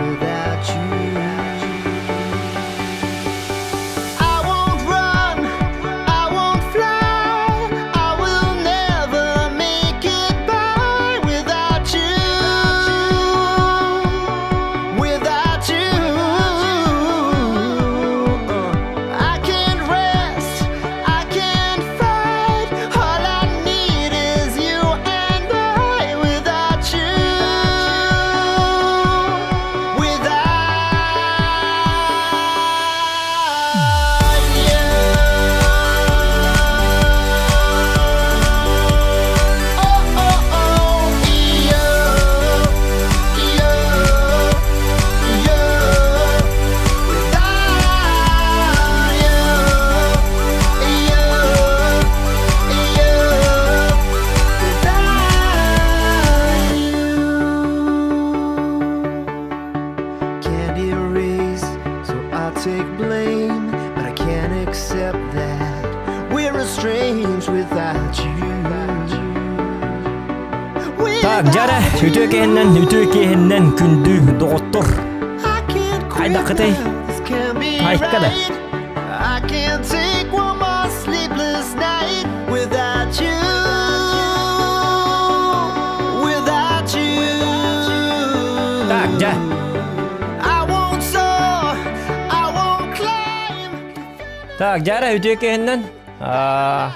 without you. I won't run, I won't fly, I will never make it by without you. Without you, I can't rest, I can't fight. All I need is you and I. Without you, without you. Oh oh oh, yeah, yeah, yeah. Without you, yeah, yeah. Without you, can't erase, so I'll take blame, but I can't accept that we're estranged without you. Так, дьэ, үтүө киэһэнэн, үтүө киэһэнэн күндү доҕоттор. I can't quit Хайдаххытый? now. This can't be Айка да. right. I can't take one more sleepless night without you. Without you. Так, дьэ. I won't soar. I won't climb. Так, дьэ, үтүө киэһэнэн. Аа,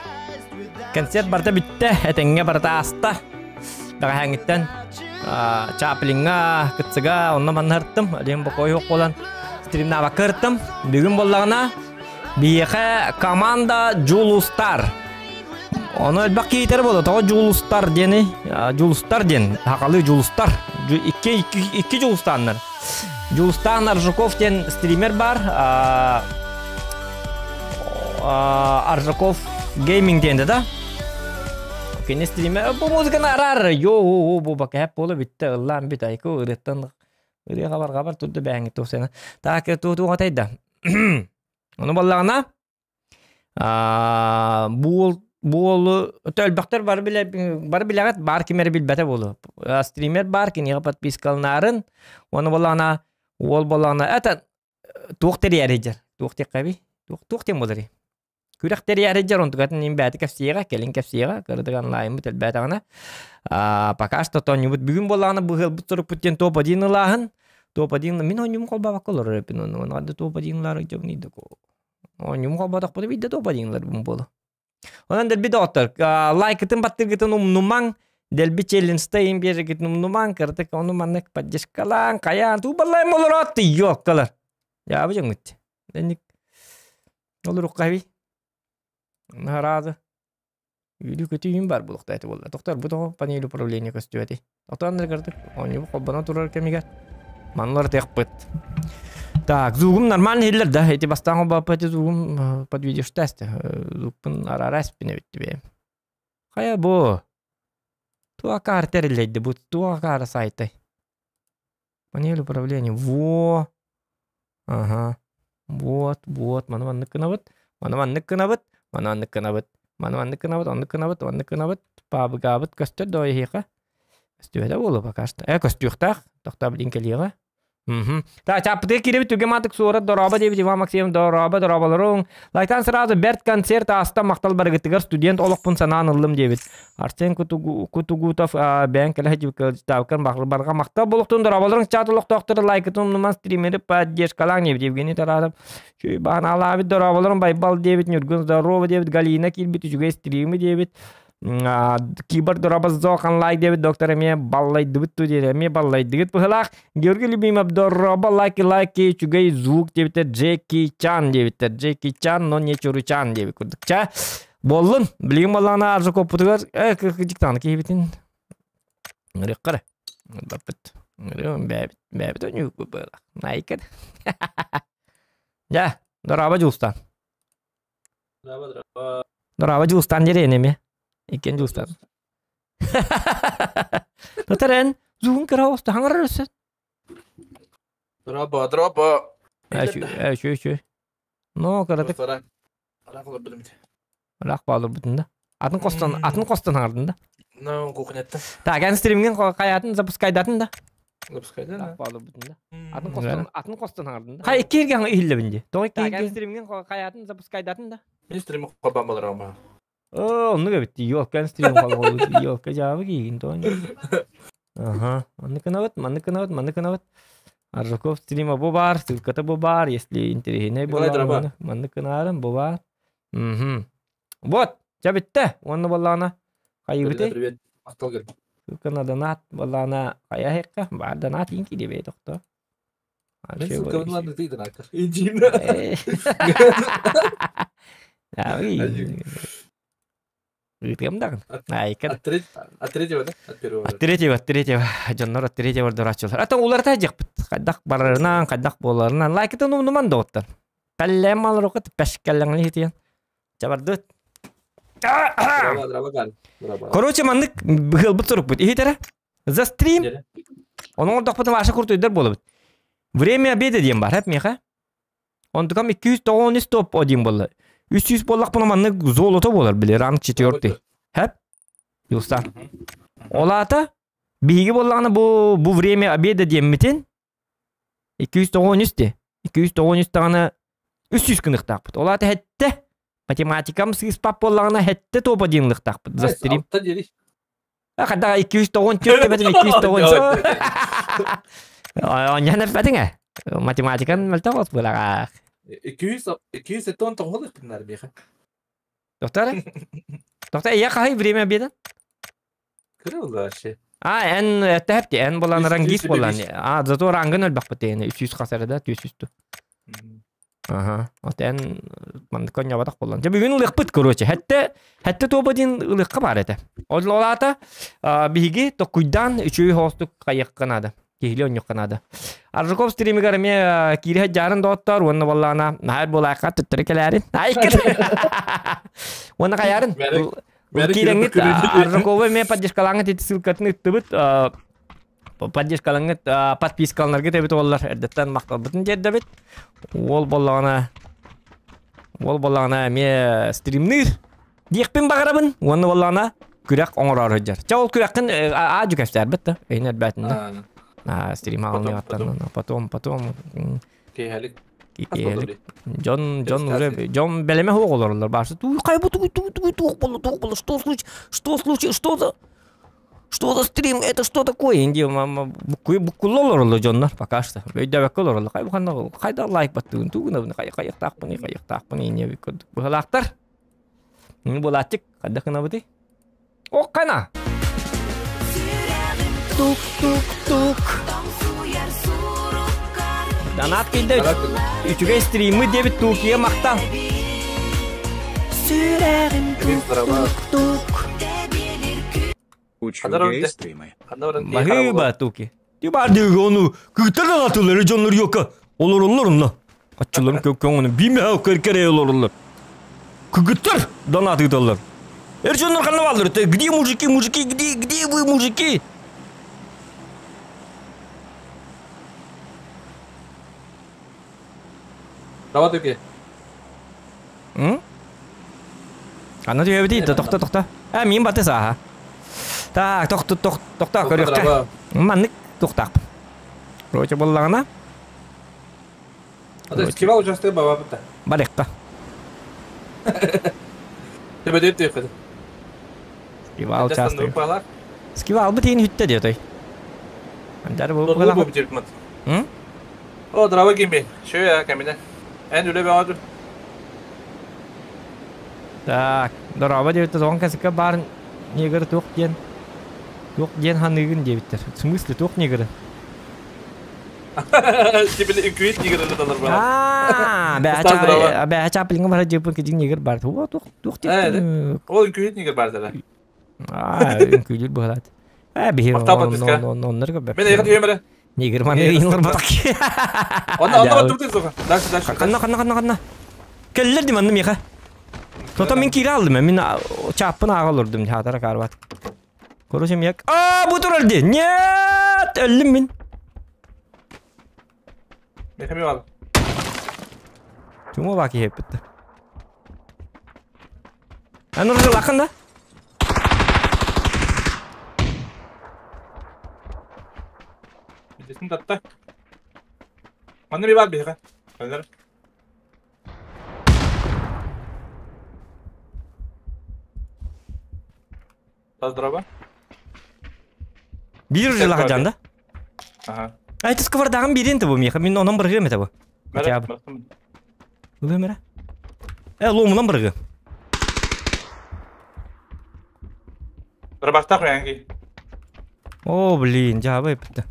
концерт барыта бүттэ, этэҥҥэ барыта ааста. Бэҕэһээҥҥиттэн Чаплиҥҥа, Кытсыга, онно манна сырыттым. Олен бокой суох буолан стримнаабакка сырыттым. Бүгүн буоллаҕына биһиэхэ команда Дьулустар. Ону элбэх киһитэр буолла. Тоҕо Дьулустар диэни? Дьулустар диэн, сахалыы Дьулустар. Икки, икки, икки Дьулустааннар. Дьулустаан Аржаков диэн стример бар. Аржаков Гейминг диэн да? Кини стриме бу музыканы араар. Йоо, бу бакаһап буола бүттэ, ыллаан бүт айку ырыаттан ырыа хабар турду бээҥи туохсена. Так туу атайда. Ону баллаҕына буол буолу элбэхтэр бары билэ бары билэҕит баар ким эрэ билбэтэ буолуо. Стример бар киниэхэ подпискаланаарын. Ону баллаҕына уол баллаҕына это туох тэрийэр туох диэххэбий туох туох диэн буоларый күрэх тэрийэр дьэр онтугатын ин бэйэтэ кэпсиэҕэ кэлин кэпсиэҕэ кырдыган лайыммыт элбээтэҕинэ пока что тоонньубут бүгүн буоллаҕына быһыалбыт сурукпут диэн топ один ылааһын топ один мин оонньуум холбообокко олорор эппин онно топ один ылаары оонньуум холботохпуна биирдэ топ один ыларбын буолуо. Онон дэлби доҕоттор лайкытын баттыргытын умнумаҥ дэлби челленджта биэргитин умнумаҥ кырдык ону маннык поддержкалаан хайаан туу баллайым олороот ёккалар яабы дьоҥҥут Денник олоруккаби нараады Үйдү көтүйүн бар булуқта эти болла. Тоқтар бу тоҕо панель управления көстүөти. Отооннар кырдык оонньуу холбоно турар кэмигэр манлар тыахпыт. Так, звугум нормально иһиллэр да. Эти бастаан холбооппут звугум под видео Звукпун арара эспин эбит бэйэм. Хайа бу? Туа каар тэриллэйди бу туа каара сайтай. Панель управления. Во. Ага. Вот, вот. Маны маннык гынабыт. Маны маннык гынабыт. Маны маннык гынабыт. Маны маннык гынабыт, оннук гынабыт, оннук гынабыт. Паабыгаабыт көстөр доо эһиэхэ. Көстүбэтэ буолуо пока что. Көстүөхтээх. Тохтоо билин кэлиэҕэ. Так, чаппытыга киирэбит түгэ маатык суорат дорообо диэбит Иван Максимов дорообо дорооболоруҥ. Лайтан сразу бэрт концерт ааста махтал барыгытыгар студент олохпун санаан ыллым диэбит. Арсен Кутугутов бэйэҥ кэлэ сылдьыбыккар барҕа махтал буолуохтун дорооболоруҥ чат олохтоохтору лайкытын умнуман стримери поддержкалааҥ диэбит Евгений Тарасов. Чүй баанаалаабыт дорооболорун Байбал диэбит Ньургун здорово диэбит Галина киирбит үчүгэй стримы диэбит Кибер дорообо лайк диэбит доктор эмиэ баллайдыбыт ту диэри эмиэ баллайдыгыт быһылаах Георгий Любимов дорообо лайки лайки үчүгэй звук диэбиттэр Джеки Чан диэбиттэр Джеки Чан но не Чуручан диэбит курдук ча буоллун билигин буоллаҕына Аржакоппутугар диктант киһибитин ырыаккара баппыт бээбит бээбит онньуу найкер дьэ дорообо Дьулустан. Дорообо, дорообо. Дорообо Дьулустан диэри эми иккиэн Дьулустан Татарен зугун кыра оста хаҥарар өссө. Дорообо, дорообо. Үчү үчү. Но кыратык Ырах баалырбытын да. Атын костон, атын костон хаҥардын да. Ну, кухняттан. Так, эн стримҥин хайатын запускайдатын да. Запускайда да. Баалырбытын да. Атын костон атын костон хаҥардын да. Хай икки иргэ иһиллэбин ди. Тоҕо икки иргэ? Стримҥин хайатын запускайдатын да. Мин стримы хобан баларама. Оо, оннук эбит. Ёлка стрим холболу. Ёлка жаабы киигин тоон. Ага, маннык гынабыт, маннык гынабыт, маннык гынабыт. Аржаков стрима бу баар, ссылката бу баар, если интэриэһинэй буоллаҕына маннык гынаарым бу баар. Мгм. Вот, дьэ бүттэ. Уонна буоллаҕына хайыыбытый? Привет. Махтал кэлбит. Ссылканы донат буоллаҕына хайа иһиккэ? Баар донат иин киирибэй тохто. Мен ссылкабын ылан ытый донакка. Индиина. Ыытыам даҕаны. Айка. От третьего, да? От первого. От третьего, от третьего. Дьоннор от третьего дурачылар. Ата уларыта дьахпыт. Хайдах барарынан, хайдах буоларынан. Лайкытын умнуман доҕоттор. Пэллэм малрокот пэшкэллэҥли хитиэн. Чабардыт. Короче, маннык быһылбыт сурукпут. Иһитэрэ. За стрим. Онон ордохпутун Ваша куртуйдар буолабыт. Время обеда диэн бар, хэп миэхэ. Онтукам 293 топ один буолла. 300 буоллахпына маннык золото буолар били ранг четвертый. Хэп? Юлстан. Ол аата биһиги буоллаҕына бу бу время обеда диэммитин 293 ти. 293 даҕаны 300 гыныахтаахпыт. Ол аата хэттэ математикам сыыспат буоллаҕына хэттэ топ один ылыахтаахпыт за стрим. Хата 294 дебетим 290. Онньон эппэтиҥ ээ. Математикан мөлтөх от буолаҕаах. 200 279 ыппыннар миэхэ. Доктор? Доктор, я хаһый время обеда? Кыра вообще. А, эн эттэһэпти, эн болан рангист болан. А, зато рангын өлбөхпүт эн 300 хасары да, 400 ту. Аха. Вот эн маннык конньобатах буоллан. Дьэ бүгүн ылыахпыт, короче. Хэтте хэтте туоба диэн ылыахха баар этэ. Ол олаата биһиги токкуйдаан үчүгэй хоостук хайыахха наада. Киһили онньуохха наада. Аржаков стримигэр эмиэ киириһэ дьаарын доҕоттоор уонна буоллаҕына наһаа буолаахха төттөрү кэлээрин. Уонна хайаарын? Киирэҥҥит Аржаковы эмиэ поддержкалааҥҥыт ити ссылкатын ыттыбыт. Поддержкалаҥҥыт подпискаланаргыт эбит уоллар эрдэттэн махталбытын тиэрдэбит. Уол буоллаҕына уол буоллаҕына эмиэ стримныыр диэхпин баҕарабын уонна буоллаҕына күрэх оҥороору сылдьар. Чэ ол күрэххин аа дьүкэстээрбит да өйүн эрбээтин да. Стрим аҕалныгаттан потом потом Киэһэлик. Киэһэлик. Дьон дьон уже дьон бэлэмэ суох олороллор. Баарса туй хай бу тугуй тугуй тугуй туох буолла туох буолла что случилось что случилось что за что за стрим это что такое инди буккулла олороллор дьоннор пока что өйдөөбөккө олороллор хай буханна хайда лайк баттыгын тугунабын хай хайыктаахпыный хайыктаахпыный не курдук быһалаахтар буолааччык хайдах гынабытый Оккана тук тук тук Донат килде үчүгэй стримы диэбит Турция махтал Сүрэҕим тук тук тук Үчүгэй стримы. Баһыыба Туки. Ти бардыгы ону кыытар донатылары дьоннор йока олороллор онно. Аччыларын көҥөнү биме керкере олороллор. Кыгыттар донат ыыталлар. Эр дьоннор ханна бааллар? Где мужики, мужики, где, где вы, мужики? Давай туки. М? Аны түһэбитий? Тохто, тохто. А, мин баты сааһа. Так, тохто, тохто, тохто, көрүөххэ. Маннык тухтаахпын. Короче, буоллаҕына. Скивал участок бабапыта. Барыахха. Төбөтүн түйөххө. Скивал участок. Скивал бу тиин хүттэ диэтэй. Андар бу М? О, драба кимби. Шөя кэминэ. Эн үлэ бөҕөтүн. Так, дороба диэбиттэр, тоҕон касыкка баар негр туох диэн туох диэн ханыыгын диэбиттэр. В смысле туох негры? Тибили үкүйүт негры талар бар. Аа, бэһэ бэһэ чаплиҥҥа бара дьыппын кидин негр бар. Туох туох туох диэн. Ол үкүйүт негр бар дара. Аа, үҥкүүлүүр быһалаат. Ээ, биһи оннор көрбөп. Мен эйиэхэ түһүөм эрэ. Негр маны ыйынлар батак. Онно онно баттыбытын суха. Дальше дальше. Ханна ханна ханна ханна. Келлер ди манна миэхэ. Тото мин киирэ алдым мин чааппын ааҕа олордум хаатара карбат. Короче миэк. Аа, бу турар ди. Нет, өллүм мин. Миэхэ ми бал. Чума баки хеппитте. Эн уржалахын да? Татта. Манна bir бар биһиэхэ. Кэлэр. Тас дроба. Биир жилаха жанда. Ага. Ай тыс квардагын биирин бу миэхэ мин онон быргыам этэ бу. Хотя бы. Ылыам эрэ. Э луомунан быргы. Дробастах мэнки. О, блин, дьаабай эппитэ.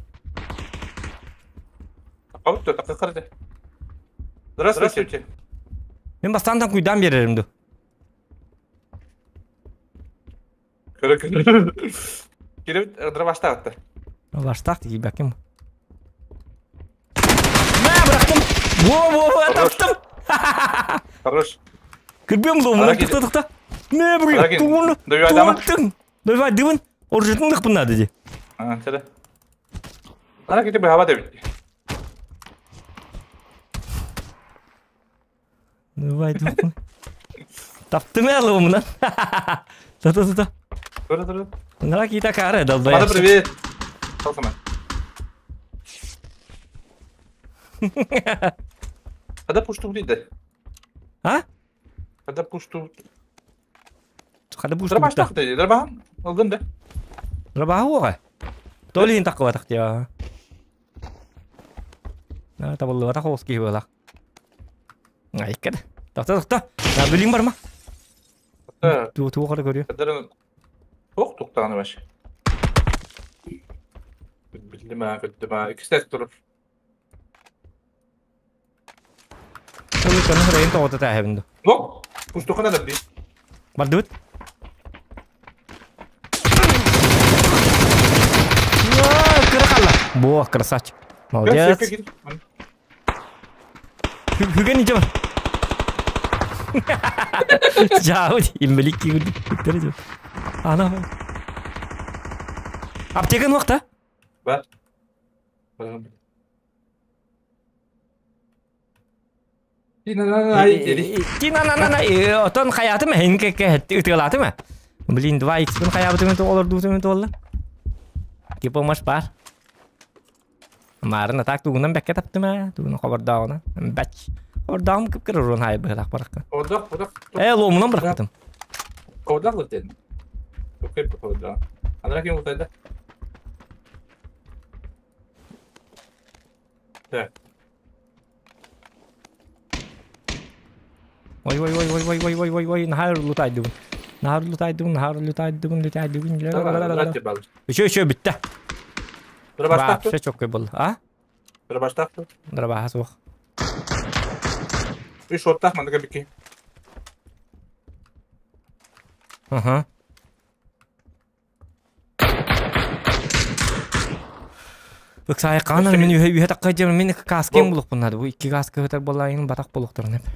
Такабыт такы Здравствуйте. Мен бастаантан куйдаан биэрэрим ду. Көрө көрө. Киребит дробастах атта. Баштах тиийбэккин. Мэ, бырахтым. Во-во, таптым. Хорош. Кырбым луомунан тыкта тыкта. Мэ, быры, тугуну. Тугуттың. Давай, дыбын. Оржытын лықпын надо ди. А, чада. Ана кити быһаба дебит. Давай, дыбын. Таптым ә луомунан. Та-та-та-та. Тура тура. Нара кита кары долбоеб. Мада привет. Салсама. Когда пушту блиде? А? Когда пушту... Хада пушту. Дробаш тахты, дробахан. Алдым да. Дробаха оға. Толин таққыба тахты. Табыллыба тақы киһи буолах. Айккада. Тохто тохто. Билиң бар ма? Туу туу қара көрүө. Ох, туктааны баш. Билдим а, көттүм а. Икистес туруп. Туу каны хрен тоҕото тааһабын. Лок, пуштухана да би. Бардыбыт. Кыра Бо, красавчик. Молодец. Хүген иче бар. Жау, имбелик кигү. Ана. Аптекан уақта? Бар. Тина-на-на, отон хаятым, хинке ытыалатым. Блин, 2х бин хаябытым олор дуутум туолла. Типа маш бар. Марын так тугунан бәккә таптым ә, тугун хабардагына. Бәч. Хабардагым кип кер урын хай быһылак баракка. Одак, одак. Э, ломунан бырактым. Одак лытен. Окей, одак. Анра кем утайда? Так. Ой ой ой ой ой ой ой ой ой нахар лутайдыгын. Нахар лутайдыгын, нахар лутайдыгын, лутайдыгын. Еще еще битте. Дробаштак. Вообще чоккой был. А? Дробаштак. Дробаха суох. Үш оттах мандыга бики. Ага. Ыксай канан мен үйе үйе такка жем мен каскем булук буннады. Бу икки каска өтөр болайын батак булуктурун деп.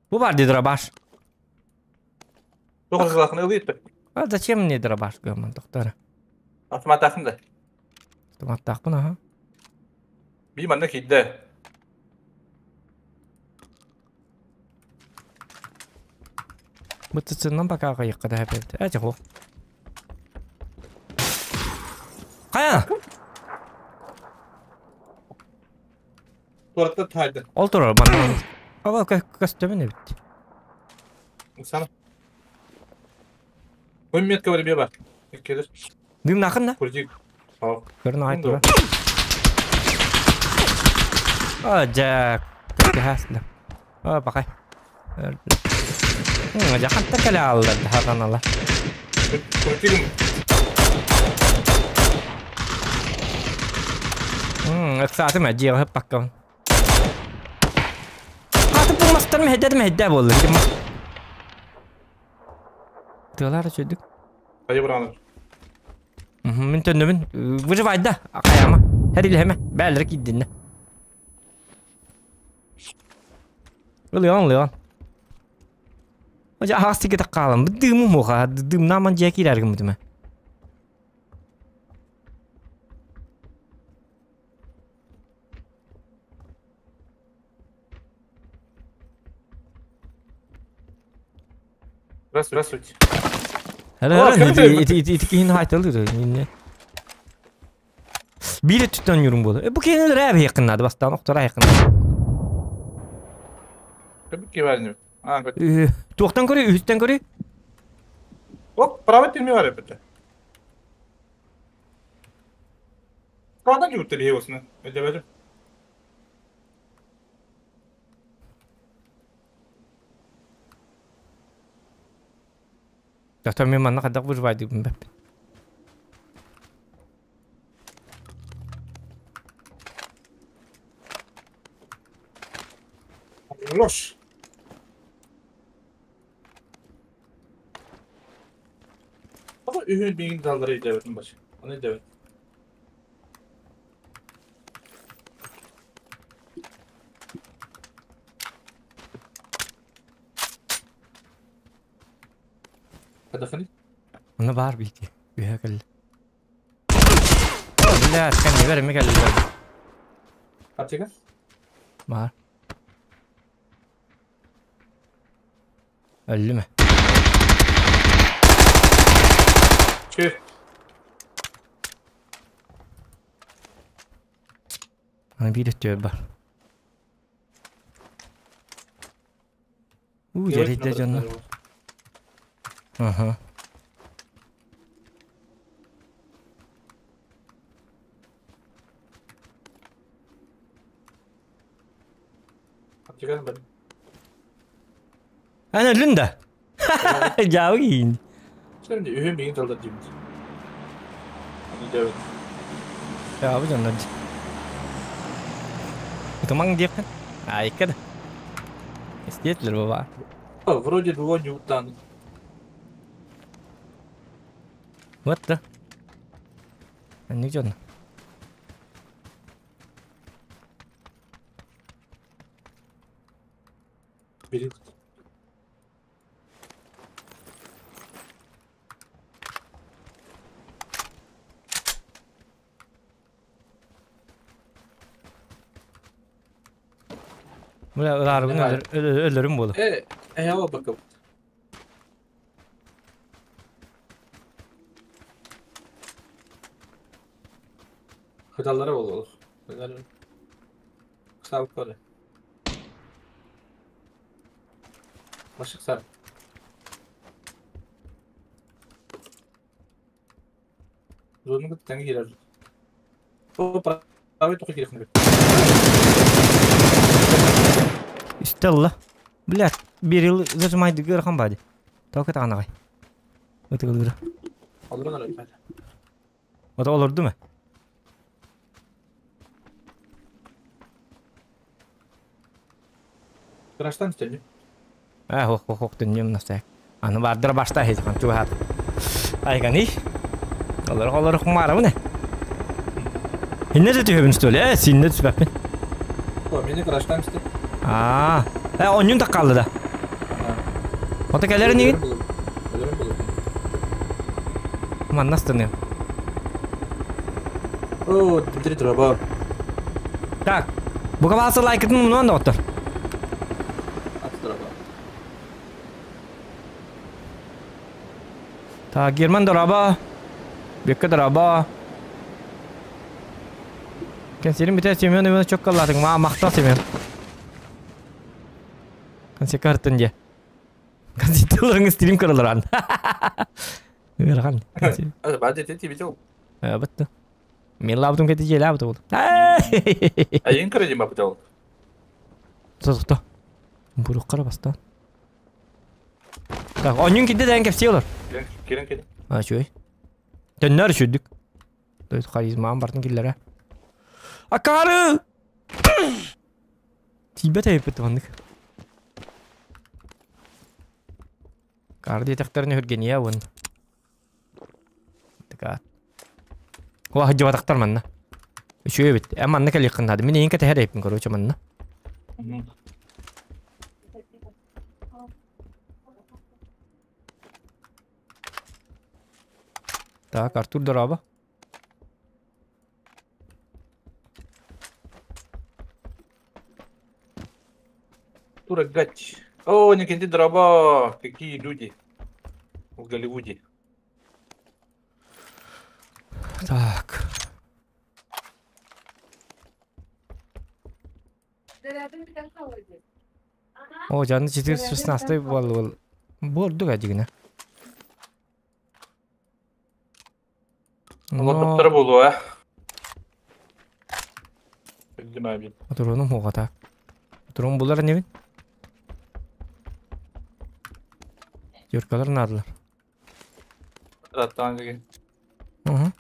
Бу бар ди дробаш. Тоғыз ылыйт. А зачем мне дробаш гаман доктор? Автомат ахында. Автомат тақпын, ага. Би манна кидде. Бытыцынан пока кайыкка да хәпет. Ә жо. Кая? Туратта тайды. Ол турар манна. Ава костюмы бит. Сана. Ой метка бар бар. Келер. Дым нахын да? Курдик. Ау. Көрін айт тура. А, жа, көкке А, бақай. Жақантта кәле алды, хатанала. Курдигим. Ыксаатым әжиға хөп баққабын. Қатып болмастар мәхедді мәхедді болды. Тылар чөдүк. Хайы бұраны. Мен төннөбүн. Выживай да. Каяма. Хәрилеме. Бәлер киддинне. Леон, Леон. Ожа хастыгы таккалым. Дымы муха, дым наман жекилер кимдиме. Здравствуйте. Здравствуйте. Ити ити кийин хайтылды. Биир өттүттэн оонньуурум буолуо. Бу киһини өлөрөө эбиһиэххин наада, бастаан охторо айаххын наада. Туохтан көрүй, үһүстэн көрүй? Оп, право тилми бар эбит. Правда не утели осна. Эдебедим. Доктор мен манна хайдах выживайдыгын бэппин. Ложь. Ama үһүн миигин даллары идэбэтин бач. Оны идэбэт. Хадахани? Оны баар биити. Үһэ кэллэ. Блядь, кэннибэр эмэ кэллилэр. Аптека? Баар. Өллүм ээ. Чү. Аны биир өттүгэр бар. Уу, дьэрийдэ дьонно. Аха. Аптеканы бар. Эн өллүн да? Дьаабы киин. Şimdi үһүн миигин талдар диибит. Аны идэбэт. Дьаабы дьоннор. Ытымаҥ диэххин. Айка да. Истиэтилэр баба. Вроде двое не утан. Вот да. Анник дьон. Бери. Бля, ылаарбын өлөрүм буолу. Э, э, бакып. Хыдаллара бололух. Сабык бары. Машык сар. Зонун кыттан кирер. О, правый тоқы керек. Стелла. Блядь, бирил зажимай дыгыр бади. Только таанагай. Ытыгылыр. Олорон арай. Ото олорду ма? Краштан стелли. А, хох хох хох дүньем насак. Аны бардыр башта хейхан чугат. Айгани. Олор олор хумара буне. Хинне де түһөбүн столе, э, синне түспәппин. О, мени краштан стелли. Аа, э, онньун таккалды да. Ото кэлэр нигин? Өлөрүм болу. Манна станы. О, Дмитрий Дроба. Так. Бука баасы лайкытын мунуан да оттор. Аты Дроба. Так, Герман Дороба. Бекка Дороба. Кенсерин бите Семен Иванович чоккаллатың. Ма мактал Семен. Консе картын же. Консе тылырың стрим кырылыран. Ырахан. Аты бады тети бител. Бытты. Мен лабытым кети же лабыты болды. Айын кыры бапы ол. Созықта. Бұруқ қара бастан. Так, онюн кидде дән кепсе олар. Керен керен. А, чөй. Төннөр шүдүк. То есть харизмам бартын киллere. Акары! Тибе тайып ваннык. Кар детекторны хүргения вон. Така. Ва хаджы манна. Үшөй бит. Ә манна кали кыннады. Мен ең кете хәрәйпин короче манна. Так, Артур Дораба. Тура гать. О, Никитин Дроба. Какие люди в Голливуде. Так. О, жаны 416 буолла. Бу ордук адьыгына. Олорбуттара буолуо. Билдим абин. Отуруонум хуҕата. Отуруон булар инибин. Тюркалар наадалар. Раттаан деген. Угу.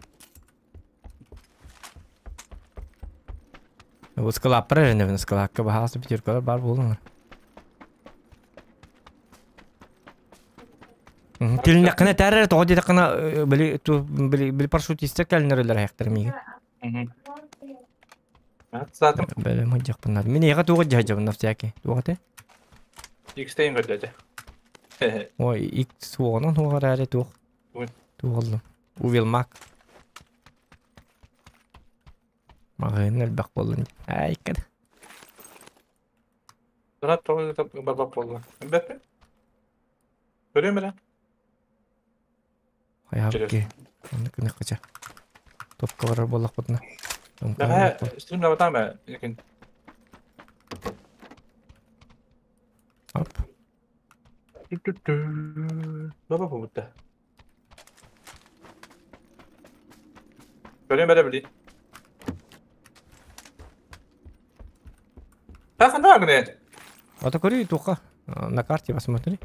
Вот скалаппар эрэнэбин, скалакка баһаас пятеркалар бар буолуҥар. Тилиннэххинэ этээр эрэ тоҕо диэтэххинэ били били били парашютистар кэлиннэрэллэр айахтар миигин. Саатым. Бэлэм сылдьахпын наада. Мин эйиэхэ туох дьаһайдьабын на всякий. Туох этэ? Икстейн көрдөтө. Ой, икс суоҕунан суох эрээри туох. Туох оллум. Увилмак. Маҕаһыын элбэх буоллун дии. Айкада. Донат тоҕо барбат буолла. Билбэппин. Көрүөм эрэ. Хайаабыт киһи. Оннук гыныаххача. Топка барар буоллахпытына. Бэҕэһээ стрим лабатаам ээ. Лекин. Оп. Баба буолбутта. Көрүөм эрэ били. А ханна гынен? Ото көрүй туха. На карте посмотри.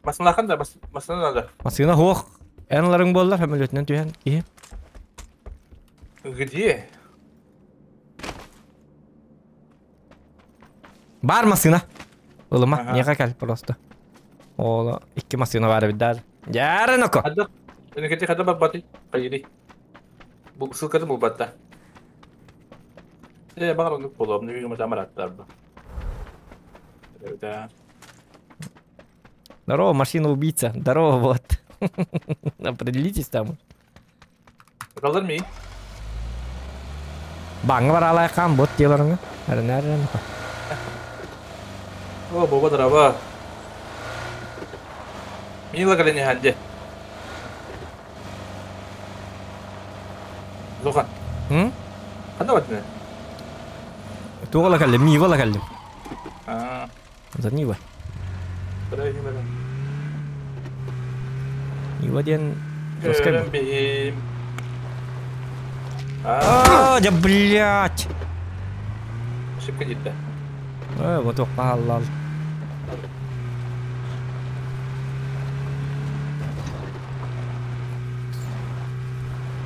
Масынахан да масына надо. Масына хуох. Эн ларың буоллар самолетынан түһэн киһи. Где? Бар масына. Ылыма, миэхэ кэл просто. Ол икки масына бар эбит даже. Дьээрэн око. Хадда. Энекети хадда барбаты. Хайыри. Бу ссылкатын булбатта. Э, баҕар оннук буолуо, бүгүн тамараттар бу. Да. Здорово, машина убийца. Здорово, вот. Определитесь там. Kalır mı? Баҥҥа бараалайхаан бот диэларыңа. Эрэнээр О, боба драба. Мила кэлэн иһэн Зохан. М? Ханна бардын? Туола кэллим, Нивала кэллим. Аа. За Нива. Нива диэн Көрөн биһим. Аа, да блять. Ошибка диттэ. Э, вот хааллал.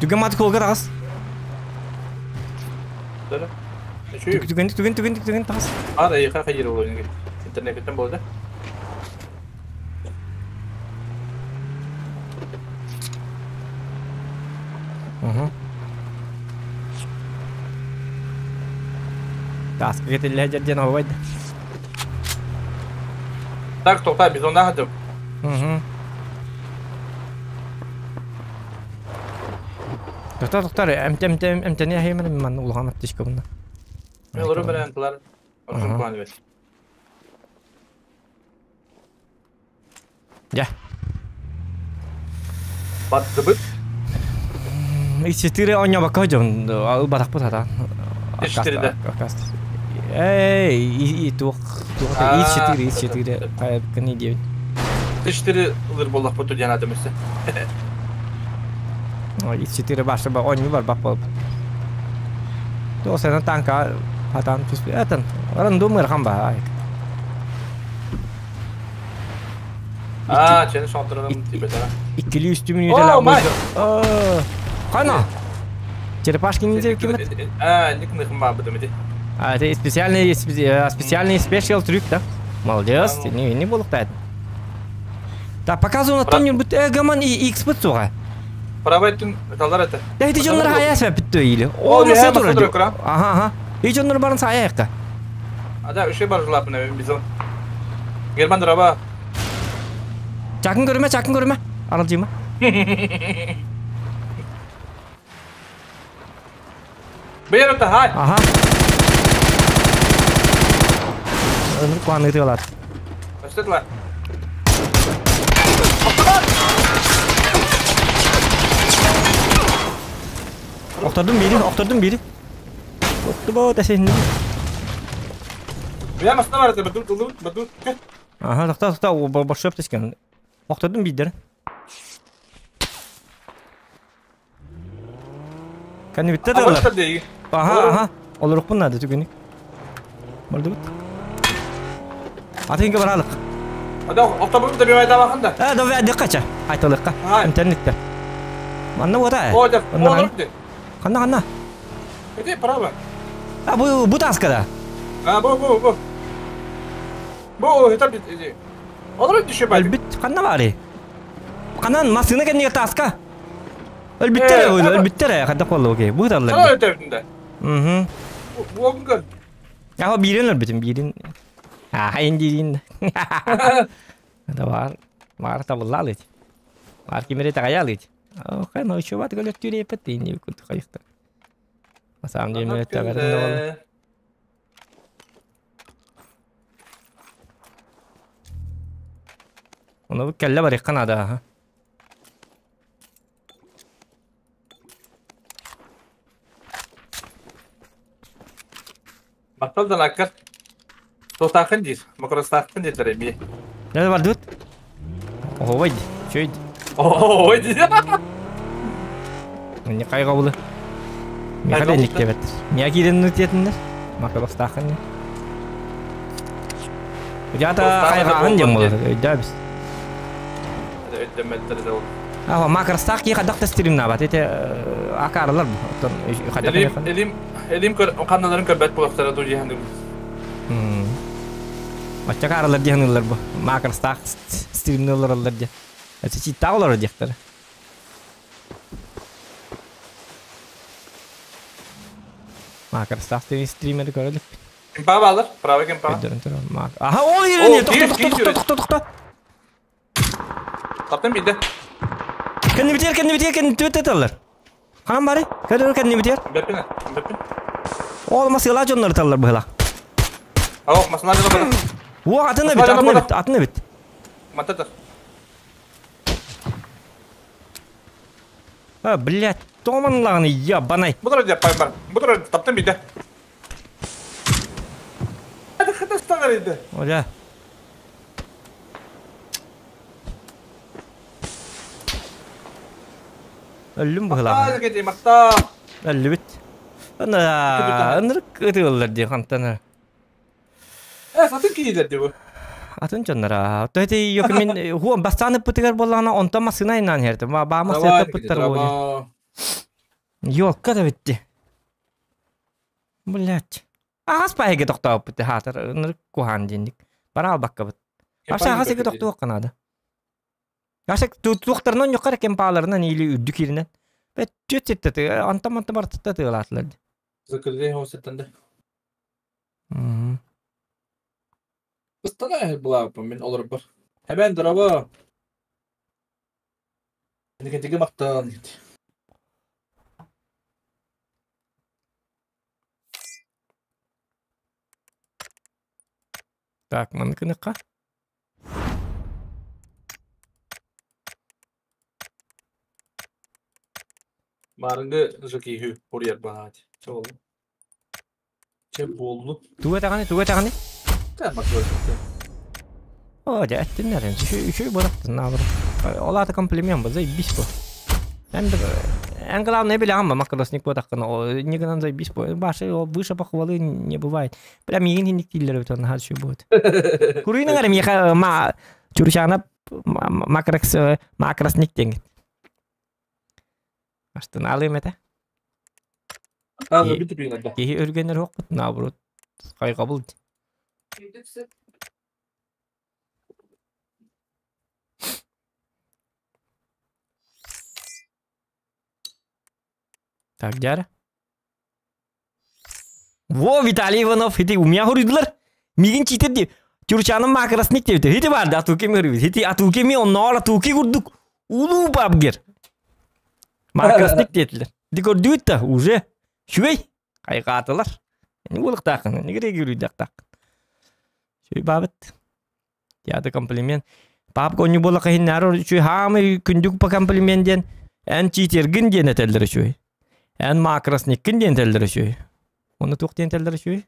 Түгэн мат колгар ас. Түгэн түгэн түгэн түгэн тас. Ар эйха хайыр olur интернеттен болды. Угу. Таска кетиллэ дьэрдиэн оһуобайда. Так, тоқта, бизонда хадым. Угу. Тоқтар, тоқтар, эмтэн әһиэмэн манна улахан аптечка bunна. Мен олору берен тылар. Орсын план бет. Я. Баттыбыт. X4 оонньообокко дьон ылбатахпыт хатаан. X4 да. Эй, и туох туох X4 X4 хайабыккын диэбин. X4 ылыр буоллахпыт диэн атым өссө. X4 баша ба оонньуу барбат буолбут. Туох сена танка хатаан түспүт. Этэн рандом ыарахан баа. Аа, чени шонтурам тибетара. Иккилии үстүү мүнүүтэлээх буолла. Хана. Черепашки ниндзя кимет? Аа, ник ныхым баабытым ити. А, это специальный специальный спешиал трюк, да? Молодец, не не буолуктаат. Так, показываю на тоннер бут гаман и X бут суға. Правайтын талар это. Да, эти жоннор хая сөпүттү или. О, масса турар. Ага, ага. И жоннор барын сая якта. А да, үше бар жылапын бизон. Герман драба. Чакын көрүмө, чакын көрүмө. Аралжыма. Бейер хай. Ага. Ынырык куаны ытыалар. Өстөтла. Охтордум бири, охтордум бири. Отту бо тәсен. Я масына бар это, бадут, ылыбыт, бадут. Ага, тохта, тохта, боршоп тескен. Охтодум бидер. Кәне битте дылар. Ага, ага. Олорукпун надо түгүнүк. Болдубут. Атыгынга баралык. Ада октобун да бир айдабакын да. Э, давай дыккача. Айтылыкка. Интернетте. Манна вода. О, да. Ханна, ханна. Иди, право. А, бу бу таскада. А, бу, бу, бу. Бу, это иди. Олор düşe бай. Өлбүт ханна бары. Канан масына кэннигэр таска. Өлбүттэр өлбүттэр хайдах буолла окей. Бу таллар. Сана өтөрдүндө. Мм. Буогун көр. Аха биирин өлбүтүм биирин. Аха диирин. Да бар. Бар табыллаалыт. Бар кимере тагаялыт. Охай научеват көлөр түрепет дейин күт кайыкта. На самом деле это верно. Оны кэллэ барыахха наада аха. Мактал данаккар. Тотаахын диир, макростаахпын дииллэр эмиэ. Дьэ бардыбыт. Оһуобай дии, үчүгэй дии. Оһуобай дии. Не хайҕабылы. Миэхэ да инник диэбэттэр. Миэхэ киирэн нутиэтиннэр. Макростаахын диэн. Дьаата хайҕааһын диэн буолар, өйдөөбүс. Өйдөммөттөр да ол. Аха, макростаах кии хайдах да стримнаабат. Ити акаарылар бу. Оттон хайдах Элим, элим, элим көр, ханналарын көрбөт буолуохтара дуу диэхин Оччо акаарылар диэн ыллар бу. Макростаах стримныылар диэн. Читтаах олорор диэхтэрэ. Макростаах стримери көрө иликпин. Кимпаа баалар, правый кимпаа. Өйдөрүн турар. Аха, ол ирине, тохто, тохто, тохто, тохто, тохто. Таптым билде. Кэннибитигэр, кэннибитигэр, кэннибитигэр тыллар. Ханан бары? Кэдэр кэннибитигэр. Бэппин, бэппин. Ол масыла дьоннор таллар быһыла. Ау, масыла дьоннор. Уох, атын эбит, атын эбит, атын эбит. Мататар. А, блядь, томан ебаный. Бұдыр деп бар. Бұдыр таптым биде. Хатастан еді. Оля. Өллүм быһылаах. Өллүбүт. Ынырык ытыыллар дии хантан. Э, атын киилер дии бу. Атын дьоннора. То эти ёкмин хуон бастаан ыппытыгар буоллаҕына онтон массыына иннаан иһэртэ. Баама сыата ыппыттар буолуо. Ёлка да битти. Блять. Аас паһыга тохтооппут хаатар ынырык куһаан диэнник. Бара албаккабыт. Аша аас эгэ тохтуохха наада. Аша туохтарынан юқара кемпааларынан или үрдүк иринен. Бет түөт ситтэ антан манта бартытта тыалаатылар. Закрыли хосеттенде. Ыстана была мен олар бар. Hemen драба. Никентиге мактан. Так, маныкыныкка. Марынгы жакихü бурьер баат. Чол. Че болду? Туга таганы, туга таганы. Та макрос. О, дьэ, эттиннэр. Үчүгэй бырахтын, наоборот. Ол аата комплимент бу, заебись бу. Эн эн главное билэҕин ба макросник буотаххына, не гынан заебись бу. Башы выше похвалы не бывает. Прям миигин хинник дииллэр эбит онно хаал будет. Куруйнан эрэ миэхэ ма чурчаанап макрос макросник диэҥҥит. Астынаалыым этэ. Киһи өргөнөр уохпут, наоборот, хайҕабыл. Так, дьара. Во, Виталий Иванов, ити умя хоруйдулар. Мигин читер ди. Чурчаным макросник диэбитэ. Ити баар да атуки хоруйбут. Ити атуки ми онноор атуки курдук. Улуу бабгер. Макросник диэтилэр. Ити көрдүгүт да уже. Үчүгэй. Хайҕаатылар. Не буолуохтааххын, не гириги Үчүгэй баабыт. Театр комплимент. Папка онньу буола кыһыннаары үчүгэй хаамай күндүк по комплимент диэн эн читергин диэн этэллэр үчүгэй. Эн макросниккин диэн этэллэр үчүгэй. Оны туох диэн этэллэр үчүгэй?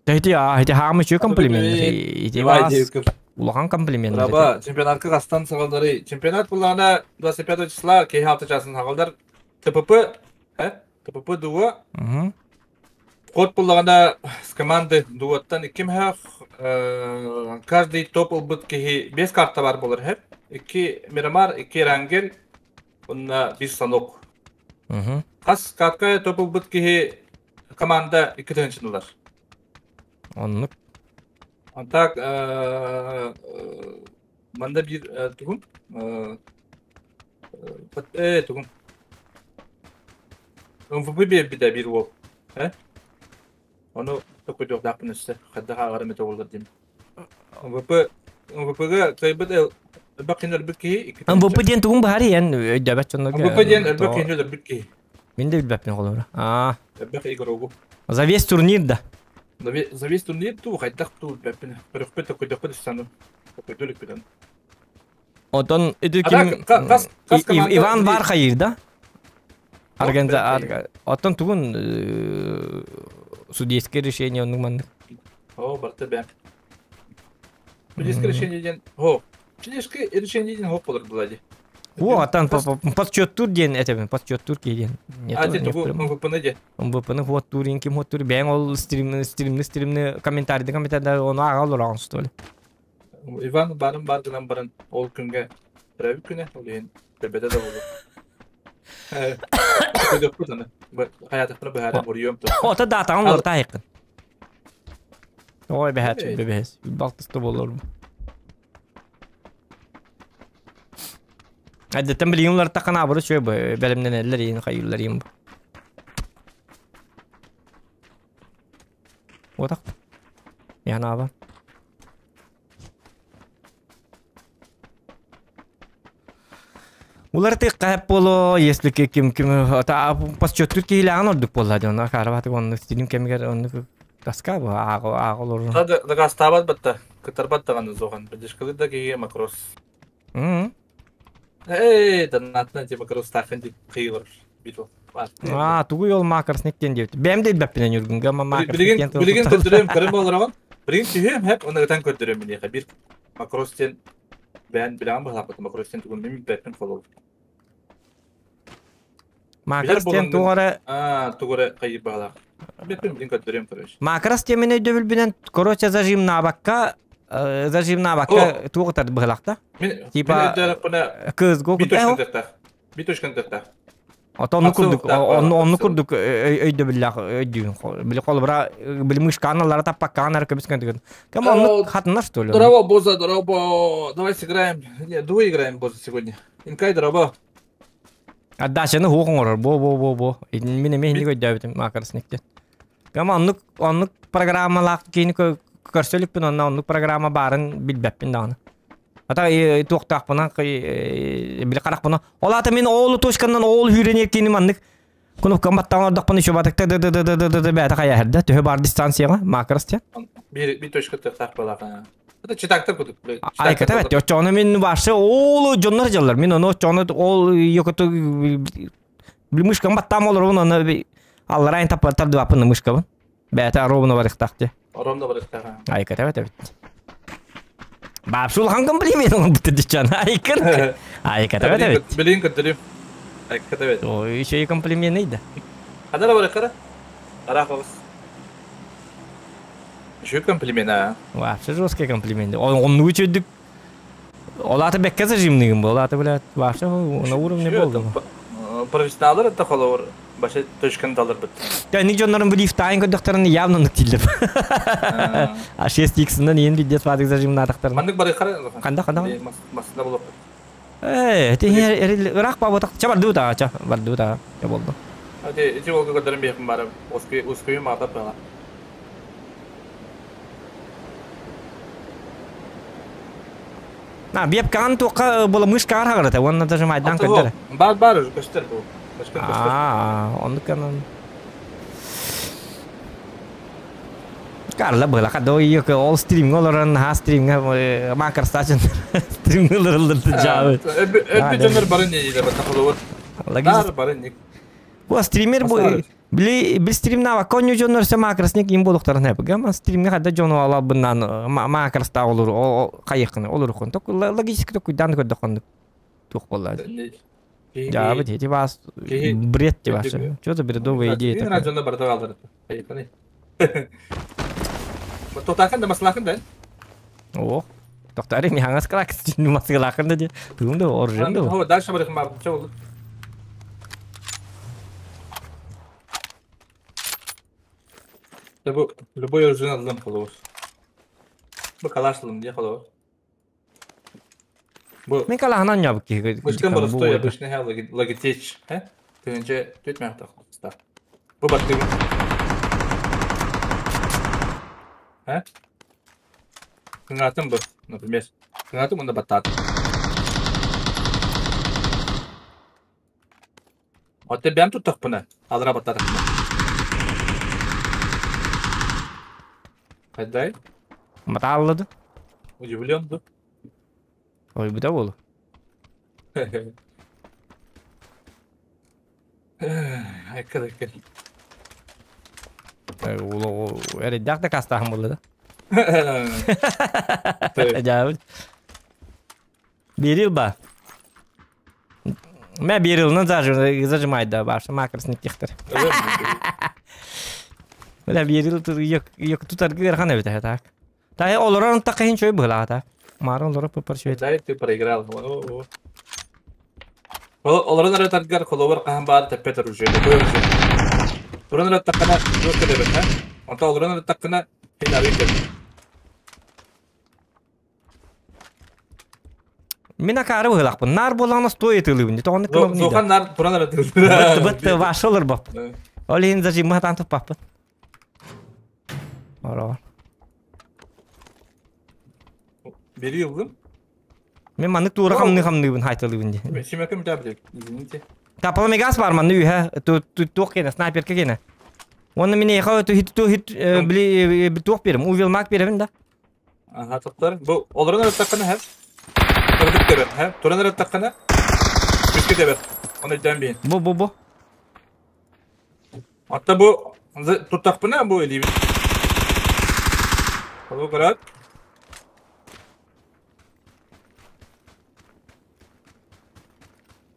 Ити ити хаамы үчүгэй комплимент. Ити Давай диэбиккэ. Улахан комплимент. Раба, чемпионатка хастан саҕалдары. Чемпионат буллаҕына 25 числа киһи алта часын саҕалдар. ТПП, ТПП дуо. Ход буллаҕына с команды дуоттан икки мөһөх, каждый топ ылбыт киһи 5 карта бар болар хеп. Икки Мирамар, икки Рангель, уонна биир станок. Хас катка топ ылбыт киһи команда икки тыһыынчаны ылар. Оннук. А так, манда биир тугум тугум МВП биэрбитэ биир уол. Ону токуйдуохтаахпын өссө хайдах ааҕарым этэ буоллар диэн. МВП МВП-га кыайбыт элбэх киһини өлбүт киһи икки МВП диэн тугун баһар иэн өйдөбөт дьоннорго. МВП диэн элбэх киһини өлөрбүт киһи. Мин да билбэппин холобура. Аа. Элбэх игрогу. За весь турнир да. За весь турнир туу хайдах туу билбэппин. Көрөхпүт токуйдохпут саным. Токуйду иликпитин. Отон ити ким Иван бар хайыр да? Организа Оттон тугун судейское решение оннук маннык. О, барта бэ. Судейское решение диэн, о, судейское решение диэн хоп болар булади. О, атан подсчеттур диэн этэбин, подсчеттур ки диэн. А, те тугу МВП-ны де. МВП-ны хуоттуур ким хуоттуур бэйэҥ ол стримны стримны стримны комментарийды комментарийда ону ааҕа олороҕун что ли? Иван барын бар гынан баран ол күнгэ төрөөбүт күнэ ол иһин көрбөтө да буолуо. Көдөкпүт аны. Хаятахпына быһааран буруйуом то. Ото даатаҕын олорта айыккын. Ой, бэһэт, бэһэс. Балтыста болор. Әдеттен билигин улар таққан абыры чөй бэлэмнэнэллэр иин хайыыллар иин бу. Отақ. Яна Улар тык боло, если ким ким та подсчеттур киһилээҕин ордук буолла дьон акаарабатык онну ситиним кэмигэр онну таска бу ааҕы ааҕы Дагастаабат батта, кытарбат даҕаны зохан. Поддержкалыыр да киһи макрос. Эй, донатна ти макрос таахын ди кыйылар. Битл. Аа, тугуй ол макросник диэн диэбит. Бэйэм да билбэппинэн Юргунга макросник Билигин билигин көрдөрөм көрөм болорогон. Билигин түһүөм хэп, оны ытан көрдөрөм миниэхэ бир макрос диэн бэйэн билэҕин быһалааппыт макрос диэн тугун мин билбэппин холобур. Макрос диэн туох эрэ Аа, тугу эрэ хайыр баһалаах. Билбэппин билигин көрдөрөм короче. Макрос диэн мин өйдөбүлбүнэн короче зажимнаабакка зажимнаабакка туох ытар быһалаах Мин Типа өйдөөхпүнэ кызго би точкан тыктаах. Би точкан тыктаах. Ото онну курдук онну онну курдук өйдөбүллээх өйдүүн. Били холобура били мышканалара таппаккаанара көбүскэн түгэн. Кем оннук хатынар что ли? Здорово, Боза, здорово. Давай сыграем. Не, дуо играем, Боза, сегодня. Инкай, здорово. Отдачаны хуох оҥорор. Бо бо бо бо. Мин эмиэ инник өйдөөбүтүм макросниктен. Кем оннук оннук программалаах киини көрсөлүкпүн онно оннук программа баарын билбэппин даҕаны. Ата туохтаахпынан били харахпына. Ол аата мин оолу точканан оол хүүрэнэр киини маннык кнопкам баттаан ордохпун еще батык т д д д д д д бээтэ хайаһырда төһө бар дистанцияҕа макрос диэн. Би би точка тыктаах балаах. Это читактар кудук. Айката бэт оччоҕуна мин вообще оолу дьоннор дьаллар. Мин ону оччоҕуна ол йокоту мышкам баттаам олоробун оны алларайн тардыбаппын мышкабын. Бээтэ ровно барыктаах дии. Ровно барыктаах. Айката бэт эбит. Баапсы улахан комплимент оҥорбут дичан. Айкын. Айката бэт эбит. Билин көрдөрүм. Айката бэт. Ой, еще и комплимент да. Ханара барыктара? Араах бабыс. Еще комплимент, а? Вообще жесткий комплимент. Он үчөйдүк. Ол аты бэккэ зажимныгым был. Аты, блядь, вообще на уровне болды. Профессионалдар это холовор. Башы точканы талыр бит. Да, ник дьоннорун билив тайын көрдөхтөрүн явно нук тилдер. А 6x-нан иен бидет фадык зажимнатахтарын. Маннык барыктара. Канда канда? Масында болуп. Э, ти ыраах бабытак. Ча барды та, ча барды та. Я болду. Ати, ити волга көрдөрүм бияхын бары. Ускуй ускуй мата бала. На, биеп каан туққа бола мышка хагарата, онна даже майдан көрдөрө. Бар бар уже көстөр бу. Көстөр көстөр. Аа, онну канан. Карла была кадо ее ол стримге олорон ха стримге макар стачын стримге олорон жабы. Өбү дьоннор бары не дийлер бата холовор. Бар бары не. Бу стример бу. Били бил стримна коню дьоннор се макросник им болуктарын хеп. Гама стримге хадда дьону алабынан макроста олур кайыкны олур хон. Ток логически токуйдан көрдө хондук. Тух болла. Я бы эти вас бред ти ваше. Что за бредовая идея такая? Дьонно барда алдыр. Кайыкны. Тотакын да маслакын да. О, доктор ми хаңас крак маслакын да. Тугунда оржын да. Дальше барыхым бар. Чо болду? Бу любой оружие алым холобур. Бу калаш алым дие холобур. Бу Мен калаһынан ябык киһи. Мышкан простой обычный Logitech, э? Тыгынча төт мягтах. Бу баттыгын. Э? Кыңатын бу, например. Кыңатын мында баттат. Оте бәм туттак буны. Алыра баттат. Хайдай. Маталлады. Удивлен ду. Ой, бу да болу. Айкыр айкыр. Эреддах да кастахым болду да. Жабыт. Берил ба. Мә берилны зажимай да башы макросник тихтер. Бля берил yok тутар гырхан эбит так. Та олорон такын чөй была так. Марын олоро папар чөй. Дай ты проиграл. Олорон ары таргар холовар кахан бар теппет оружие. Любой оружие. Туран ары таккана жок келебет, ха? Онта олорон ары таккана хин ары кел. Мен акары быһылахпын. Нар болана стоит ылыбын. Тоғаны кылып Зохан нар туран ары Бытты бытты вашылыр бап. Ол зажим махатан туппаппын. Ора. Бери ылдым. Мен маннык тура хамны хамныбын хайтылыбын ди. Симекем таблет. Извините. Тапала газ бар манны үйә туох кене снайперка кене. Оны мине ха ту хит ту хит били туох берем. Увел мак берем да. Ага, токтор. Бу олорон ары таккана хәп. Турдук тебер, хәп. Туран ары таккана. Күскө тебер. Оны дәм бин. Бу бу бу. Атта бу туттакпына бу элибин. Бу карат.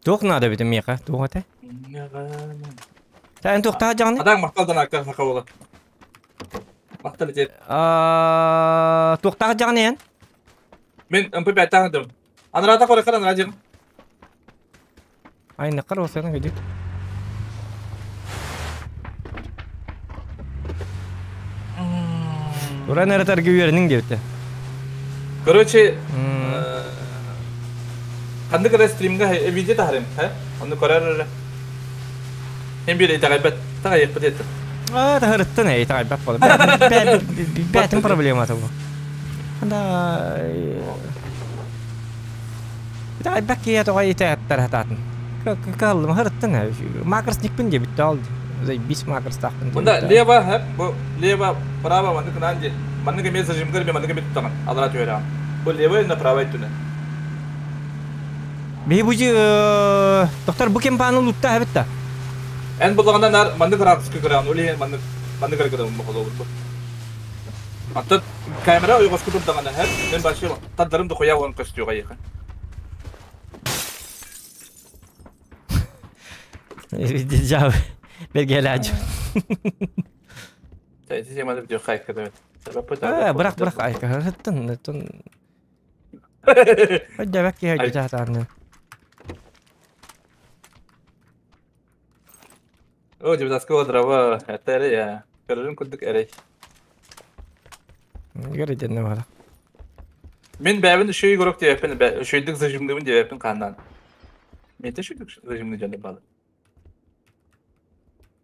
Туох надо бит меха. Туох ата. Та эн туох та жаны. Адаң макталдан акка хака бола. Мактал жер. Аа туох та жаны эн. Мен МП5 таңдым. Анрата кора каран ражым. Ай накар осаны гидик. Уран эретер гүйернин дебитте. Короче, кандай кара стримга видео тахарым, ха? Оны карар. Хем бир итагайбат, тагай бит это. А, тахарыттан эй, тагайбат бол. Бәтин проблемасы бу. Анда Тагайбат кия тогай итәттәр хататын. Каллым харыттан макросникпин деп битте алды. Зай бис макрос тахпын. Мында лево, ха? Бу лево, право маны кынанди. Маны ме зажим көр, маны ме тутаган. Алра төйрә. Бу лево на право түнә. Бей бу доктор бу кемпаны лутта хәбитта. Эн булганда нар маны график көрән, ули маны маны көргән бу холо бу. Ата камера уйгас күтүп таган һәм мен башы тадарым да куя он костюга яха. Жау. Бергеләҗ. Та система деп дию хайка деп. Бырак бырак айка. Хаттан тон. Хәдә бәк ки хәдә татарны. О, девятнадцатого дрова, это я. Көрүн күндүк эрей. Гөр дедне бар. Мен бәбин шөй горок деп, шөйдүк зажимдымын деп кандан. Мен те шөйдүк зажимды жаны балы.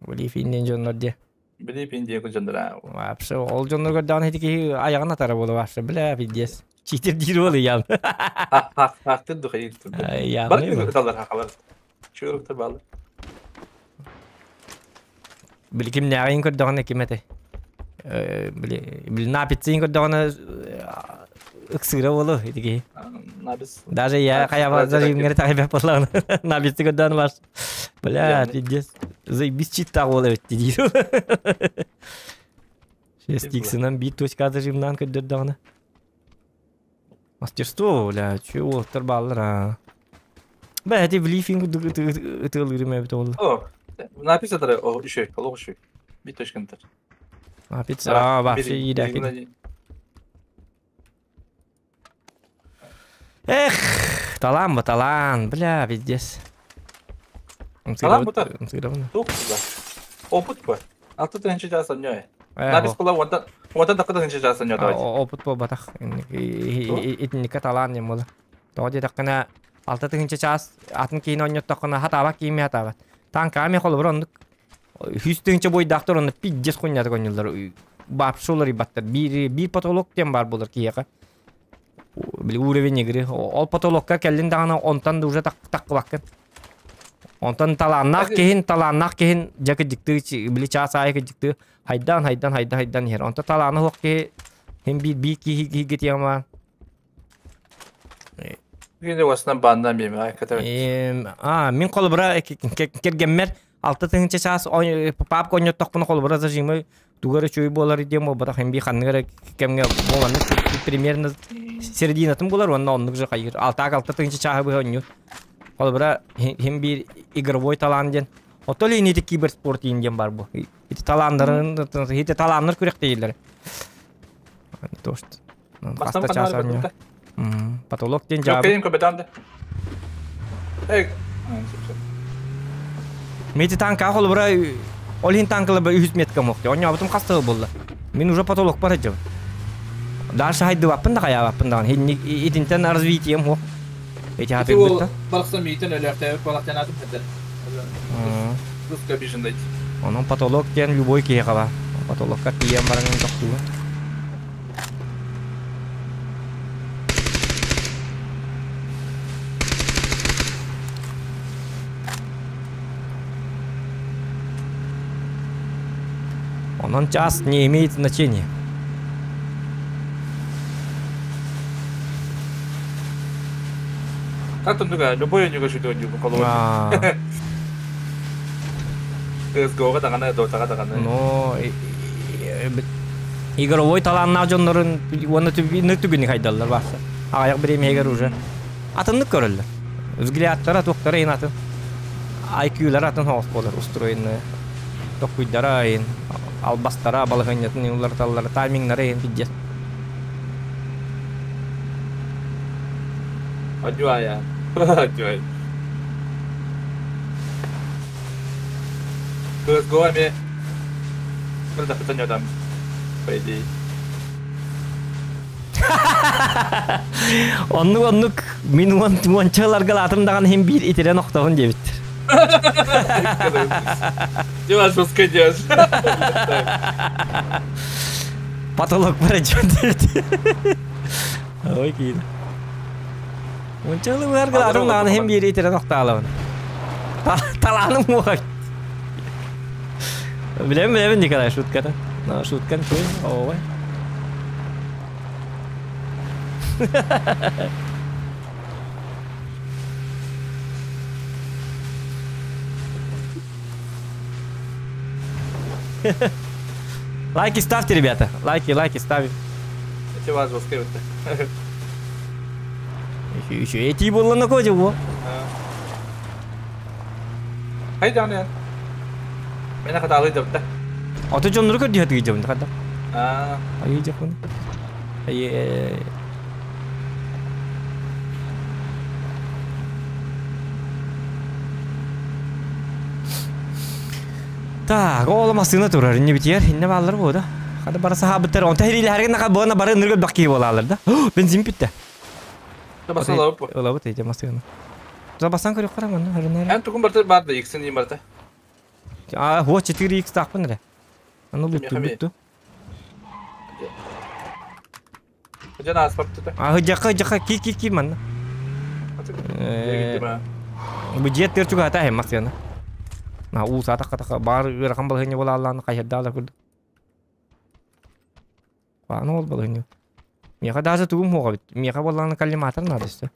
Били финден жоннор де. Били финден жоннор. Вообще, ол жоннор көрдөн хетики аягына тара болу вообще, бля, пиздец. Читер дир болу ян. Ха ха ха тын духай. Я. Бар талар хакалар. Чүрүк балы. Били ким нягын көрдөн кимете. Били били напитсин көрдөн Ыксыыра буолу итиги. Даже я хайа зажимҥа тахайбах буоллаҕына набисты көрдөөн бар. Бля, пиздец. Заебись читтаах буола эбит диир. Шестиксынан биир точка зажимнаан көрдөрдөҕүнэ. Мастерство, бля, чү уолаттар бааллар а. Бля, эти блифинг ытыалыырым эбит ол. О, написано о, еще, олох еще. Биир точкантар. А, вообще иирээки. Эх, талаан бу талаан, бля, пиздец. Талаан бута. Туох да. Опыт ба. Алты тыһынча чаас онньой. Напис була уонтан уонтан такка тыһынча чаас онньой давайте. Опыт буолбатах. Итинникке талаан диэн буола. Тоҕо диэтэххинэ 6 тыһыынча чаас атын киһини онньоттоххуна хатаабат киһи эмиэ хатаабат. Танкаҕа эмиэ холобура оннук 100 тыһыынча буойдаахтар онно пиздец хуйнятык оонньууллар. Вообще уларыйбаттар. Биир, биир потолок диэн баар буолар киһиэхэ. Били уровень игры. Ол потолокка кэллин даҕаны онтон да уже таххыбаккын. Онтон талааннаах киһин, талааннаах киһин дьэ кыдьыктыы, били чаас аайы кыдьыктыы хайдан, хайдан, хайдан, хайдан иһэр. Онтон талаана суох киһи хин биир биир киһи киһигэ тиэмэ Кини уосна банна миэмэ айката. А, мин холобура кэргэммэр 6 тыһыынча чаас папка онньоттохпуна холобура зажимы тугу эрэ үчүгэй буолар диэн буолбатах хин бии ханнык эрэ кэмҥэ буоланнык примерно серединатын булар уонна оннук же хайыыр алтаак 6 тыһыынча чааһы быһа онньуур холобура хин биир игровой талаан диэн ото линити киберспорт диэн бар бу ити талааннарын ити талааннар күрэхтэһиилэр не то что хаста чаас оонньуу потолок диэн жаабы Эй, Мити танка холобура ол иһин танкалар үһүс метка мохте. Онньообутум хас тыл буолла. Мин уже потолок бар сылдьабын. Дальше хайдыбаппын да хайаабаппын даҕаны. Итинтэн развитием хуох. Эти Ити ол барахсан миитин өлөөхтөөбүт балахтанаатым хэтэр. Руска обиженный. Онон потолок диэн любой киһиэхэ баар. Потолокка тиийэн баран тохтуугун. Онон час не имеет значения. Так там туга любой нюга шүтө нюга холобур. CSGO-га даҕаны, Dota-ҕа даҕаны. Но игровой талааннаах дьоннорун уонна түгүнү хайдаллар бааса. Аҕыйах бириэмэһигэр уже атыннык көрөллөр. Взглядтара туохтара ин атын. IQ-лар атын соҕус буолар устроенные. Токуйдара ин албастара балаһыанньатын уларыталлар таймингнара ин пиздец. Одюая. Одюай. CSGO эмиэ там, по идее. Оннук оннук мин уон уончаларга лаатым даҕаны иһин биир итирэн охтобун диэбиттэр. Дела жестко делаешь. Потолок пройдет диэбит. Ой киин. Уончалы быһарга лаатым даҕаны иһин биир итирэн охтаалабын. Талааным уоҕай. Билэбин билэбин Николай шутката. Но шуткан чуй, ой. Лайки ставьте, ребята. Лайки, лайки ставим. Эти вас жестко Еще, еще эти было на коде, во. Хайдан Мен хатаалый дапта. Ото дьоннору көрдү хатыгы хата. Аа. Айы жакын. Айы. Так, ол массыына турар, инне битиер, инне баалар бу да. Хада бара сахабыттар, онта херилерге нака буона бары ыныргы бакки болалар да. Бензин бүтті. Басан алып бу. Олабыт эти массыына. За басан көрүк караман, хөрүнөр. Эн тугун барта бар да иксин дейм барта. А, вот 4x тақпын ре. Аны лутту бутту. Жана аспапты. А, жака жака ки ки ки манна. Бу жет терчуга ата хем массыына. На уу сата ката бар ырахан балыгыня бола алланы кайырдаала күрдү. Аны ол балыгыня. Миэхэ даже тугум суоҕа эбит. Миэхэ буоллаҕына коллиматор наада өссө.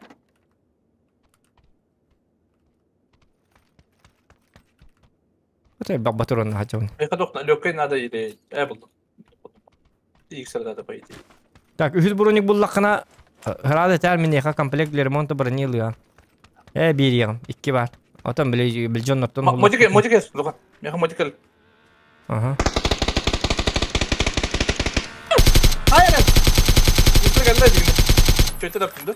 Вот элбэх батуроннаах дьон. Миэхэ тохна легкой надо или булдум. Иксер надо по идее. Так, үһүс броник буллаххына Рада этээр миниэхэ комплект для ремонта брони ылыа. Биэриэҕим. Икки бар. Отон били били дьоннортон Мотик мотик лука. Миэхэ мотик Ага. Ай ай. Быстро кэллэ дигин. Чөйтө таптым да.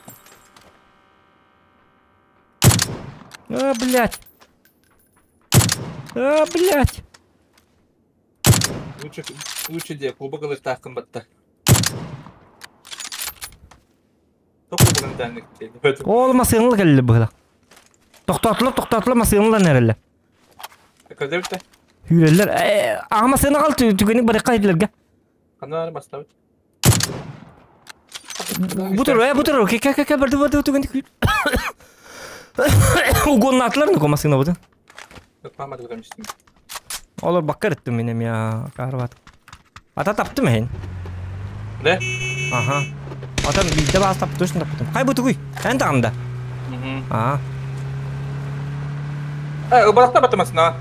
А, блядь. А, блядь. Лучше лучше де кубок ылыктааххын батта. Тоқ кубогын тәнник. Ол масыынла кэлли быһыла. Тохтоотулар, тохтоотулар масыынла нэрэллэр. Көдөбүттэ. Хүрэллэр. Аҕа масыына хал түгэнник барыкка хидилерге. Ханна бастабыт. Бутур, бутур, ке ке ке барды барды түгэнник. Угоннаатылар нуко масыына бутун. Мама дегенмиштим. Олор баккар иттим минем я карват. Ата таптым эһин. Да? Аха. Атам биирдэ баас тап точно таптым. Хай бутугуй. Эн тағында. Аа. Барахта батамасына.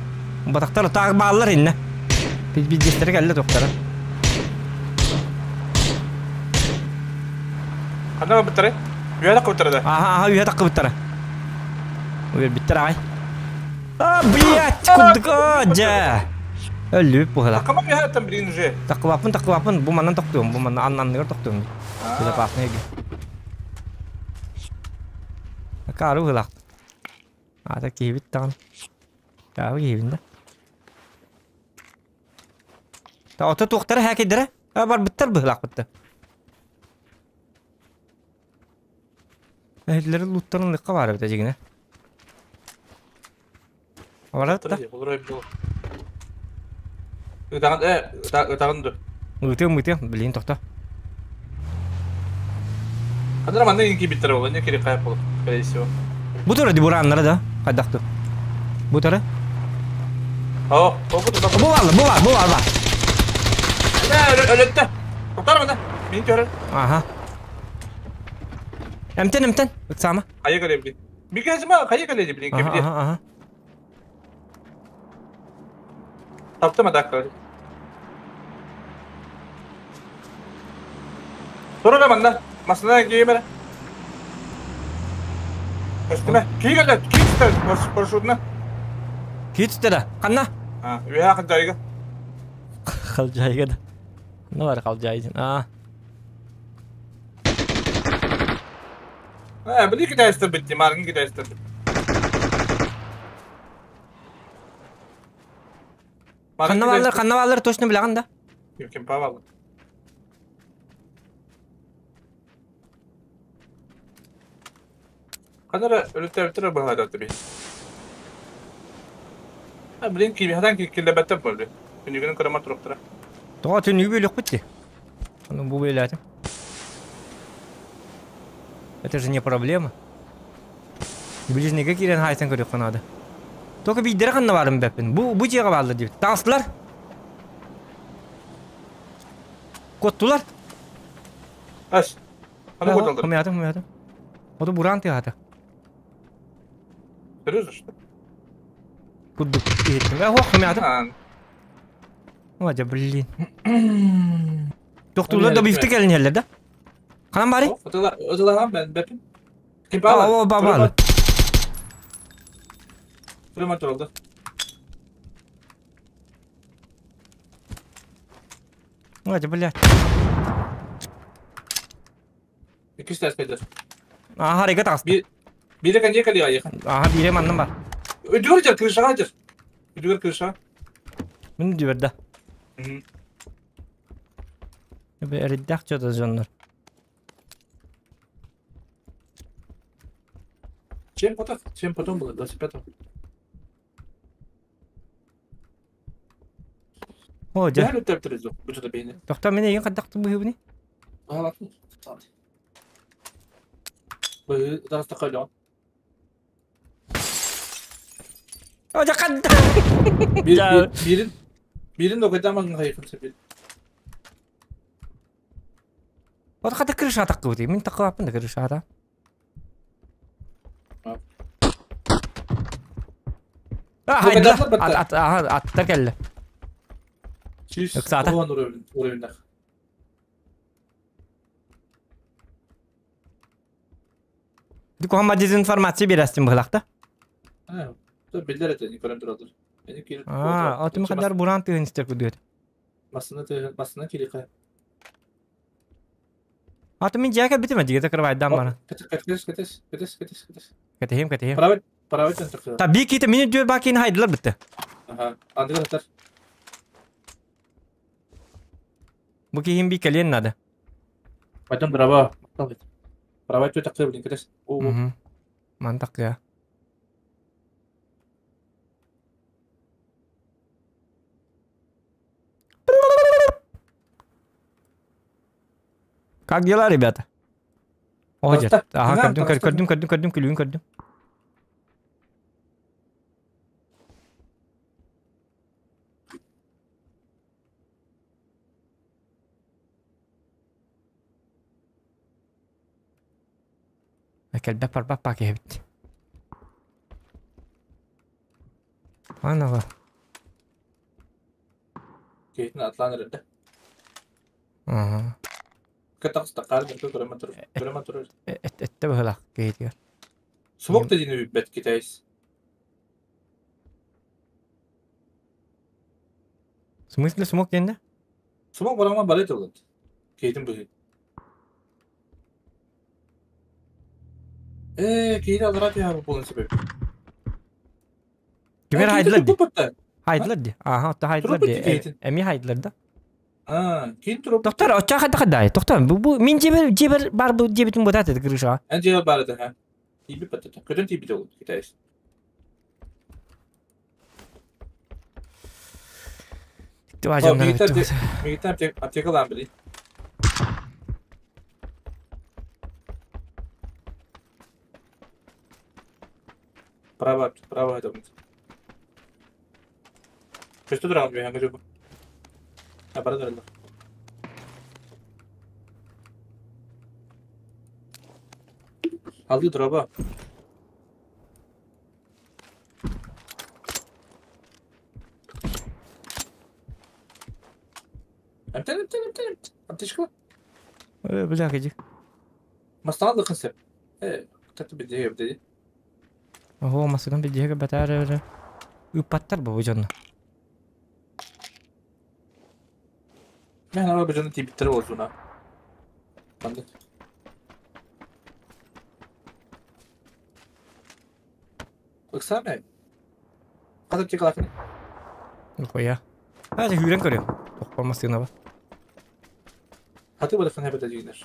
Батактар тағы баалар инне. Бидестері кәлле тоқтара. Ханна баттары? Үйәдә кыбыттары да. Аха, аха, үйә таққы биттара. Үйә биттер ағай. А, блядь, курдук, а, жа. Өлүп бұғыла. Такама үйәттен билин уже. Таққыбаппын, таққыбаппын, бу манан тоқтуым, бу манан аннанныгар тоқтуым. Безопасный эге. Кары бұғылақ. Ата кейбит тағын. Тағы кейбин да. Та ота туқтары хәкедірі. А, бар биттер бұғылақ бітті. Әйтлері луттарын лыққа бар бітті жегіне. Барат да. Ытагын ытагын ду. Ытым, ытым, блин, тоқта. Ханна манна инки биттер болду, не керек кайып болду, скорее всего. Бу туры бураннары да, кайдақты. Бу туры. О, о, бу туры. Бу бар, бу бар, бу бар, бар. Өлөттө. Токтар мында. Мен көрөр. Аха. Эмтен, эмтен. Ыксама. Кайы келе блин. Микезма кайы келе блин, кебиде. Аха, аха. Таптым адакка. Тура манна. Масына киймере. Өстүмө. Кийгеле, кийстер, парашютна. Кийстер да. Канна? А, үйә кылжайга. Кылжайга да. Ну бар кылжайдын. А. А, били китайстер битти, маргын китайстер. Канна баллар, канна баллар точно билаган да. Ким павал. Канара өлүттер баһада таби. А блин ки хадан ки килле баттап болду. Түнүгүнүн карама туруптура. Тоға түнүгү бөлөк битти. Аны бу бөлөтүм. Это же не проблема. Ближнеге кирен хайсан көрөк канады. Только биддер канна барым беппин. Бу бу жеге барды дип. Тагыстылар. Коттулар. Аш. Аны коталдыр. Хумятым, хумятым. Оду буран тыгата. Серьезно, что? Курдук иттим. Ох, хумятым. Ой, блин. Доктурлар да бифте келин да? Канан бari? Отула мен беппин. Ким бала? О, бабалы. Прямо туралды. Ой, блядь. Икки стас кайдар. Аха, река тагысты. Бире канье кали айы. Аха, бире маннан бар. Үдүгөр жар крышага жар. Үдүгөр крыша. Мин дүберде. Эрдак чода жоннор. Чем потом? Чем потом было? 25-го. О, жа. Бәрі өттіп тұрызды. Бұл жерде бейне. Тоқта, мен ең қаддақты бұйыбыны? Ағалатын. Бұл дараста қайлаған. О, жа қадда! Бірін оқыда маңға қайқын сәбел. Вот хата крыша таккыбыт. Мин таккыбаппын да крышата. А, хайдылар. Аттар кэллэ. Ыксаата. Кухама дезинформация берәстин быһылахта. Биллер этэ, көрөн туралар. А, отым хадар буран тыын истер күдүөт. Масына масына кирика. Аты мин дьиэ кэлбитим дьиэ закрывайдаан баран. Кэтес, кэтес, кэтес, кэтес, кэтес. Кэтэһиэм, кэтэһиэм. Правый, правый центр. Та би киитэ мини дүөр баа киин хайдылар битте. Ага, андыгар атар. Бу киһим би кэлиэн надо. Пойдем дрова. Правый чуть такой, блин, кэтес. Угу. Ман такыя. Как дела, ребята? О, дед. Ага, көрдүм, көрдүм, көрдүм, көрдүм, күлүүн көрдүм. Кэлбэт барбат пак эбит. Анаға. Киһитин атлаан эрэрдэ. Ага. Кытах тақаар бэркэ көрөмө турар. Көрөмө турар. Этте быһылах киһитигэр. Смок да диэни билбэт китайс. В смысле смок диэннэ? Смок барама бары тылыт. Киһитин быһыы. Ээ, киһити аллараа түһэ буолан сөп. Кимер хайдылар ди? Хайдылар ди. Аха, отто хайдылар ди. Эми хайдылар да. А, кин туруп. Доктор, очча хайда хайдай. Токтор, бу бу мин жебер жебер бар бу жебитин бутат эти крыша. Эн жебер бар это, ха. Тиби патата. Көтөн тиби жол, китайс. Мигитен аптекалаан били. Право, право это будет. Көстө туран бүйэн көжөбү. Апара тураллар. Алды дроба. Эмтен, эмтен, эмтен, эмтен. Аптечка. Э, бля, иди. Мастан да кынсеп. Э, кстати, бидеге бидеге. Ого, масыгын бидеге бэтээр ыппаттар бу дьонно. Мен ана бу дьону тиийбиттэрэ буолсуна. Маннык. Ыксаамай. Хас аптекалаахыный? Хуя. А, сүүрэн көрүөм. Тохпор массыына бар. Хаты барахсан эбэтэ дьиҥнэр.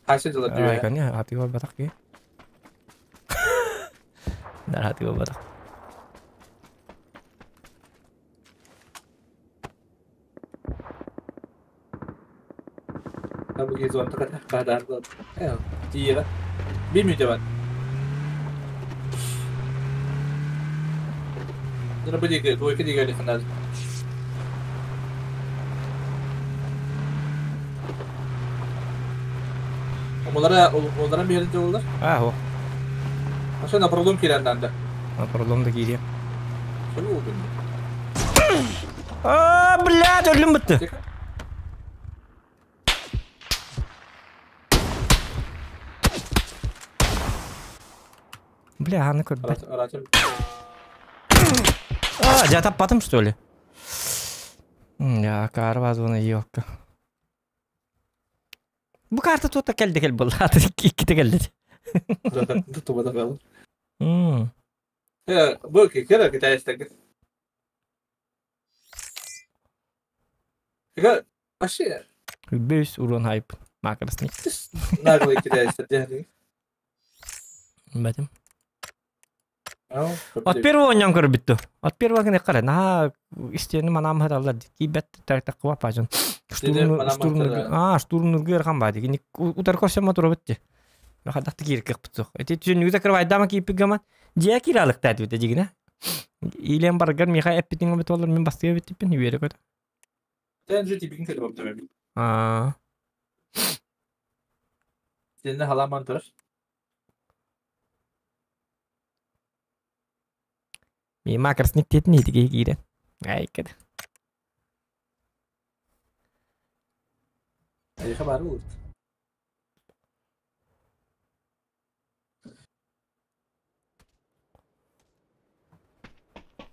Хайса дьылар Ай, дьүө. конечно, хаты барбатах киһи. Нар хаты барбатах. Бу зон таката бадар. Э, тиера. Bir мүнүүтэ бар. Бу диэки, двойка диэки ханаа. Олара олара биэрин дьоллар. А, о. Ошо на пролом киирэн да. На пролом да киириэ. Сөбү угун. А, блядь, өлүм бытты. Бля, аны көрбөт. А, я таппатым, что ли? Я карва ёлка. Бу карта тута келди кел был. Аты икките келди. Тубада калды. Э, бу кера китайстаг. Эга, вообще. Бес урон хайп. Макросник. Наглый китайстар дияни. Бэтим. От первого ньон көрбүттү. От первого гына кара. На истени манам хаталлар. Кибет так так куа пажын. Штурм штурм а штурм нургер бади. Кини утар көрсөм мотор битти. Хадакты кирик кыппытсох. Эти түн закрывай дама кийип гаман. Дия киралык та дибите дигине. Илен баргар миха эппитиң бит олар мен бастыга биттиппин үере көтө. Тен же тибин келип аптым. А. Сенне халаман турар. Ми макросник тетин итиге киирен. Айкад. Эйхэ бары улут.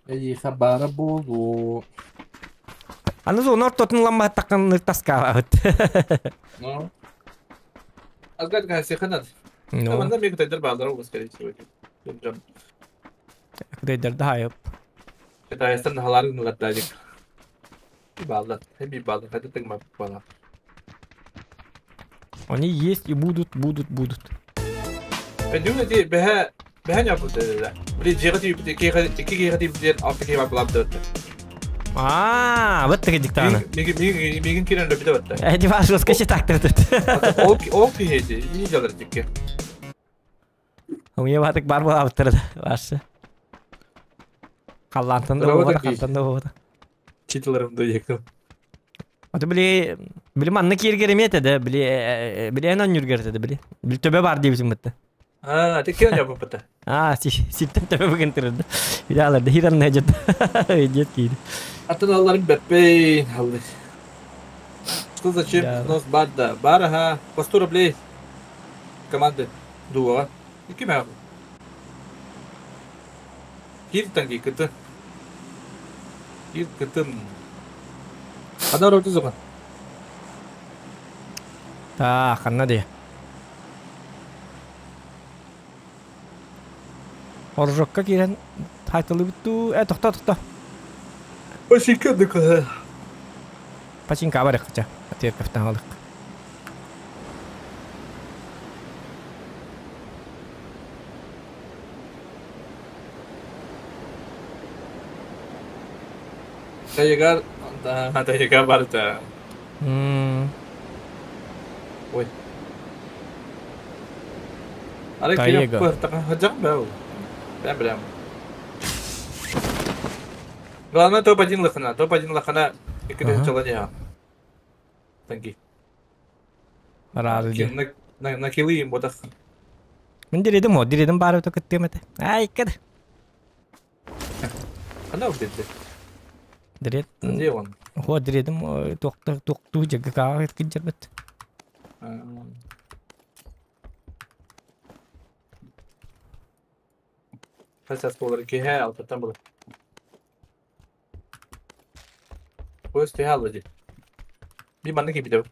Эйиэхэ баара буолуо. Аны зона ортотун ламматтаккан таскаабыт. Ну. Азгат гасиханат. Ну. Манна миг тайдар баалара угас скорее всего. Дьон. Кудайдар да хайып. Китайстан халарын ылаттаадик. Баалар. Эми баалар. Хата тыгма баалар. Они есть и будут, будут, будут. Пендүнэ ти бэһэ бэһэ ньаппыт Били дьиэҕэ тиийбит икки киһиэхэ тиийбит диэн алта киһи бар булаабыт Аа, вот таки диктана. Мигин киирэн өлбүтэ батта. Эти ваши скачи так тут. Ол ол киһи ити ини дьалар дикки. У меня батык бар булаабыттар вашы. Халлантан да буолбата, хантан да буолбата. Читаларым да ектим. Аты били били манна кииргеремиэтэ да били били эн онньургерте да били. Били төбө бар диэбитим бытта. Аа, ти киэн жабыппыта. Аа, си ситтен төбө бүгүн тырды. Билалар да хиран нэжет. Дет кииди. Атын алларым бэппейн алды. Что зачем взнос бар да? Бар, ага. По 100 рублей. Команды. Дуо. Ики мэ. Кир танги кыты. Кир кытым. Хана роты зуган. Та, ханна де. Оржокка киирэн тайтылыбыт дуу? Э, тохто, тохто. Пачинка дыкы. Пачинка барык ча. Терпефтан алык. Тайгар, тайгар барда. Ой. Ары кире куартака хаджак бау. Прям прям. Главное топ-1 лохана, топ-1 лохана икки чалания. Танки. Рады ди. На на килы им бодах. Мен диридим о, диридим бары өтө кыттым эте. Ай, кед. Ана убедди. Дирет. Где он? Хо диридим тоқты тоқту жеге каа киджер бит. Хасас болар киһэ алтаттан болар. Поезд тиһэ алба ди. Би манна киипитэ.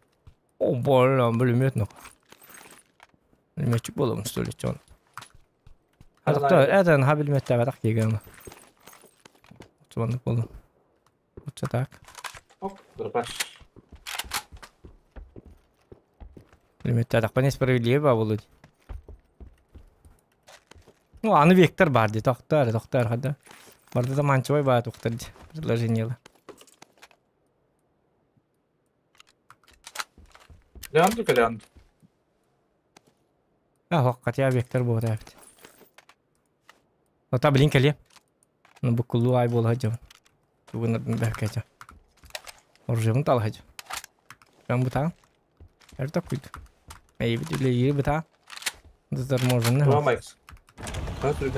О, болла, билмет нох. Билметчик болом что ли, чон. Адакта, эден ха билмет табатак дегем. Чуаннык болду. Уча так. Оп, дропаш. Билмет табатак несправедливо болду. Ну, аны вектор бар ди, токтор, токтор хада. Барда да манчыбай ба токтор ди. Предложениелы. Лянду калянду. А, хоккатя вектор болду эбит. Ота блин кэлиэ. Ну букулу ай буола сылдьабын. Тугунарбын бэһкэчэ. Оружиебын тала сылдьабын. Прям бытаан. Эр такуйд. Эйбит үлэлиир бытаан. Заторможенный. Два Майкс. О, блин,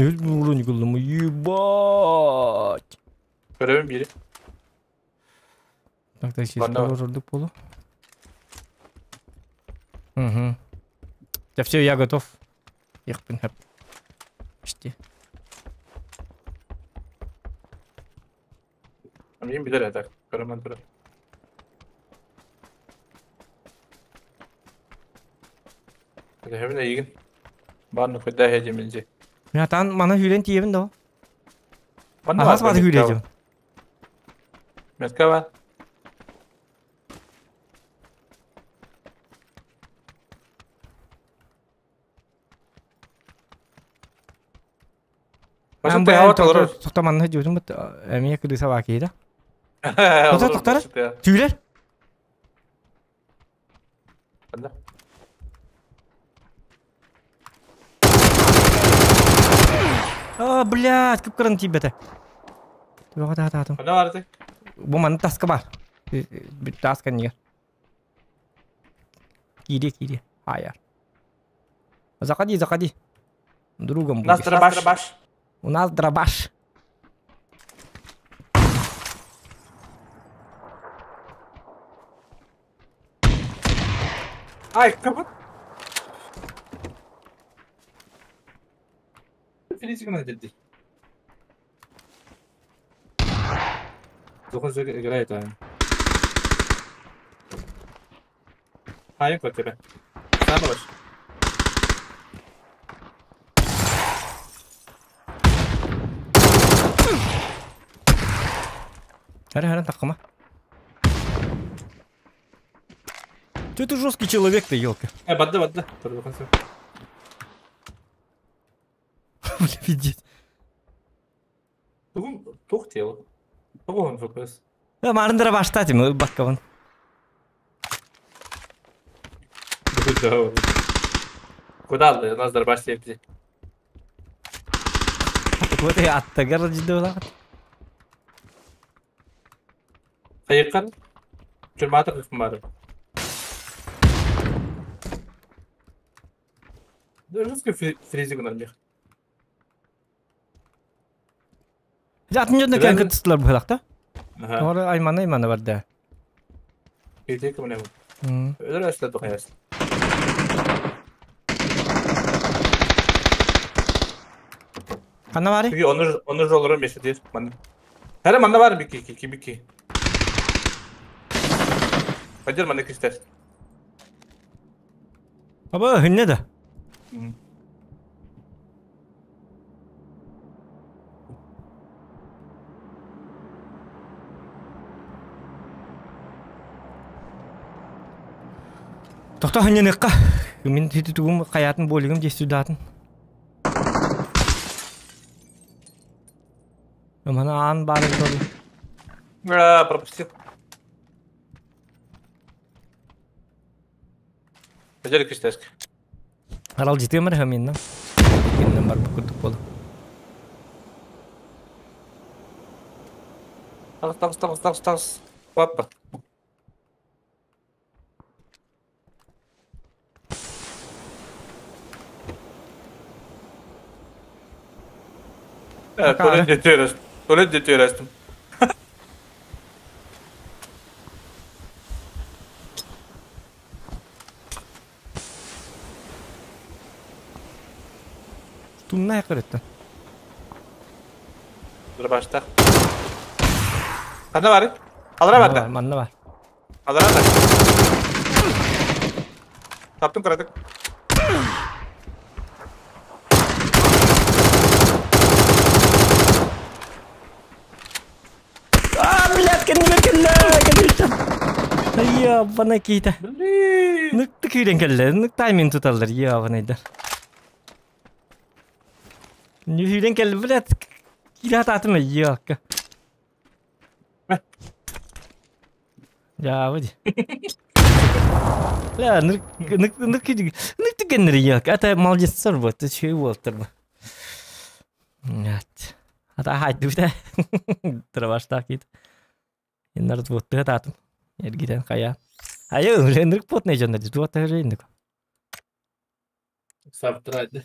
үс бурун кылым, ебать. Көрөбүн бири. Так, так, сейчас ордук болу. Угу. Да все, я готов. Ехпин хэп. Почти. Мен билер так. Көрөмөн турар. Хэбин эйигин. Бааны куйда хежиминжи. Мен атан мана хүрен тиебин да. Ахас баты хүрежим. Метка бар. Тоқта манна жөтүм бит эмие кыдыса баа киһи да. Тоқта тоқтара. Түүлэр. А, блядь, кып-кырын тиийбэтэ. Төбөҕө таатаатым. Ханна баарытай? Бу манна таска бар. Тааска нигер. Киири, киири. Аяр. Заходи, заходи. Другом У нас будешь. дробаш. У нас дробаш. Ай, кабыт. Филизик на дедди. Зохан играет, а. Хайын көтөрө. Саама баш. Хара, хара, такма. Ты ты жесткий человек-то, елка. Бадда бадда. Зохан сö. Бля, пиздец. Тугун тух тело. Тугун фокус. Марын дробаш татим, баккабын. Куда у нас дробаш тепти? Вот и аттагар жидолар. Хайыккан. Чурматыр кымбары. Жесткий фризик у них. Атын жөнді кән кытыстылар бұлақта. Ага. Ора аймана аймана бар да. Фризик у него. Өлөр өстө тухаяс. Қана бары? Çünkü onu onu жолорун беши дейт. Ман. Хара манда бар бики ки бики. Хадер манда кистер. Аба, хынне да. Тоқта хынне ныққа. Мен хити тугум хаятын болигим дестудатын. Мана ан бары тору. А, пропустил. Хадер кистер. Арал житемер хаминна. Киннен бар букурдук болу. Тагыс тагыс тагыс тагыс тагыс. Папа. Пока. Туалет детерестим. Туалет детерестим. Тунна якырытты. Дробашта. Канда бар? Алра бар да. Манна бар. Алра да. Таптым карадык. А, блядь, кеннеме келле, кеннеме. Я бана кейте. Блин. Ныкты күйрен келле, нык таймин туталар, я банайдар. Нүрен келле, блядь. Килат атым, я. Я выйди. Бля, нык нык нык нык кеннер я. Это молодец, вот, ты чего вот Нет. Ата хайды бите. Дробашта кит. Иннар вот татым. Эргиден кая. Айы, ынырык потный жондар, туат тажы Саптырайды.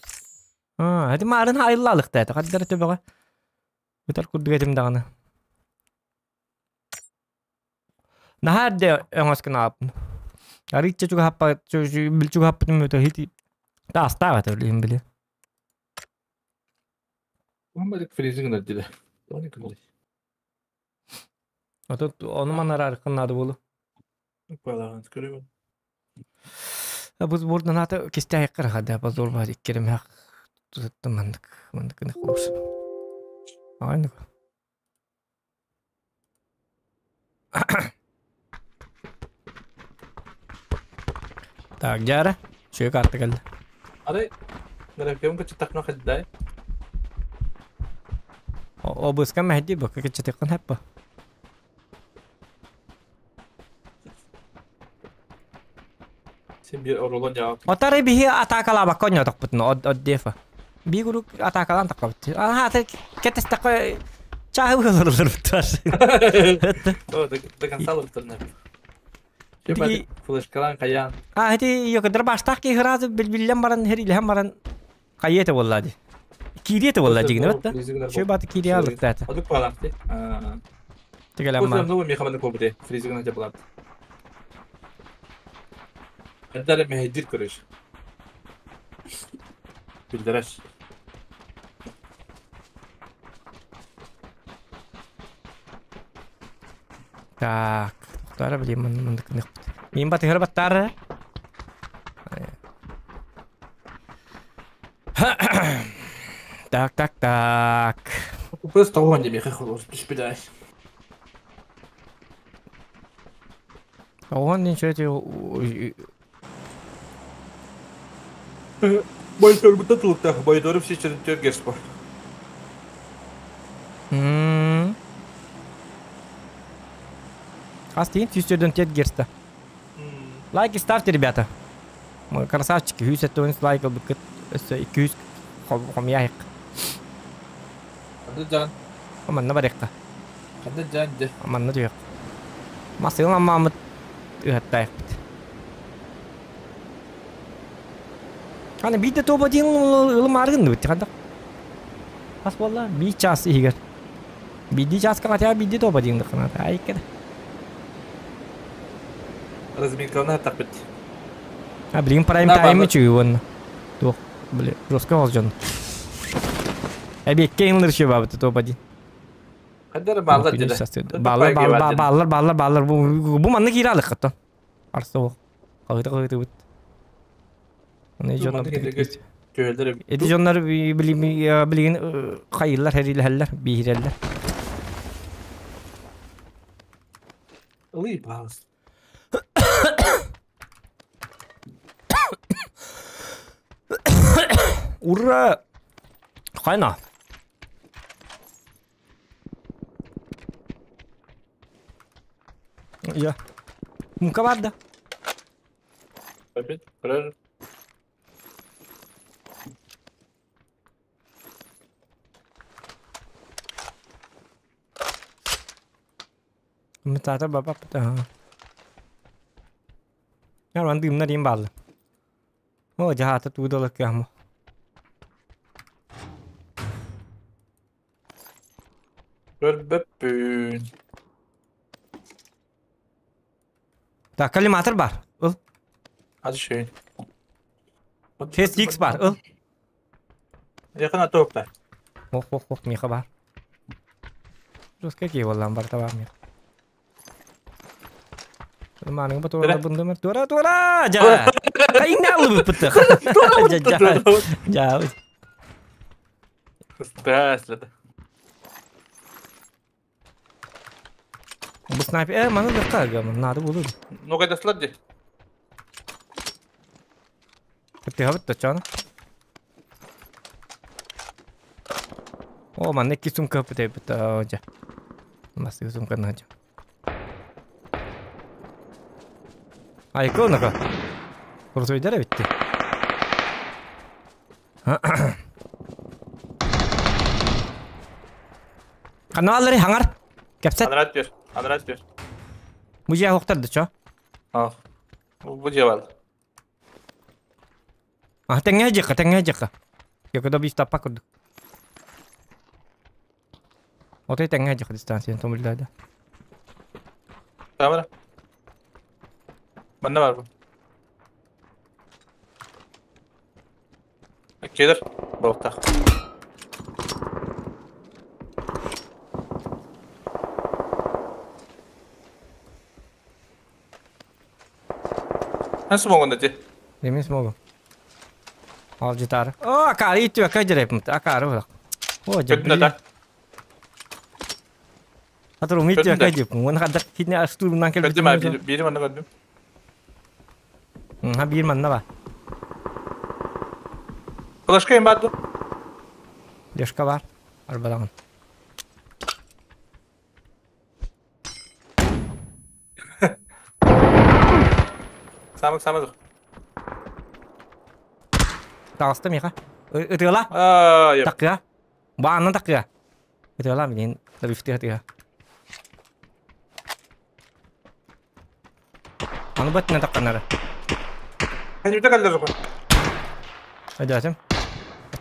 А, хadi марын айыллалык та, каддар төбөгө. Бутар курдук этим даганы. Нахар де оңоскын апын. Аричче чуга хаппа, бил чуга хаппа түмөтө хити. Та астава төр биле. Мамадык фризинг надиле. Оны кымды. Ото оны манар аркыннады болу. Палаган көрөм. Бу бурдан ата кесте айкыр хада базор бар иккерим хак. Туттым мандык, мандык не кылыш. Айны. Так, жара. Шөй карта келди. Аray Графикам кычы такма хаддай. О быска мәһди бу кычы тыкын хаппа. Сен бир оролон жаап. Отары биһи атакала баконьо токпутун од од дефа. Би гурук атакалан таккабыт. Аха та кетес такой чахы болор буттар. О, до конца лыптырна. Ити Флешкалаан хайаан. А ити йокодор баштаах киһи ыраазы билбиллэн баран херилэһэн баран хайыа этэ буолла ди. Киириэ этэ буолла дьигинэ батта. Шөй баты киириэ алыктаата. Одук палаахти. Тигелем После новый мехаманы кобуте. Фризигына жабылат. Эддere mehdir көрөш. Билдереш. Так, тохтара билим мындык ныкпыт. Мин батыһыр баттар. Так, так, так. Просто того не меха холос түспүдэ. Оҕон дин шөтү Монитор бутта тулукта. Мониторум сейчас төр герц по. Хас тиин сүүстерден тет герста. Лайки ставьте, ребята. Мы красавчики, 170 лайк ылбыккыт. Өссө 200 хомуйаайык. Ханды жан. Манна барыахха. Ханды жан де. Манна түһүөх. Масыгын аммаамыт ыһаттаайыкпыт. Аны биирдэ тоба диэн ылымаары гынныбыт ханdak. Хас буолла? Биир час иһигэр. Биирдии чааска хотя биирдии тоба диэн дыкканаата. Айыккада. Разминкалана тахпыт. А билигин прайм тайм үчүгэй уонна. Туох, били, жестко хос дьон. Эбиэккэ инлыр үчүгэй баабыт тоба диэн. Хандар бааллар деді. Бааллар, бааллар, бааллар, бааллар, бааллар. Бу, бу манна киирэ алык хаттан. Арса ол. Хаһыта хаһытыбыт. Аны дьоннор Эти дьоннор билигин хайыллар, хэрилэһэллэр, биһирэллэр. Ылый, пожалуйста. Ура! Хайна. Я. Мука бар да. Опять? Правильно? Мытата баба пыта. Я дымна дим баллы. О, жаата туудалык кыамы. Көрбөппүн. Так, коллиматор бар. Ыл. Hadi şey. Test X бар. Ыл. Yakın atı Ох, ох, ох, миха бар. Жестко кей боллан бар табар миха. Маның батура бундымыр. Тура, тура! Жа! Кайна алып бытты. Жа, жа. Здравствуйте. Бу снайпер, маны да кага, надо булur. Ну кайда слади? Ты хабыт чана. О, манна икки сумка бит жа. Масы сумка на жа. Айко нака. Курсуйдара битти. Каналлары хаңар. Кепсет. Анрат бер. Анрат бер. Бу жа хоктарды чо. А. Бу жабал. А тэҥҥэ жыка, тэҥҥэ жыка. Йокодо бис таппа курдук. Отой тэҥҥэ жыка дистанцияны томуллаада. Tamam. Манна бар бу. Келер. Болтақ. Эн смогун ди. Демин смогу. Ал житары. О, акары иттү, ака жерепмит. Акары булак. О, Көттүн да. Атыр умиттү ака жеп. Оны кадак китне аштурунан келип. Көттүм, бири манна көттүм. Ха, бир манна ба. Флешка им барды. Флешка бар. Арбадан. Самык самык. Тағысты миха. Ытыла. Такыа. Баанан такыа. Ытыла минен лифте ытыа. Аны баттына таққанары. Ханюта каллар зока. Өдөөтүм.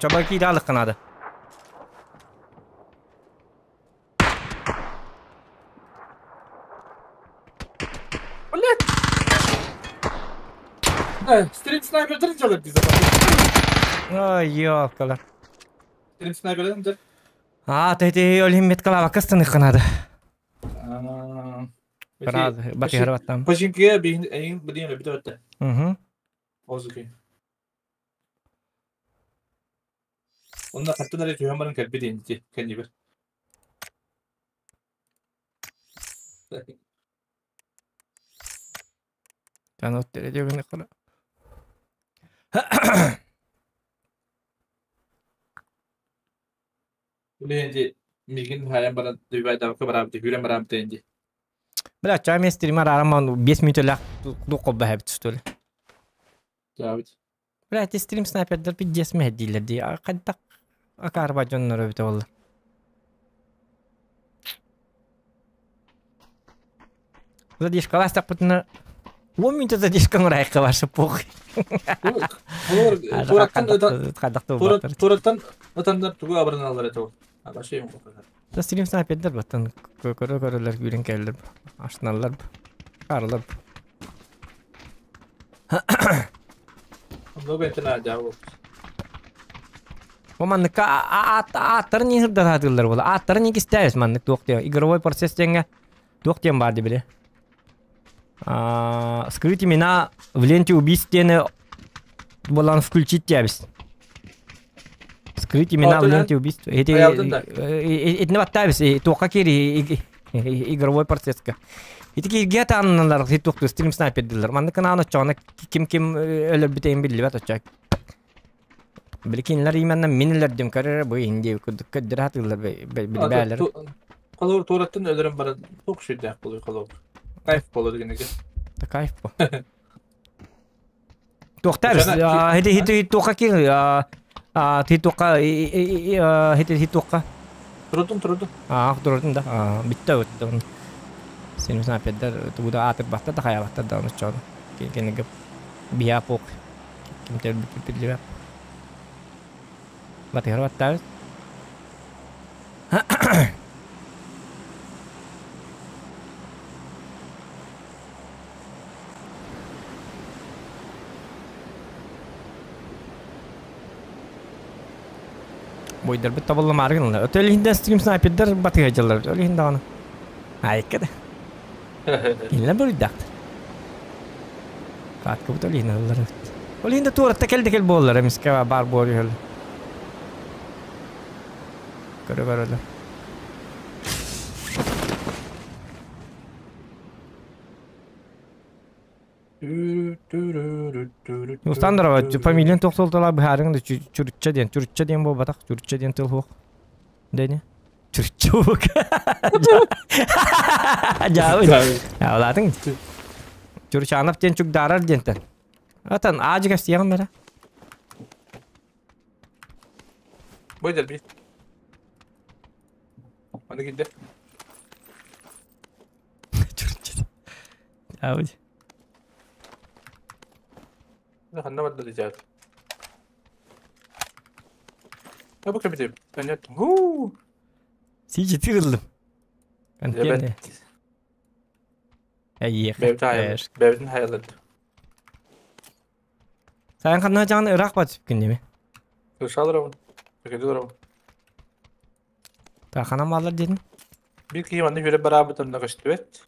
Чоба кииде алыққанады. Блять! Стрим снайперден çalır bize. Ой, ёпкалар. Стрим снайперден дьэ. Аа, тэти ол химмет калаабакка станыхханады. Батыһар баттам. Починкия биһин эйин билиэн эбит өттө. Угу. Озуки. Онна хаттан эрэ түһэн баран кэлбит инти кэннибэр. Тан оттере кара. Билиэн мигин хайан баран дүйбайдабакка бараабыт хүрэн бараабыт инди. Бля, чай мен стример араман 5 минут дуққа бәһәбит что ли. Жабыт. Бля, ти стрим снайпердер пиздец меһдилер ди. Кайдак акарба дьоннор эбитэ буолла. Задержка ластақпытына 10 минут задержка ҥырайыкка баршы похуй. Тураттан тураттан ытандар тугу абырыналар этэ ол. Абаши юм. Стрим снайпердер баттан көрө көрөлөр күүрэн кэллэр ашналлар карылар. Онно бентена жабы. Бу манныкка ааттарын не сырдатаатылар була. Ааттарын не кистээбис маннык туох диэн. Игровой процесс диэҥҥэ туох диэн баар дии Скрыть имена в ленте убийств диэни буолан включить диэбис. Скрыть имена в ленте убийств. Эти итини баттаабис туохха киири игровой процесска. Ити кииргэ таанналар туохту стрим снайпердилер. Маннык анаан оччоҕуна ким-ким өлөрбүтэ биллибэт оччо. Биликинлер именно минилердим көрөр бу инди курдук көддөр хатылар билбээлер. Холор туораттан өлөрөн баран туох сүрдээх буолуй холор. Кайф болор дегенеге. Да кайф бу. Туохтар хити хити туохка кир а ти туохка хити хити туохка. Турудум турудум. А турудум да. Битте өттө. Сен снайпердер тугуда атыр батта да хая батта да оны чону. Кенеге бия пок. Кимтер бит Батыгар баттабыз. Бойдарбыт табылламаары гыналлар. Өтө стрим снайпердер батыга дьаллар. Ол иһин даҕаны. Айыкка да. Кинилэр буруйдаахтар. Кааткабыт ол иһин ыллар. Ол иһин да туоратта кэл да кэл буоллар эмискэ баар буор үһү. Көрө көрөлөр. Устан фамилиян туох суолталаах быһаарыҥ да Чуручча диэн. Чуручча диэн буолбатах. Чуручча диэн тыл суох. Дэни. Чуручча бук. Дьаабы. Аалаатыҥ. Чурчанов диэн чугдаарар диэнтэн. Атан аажы кэпсиэҕим эрэ. Бу би. Аны кидде. Чуручча. Дьаабы. Ханна барда дежат. Бу кэбитим. Понятно. Ху. Сичи тырыллым. Контент. Эйиэх. Бэбитин хайалар. Сайын ханна жаҕын ыраах бат сүпкүн деми. Слышал Кэдилер Та ханан баалар диэтин? Бир киһи манна хүрэ бараабытын да көстүбэт.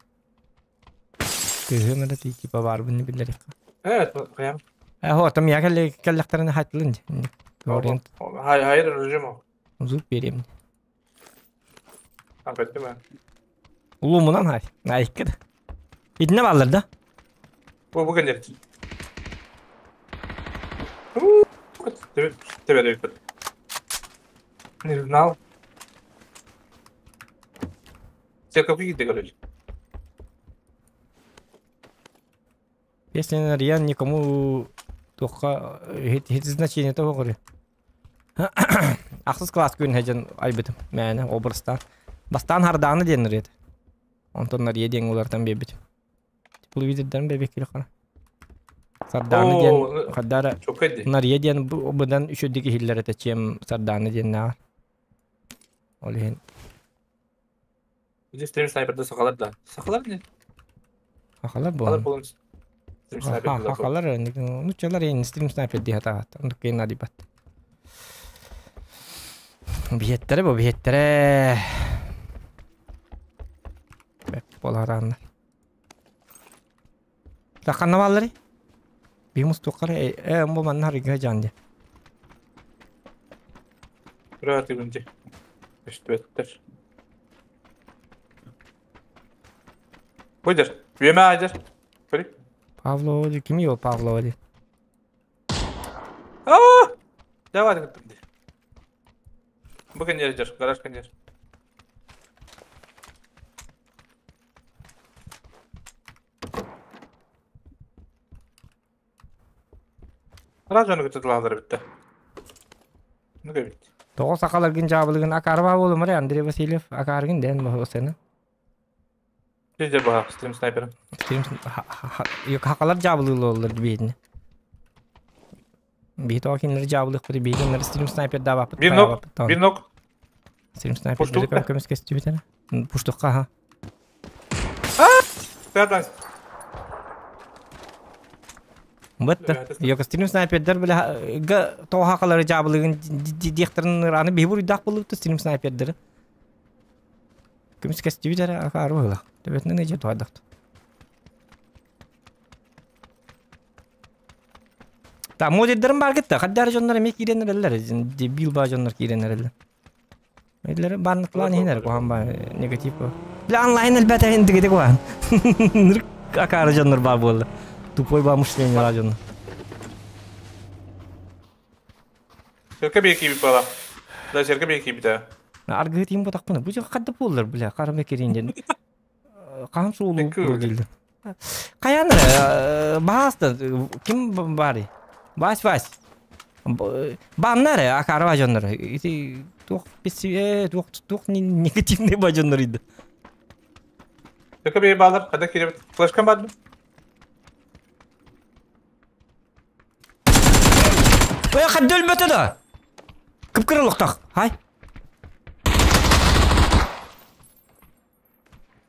Тыһын эрэ типа баарбын биллэр. Evet, кыям. Э, там я кэлле кэллэхтэрин хаттылын. Ориент. Hayır, hayır, режим о. Звук берем. Анкеттим. Улуумунан хай. Айыкка да. Итинне бааллар да? Бу бу кэллер. Тебе тебе тебе. Не знал. Сен какие ты говоришь? Если я никому туохха хит значение того говорю. Ахсыс класс күн хәжен айбытым. Мәне образтан. Бастан хардааны диэн рет. Онтон нария диэн улартан биэрбитим. Телевизордан бэбеккили хара. Сардаана диэн хаддара Нария диэн быдан үчүдик иһиллэр этэ чем Сардаана диэннээҕэр. Ол иһин. Ити стрим снайперда сахалар да. Сахалар не? Сахалар буолан. Сахалар нуччалар эн стрим снайпер дии хатаат. Оннук киэн адибат. Биһиэттэрэ бу биһиэттэрэ. Бэп болараннар. Ханна баалларый? Биһи мустуоххара э бу манна харыйга дьаан дии. Кыра дии. Көстүбэттэр. Быдыр. Үөмэ айдыр. Көрүй. Павлова дии. Кимий ол Павлова дии? Аа! Давай кыттым дии. Бу кэннер гараж кэннер. Араас дьону кытта тылааллара бүттэ. Ну эбит. Тоҕо сахаларгын дьаабылыгын акаарбаа буолумар Андрей Васильев акааргын дээн баһыласына. Сизде баһа стрим снайпер. Стрим хакалар дьаабылыыллар биһитини. Биһи тоҕо кинилэр дьаабылыахпыт биһи кинилэр стрим снайпер даабаппыт. Бир нок, бир нок. Стрим снайпер көмүс кестүбүтэ. Пуштукка ха. Пятан. Бытта. Йок стрим снайпердер биле га тоҕо дьаабылыгын диэхтэрин аны биһи буруйдаах буолбут стрим снайпердери. Көмүс кестүбүт эрэ акаары быһыылаах. Төбөтүнэн эдьэ туһайдахт. Та модердерин бар кетті. Хаддар дьоннор эмиэ киирэн эрэллэр. Дебил ба дьоннор киирэн эрэллэр. Эдлер барныклаан иһинэр куһаан ба негатив бу. Бля онлайн элбэтэ индигите куһаан. Нырк акаары дьоннор баар буолла. Тупой ба мышление ла дьоннор. Серка бие киибит бала. Да серка бие киибитэ. Аргыһы тиим ботахпына. Бу жыл хадда буоллар бля харам кириин ден. Хаһан суолу дииллэр. Хайаан эрэ баһааста ким баарый? Вась Вась. Баанна эрэ акаарба дьоннор. Ити туох туох туох негативный ба дьоннор иди. Төкө бие баалар, хада кииребит. Флешкам баар Ой, хадда өлбөтө да. Кыпкырыл охтах. Хай.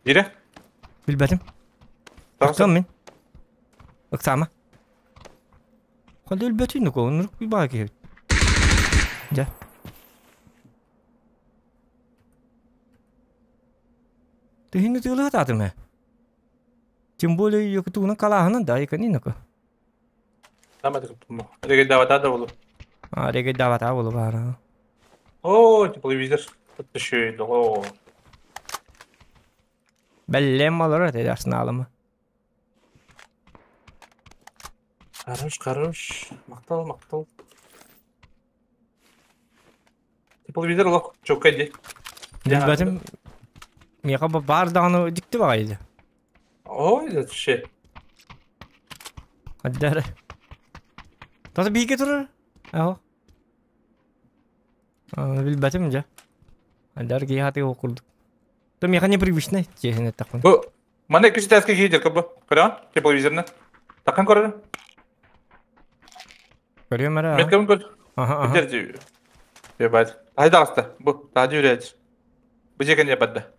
Ире? Билбэтим. Ыксам мин. Ыксама. Хадда өлбөтүн нуко, оннук баа киһи. Дьэ. Тыһыны тыылыһа таатым ээ. Тем более якутугунан калааһынан да яканинако. Регайдавата да болу. А, регайдавата болу баара. О, тепловизор. Еще о. Бэллем олорор этэ арсеналыма. Хорош, хорош. Мактал, мактал. Тепловизор лох, чокка ди. Билбэтим. Миэхэ баар даҕаны дьикти баҕайы. Ой, это ше. Аддары. Тата бииргэ турар. Аho. Билбэтим дьэ. Аддары киһи хатыга курдук. То миэхэ непривычно, чиэһин эттэхпинэ. Бу манна икки ситээскэ киһи дьэркэ бу. Көрөҕүн? Тепловизорна. Такан көрөр. Көрүөм эрэ. Меткабын көр. Аха, аха. Дьэр Ебать. Айда аста. Бу, таажы үрээч. Бу жекен ебадда.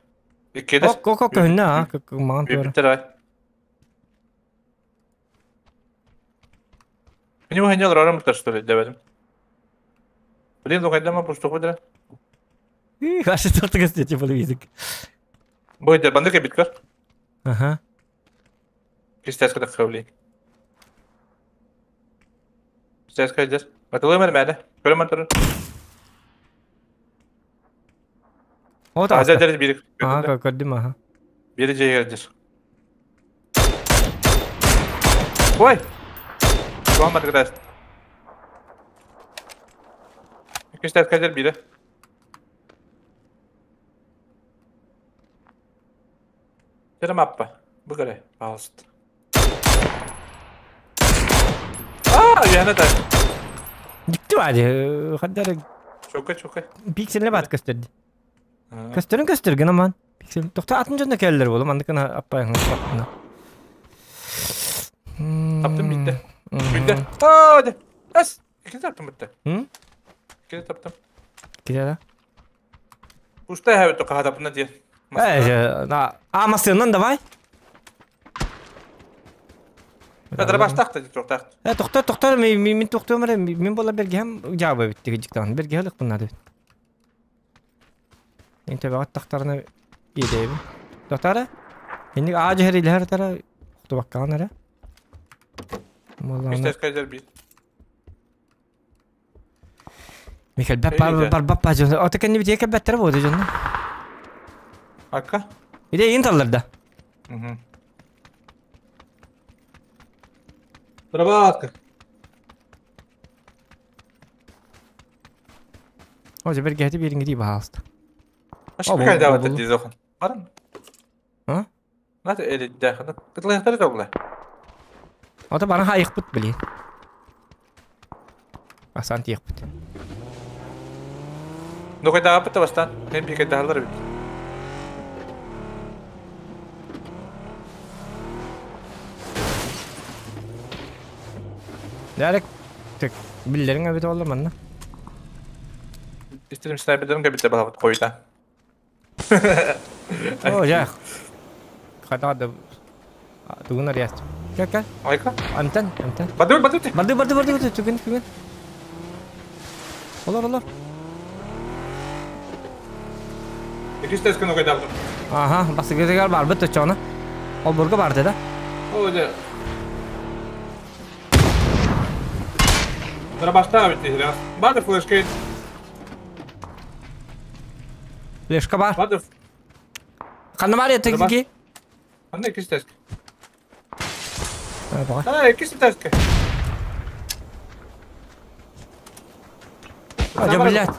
Иккедес. Ок, ок, көһүннэ, а, маҕан туора. Бүттэр ай. У него хотел рарам что ли, дебетим. Блин, ну когда мы просто ходили. Хаши тортыгас тепловизор. Бу дер банды кебит көр. Аха. Кистес кыдак хавли. Кистес кайдер. Батылы мер мәне. Көрөм антырын. О, Аза дер бир. Ага, көрдүм, аха. Бир жегердир. Ой! Туан батыгдас. Кистес кайдер бире. Терем аппа. Бу көре, пожалуйста. А, я не так. Дикти бади. Хаддар Чока, чока. пикселне бат көстөрдү. Көстөрүн көстөргөн аман. Пиксел. Тохто атын жонно келдер болом, андыкына аппайын. Таптым битте. Битте. Аа, де. Эс. Икки таптым битте. Икки таптым. Киде да? Пустай хабит тока хатапына диэн. Э, на, а массыынан давай. Дробаштах да тоқтақ. Э, тохтор, тохтор, мен мен тохтор, мен бола бергем жаба битти жиктан. Берге хылык буннады. Мен төбәгә тахтарны идеби. Тохтара? Инде а жер иләр тара тубаккан эре. Молланы. Мистер Кайзер бит. Михаил бап бар бар бап бап жон. Ата кенни бит бәттер болды жон. Ака. Иде ин талларда. Угу. Дробатка. О, же берге хәти бериңги ди баһаста. Аш кайда бат ди зохан. Баран. А? Нат эли дахы. Кытлайхтар да Ата баран хайык бит били. Асан тиек бит. Ну кайда бит бастан. Мен бик кайда бит. Дәрек тек биллериң бит олар манна. Истерим снайперден кебите бала койда. О, жа. Кайда да тугунар яст. Кел, кел. Айка. Амтан, амтан. Бады, бады. Барды, барды, барды, барды, түгін, түгін. Олар, олар. Икки күн кайда. Ага, басы гезегер бар бит чона. Ол бурга барды да. О, жа. Дробашта бит раз. Бады флешка. Флешка бар. Бады. Каны бар eti Анда икки тест. Бага. А, икки тест. А, блядь.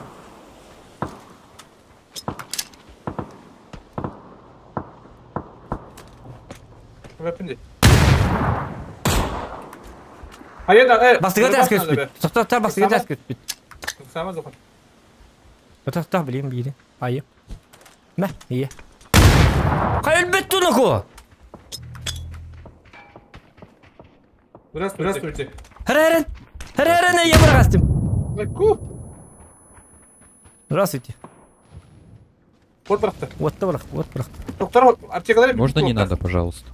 Вепинди. Hayır, э. Бастыга тәс көспүт. Токтор, бастыга тәс көспүт. Сама зохан. Токтор, билем бири. Айы. Мә, ие. Кайыл беттү ноку. Здравствуйте. Здравствуйте. Хәрәрен. Хәрәрен я баргастым. Ку. Здравствуйте. Вот брат. Вот брат, вот брат. Доктор, аптекалар. Можно не надо, пожалуйста?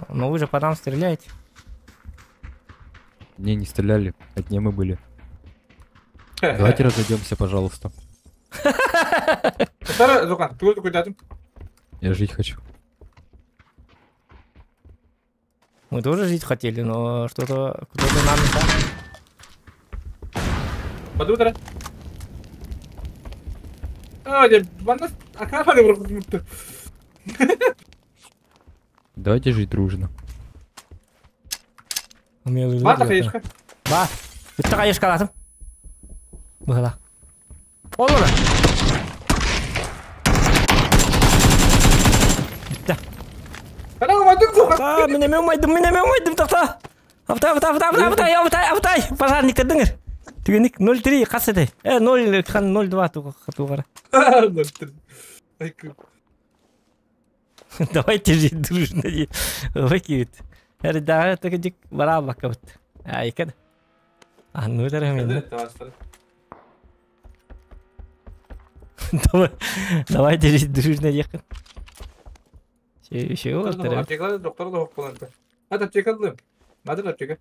Ну вы же по нам стреляете. Не, не стреляли, одни мы были. Давайте разойдемся, пожалуйста. Я жить хочу. Мы тоже жить хотели, но что-то кто-то нам не так. Подутро. А, я Давайте жить дружно. Бар хаешка. Бар. Бітті хаешка алатым. Бұғыла. Олар. Бітті. А, мен эме умайдым, мен эме умайдым, тоқта. Аптай, аптай, аптай, аптай, аптай, аптай, аптай. Пожарниктер дыңыр. Түгенік 0,3 қас еді. 0, 0,2 туғара. 0,3. Давайте жить дружно. Выкинет. Да, это дик барабака вот. Айка. А ну это Давайте жить дружно ехать. Еще вот. Аптека доктор да хоккуланты. Надо аптека дым. Надо аптека.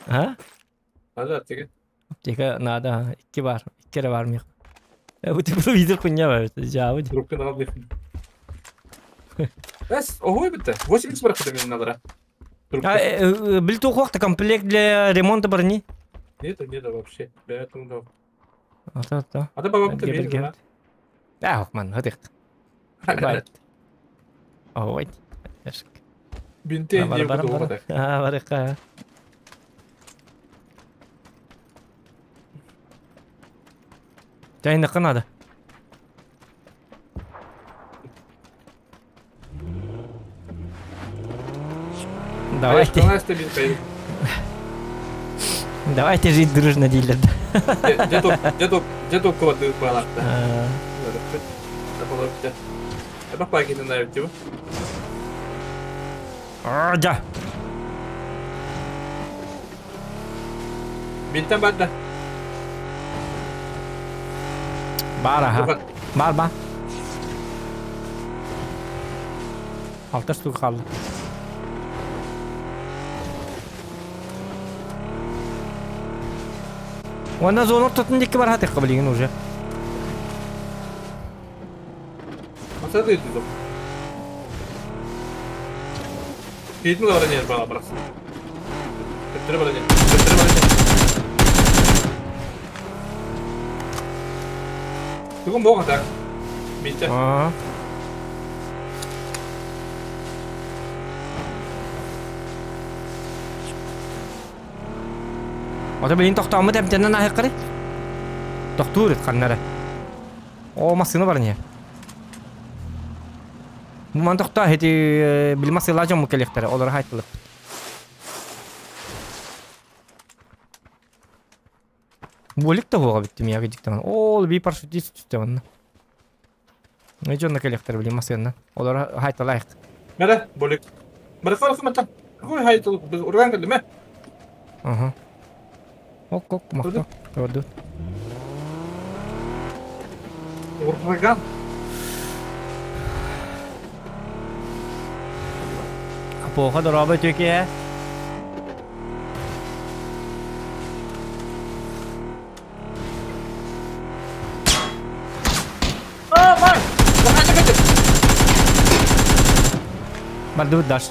А? Надо аптека. Аптека надо. Икки бар. Икки бар мих. Bu типа видео хуйня бар. Жабы. Трубка надо. Эс, ого, битте. 80 бар мен надо. А, бил комплект для ремонта брони? Нет, нет вообще. Я это А то, А то баба битте. А, охман, хадык. Ой. Бинте не буду. А, барыка. Тайна надо. Давайте. Давайте жить дружно, дилер. Где-то код балакта. Да. Да. Бинтен бар да. Бар аха. Бар ба. Алта штука қалды. Онна зона ортотун дикки бар хатыкка билигин уже. Масады дедим. Кейтин бар не бала барас. Көттөрө бар не. Көттөрө бар не. Бүгін болған так. Бинте. Аа. Ото билин тохтооммут эмтенен аһыккары. Тохтуур ит ханнара. О, массыына бар не. Бу ман тохтоо хети били массыылаа дьоммут кэлиэхтэрэ, олоро хайтылык. Буолик да буоҕа бүттүм яга дьиктэмэн. Ол би парашютист түстэ манна. Не дьонно кэлиэхтэрэ били массыына. Олоро хайталаах. Мэрэ, болик. Мэрэ фарфымата. Какой хайтыл? Урган кэлдим э. Ага. Ок, ок, махта. Көрдүт. Урган. Апоха дороба төке. А, май! Заханчик этим. Бардыбыт даш.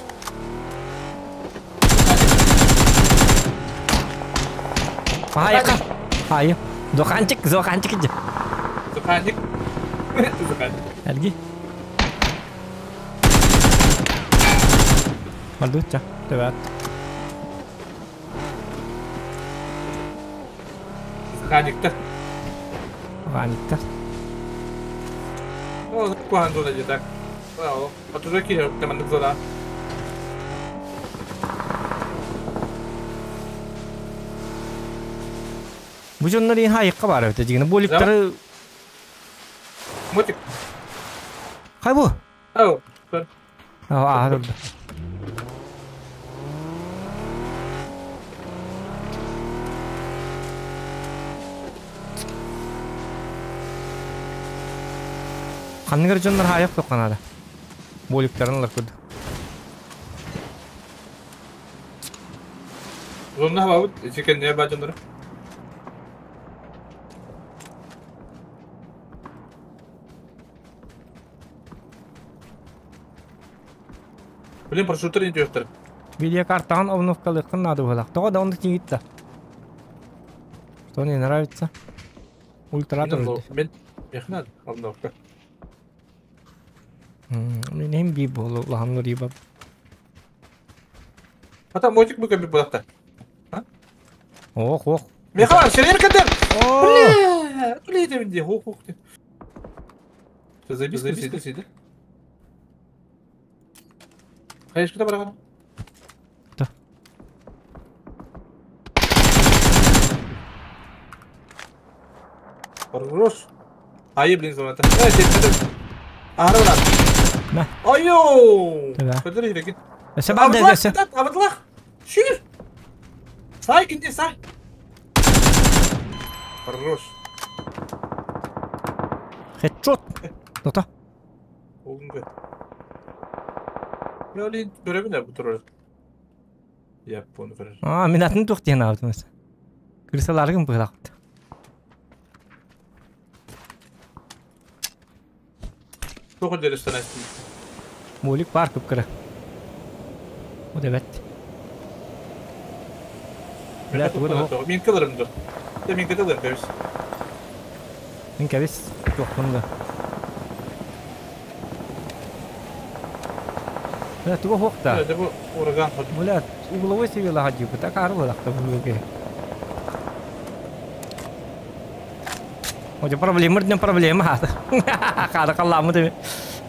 Айка. Ай. Зоханчик, зоханчик иди. Заханчик. Заханчик. Әлги. Бардыбыт ча. Төбәт. Заханчик-то. Заханчик-то. О, кухан зона где-то. А тут же киллер, там зона. Бу дьоннор иһин айыкка баар эбит дьигини боликтары Мотик. Хай бу. Ау. Аа турда. Ханныгар дьоннор хаайах туохханаада. Боликтарын ылар курдук. Зонна хабабыт, ичикен не бар дьоннору. Блин, парашюттар не түйөктөр. Видеокартаҕын обновкалыаххын наада быһыылаах. Тоҕо да оннук тиийбит да. Что не нравится? Ультра турду. Мен мехнад обновка. Мен эм би болу улахан риба. Ата мотик бу көмү булакта. Ох, ох. Меха, шерер кадер. Бля, бля, деминди, хох хох. Забис, забис, сиди. Хайышкыда бараган. Да. Хорош. Айы, блин, зоната. Э, сен Ары брат. На. Айо! Да. Көтөр иреки. Өсө бар да өсө. Абыдлах. Шүр. Сай кинде сай. Хорош. Хедшот. Тота. Олгунга. Блин, көрөбүн да бу турар. Яп, оны көрөр. Аа, мин атын туох диэн аабытым өсө. Крысаларгын быһылаахпыт. Тоҕо дерестен айттым. Мулик бар кыпкыра. О да бэт. Бля, тугу да Мен кылырым dur. Де мен кылырым кебис. Мин кебис туохпун да. Бля, тугу хуох да. Бля, бу ураган. Бля, угловой себе лагадью, так ару лахта булуге. Оje проблема дня проблема хата. Хата kalламы деме.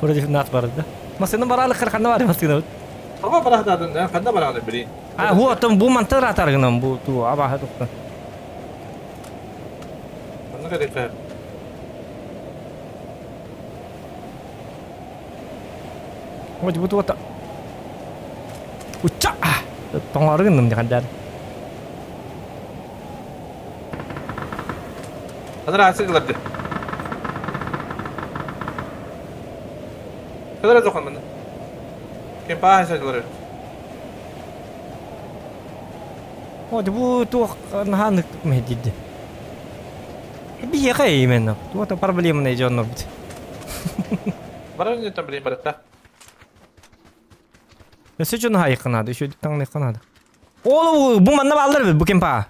Против нас бар да. Масына баралы кырканда бар масына. Ага барахтадын, канда бараны били. А, ху атым бу мантар атаргынан бу ту аба хатыкта. Аны керек. Оje бу туата. Уча. Тоңаргын ным дигәндәр. Анара асы кыларды. Кылара жохон мында. Кем паа садылар. О, бу туох наһаа мэһдиди. Биһиэхэ именно. Туох проблемный дьоннор бит. Барар не там блин баратта. Өссө дьон хайыкканады, еще таҥныкканады. Ол бу манна баалар бу кемпа.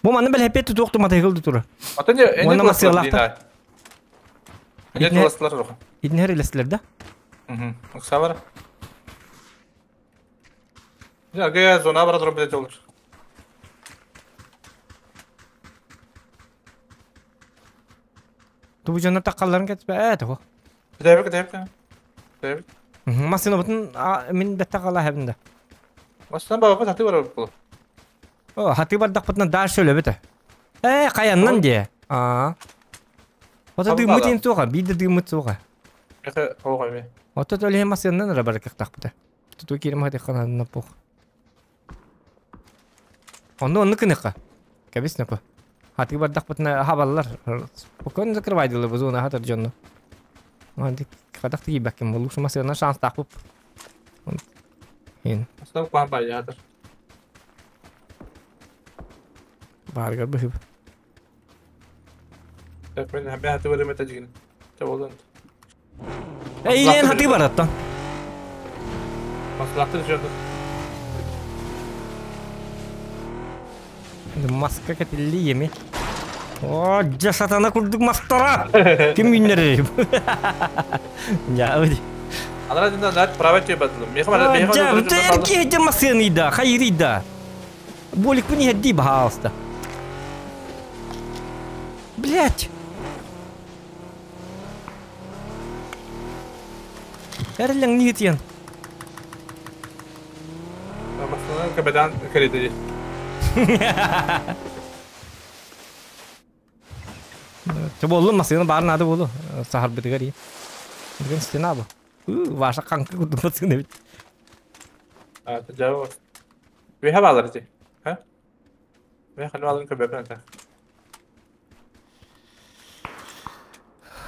Бу манна бэл хепет туох матайгыл тура. Ата не эне Онна масыалаахтар. Эне туластылар жохон. Иднер илеслер да? Угу. Савара. Я ге зона бар дроп дете олар. Тубу жоннор таккалларын кетпе, э того. Дәбек дәбек. Дәбек. Масына бутун мин бетта кала хәбинде. Бастан баба таты бар бу. О, хаты бардак бутна даш сөйлө бите. Э, каяннан де. А. Ота Табылады. дымыт ин туга, биде дымыт туга. Эхе оға ме. Ота төле масыннан ра бар кыктак бите. Туту кирим хаты канадына пох. Онно онны кыныка. Кабис напа. Хаты бардак бутна хабаллар. Покон закрывайдылы бу зона хатыр жонно. Мандик кадак тиги бакым болу масыннан шанс тапып. Ин Бастан куан бар ятыр. баргар бу. Так мен хәбә хаты бар мета дигән. Табылдан. Эй, лен хаты баратта. Маслахтыр жонды. Маска кетилли еми. О, жа сатана курдук мастара. Ким günleri? Я öyle. Анара динда дат права тебе бадлым. Меха мара меха. Жа, терки жа масыны да, хайри да. Болик не хадди пожалуйста. Блять. Эрлен не тен. Маслана кабедан кредит. Болу масыны барын ады болу. Сахар битигери. Деген стена бу. Ваша канка курдук масыны бит. А, жау. Веха балар ди. Ха? Веха балар кабедан та.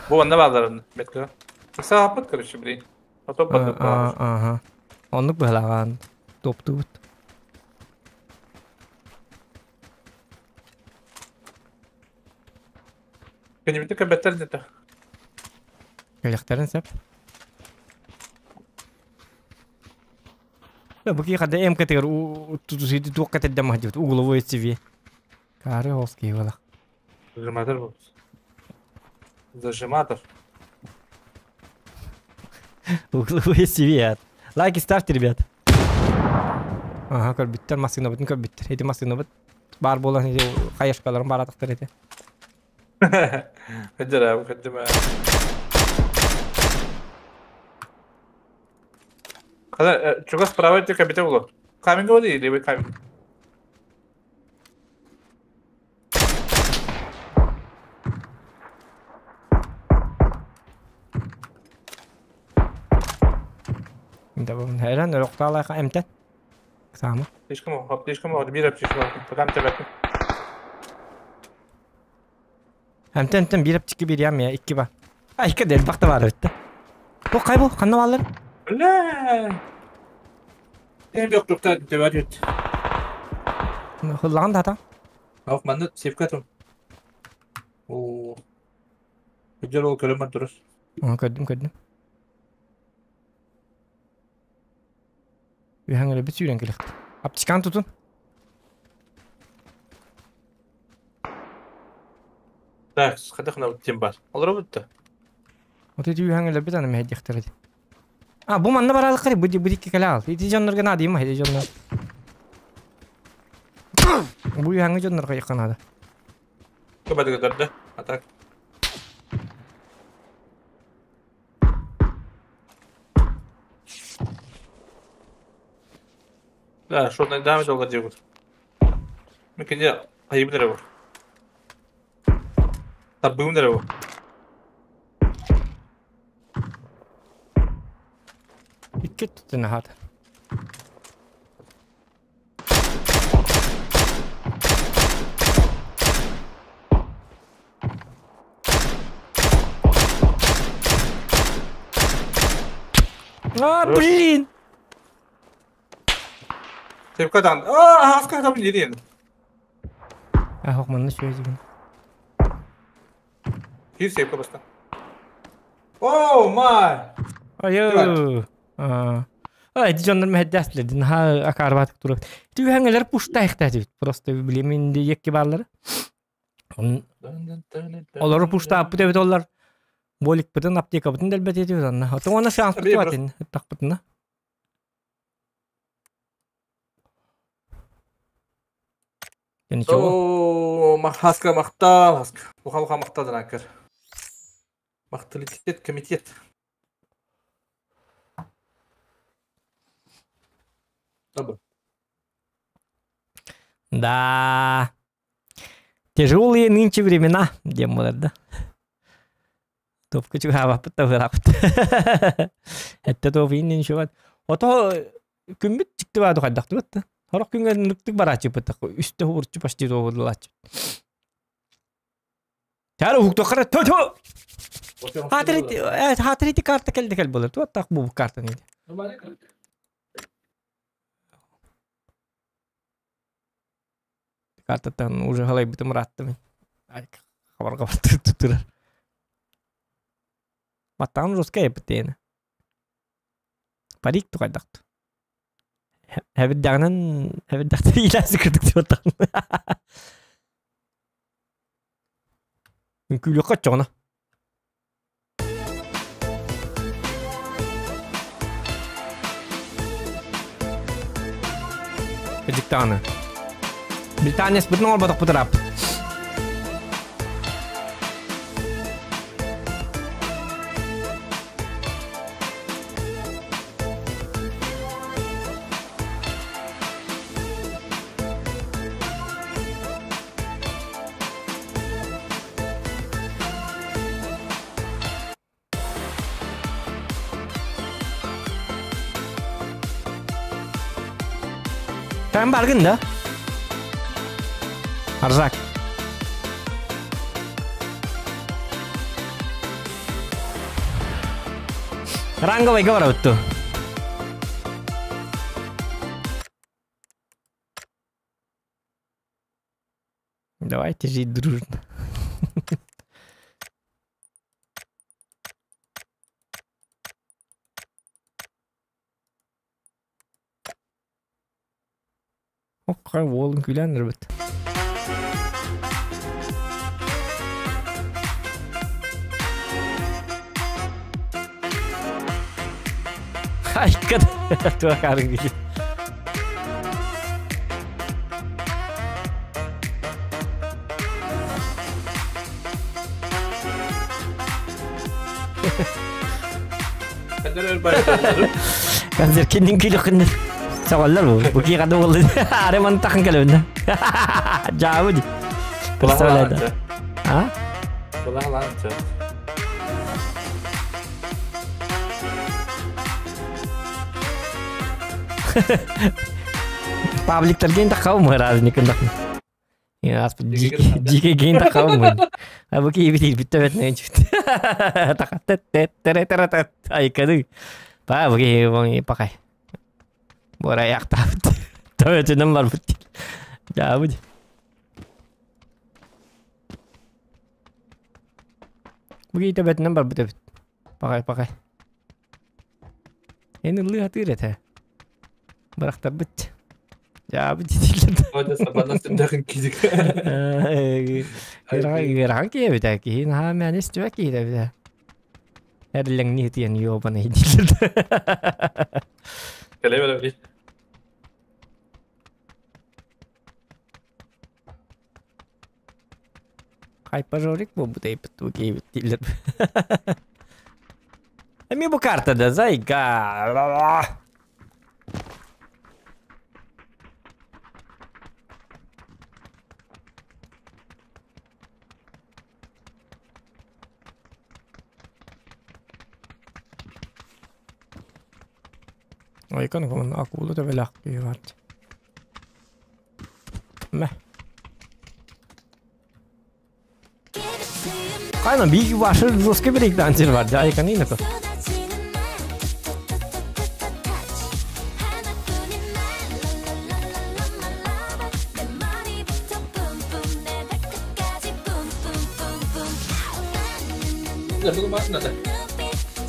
Бу анда балар метке. Сахапат короче, блин. А то бат. Ага. Оннук быһалаган. Топтубут. Кенебите кабеттер дете. Келехтерин сеп. Бу ки хада МК тегер у тутусити туакка тедде махдибут угловой CV. Кары хоски вала. Зажиматор был. Зажиматор. Угловой CV. Лайки ставьте, ребят. Ага, көрбүттер масына бутун көрбүттер. Эти масына бут бар болан эти кайышкаларын баратыктыр эти. Хадера, хадема. Хада, чугас права ти кабите було. Камень говори или вы камень? Да, хайран рокталайка эмтен. Сама. Слишком, хоп, слишком, вот бир аптечка, потом тебя. Эмтен эмтен бир аптечка бир ям я, икки ба. А, икки дел бакта бар өттө. Бу кай бу? Кандай балдар? Бля. Эм yok yok da döver yut. Хыллаган да та. Ах, манны севка там. О. Güzel ol көрөмөн турус. Көрдүм, көрдүм. Үйәңеле бит сүйрен келек. Аптечканы тутун. Так, хадахна тем бар. Алыр бутты. Вот эти үйәңеле бит аны мәһдихтер. А, бу манна баралык кары, бу бу дикки калал. Ити жоннорга нады има, ити жоннор. Бу үйәңе жоннорга якынады. Көбәдігі дөрді. А так. Да, шотный дамage алға дегут. Мекенде айыбын бар. Табыын бар. Икки түтүнө хат. А, блин! Тепка дан. А, аска там не ден. Ах, манна сөйдүгүн. Кир сепка баста. О, май! Айы. А. Ай, дьоннор мэһэддээстилэр. Наһаа акаарбаатык турар. Түһэҥэлэр пуштаайхтаатыбыт. Просто билимин диэкки бааллара. Олору пуштааппыт эбит оллар. Боликпытын, аптекабытын дэлбэтиэтибит онно. Отон уонна шанспыт баатын ыттахпытына. Ничего. Хаска махтал, хаска. Уха-уха махтал дранкер. Махталитет комитет. Добро. Да. Тяжелые нынче времена, диэн буолар да. Топка чугаабаппыт да бырааппыт. Этте топ иннин шубат. Ото күммүт чикти баadu хайдахтыбыт да. Хорох күҥҥэ нуктук барааччыппыт үстэ урчу почти туобулааччы. Чары уһуктуоххара тө тө Хаатырити карта кэлди кэл болар. Туаттаах бу картаны. Картаттан уже халайбытым ырааттым. Хабарга туттурар. Маттаан русская эппиттээнэ. Парик тухайдахту. Хэбиддэҕинэн хэбиддэхтэр иилээси кырдык тибаттаҕын. Үҥкүүлүөххэ оччоҕуна. Кыдьык даҕаны. Британияспытын оҥорботохпут ырааппыт. Sen баргын да? Арзак. Ранговый говорят ту. Давайте жить дружно. Оккай уолун күлэн ырбыт. Айкка туох арын күлү. Концерт киндин күлү күннер. Саҕаллар бу. Бу кии ханна буолла. Аре ман тахын кэлэбиннэ. Жаабы ди. Представляю. А? Пабликтарген таххабым разникын тахын. Дикеген таххабым. А бу кии бит бит бит не чүт. Тахат тет тере тере тет айкады. Па бу кии бу пакай. Бора яктабыт. Төбөтүнөн барбыт. Жаабы. Бу кии төбөтүнөн барбыт эбит. Пакай пакай. Эни ылыы хатыыр этэ. Барахтарбыт. Жаабы дитилер. Ырахан киэбит киһин ха мэнис түбэ киһи Эрлэҥни тиэн ёбана дилер. Кэлэ Хайпажорик буолбут эйпит бу киэбит дилер. Эми бу картада зайга. Айкан кон акула да велак киеват. Мэ. Кайна биги башы жестко брейк данцер бар. Айкан инеко.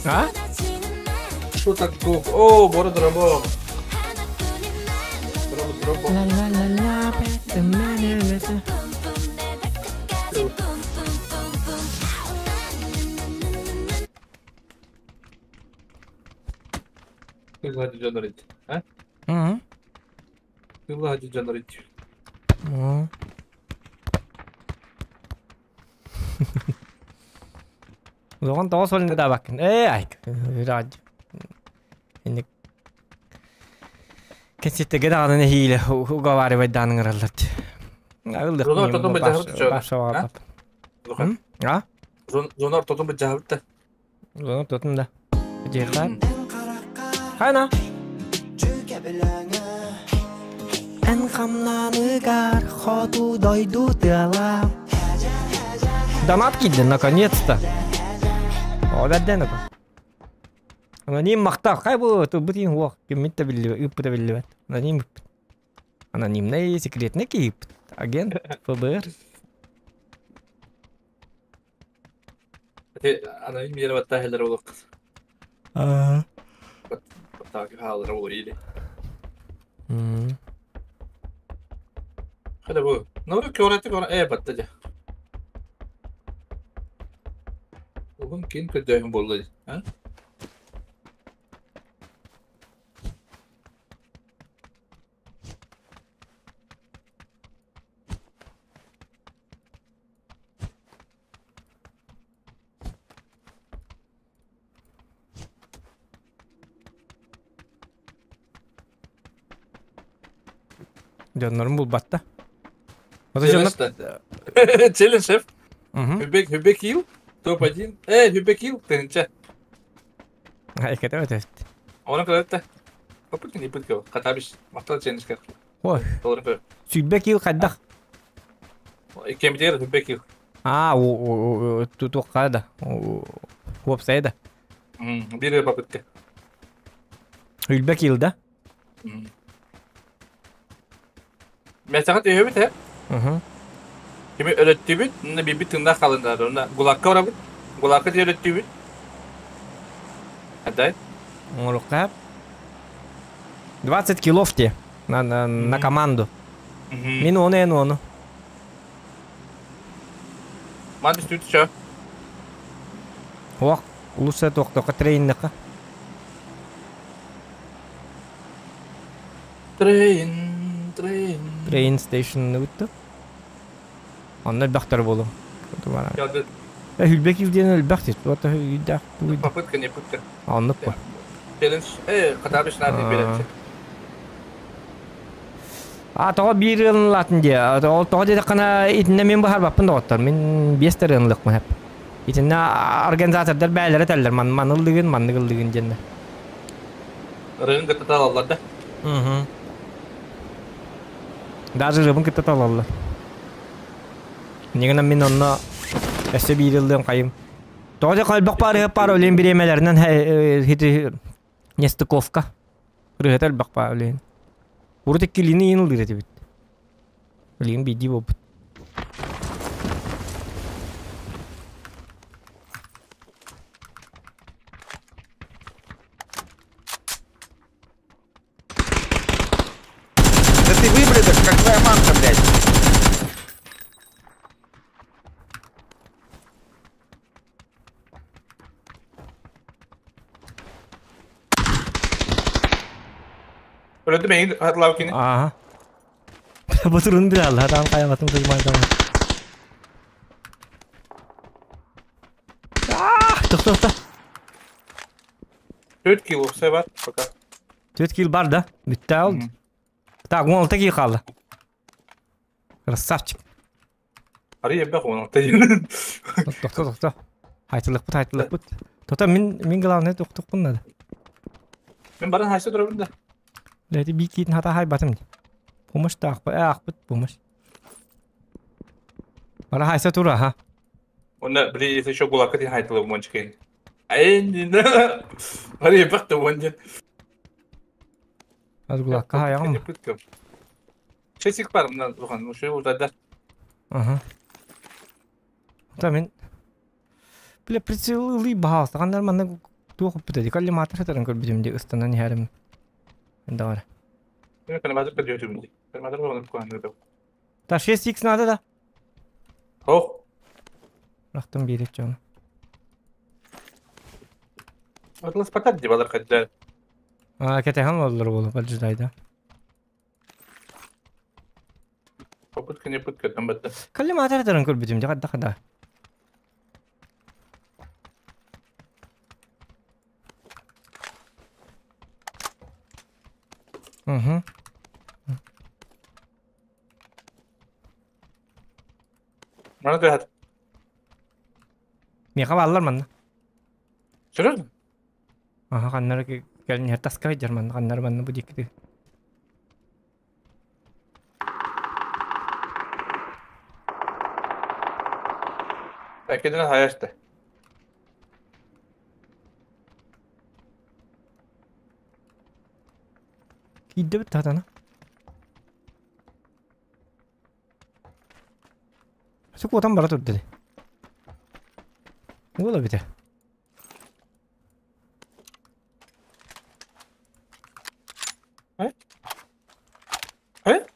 А? Что так долго? О, бора дробо. Дробо, дробо. Тылла дьонорит. А? Тылла дьонорит. Лоҕон тоҕо солин да баккын. Ээ, айк. Радж. Инник. Кеситтеге даҕаны нэһиилэ уговаривать дааныңыраллар. Зона ортотун быдьаһыбыт А? Зона ортотун быдьаһыбыт да. Зона ортотун да. Быдьаһыктаан. Хайна. Эн хамнаныгар хоту дойду тыала. Донат киирдэ, наконец-то. О, бэрдэн око. Аноним махтал. Хай бу, тылбыт иһин уох. Киммит да биллибэт, ыыппыта биллибэт. Аноним ыыппыт. Анонимный секретный киһиппит. Агент ФБР. Аноним миэрэ баттаа хеллер олох. Баттаа хаалар олох или. Хада бу. Ну, көрөтүк ора э батта дьэ. Угун кин көрдөһүн буолла а? Дьоннорун булбатта. Челлендж шеф. Хүбек хүбек килл. Топ-1. Э, хүбек килл. Тынча. Айката өтөт. Оны көрөттө. Попытка не пытка. Катабиш. Мактал челлендж кер. Ой. Толорун көр. Сүлбек килл хайдах? Кемдер хүбек килл. А, туохха да. Уопсай да. Бир попытка. Хүлбек килл да? Мәсәгать өйөбүт э. Кими өлөттүбүт, мына бибит тыңда халындар. Онна гулакка барабыт. Гулакка өлөттүбүт. Адай. Оңоруққа. 20 килов те на команду. Мин оны эн оны. Ман үстүт чө. Оқ, улуса тоқтоқа трейннеқа. Трейн, трейн. Train station өттү. Онно элбэхтэр буолу. Хүлбек илдиэн элбэх тит. Вот үйдэх. Попытка не пытка. Оннук бу. Челлендж. Э, катабиш надо берет. А тоҕо биир ылынылаатын дии. Ол тоҕо диэтэххинэ итиннэ мин быһаарбаппын доҕоттор. Мин биэс ырыанылыахпын сөп. Итиннэ организатордар бэйэлэрэ этэллэр ман маны ыллыгын, маннык ыллыгын диэннэр. Ырыгын кытта талаллар да? Угу. Даже ырыабын кытта талаллар. Нигынан мин онно өссө биир ыллыам хайым. Тоҕо дьэ элбэх паар ырыа паар өлүөн бириэмэлэринэн хити нестыковка. Ырыата элбэх паар өлүөн. Урут иккилиини иин ыллыыр этибит. Билигин биирдии буолбут. Да ты выблядок, как твоя мамка, блядь. Өлөдүм эйин хатлаукини. Ага. Бу турун биле алла, там каяматын тылмайдан. Тохто, тохто. 4 килл все бар пока. 4 килл бар да? Бүттэ ол. Так, 16 килл хаалла. Красавчик. Арый эбэх 16. Тохто, тохто. Хайтылыкпыт, хайтылыкпыт. Тото мин мин главное тохтукпун надо. Мин баран хайса турабын да. Лети би киитин хата хайбатым. Помощь таахпа, аахпыт помощь. Бара хайса тура, ха. Онна били если еще гулакка тин хайтылы мончкин. Ай, Арый эбэх да вонжа. Аз гулакка хайагым. Чесик бар мына тухан, ушу утада. Ага. Та мин. Бля, прицел ылый баһаалыста. Ханна манна туох оппута дии. Коллиматор сытарын көрбүтүм дии ыстанан иһэрим. Давай. Коллиматор көрдүөтүм дии. Коллиматор болон куһаныгы. Та 6x надо да? Ох. Рахтым биэрет дьону. Атлас патат дии балар хаддар. А, кэтэһэн олорор буолу поджидайда. Попытка не пытка там батта. Коллиматор сытарын көрбүтүм дии хадда хада. Угу. Мана түһэт. Миэхэ бааллар манна. Серьезно? Аха, ханнары кэлин иһэр таска сылдьар манна, ханнары манна бу диэки. Эккеден хайашты. Киирдибит таатана. Сукуотан бара турда. Уола бите. Э? Э?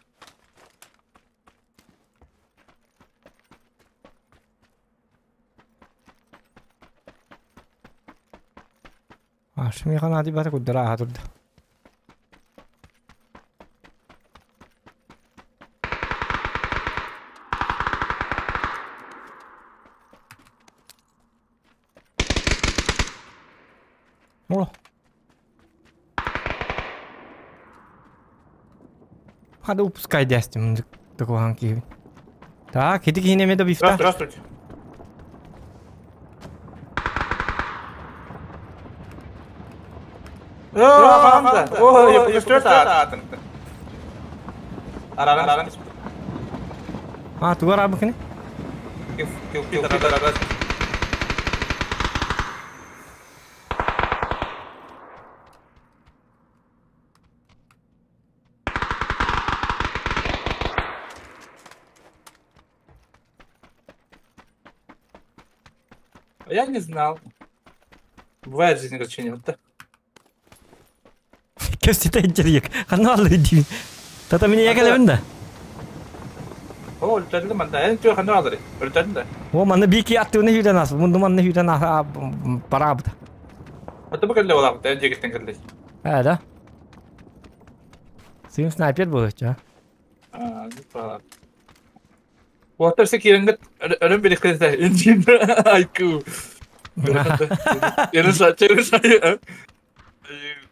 Ашмиха нади бата куддара аха турда. О! Хада упускай дястим такого ханки. Так, иди кинеме до бифта. Здравствуйте. А, тугар абыкыны? Я не знал. Бывает в жизни огорчение, вот так. Кэпсэтэ иджэрийэк. Ханна аллы диин. Тата мини якалабын да. О, өлтөрдүм манда. Эн түө ханна алары. Өлтөрдүм да. О, манна бики аттыгына хүрэн ас. Мунду манна хүрэн ас бараабыта. Ата бу кэллэ болаабыт. Эн дьиэгиттэн кэллэ. Ээ да. Сыым снайпер буолуоччу. Аа, ба. Уоттар се киирэнгит өлөн биликкэ инжин IQ. Ерен са, черен са.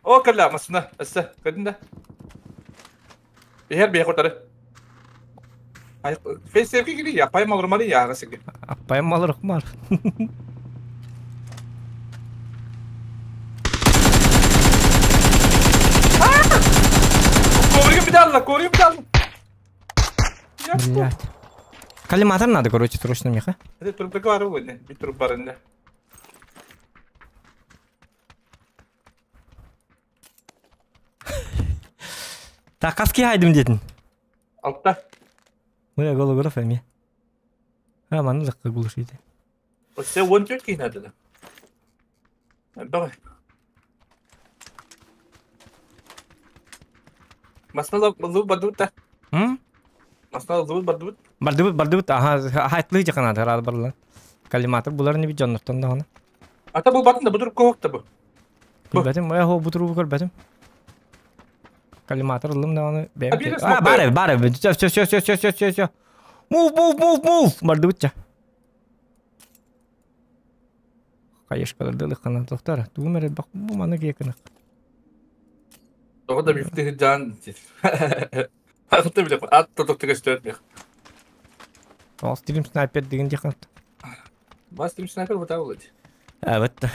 О, кэллэ масына. Эссе, көрдүн да. Иһэр бие кутары. Ай, фейсевки кири я пай малырмары я агасыгы. Аппайым малыр мар. Ковригин бит алла, ковригин бит алла. Блядь. Коллиматор надо, короче, срочно меха. Это трубка бар сегодня, бит труп барында. Так, каски хайдым дедин. Алтта. Мына голограф эми. А, маны лыкка глушите. Осе 14 кийин надо. Давай. Масна лу бадута. М? Масна лу бадут. Бардыбыт, бардыбыт, аха, хайтлы жаканады, рады барлан. Коллиматор булар не бит жоннортон да оны. Ата бу батын да бу туруп кокта бу. Көрбәтим, моя хо бу трубу көрбәтим. Коллиматор ылым да оны. А, бар, бар, все, все, все, все, все, все, все, все. Move, move, move, move. Бардыбытча. Кайышкаларды лыкканан токтар. Тугумер бак бу маны кекынык. Тоҕо да бифти жан. Аты биле ат тоток тегес төрт. Ол стрим снайпер деген дихат. Бас стрим снайпер вот так. Evet.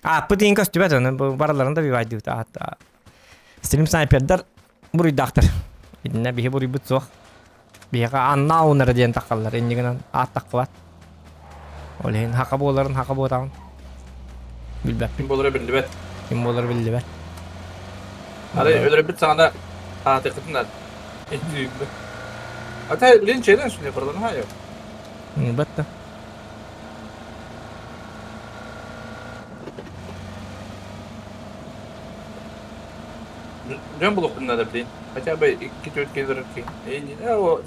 А, пытын көстүбэт оны бараларында bir байды. Стрим снайпердар буруйдахтар. Идинне биһи буруйбут суох. Биһига анна унара диэн такаллар. Иннигинен аат таккыбат. Ол хака боларын хака боларын. Билбэппин. Ким болары билбэт. Ким болар билбэт. Ары өлөрөбүт саҕана аатыкытын. Ата лин чеден сүне барлан хайы. Бетте. Дьон булуохпун надо, блин. Хотя бы 2-4 килограмм.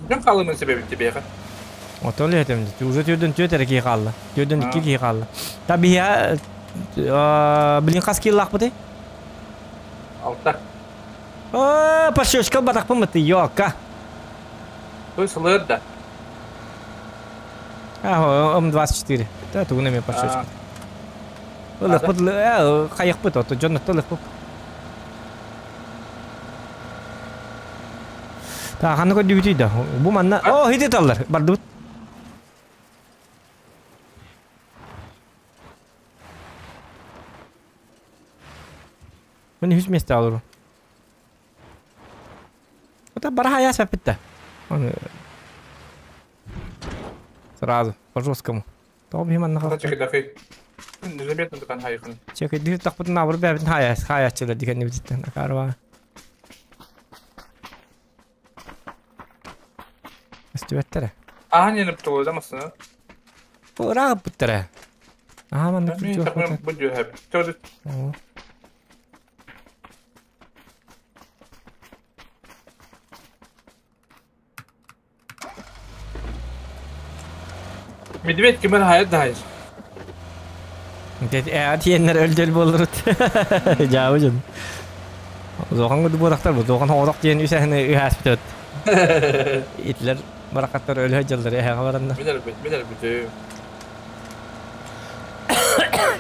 Дьон хаалымын себебит тибиэхэ. Отол этим. Уже түрдөн түөт эрэ киһи хаалла. Түрдөн икки киһи хаалла. Та биһиэ блин хас киллаахпытый? Алта. Оо, пошёшка батахпын быты, ёка. Той сылыр да. А, М24. Та тугун эме пошёшка. Ылыхпыт, хайыхпыт, ото дьоннотто ылыхпыт. Та ханна көрдүбүтүй да? Бу манна. О, хити таллар. Бардыбыт. Мин үс месте алыру. Это бараха я сәппитте. Сразу, по жесткому. Тоҕо биһи манна Незаметно тукан хайыхын. Чекайдыр тахпытын абыр бэбин хаяс хаяччылар дигэн бититтен акарва. Өстүбэттере. Ахан енip тугу масына. Ыраах буттара. Аха манна Мен тахмын бу дьүһэп. Төрүт. Медведь кимер hayat да Тиэннер өлдөл болурут. Жаабы жын. Зохан гыды буодактар бу. Зохан хоодок диэн үсэһини үһээспитөт. Итлер баракаттар өлө жылдыр эһэҕэ баранна. Билер бит, билер бит.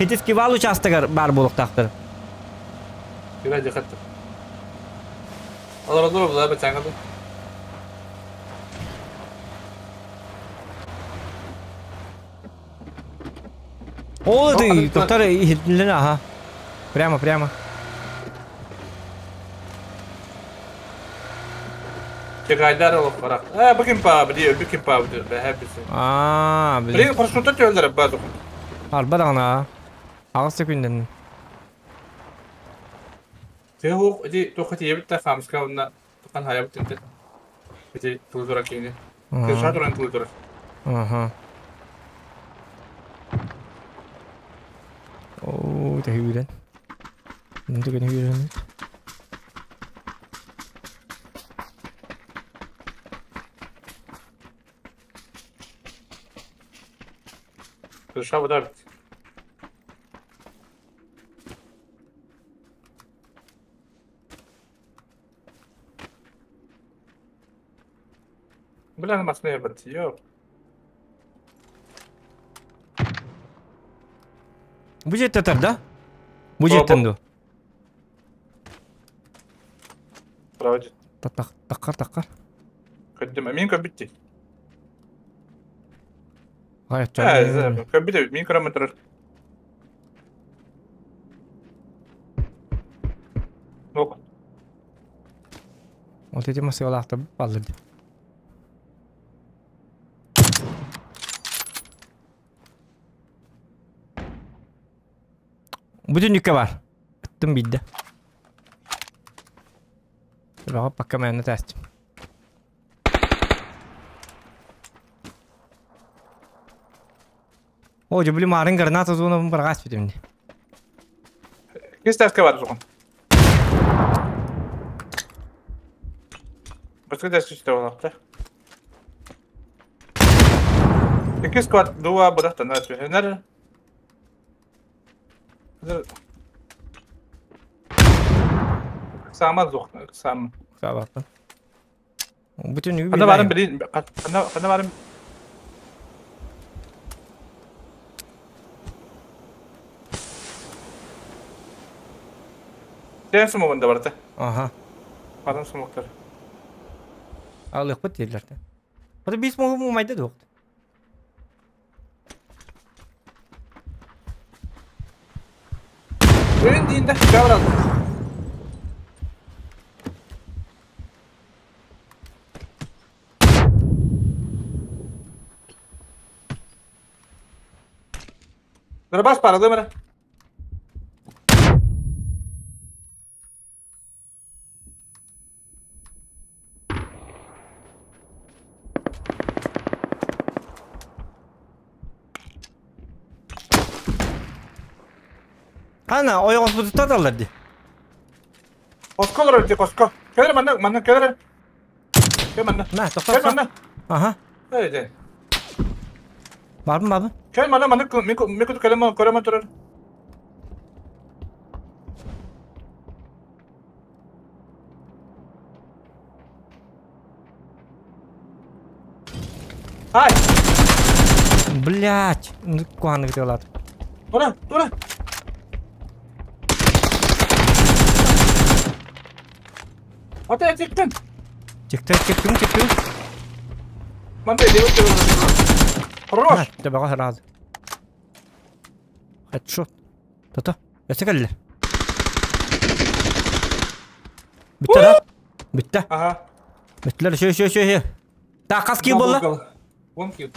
Итис кивал участогар бар буолуктаахтар. Кира дихаттыр. Алар алар була бачаңгы. О, ты, доктор, ага. Прямо, прямо. Чекайдар алып барак. Э, букин па, бди, букин па, бди, бэхэбис. А, блин. Блин, парашютта төлдөр базы. Арба дагана. Агыс секунден. Те хок, ди тохати ебит та хамска онна тукан хаябыт тинте. Ити тулдура кийни. Кырша туран тулдура. Ага. Оо, те хүрен. Нүнтүгэн хүрен. Кырша буда бит. Бля, масны бит. Йо. Бу жеттер да? Бу жеттен ду. Проводит. Таккар, таккар. Көддүм. Мен көп битти. Ай, Көп битти. Мен километр. Ок. Вот эти масылаахта баллы. Бүтүн нүкке бар. Ыттым бидде. Бага пока мен тест. О, жубли марын граната зона баргас битимди. Кистаска бар зугун. Баска дәс күчтә булакта. Ике склад дуа будахта на түһәнәр. Сама зух, сам. Сабаппын. Бүтүн үгү Анда барым билин, анда анда барым. Ден сумогунда барда. Ага. Адам сумоктар. Алык бит дирлерде. Бу бис могу мумайда докт. Өн дейінде жабырал. Дробаш пара, дымра. Ана, ойоҕоспутуттан аталлар дии. Хоско олорор дии, хоско. Кэлэр манна, манна кэлэр. Кэл манна. На, тохтоо. Кэл манна. Аха. Эй, Барбын, барбын. Кэл манна, манна, мен кэлем, көрөмөн турар. Ай! Блять! Куһаҕаннык ытыалаатым. Тура, тура! Ата тиктин! Тиктин, тиктин, тиктин. Манта делать Хорош! Төбөҕө сразу. Хедшот. Тото. Өссө кэллэ. Бүттэ да? Бүттэ. Ага. Бүттүлэр, еще, еще, еще, еще. Так, хас килл буолла? 10 килл.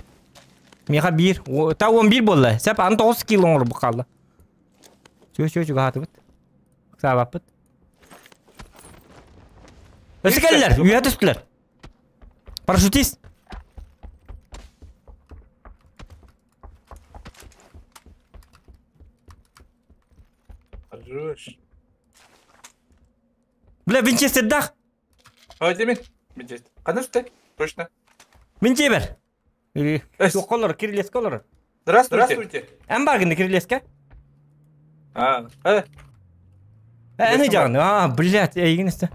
Миэхэ биир. Та 11 буолла. Сеп, аны 9 килл оҥорбут хаалла. Чүө, чүө, чугаһаатыбыт. Ыксаабаппыт. Өссө кэллилэр, үөһэ түстүлэр. Парашютист. Хорош. Бля, винчестердаах. Ой, Димин. Винчестер. Ханна сүтэ? Точно. Мин дьиэбэр. Суохха олорор, кирилиэскэ олорор. Здравствуйте. Здравствуйте. Эн бааргын кирилиэскэ? А, э. Эн ыдьаҕын. А, блядь, эйигин истэ.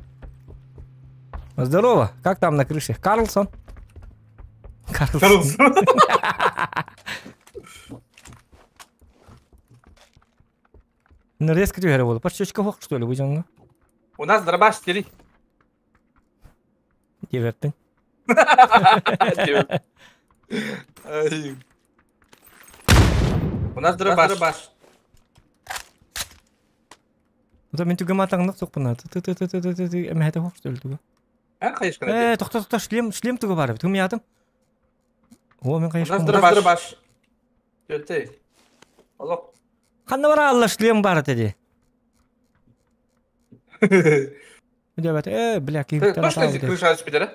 Здорово. Как там на крыше? Карлсон? Карлсон. Ну, резко түһэрэ буолла. Почечка суох, что ли, бу дьоҥҥо? У нас дробаш 4. Диэбэппин. У нас дробаш. Ото мин түгэм атаҥнык сукпуна. Ты эмэһэтэ суох, что ли, тугу? Эн хайышкана Э, тохто тохто шлем, шлем тугу баар эбит. Кым ятым? О, мин У нас хайышкам. дробаш. Тетей. Алло. Ханна бара алла шлем бар этэ дии. Диэбэт, э, бля, киһиттэн Точно атаабыт. крыша түспүтэ да?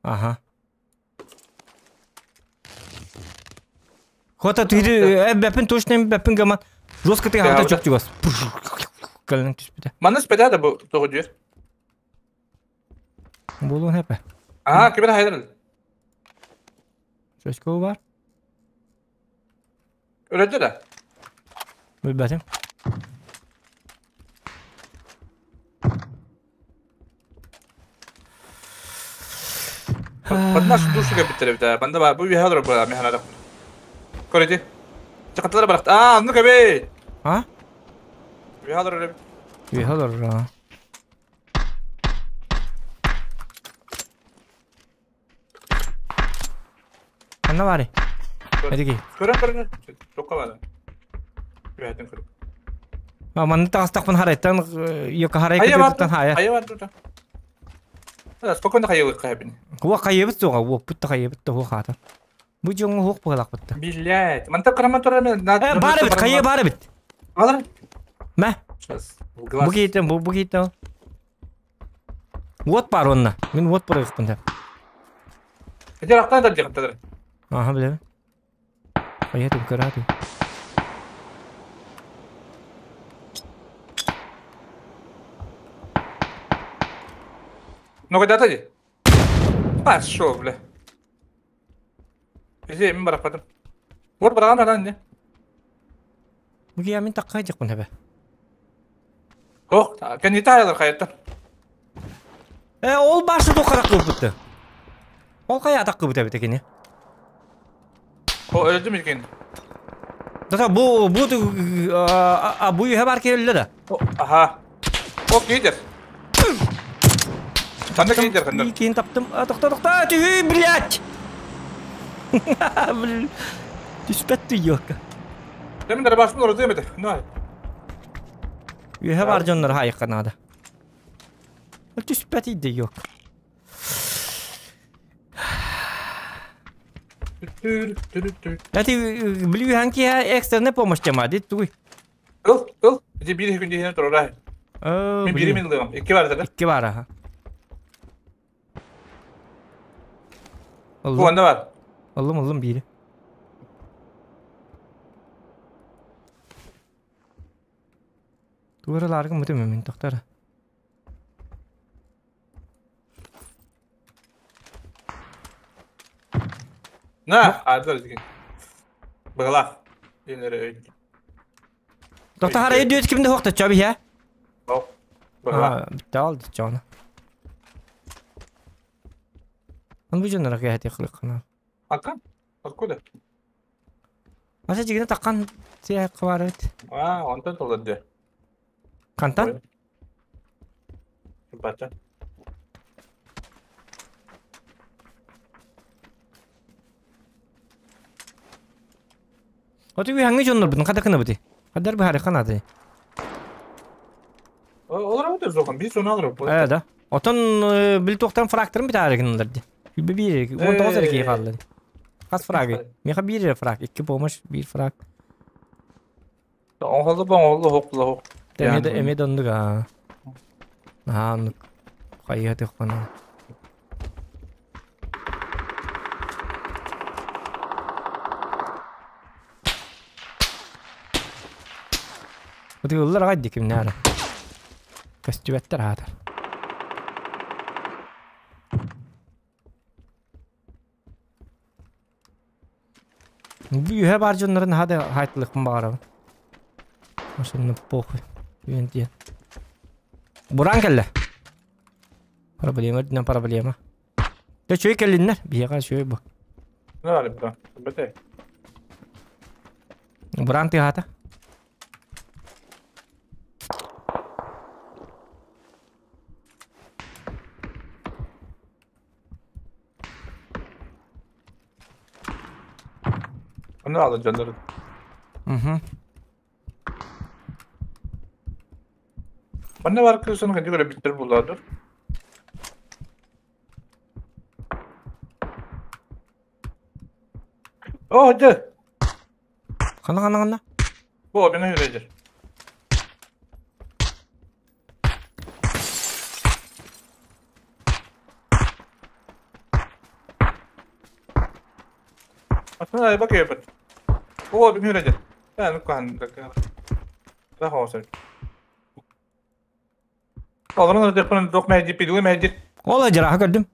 Аха. Хота түһү бэппин точно бэппин гаман жестко ты ханта чөк чугас. Кэлэн түспүтэ. Манна түспэтэ да бу тоҕу дьүөр. Буолуон хэпэ. Аа, кибер хайдар. Чөчкө бар. Өлөдө да. Билбэтим. Бадна душу кэбиттэр эбит ээ. Банда бу үөһэ олорор буолаа миэхэ наада. Көрөдү. Чакатылар барахт. Аа, оннук эбит. А? Үөһэ олорор эбит. Үөһэ олорор. аа. Ханна баарый? Эдики. Көрөн көрөн. Токка баара. Үөһэтин көрүк. А манна таҕыстахпын харайтан йока харай Хайа бар. кытыытыттан хайа. Хайа бар тута. Спокойно хайылык хайбин. Уа хайыбыт суоҕа, уоппут да хайыбыт да хуох аата. Бу дьоҥҥо хуох быһалаахпыт да. Блять. Манта караман турар мен. Э, баар эбит, хайа баар эбит. Алар. Мэ, Сейчас. бу киһиттэн, бу бу киһиттэн. Уот баар онно. Мин уот барыахпын деп. Эдер ақтан да диэхтэр. Аха билэбин. Хайа түн көрө Ну когда ты? Пошел, бля. Изи, мен бараппатым. Вот бараган адан не. Бу киһи мин такка дьахпын хэбэ. Ох, кэннита хайаттан. Э, ол башы тухарак кылбытты. Ол хайа атак кылбыт эбит кини. О, өлдүм екен. Да бу бу а бу үһэ бар келле да. Аха. О, кейдер. Ханна кейдер ханна. Кейін таптым. Тоқта, тоқта, түй, блядь! Блин. Түспәтті ёлка. Демен дарбашын орды емеді. Ну. Үһэ бар дьоннор хайыққа надо. Түспәт иде ёлка. Эти блю ханки экстренная помощь тема, ди туй. Ыл, ыл. Иди бир күн дихен турар. Мен бири мен ылыгам. Икки бар да. Икки бар, аха. Бу анда бар. Ыллым, ыллым бири. Тугу лааргын мутум мен тохтор. На, адыр деген. Быгылах. Денере. Тохтор хара өйдүөт кимде хохта чоби я. О. Быгылах. Битал чона. Он бу жонора кэхти хылыккана. Акан? Откуда? Аса жигине таккан сия кабарыт. А, онтон толорду. Кантан? Бата. Оты би хаңы жоннор бутун када кына бути. Кадар би хары канады. Олар өтө жохон, биз оны алыр. Э да. Отон бил токтан фракторын бит ары кынларды. Би бир 19 эрки калды. Кас фрагы. Меха бир фраг, 2 помощь, бир фраг. Оңолду боңолду хоклу хок. Эме эме дондук а. Аа, ну кайя текпана. Отугуллар агайды кимнәре. Костюметтер хатар. Бүйе бар жоннорун хады хайтлыкын багарабын. Ошону похуй. Үйентия. Буран келле. Проблема, дина проблема. Те чөй келлиннер. Бияга чөй бу. Не алып да. Бете. Буран ты хата. Onu alın canları. Мгм. Bana var kırsan hadi göre bitir bulardır. Oh hadi. Кана кана кана. Bu beni yürüyecek. Aslında bak yapın. Bu beni yürüyecek. Ben kan Daha olsun. Alırın da deponun dok mehdi piduli mehdi. Ола жараха көрдүм.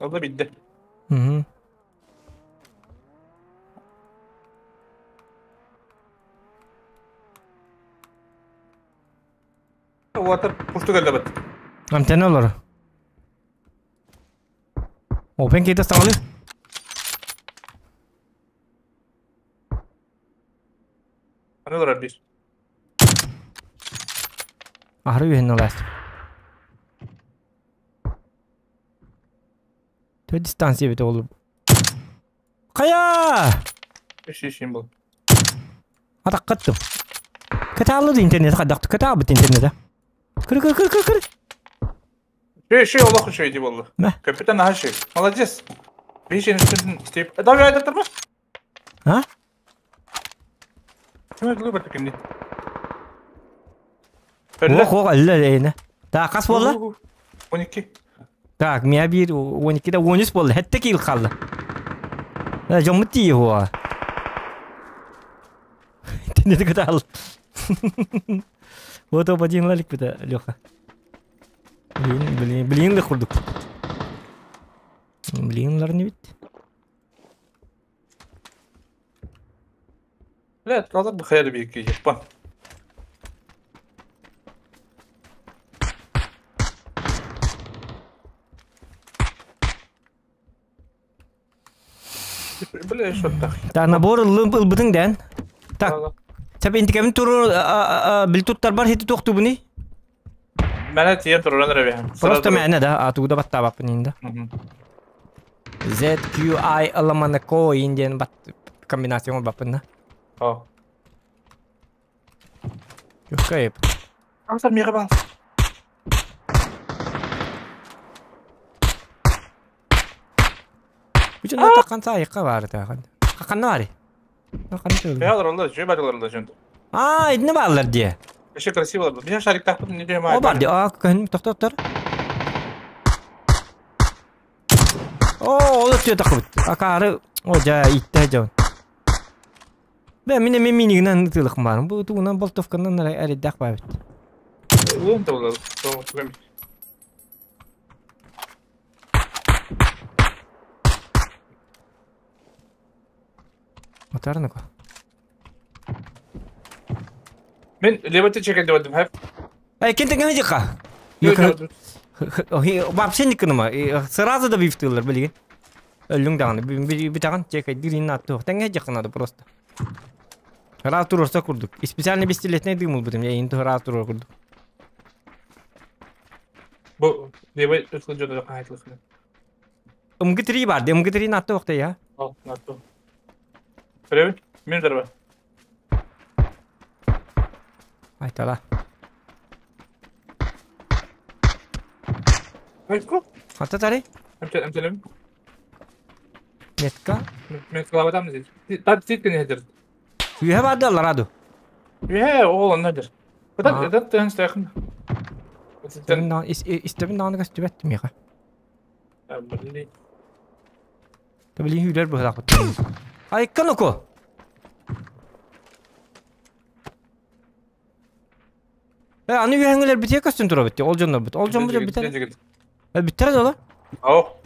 O da bitti. Мгм. Water puştu geldi bat. Антенна олар. Open кейте стаңалы. Ne olur bir. Ахры үйен олас. Тө дистанция бит олу. Кая! Иш ишим bu. Атак каттым. Каталы интернет кадакты. Ката бит интернет. Кыр кыр кыр кыр кыр. Şey şey Allah şey diye oldu. Ne? Kapitan daha şey. Молодец. Bir şeyin üstünden isteyip. Daha bir aydattırma. А? Kim öldü bak şimdi. Ох, ох, әллә әйне. Так, кас болду? 12. Так, мия бир 12-де 13 болду. Хәтта кил калды. Ә, жомут тии хуа. Интернет катал. Вот один лалик бит, Леха. Блин, блин, блин ли курдук. Блинлар не бит. لا تلاطر بخيال بيك يبا. Бля, что так? Так, набор ылбытың дән. Так, сәп интикәмин туру бил туттар бар хити тоқту буни. Мәне тиен туруран рәбәһәм. Просто мәне да, атугда батта баппын инде. Z Q I аламаны ко инден бат комбинацион баппын да. А. Yok kayıp. Аңсар миға бал. Бүтүн да таккан сайыкка бар та. Каканны бар. Каканны. Бәлер олар, жөй бәлер олар жөнді. А, идне баллар дие. Еще красиво было. Меня шарик так не дем. О бар ди. А, көн токтоп тур. О, ол өтө такып. Акары, о жа итте жон. Бе, мине мен минигинен тылык барым. Бу тугунан болтовкандан әриддак бар бит. Булуом да булар. Атарныка. Мен левый чекелде бардым хеп. Эй, кем теңге жыққа? Вообще не кыныма. Сразу да бифтылар билген. Өлүң даганы битаган чекай дирин атты. Теңге жыққа надо просто. Раз турорса курдук. И специально бестилетный дымыл бутым. Я инту раз турор курдук. Бу левый үткөн жөнө жакка айтылсын. МГ3 бар. МГ3 атты вакта я. Ал, атты. Привет. Мен дарба. Айтала. Айтко. Ата тари? Амча. Метка. Мен клавадам здесь. Та титки не хедер. Үйе барды раду. Үйе, ол онна дер. Куда этот тен стехн. Истебин нааны көстүбэт миха. Блин. Блин хүлер быһылак. Ай каноко. Аны үйәңелер бите көстүн тура битти. Ол жоннор бит. Ол жон бу битер. Биттер да. Ау.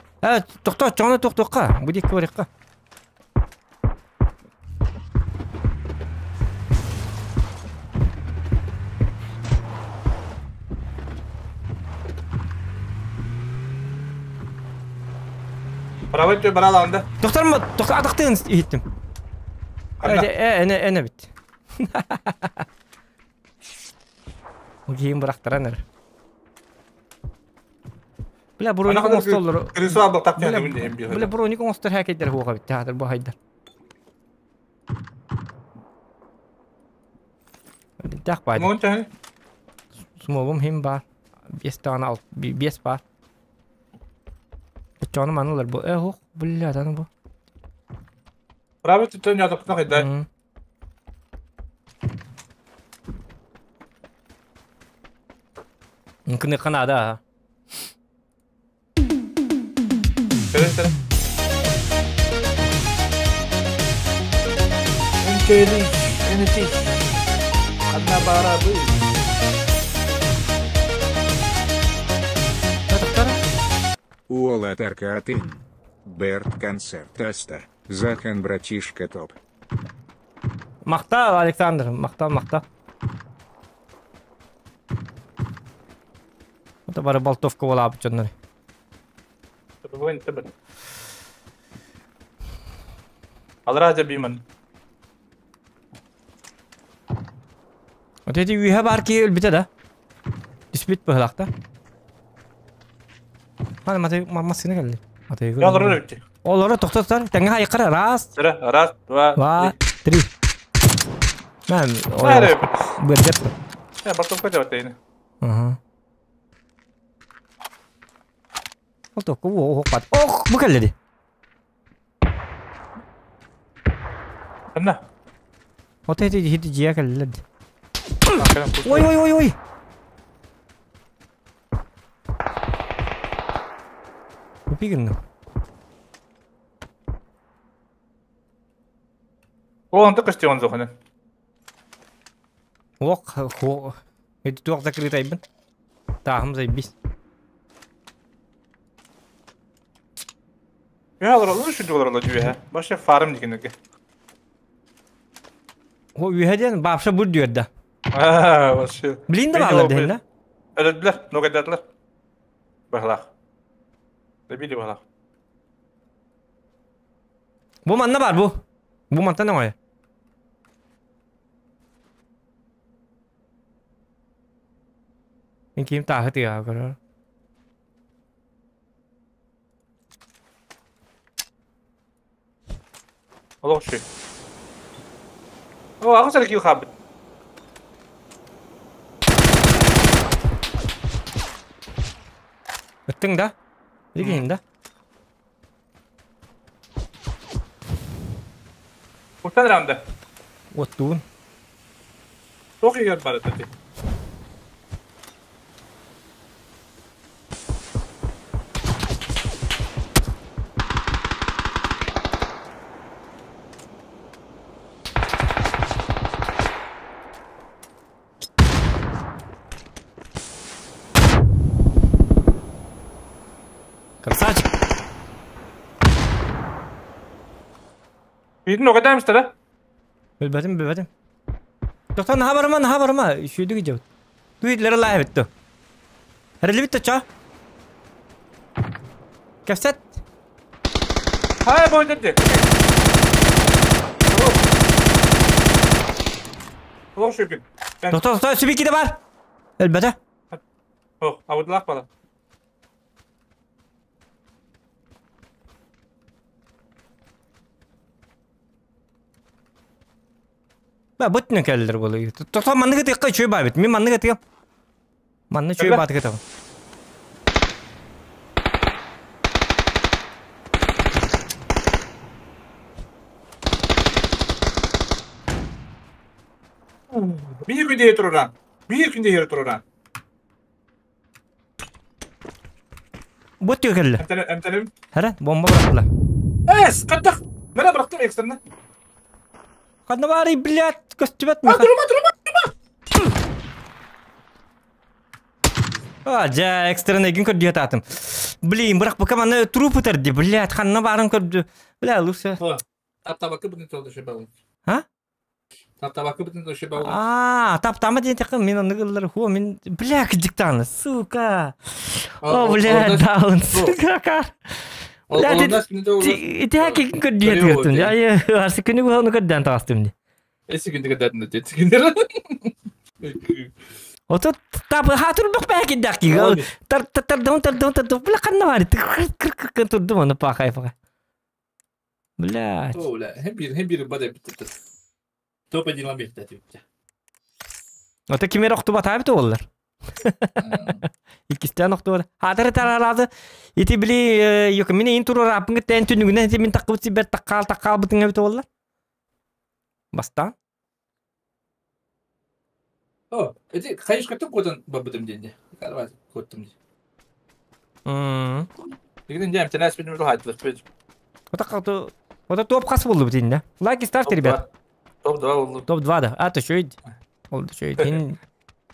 Токто, чоңно токтокка. Бу дик барыкка. Правый ты брала онда. Доктор ма, доктор адактын иттим. Эне бит. Кийин бырактыран Бля, броник оңостоллор. Крысу абыл так Бля, броник оңостор хакейдер хуга бит. Театр бу хайдар. Так байды. Монта. Смолум хим бар. Бес тана ал, бес бар. Чону манулар бу. Ох, бля, таны бу. Правый ты не адак нахай Күні қанада. Көрі. Энтели, энти. Одна барабы. Уола Таркатын. Берт концерт Аста. Захан братишка топ. Мақта, Александр, мақта, мақта. Это бары болтовка была обычно. Алра биман. Вот эти үйе бар ки өлбүтэ да. Түспүт быһылакта. Хана мата мамасына келди. Ата Олору битти. Олору токтоттар. Теңге хайкара раз. Раз, два, три. Мен бирдеп. Я болтовка деп атайын. Ага. Болтовка о хопат. Ох, бу келди. Кандай? Вот эти хити жия келди. Ой, ой, ой, ой. Купигин. О, он только что он зохана. Ох, хо. Это туак закрыт айбын. Тахым заебись. Я алар, şu dolar алар Баша фарм дегенге. О, үйәден бапша бур diyor да. А, вообще. Блин да алар дehen да. Öldüler, nokadadılar. Бахлах. Добили бахлах. Бу манна бар бу. Бу мантан оңай. Мен кийим тахы тыга көрөр. Олох ши. О, агыс кил хаб. Өттүң да? Дегеним да? Куртан раунда. Оттуун. Тох егер бар эти. Красавчик. Биирин угадаймыстар да? Билбэтим, билбэтим. Доктор, наһаа барыма, наһаа барыма. Үчүгэйдик идет. Туитлері лайып бітті. Әрілі бітті, ча? Кәпсәт. Хай, бой деді. Олох шөкін. Доктор, доктор, сүбі де бар. Әлбәті. Ох, ауыдылақ бала. Ба, бұттын кәлілер болы. Тоқтар, манныға тиққа чөй бар бит. Мен манныға тиқам. Манны чөй батығы табы. Bir günde yer tururан. Bir günde yer tururан. Бұт кәлілер. Әмтәлім. Хәрі, бомба бұрақтылар. Әс, қаттақ. Міне бұрақтым экстрені. Қанна бары, блядь, көстібет. А, тұрма, тұрма, тұрма. А, жа, экстрен егін көрді ататым. Блин, бірақ бұка маны труп өтірді, блядь, қанна барын көрді. Бля, лучше. Таптабакы бүтін толды ше бауын. А? Таптабакы бүтін толды ше бауын. А, таптама деген тақым, мен оны қылдар, ху, мен, бля, кідіктаны, сука. О, бля, даун, сука, кар. Ити хакикин көрді етігіттім. Ай, арсы күні оны көрден тағастым. Эси күндігі дәдін өте Ото тап хатыр бак бәки дәки. Тар тар дон тар дон тар бля канна бар. Кыр кыр кыр турдум аны пахай пахай. Бля. О, бля, hem bir hem bir бада битти. Топ 1 ламбек дәти. Ото кимер окту батай бит олар. Икистен окту бар. Хатыр тарарады. Ити били yok мин ин турар апын тен түнүгүнә ити мин такып бер таккал таккал битиңе бит олар. Бастан. О, эти хайш каттым кодан бабыдым денде. Карваз коттум. Дигән дәм тәнәс бит мөрү хайтлык бит. Ота калды. Ота топ кас булды бит инде. Лайки ставьте, ребят. Топ 2 булды. Топ 2 да. А то что иди. Oldu что иди.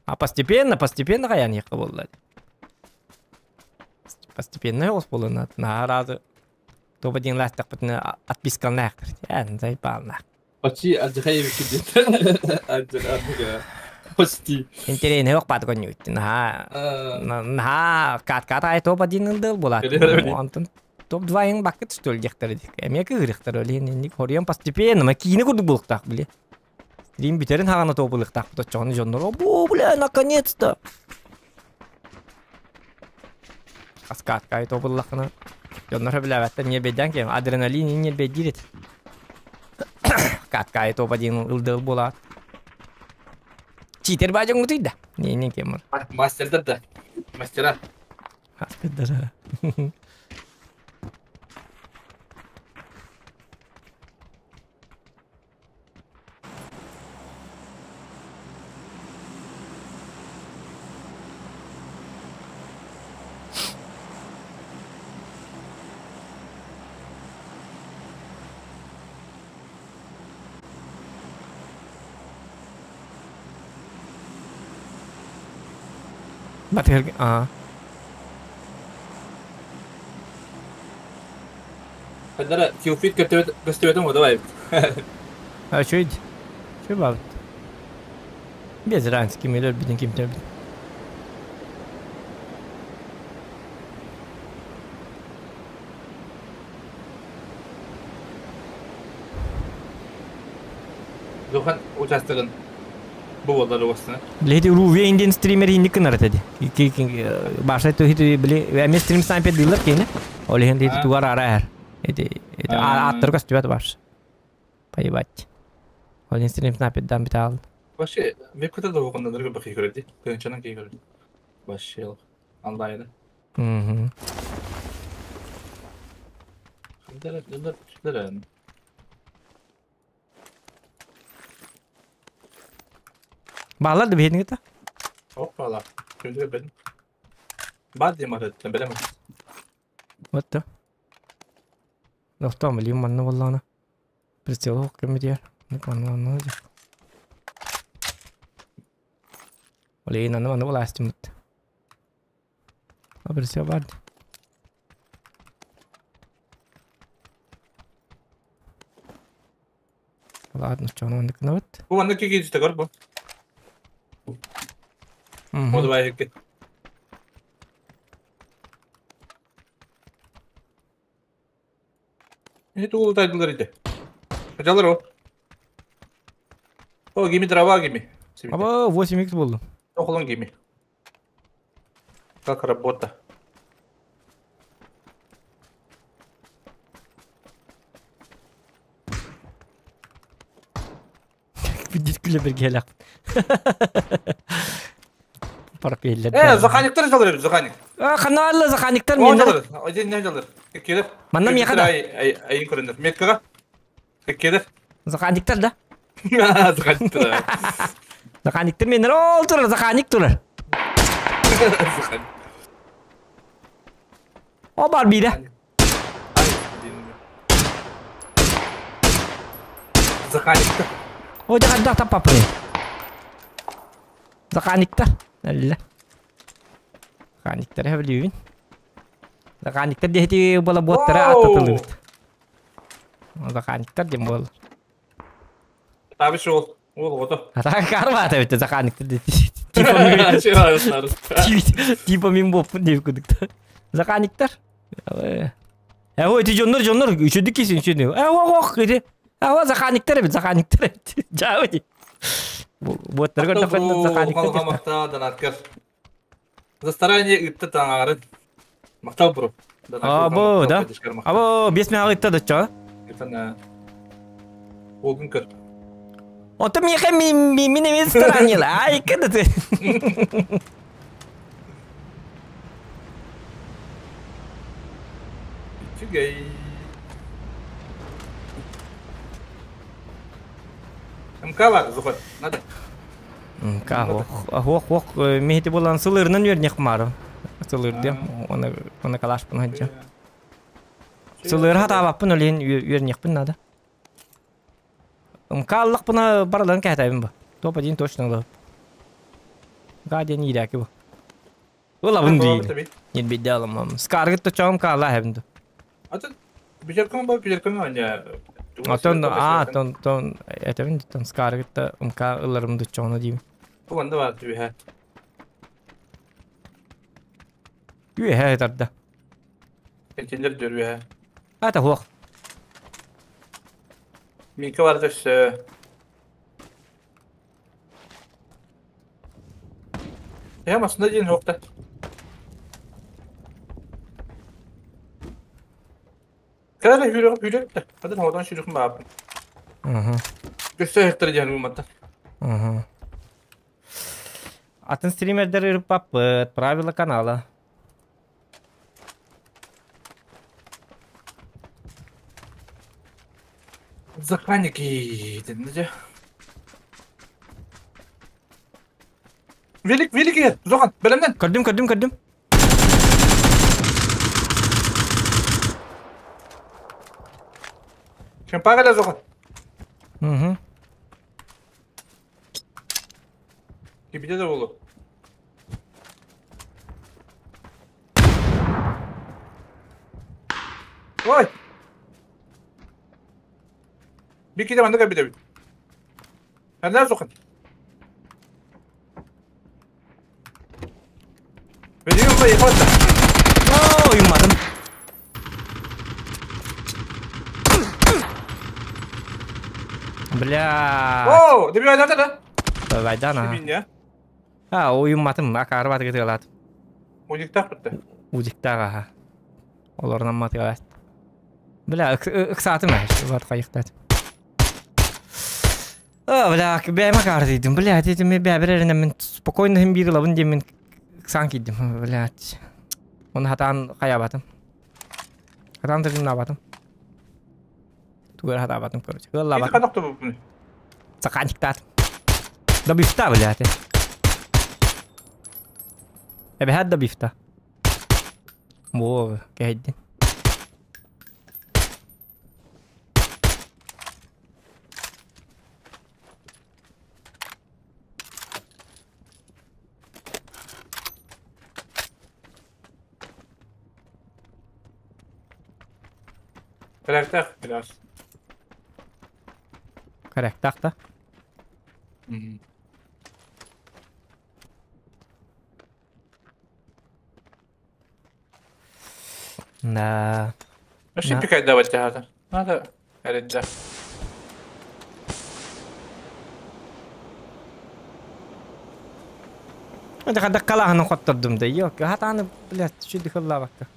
А постепенно, постепенно каян якы булды. Постепенно ос булды. На разы. Топ 1 ластык бит отписка нахтыр. Я заебал нах. Почти отдыхай бит. Отдыхай. Почти. Интересно, yok бат көнүт. На на кат кат ай топ 1 ылдыл булат. Антон топ 2 ың бакыт что ли дихтер дик. Эмеки гырыктар өлен инник хорьян постепенно ма кийини курдук булыктак биле. Стрим битерин хагана топ булыктак. Чоны жоннор. О, бля, наконец-то. Каскат кай топ буллакына. Жоннор биле бәттә не бедән кем адреналин не бедирит. Кат кай топ 1 ылдыл булат. Читер бажың мутуйда. Не не кем. Мастердар да. Мастера. Мастердар. Батыр, а. Хәдәр килфит көстөбөтөм го давай. А что иди? Что баб? Без разницы, кем или битин кем тебе. Зохан участогын бу болдар остына. Билети Руве инден стример инди кынар теди. Башта то хити биле эме стрим снайпер дилер кине. Оли хенди тугар ара эр. Эти аттыр костюмат баш. Поебать. Оли стрим снайпер дам битал. Вообще, веб ката да оконда дөргө бакый көрөдү. Көнчөнөн кей көрөдү. Вообще, онлайн. Мм. Дөрө дөрө дөрө. Bağlar da bir git. Hoppala. Şimdi ben. Бад демарыттан билем. What the? Достом билим манна боллана. Прицел ок кем дияр. Манна манна. Оле инанна манна боластым. А прицел бар. Ладно, что он гынабыт. Бу манна киги көр бу. О давай хикки. Не тугу тайдылар иде. Жалар о. О, гими дрова гими. Аба 8x болду. Охолон гими. Как работа. Бидит күле бир келак. Парпеллер. Заханиктер жалар заханик. Каналлы заханиктер мен. Один не жалар. Келер. Манна меха да. Айын көрүнөр. Меткага. Келер. Заханиктер да. Заханиктер. Заханиктер мен ол турар, заханик турар. О бар бире. Заханиктер. Ой, да да тапапы. Заханиктер. Алла. Заханиктер хәблүүн. Заханиктер дехти бола боттара ататылыбыт. Заханиктер дем бол. Таби шол. Ол ото. Ата карма та бит заханиктер дехти. Типа мен боп деп күдүк. Заханиктер. Э, ой, ти жоннор жоннор үчүдү кисин үчүдү. Э, ох ох иди. Ава заханиктер бит заханиктер. Жабы. Боттар көрдө заханиктер. Мактал донаткер. За старание ытты таңары. Мактал бро. Або, да? Або, бес мен агытта да ча. Это Олгун көр. Ото меха ми ми ми не старание. Ай, кеде ты. Чугай. МК бар, Зухат, надо. МК, ох, ох, ох, мехти болан сылырынан вернех мары. Сылырды, оны оны калашпын хаджа. Сылыр хата баппын олен вернехпин надо. МК аллах буна баралан кәтәбин бу. Топ-1 точно лып. Гаден ирәки бу. Ола бун дейdi. Не беделым. Скаргыт то чам ка Аллах хәбинде. Атын бижеркон ба бижеркон аня. Атон а тон тон этебин тон скаргыт МК ыларым дучону дейм. Бу анда бар түбе. Үе тарда. Контейнер дөрбе. Ата хох. Минке бар дөс. Я масында ден хокта. Кәле хүрүк хүрүк да. Хадыр ходан шүрүк бап. Көсө хектер ден уматта. Атын стримердер папыт, правила канала. Заханики, дединде. Велик, велик, Зохан, белемден. Көрдүм, көрдүм, көрдүм. Шампага Зохан. Угу. Кибите де болу. Ой! Бики де манда кабите бит. Ана Зохан. Велик ба ехата. Ой, юмадым. Бля. О, деби айда да. Байдана. Бинне. А, уйуматым, акары баты кетелат. Удиктак битте. Удиктак, Оларынан матыгалат. Бля, ыксатым әш, бар кайыктат. А, бля, бәйме кар дидим. Бля, дедим, бә бер мен спокойно хим бир лабын дим мен ыксан кидим. Бля. Оны хатан каябатым. Хатан тырдым набатым. Тугар хатабатым, короче. Ылла Ити канакты бу. Саканиктат. Да бифта, блядь. Эбе да бифта. Во, кәйдин. Карактах biraz. Корректах-та. Да. Вообще пикать давать надо. Надо. Да. Это когда калаһын хоттордум да. Yok, хатаны, блядь, чуть хыллабакка.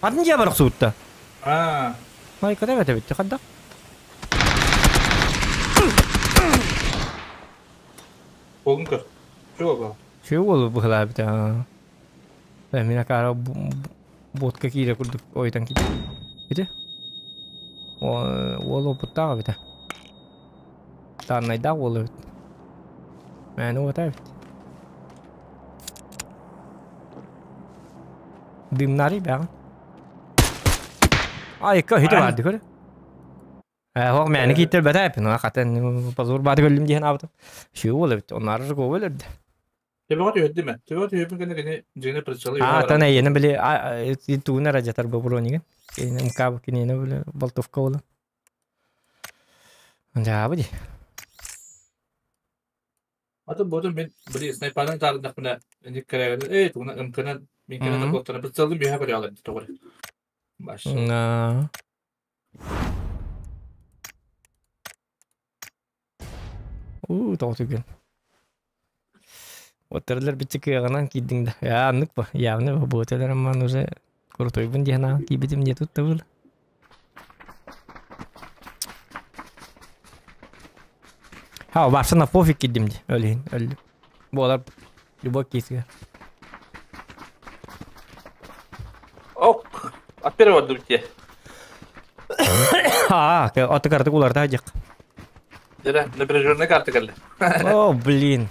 Атын жа барак суутта. А. Ай, када бете битти хадда. Болдун көр. Чего было? Чего болу бухла бите. Мен акара ботка кире курдук ойтан кире. Бите? Ол опуттага бите. Таннайда болу бит. Мен ота бит. Дымнари бәгын. Ай, ка хите барды көр. Хоқ мәні киттер бәтә әпін, қатын позор барды көлім дейін абытым. Шеу болы бит, оннары жығы өлірді. Тебеғат үйетті ме? Тебеғат үйетті кәне кәне жеңе прицелы. А, тана ені біле, туына радиатор бұл бронеген. Кені МК кенені біле, болтовка болы. Жабы де. Аты бодun мен біле снайпаның тарындақ мына эник кәрәгін, эй, туына МК-нан мен кәне болтана прицелды бүйе көре алады, тоғыр. Баш. У, тоғытыген. Оттерлер битчи кыягынан кийдиң да. Я, аннык ба. Явны ба, ботелер амман уже крутойбун диэн кийбитим не тут был. Ха, барсана пофиг кийдим ди. Өлейин, өлдүм. Болар любой кейсге. Ок, от первого дубте. А, аты карты куларда ажык. Дера, напряженная карта калды. О, блин.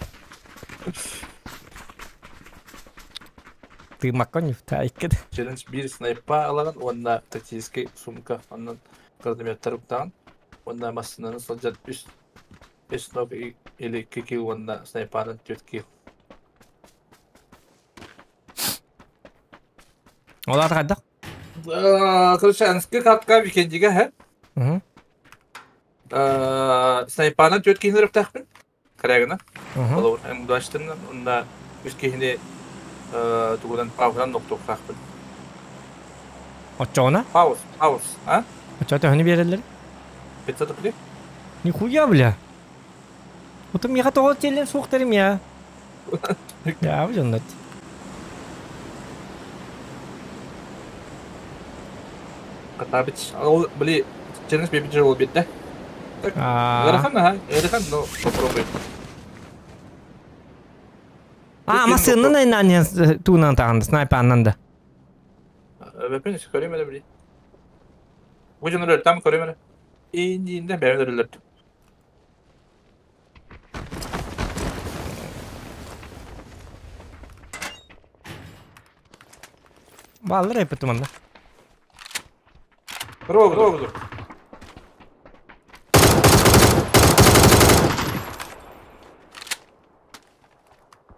Ты маконев, тайкет. Челлендж бир снайпа алаган, онна тактический сумка, оннан гранатометтер уктаган, онна массынаны солжат 3 ног или 2 килл, онна снайпанын 4 килл. Олар кайдак? Короче, анскы картка викендиге, хэ? Снайпанын 4 киллин өрөптәхпин. Карагына. Олар М24-тен, онда 3 киллини тугудан пауздан ноктоктахпын. Отчоғына? Пауз, пауз, а? Отчоғына höni берелер? 500 рублей? Нихуя, бля. Вот меха тоғыз телен суқтарым я. Я, bu жоннат. Катабич, ол, бли, челлендж бебі жол бетті. Ырахан, ага, ырахан, но попробуй. А, масынын айнан туунан тағанды, снайпаннан да. Бәпен көрем әлі бли. Бұл жон там көрем әлі. Индиінде бәрін өлөр. Баллар әпі туманда. Рог, рог, рог.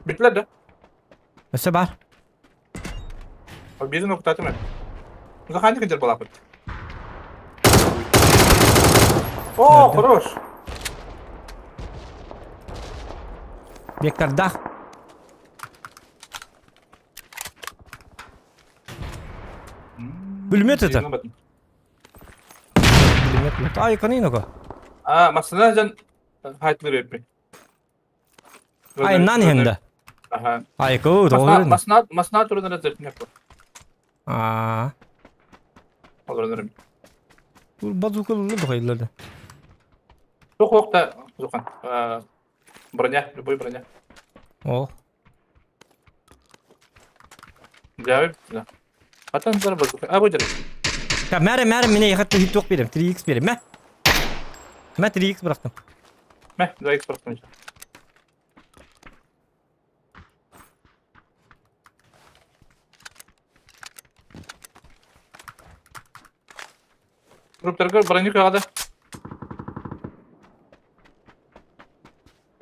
Битлер да. Өсө бар. Бирин октатым мен. Захани кенжер балапыт. О, хорош. Вектор дах. Пулемет это? Пулемет. Ай, канинока. А, масына жан хайтлыр өппи. Ай, нан хенде. Ага. Ай, ко, doğru. Масына, масына турунара зертин япы. А. Олорунарым. Бу базукалы бахайларды. Жоқ, жоқ та, Зухан. Броня, любой броня. О. Жабып, да. Атан зар базука. А, будет. Та мәре, мәре, мене яхатты хит тоқ берем. 3x берем. Мә. Мә 3x бырақтым. Мә, 2x бырақтым. Групптарга броню кагада.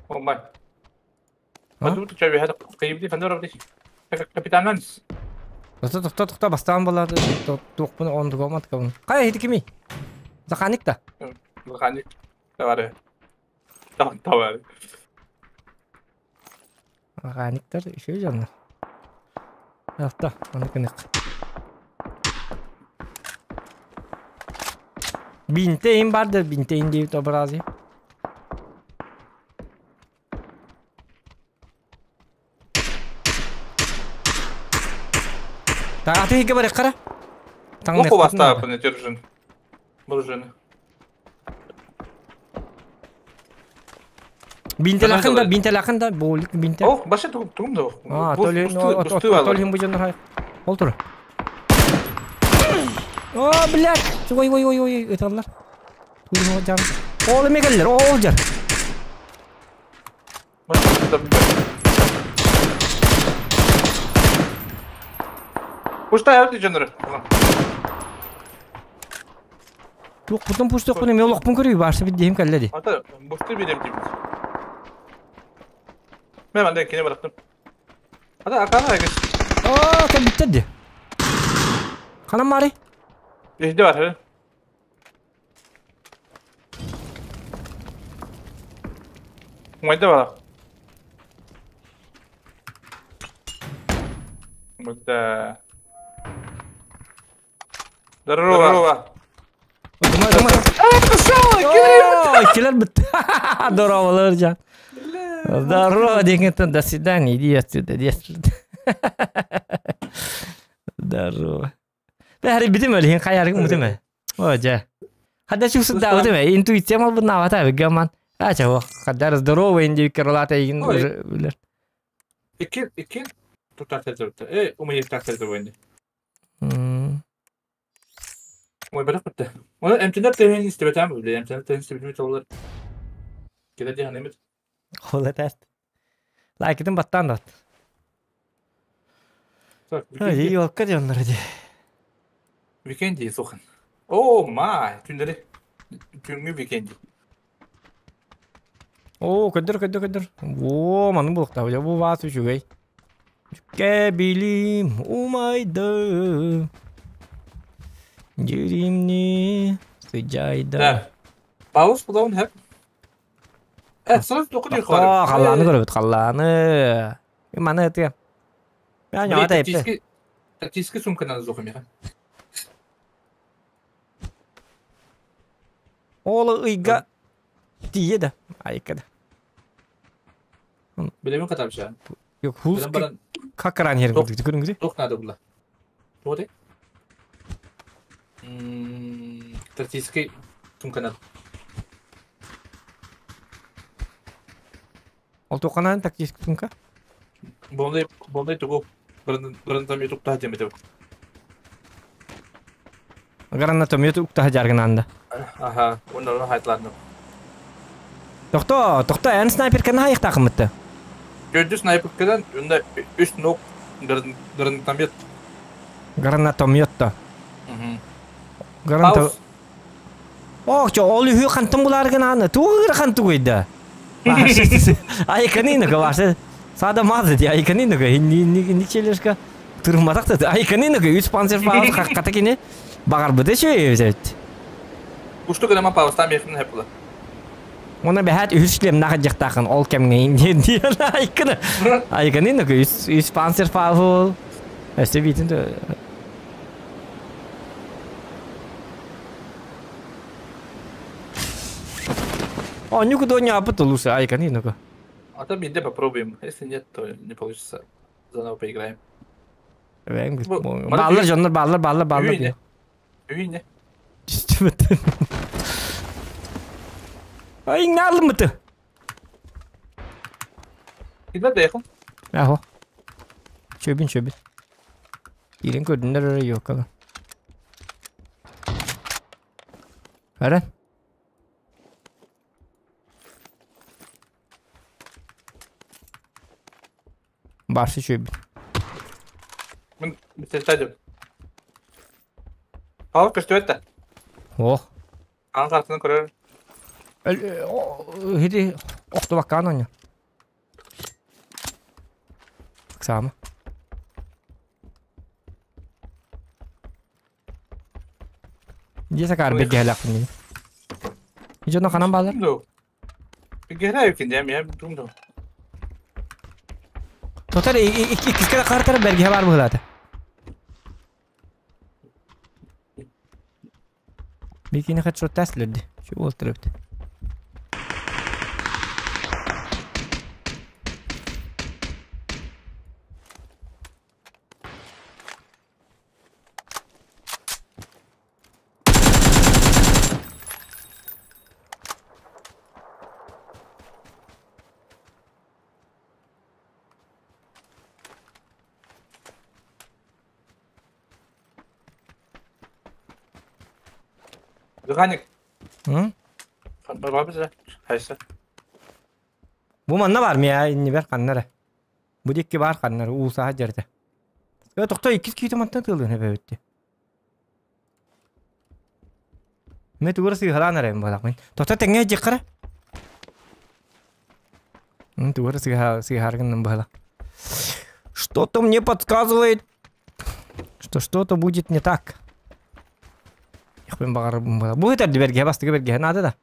О май. Базука чабы хада кыйбди фандор абди. Капитан Нанс. Тохто тохто тохто бастаан буолар туохпун ондугоматкабын. Хайа ити кимий? Заханик да? Заханик. Давай. Давай. Заханиктар еще дьоннор. Авто, аны кынык. Бинтейин бар да бинтейин диэбит образи. Так, а ты говори, қара. Лоху вас тапаны, держи. Дружины. Бинтелахын да, бинтелахын да, болик бинте. Ох, башы тугум да. А, толин бу жонор. Ол тур. О, блядь. Ой, ой, ой, ой, ыталлар. Турма жан. Ол эме келлер, ол жар. Пуштай алды жонор. Туох бутун пуштук буну мен олохпун көрүй барсы бит дейм келледи. Ата, бусты берем дейм. Мен анда кене бараттым. Ата, акана агыс. О, кем биттерди. Канам мари? Эхде бар, Умайда бар. Умайда. Здорово. Думай, думай. Келер бит. Здорово, жан. Здорово, деген до свидания, иди отсюда, иди отсюда. Здорово. Бәрі бітім өлген қаярың бітім. О, жа. Хада чувствую, бітім. Интуиция мал бұны авата, гаман. А, чего, хада здорово, инди крылата еген уже билер. Икки, икки. Тут так Эй, у меня так это Ой, бирок битте. Оны эмтинер тehen истебетем биле, эмтинер тehen истебетем толар. Келе дигән эмет. Хола тест. Лайкытын баттан да. Ай, ёлка дионнар ди. Викенди сохан. О, май, түннәре. Түнге викенди. О, көдөр, көдөр, көдөр. О, маның булыкта. Бу вас үчүгэй. Кебилим умайды. Дюримни сыджайда. Да. Пауз булавын хәп. Э, сразу току дий О, халланы көрөбүт, халланы. Маны этиге. Я не ата эпте. Тактический сумканы зохым я. Ол ыйга тие да. Айкада. Билемен катамша. Yok, хулс какаран херин көрдүк көрүңүз. Тох надо было. Вот. Тактический сумканы. Ол тоқанан тактический сумка? Бондай, бондай тугу. Гранатомет уктаха демете. Гранатомет уктаха жаргынанда. Ага, ондан хайтланды. Тохто, тохто, эн снайперканы хайықтақымытты. Көдү снайперкадан, онда 3 нок гранатомет. Гранатомет та. Гранатомет. Ох, чо, ол үйі қантым бұларгын аны, туғыр қанты қойды. Айканины кавасы. Сада мазы ди айканины ка. Инни челешка. Турматак та айканины ка. Үч спонсор пауз хакката кине. Багар быты шөй өзөт. Ушту грама пауз там яхын хепла. Она бәһәт үс шлем нахы жактакын ол кемге инди ди айканы. Айканины ка үч спонсор пауз. Өстө битин. О, нюку не апытылусы, айканы, ну-ка. А там иди попробуем. Если нет, то не получится. Заново поиграем. Баллар, жоннор, баллар, баллар, баллар. Үйне. Ай, налым быты. Кидмет бейхун. Ахо. Чөбин, чөбин. Илин көрдүндөр yok кала. Ара. Барсы чөбин. Мен битетадым. Ал көстөттө. Ох. Ан картаны көрөр. Хиди охто баккан оня. Сама. Дьэ сакаар бэргэһэлээхпин. Дьоно ханан баалар? Бэргэһэлээ үкин дьэ миэ дум. Тотар иккискэ картар бэргэһэ баар быһылаата. Бикини хедшот лерди. Şu олтырыпты. Дыханик. М? Бабыза. Хайса. Бу манна бар мия иннибер ханнара. Бу дикки бар ханнара уусаha жерде. Э тохто иккис киити мантан тылын эбэбитти. Мен тугура сыһалаан эрем балакмын. Тохто тэҥҥэ дьиккара. Тугура сыһаргын бала. Что-то мне подсказывает, что что-то будет не так. Яхпын багар бу это берге бастыгы берге надо да.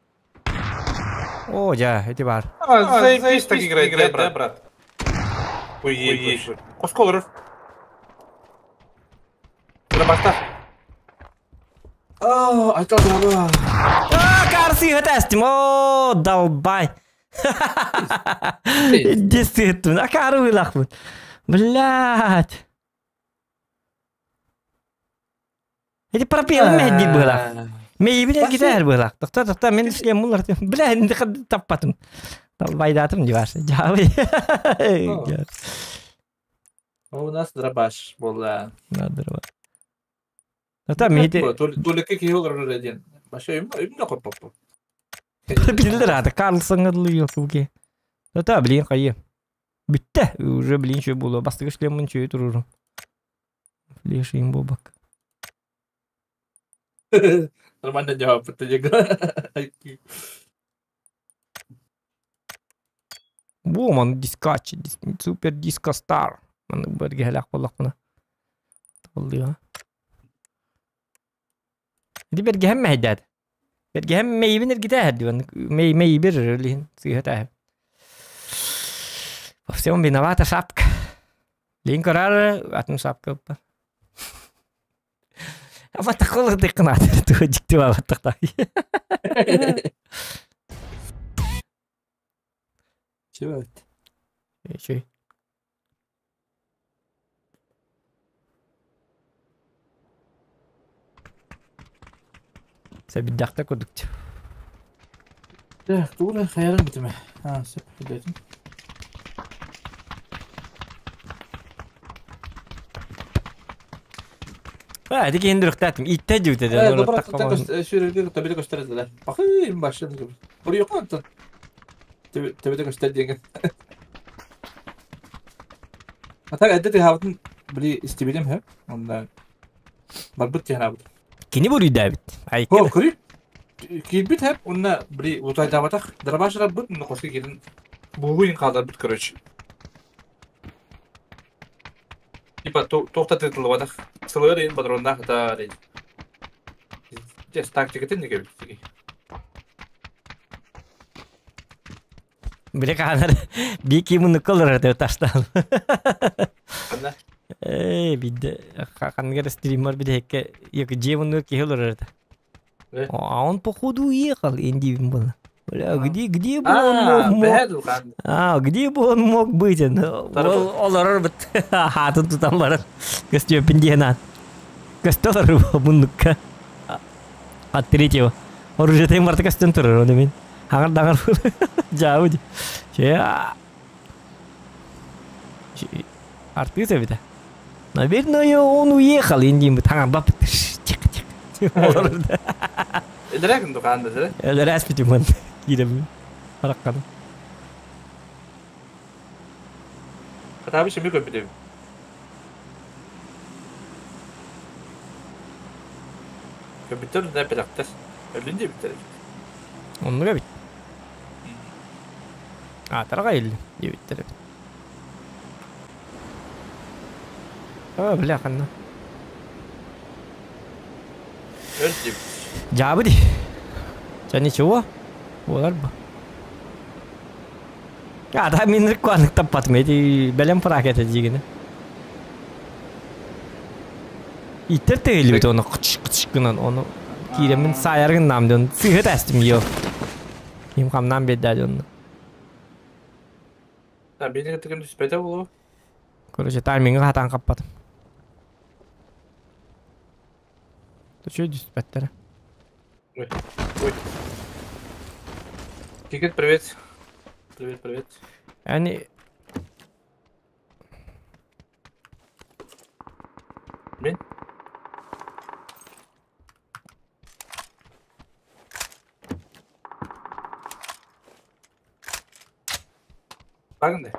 О, я, эти бар. А, заебись так играет, да, брат? Ой, Косколоров. Рабаста. А, айта да. А, карсы хатастым. О, долбай. Действительно, а кары вылахмын. Блядь. Эти пропел мehdi было. Мейбилер гитар было. Тохта тохта мен шлем мулар. Бля, инде таппатым. Долбайдатым диваш. Жабы. У нас дробаш была. Да, дробаш. Та мейде. Только киһи один. Баша им им да коппоп. Билдер ата Карлсон ыдлы юки. Та блин хайы. Бүтте. Уже блин чөй болу. Бастыгы шлемын чөй турурум. Флеш им бобак. Нормально жауап бітті. Бу ман дискач, супер диско стар. Ман бергелек боллак мына. Толды. Ди бергеhem мehдәд. Бергеhem мейбин эргитәһәр диван. Мей мей бир лин сыйхатәһ. Во всем виновата шапка. Лин корар атын шапка. Ама тақолық дыққын атыр туы жікті бабаттықта. Чего? Чөй. Сәбиддақта көрдік. Так, тура хаярын бітіме. А, сеп, дедім. А, дики индирықтатым. Итте жүтеді. Добра, сүйрелге төбеде көстереді. Бақы, башы. Бір yok антын. Төбеде көстер деген. А так әдді хабытын били истебедем хэ. Онда барбыт тиһэн абыт. Кини буруй дабит. Хо, көрүй. Килбит хэп, онна били утайдабатах. Дарабашыра быт, онна қосқа келин. Бугуин қалдар бит, короче. Типа тоқтатылыбатах. Сылыр ин патроннах та рейн. Тес тактика не кебит. Биле канар бики муну колор деп таштал. Анда. Эй, бидде хангер стример биде хекке як жемуну кихелор. А он походу уехал, инди был. Бля, где где бы он мог? А, где бы он мог быть? Олар бит. Хатын тутан барар. Костюм дена. Костолар муннукка. От третьего. Оружие ты марта костюм турар, он мен. Хаңар даңар. Жауди. Че. Артист это. Наверное, он уехал, инди бит. Хаңар бап. Тихо, тихо. Олар. Эдерәкин дуканда, да? Эдерәс битиман. Кирем. Бараккан. Хатабы шеми көп битем. Көбүттер да педактар. Өлүн де биттер. Оннуга бит. А, тарага ил дебиттер. А, бля, ханна. Өл деп. Дьаабы дии. Чэ ничего. Буолар бу. А, мин куаннык таппатым эти бэлэм фрак этэ диигини. Иттер тыгылыбыт оны кыч кыч гынан оны кииреммин саайар гыннаам дьон сыыһа тэстим йо. Ким хамнаан биэрдээ дьонно. Да, били тыгын түспэтэ буолуо. Короче, таймингы хатаан хаппатым. Төчө түспэттэрэ. Ой, ой. Тикет, привет. Привет, привет. Они... Мин? Багын де.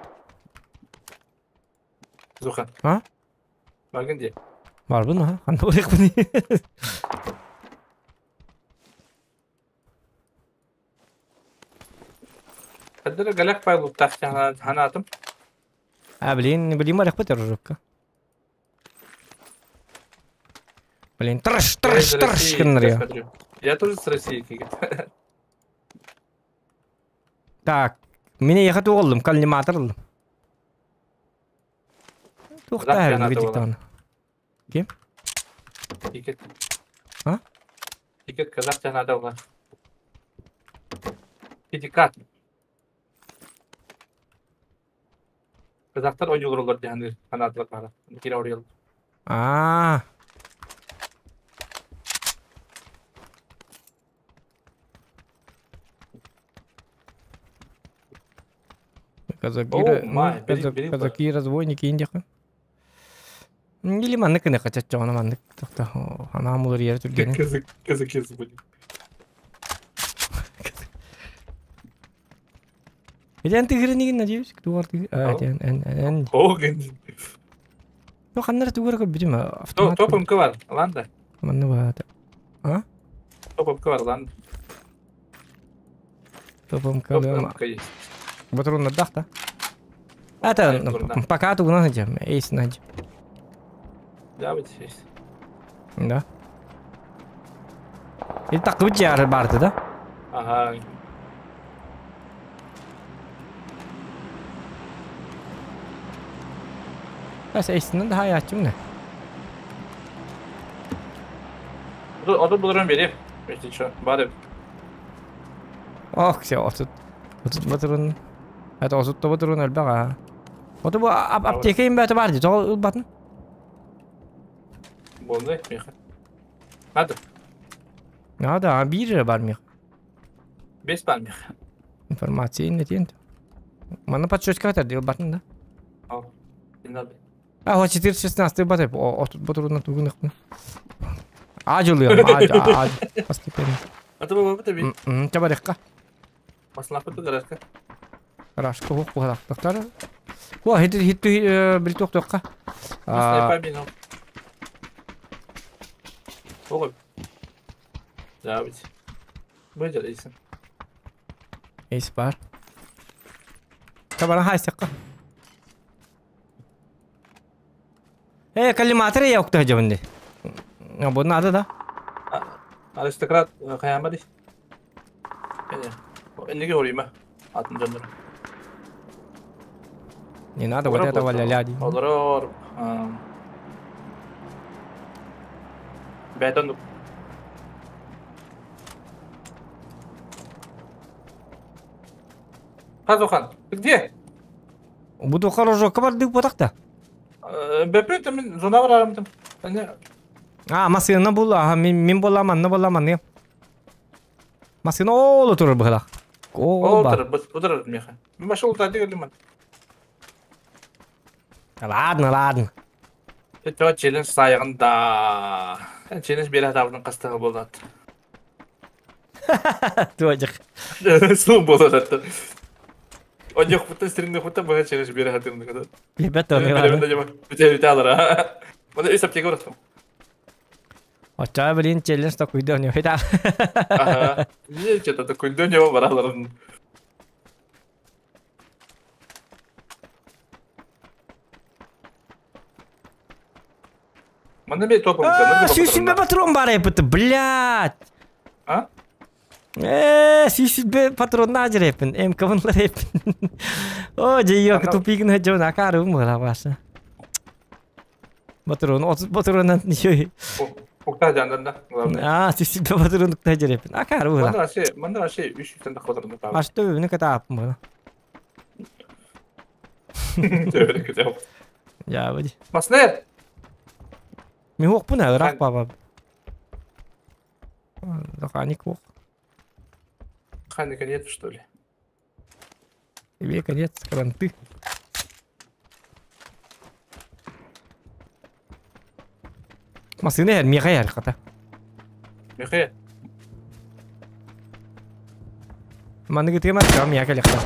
Зухан. А? Багын де. Барбын, а? Ханна олехпын. Хаддара галак файл тахта ханатым. А, блин, блин, барахпыт ружовка. Блин, трэш, трэш, трэш, гыннар Я тоже с России, кигит. Так, меня ехать уоллум, коллиматор. Тухта, видик Ким? Тикет. А? Тикет казах надо было. Тикет. Казахтар ойнуулар диһаныр ханаатылар бара. Кира орыйал. Аа. Казаки, казаки, разбойники индиха. Или маннык кына хачаччоҕуна маннык тохто ханаам уларыйар түргэнин. Казаки разбойники. Итэн тыгырынигин, надеюсь, тугар тыгыр. А, эн эн эн. Оген. Ну, ханнар тугар көрбүтүм автомат. Топ МК бар, ланда. Манны бар. А? Топ МК бар, ланда. Топ МК. есть. Батрон да? Это пока тугна найдем, эйс найдем. Да, вот здесь. Да. И так выдержи барты, да? Ага. Бas эйсинен daha ячым не? Отут булырым бери. Если что, бары. Ох, все, отут. Отут батырын. Это отут батырын өлбәга. Оту бу аптека им бәте бар ди. Тоғыл батын. Болды, меха. Надо. Надо, а бир бар мех. Бес бар мех. Информация не тент. Мана подсчетка катар дел батын да. Ал. Не надо. А, вот 4.16 баты. Отут батырын тугын. Ажылыям, аж, аж. Постепенно. А то баба таби. Чабарыкка. Маслапы гаражка. Гаражка хок кухалактар. О, хит хит бил токтокка. А. Ого. Да, ведь. Выйдет, Эйсон. Эйс бар. Чабара хайсакка. Э, коллиматор я укта жабынды. А, бу надо, да? Аристократ каямады. Энеге орыйма. Атын жандар. Не надо вот этого ля-ля. Олорор. Бәтон. Казухан, ты где? Буду хорошо, кабарды потакта. Бәпе, там зона бар там. А, машина була, мин була, манна була, манна. Машина ол турur быһылах. Ол турur, бу турur меха. Мин башыл тады келдим. Ладно, ладно. Это челлендж сайгында. Челлендж бере табының кастыгы болот. Туажык. Суу болот. Оньох бутта стримде бутта бага челлендж бере хатырны. Ребята, ладно. Бите бите алар. Мына үс аптека барат. Оча, блин, челлендж такой да не хита. Ага. Не, что-то такой да не баралар. Мана бей топом. А, сүйсүнбе патрон бар эпыты, блядь. А? Сүүс патронна ажыреппин, МК-бын реппин. О, жейок тупигин хөжөн акары мыла башы. Патрон, 30 патроннан ничего. Укта жандан да, главное. А, сүүс патрон укта ажыреппин. Акары мыла. Манда вообще 300 тан патрон табы. Ашты өбүнү ката аппын мыла. Я бudi. Маснер! Ми хокпун ырак баба. Заханик ох. Ханика нет, что ли? Тебе конец, кранты. Масына Михаил хата. Михаил. Маныгы тема, там я калехта.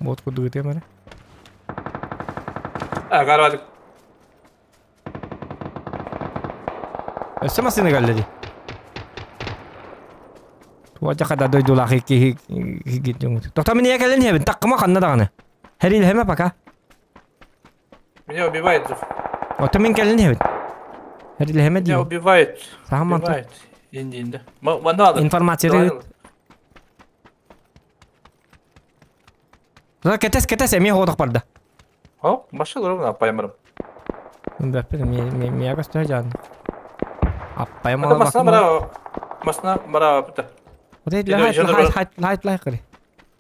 Вот куда ты мара. А, гарвадык. Өссө масына галлери. Туа хада дойдулахы ки гидюң. Тохта мен якален хебин таккыма ханна даганы. Херил хеме пока. Меня убивает. Ото мен келен хебин. Херил хеме ди. Меня убивает. Сахаман. Убивает. Инди инди. Манда. Информация. За кетес кетес эми ходок барда. О, машина ровно апаймырым. Бәппе ми ми ми агас жан. Аппаймал. Масна бара. Масна бара бит. Вот это лайт лайт лайт лайт лайт кыри.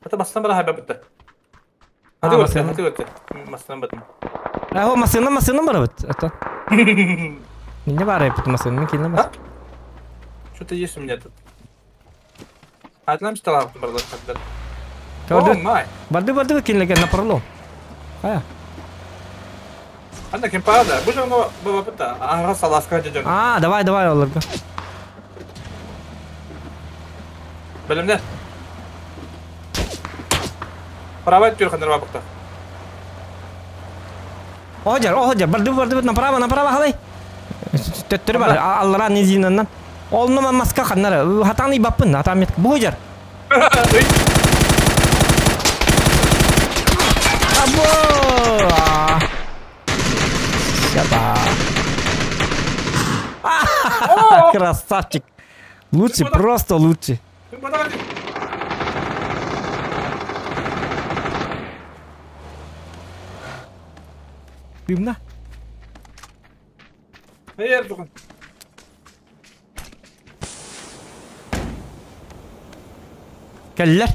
Это масна бара хайба бит. Hadi götür, hadi götür. Masna бит. А, масына масына бара бит. Это. Не бара бит масына, мен килне мас. Что-то есть у меня тут. Атлам стала барлар хаддар. О, май. Барды барды килнеге на пролом. Кая? Анда кем пада? Бу жонго баба бит. Ага саласка жожон. А, давай давай оларга. Билимде. Право тюрхандар бабыкта. Ожар, ожар, барды барды направо, направо халай. Төттөрү бар, аллара незинаннан. Олну маска ханнара. Хатаны баппын, хатам бу ожар. Або! Сяба. Красавчик. Лучше, просто лучше. Дымна. Келлер.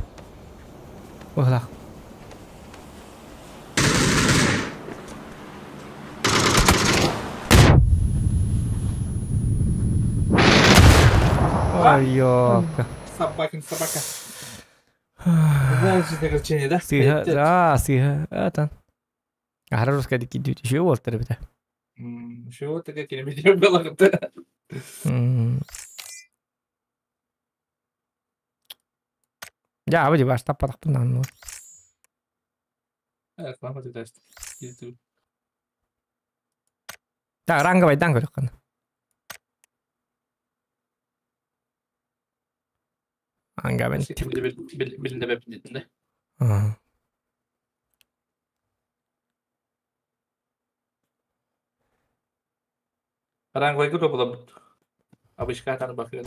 Охлах. Ой, ёпка. Собакин собака. Волчье огорчение, да? Сыха, да, сыха. Это. А русская дикий еще вот, ребята. Еще вот такая келемедия была. Я, вроде ваш таппатах пунан. Реклама ты даст. Так, ранговый данг көрөккөн. Ангабен. Ага. Ранговый группа была бы. Обычка там бахрен.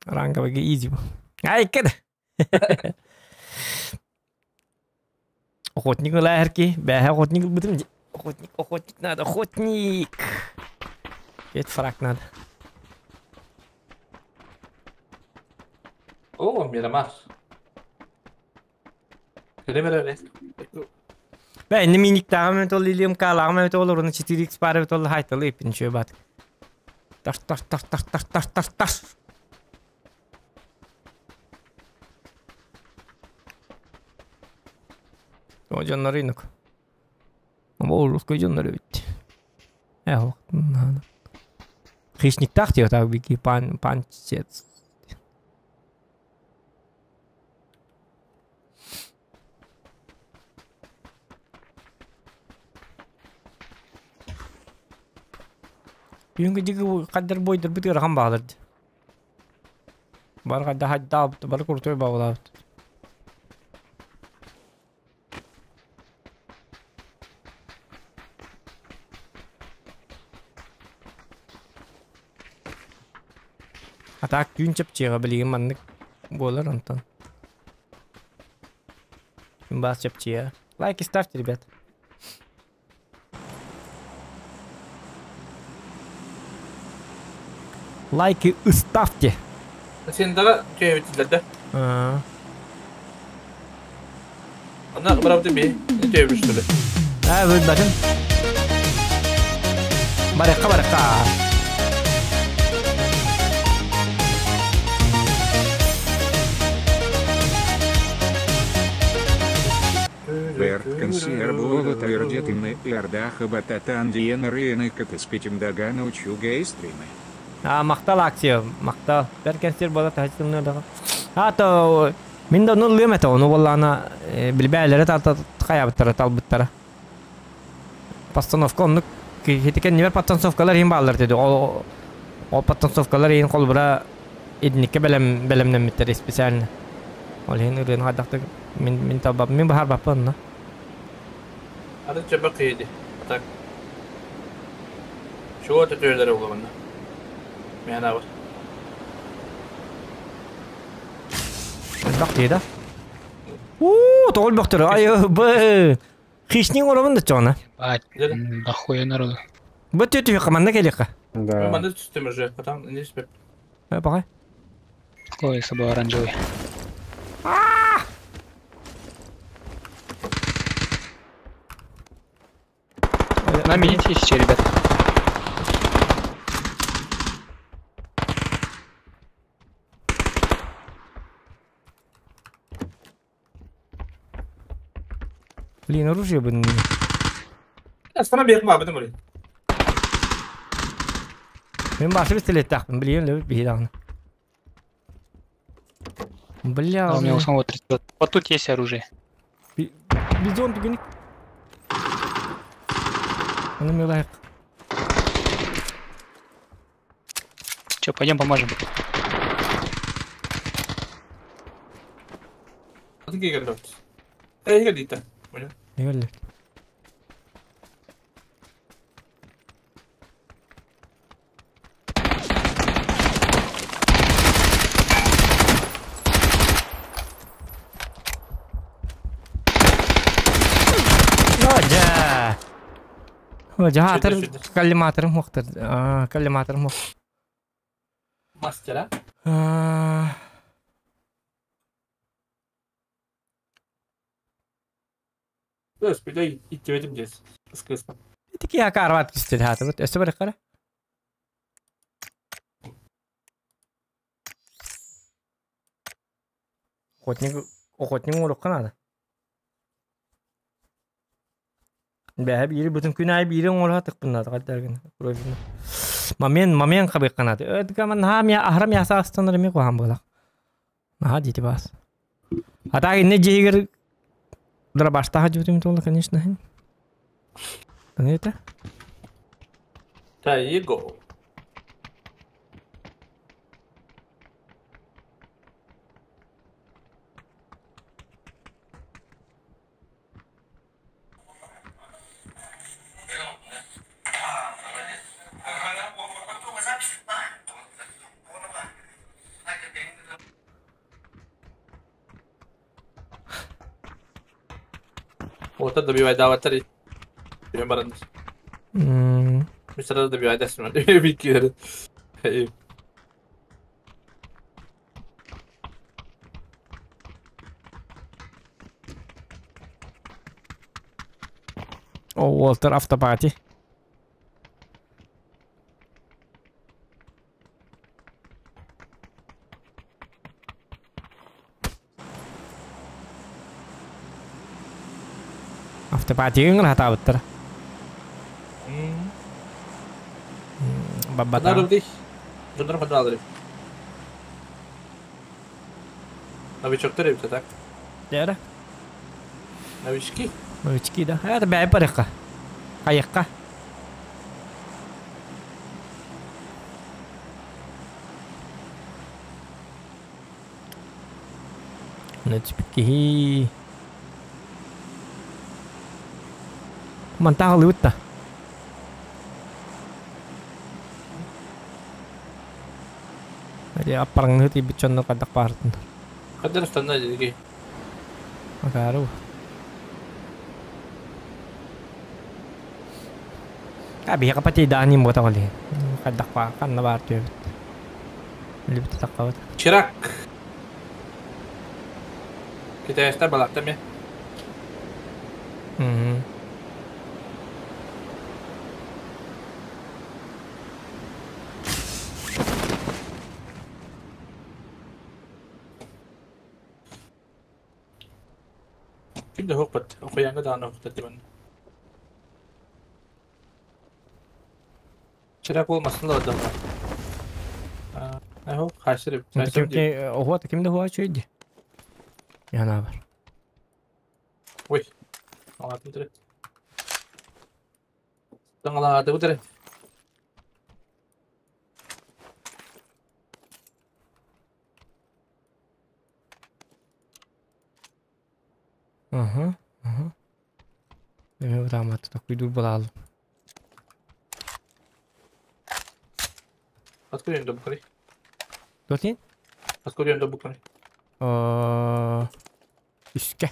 Ранговый изи. Ай, кед. Охотник лаherки, бәһә охотник бутым. Охотник, охотник надо, охотник. Это фраг надо. О, Мирамар. Бә, инде миник тагы мен тол илем калагы мен тол урны 4x пары тол хайталы ипин чөй бат. Таш таш таш таш таш таш таш таш. О, жоннор инок. Бу русский жоннор бит. Эх, надо. Хищник так тебе так бики пан панчец. Бүгүнкү диги каддер бойдыр бит ырхан багларды. Бар кадда хадда бар куртой баглабыт. А так түүн чэпчиэҕэ билигин маннык буолар онтон. Күн баас чэпчиэ. Лайки ставьте, ребят. Лайки ставьте. Сендаға төйөбүттилер да. Ана бырабыты би төйөбүштүлөр. Аа, батын. Барыққа, барыққа. Берт консьер буола твердетымны эрдаха бататан диен рынок катыспитим дагана учуга стримы. А, мактал акция, мактал. Бер консьер буола тахтымны дага. А то мин да ну лымета, ону боллана билбээлери тарта каябыттара талбыттара. Постановка оннук хитикен небер подтанцовкалар иһин бааллар деди. Ол ол подтанцовкалар иһин холбура идникке белем белемнеммиттер специально. Ол иһин ырыын хайдахтык мин мин табап мин бахар баппын на. Аны чөбө кыйды. Так. Чуо төтөлөр уламында. Мен бар. Бак да. Уу, тоғыл бактыр. Ай, б. Хищник оламын да чона. Бать, дохуя народу. Бу төтү команда келикка. Да. Манда түстүм уже, потом не спеп. Э, бакай. Ой, с собой оранжевый. На мините еще, ребят. Блин, оружие бы. Астана бек ма битим ури. Мен башы пистолет тақпын, блин, лөп бейдағын. Бля, А у меня у самого 30. Вот тут есть оружие. Бизон түгенік. Аны мен лайық. Че, пойдем поможем. Атын кегер дот. Эй, гелите. Понял. Не өлі. Ожа. Ожа, атыр коллиматорым уқтыр. А, коллиматорым уқ. Мастера. А. Өс, билей иттебетим дес. Ыскыспа. Тики акарват кистер хаты. Вот өсө бір қара. Охотник, охотник урукка надо. Бәһә бири бүтүн күн ай бири оңор хатык буннады каддаргын. Мамен, мамен кабык канады. Өдгаман хам я ахрам яса астаныр ми кухан болак. Аха дити бас. Ата инне жегер дра башта хажутым толы, конечно. Это? There you go. Orada da bir davetler Benim barandır. Mesela da bir aydarsın var. Bir kere. Oh, Walter after party. After party ngın hata bıttır. Бабата. Bunlar değil. Bunları falan alırım. Новичоктар эбит так. Дәрі. Новички. Новички да. Это бәй барыққа. Қайыққа. Новички. Мантағы лыбытта. Аппараңныһы тиийбит дьоннор хайдах баарытыннар. Хайдах ыстанна дии. Акаары. А биһиэхэ патейдаан буотах ол иһин. Хайдах баар, ханна баар түөбүт. Билбит таххабыт. Чирак. Китайстар балакта ме. Мм. Ким да хоппат. Окуянга даҕаны хоппат дибан. Чирак ол массыына да Аа, хайсыр. Оһуот ким да хуа чуйди. Яна бар. Ой. Аңатын тире. Таңалааты бу Ага, ага. Эме бутаамат такуйдур балаалым. Откуда он добукали? Дотин? Откуда он добукали? Үскэ.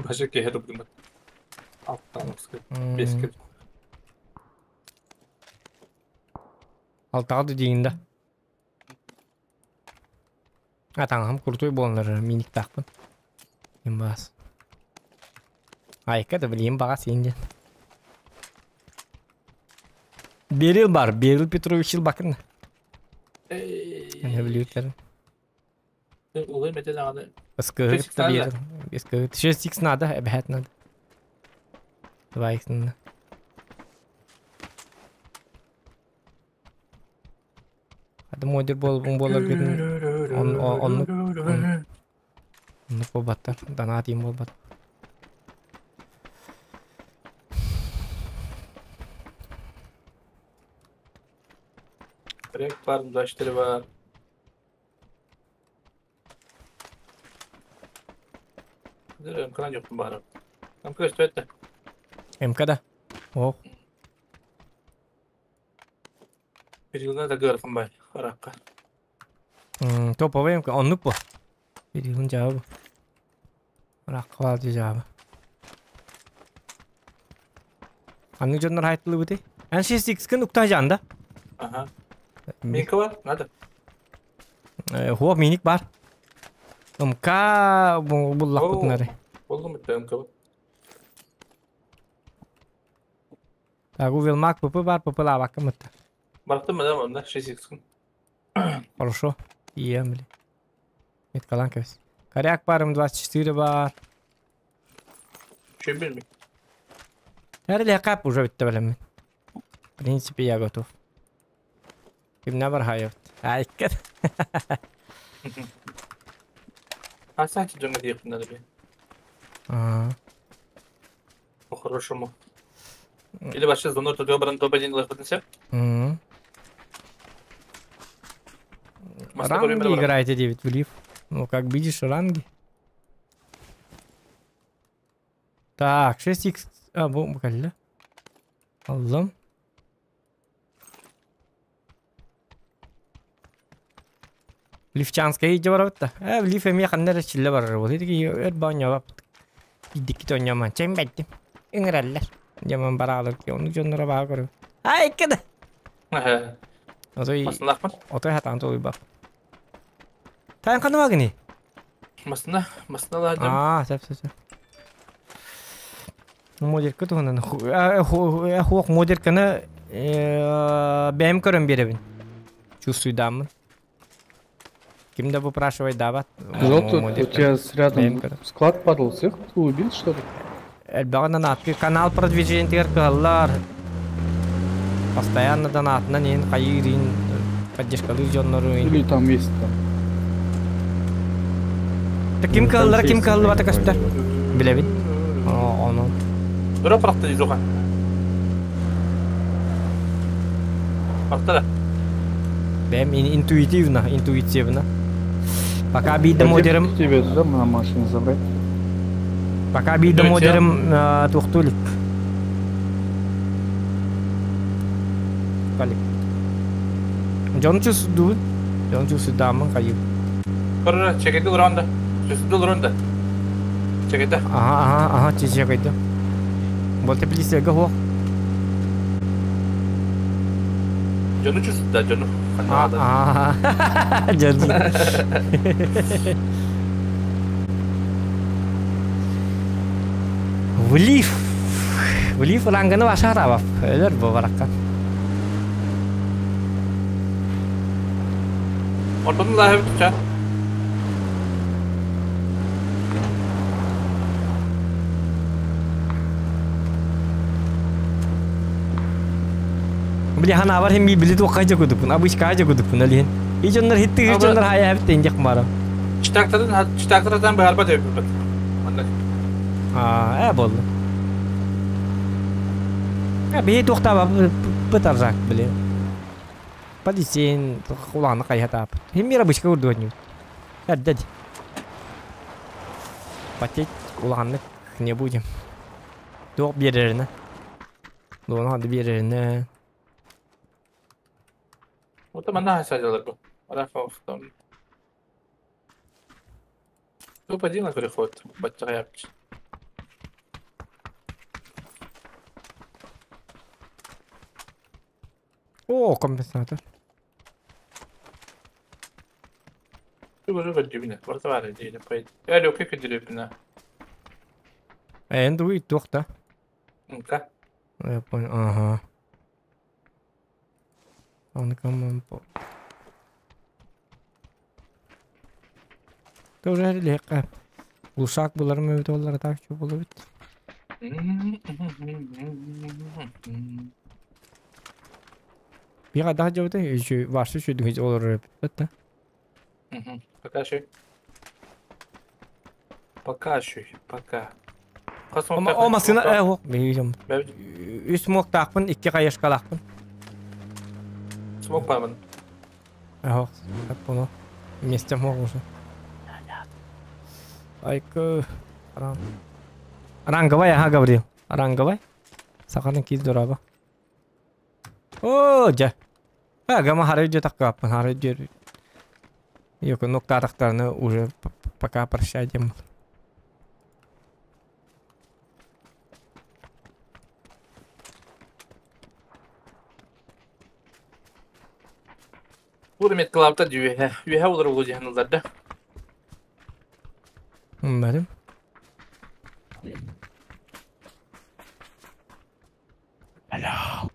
Башы кеһе добукмат. Алтан беске. Алтаҕа да диигин да. А таҥаһым крутой буоланнар миниктаахпын. Имбаас. Айка да билиим баҕас иин диэн. Берил бар, Берил Петрович Илбакын. Эне билүүтэрин. Улай мете даҕаны. Ыскыһыт да Берил. Ыскыһыт. 6x надо, эбэһэт надо. 2x надо. Ады модер буолбун буоларгын оннук оннук буолбаттар. Донат буолбат. Проект бар, 24 бар. МК-дан жоқпын бары. МК өстіп МК да. Ох. Перилна да гырхан бай, харакка. Топовый МК, оннук бу. Перилын жабы. Раққа бар жабы. Анны жоннор хайттылы бути. Эн 6x кын укта жанда. Ага. Минка бар, надо. Хуа миник бар. МК буллак бутнары. Болду мытты МК. Так, Велмак ПП бар, ПП лавакка мытты. Барахты мадам онда 6x кын. Хорошо. Ием, бли. Меткалан кебес. Коряк бар, М24 бар. Чем bilмей. Әрі кап уже бітті білемін. В принципе, я готов. Кимне бар хайып. Айккет. А сайте дьоҥҥо диэхпин надо би. По-хорошему. Или вообще звонок тут выбран топ-1 лохотнися? Ранги играете 9 в лиф. Ну, как видишь, ранги. Так, 6х... А, бу калля. Аллам. Лифчанская иди барабытта. Лиф эми ханнар чилле барар. Вот эти өр баня бап. Идикки тоньяман. Чем бәттим. Иңрәлләр. Жаман баралар. Оны жоннора баа көрү. Ай, кеде. Отой. Отой хатан той бап. Тайын каны багыни? Масына, масына ладым. А, сәп, сәп, сәп. Модерка туһунан. Хуок модерканы бәйм көрөн беребин. Чувствую дамын. Ким да выпрашивает дават. Золото, у тебя рядом склад падал, всех убил, что ли? Элбәгән донатки канал продвижение тигер кыллар. Постоянно донатна нен хайырин поддержкалы жоннору. Или там есть там. Так ким кыллар, ким кыллы бата көстөр. Билебин. О, ону. Дура практы изоха. Практы. Бэм интуитивно, интуитивно. Пока бидем модером. Тебе туда на машину забрать. Пока бидем модером тухтулик. Калик. Дьону чувствуйдуубун. Дьону чувствуйдааммын хайыым. Көрөр, чекеди олорон да. Чувствуйду олорон да. Чекеде. Аха, аха, аха, чечекейді. Бол теплицеге хуох. Дьону чувствуйда, дьону. Аа, дьону. Влив. Влив ранганы ваша Өлөр бу баракка. Ортону лаһы бүтчә. Били хана бар хем били туох хайжа кудукпун, обычка хайжа кудукпун алиһин. И дьоннор хитти дьоннор хайа хабит тенжек мара. Читактарын читактардан баарба деп бит. Манна. Аа, э болду. Э бии туохтаба бытаржак били. Полицейн куланы кайхатап. Хем мира бычка урдуот. Эрдед. Потеть улааннык не будем. Туох биэрэринэ. Дуону хады биэрэринэ. Вот манна хайсажалар бу. Арафа офтон. Топ один переход. Баччагаяпч. О, компенсатор. Şu böyle dibine. Барта бар дейdi. Пойд. Я лёг как деревина. Э, эндуи туохта. Ну-ка. Я понял. Ага. Он кому по. Тоже легко. Глушак булар мы доллар так что было бит. Бира да жабыта еще ваши еще думать олар бит. Пока еще. Пока еще. Пока. О масына э о бейжем. Үс мок тақпын, икки кайышкалақпын. Смок бармын. Ох, так понял. Вместе мог уже. Айка. Ран. Ранговай, ага, говорил. Ранговай. Сахарный киз дораба. О, жа. А, гама хары жа таккаппын, хары жер. Йока ноктатактарны уже пока прощайте. Бур меткалапта дүйе. Үйе олар улу жахнылдарда. Бәрім. Алло.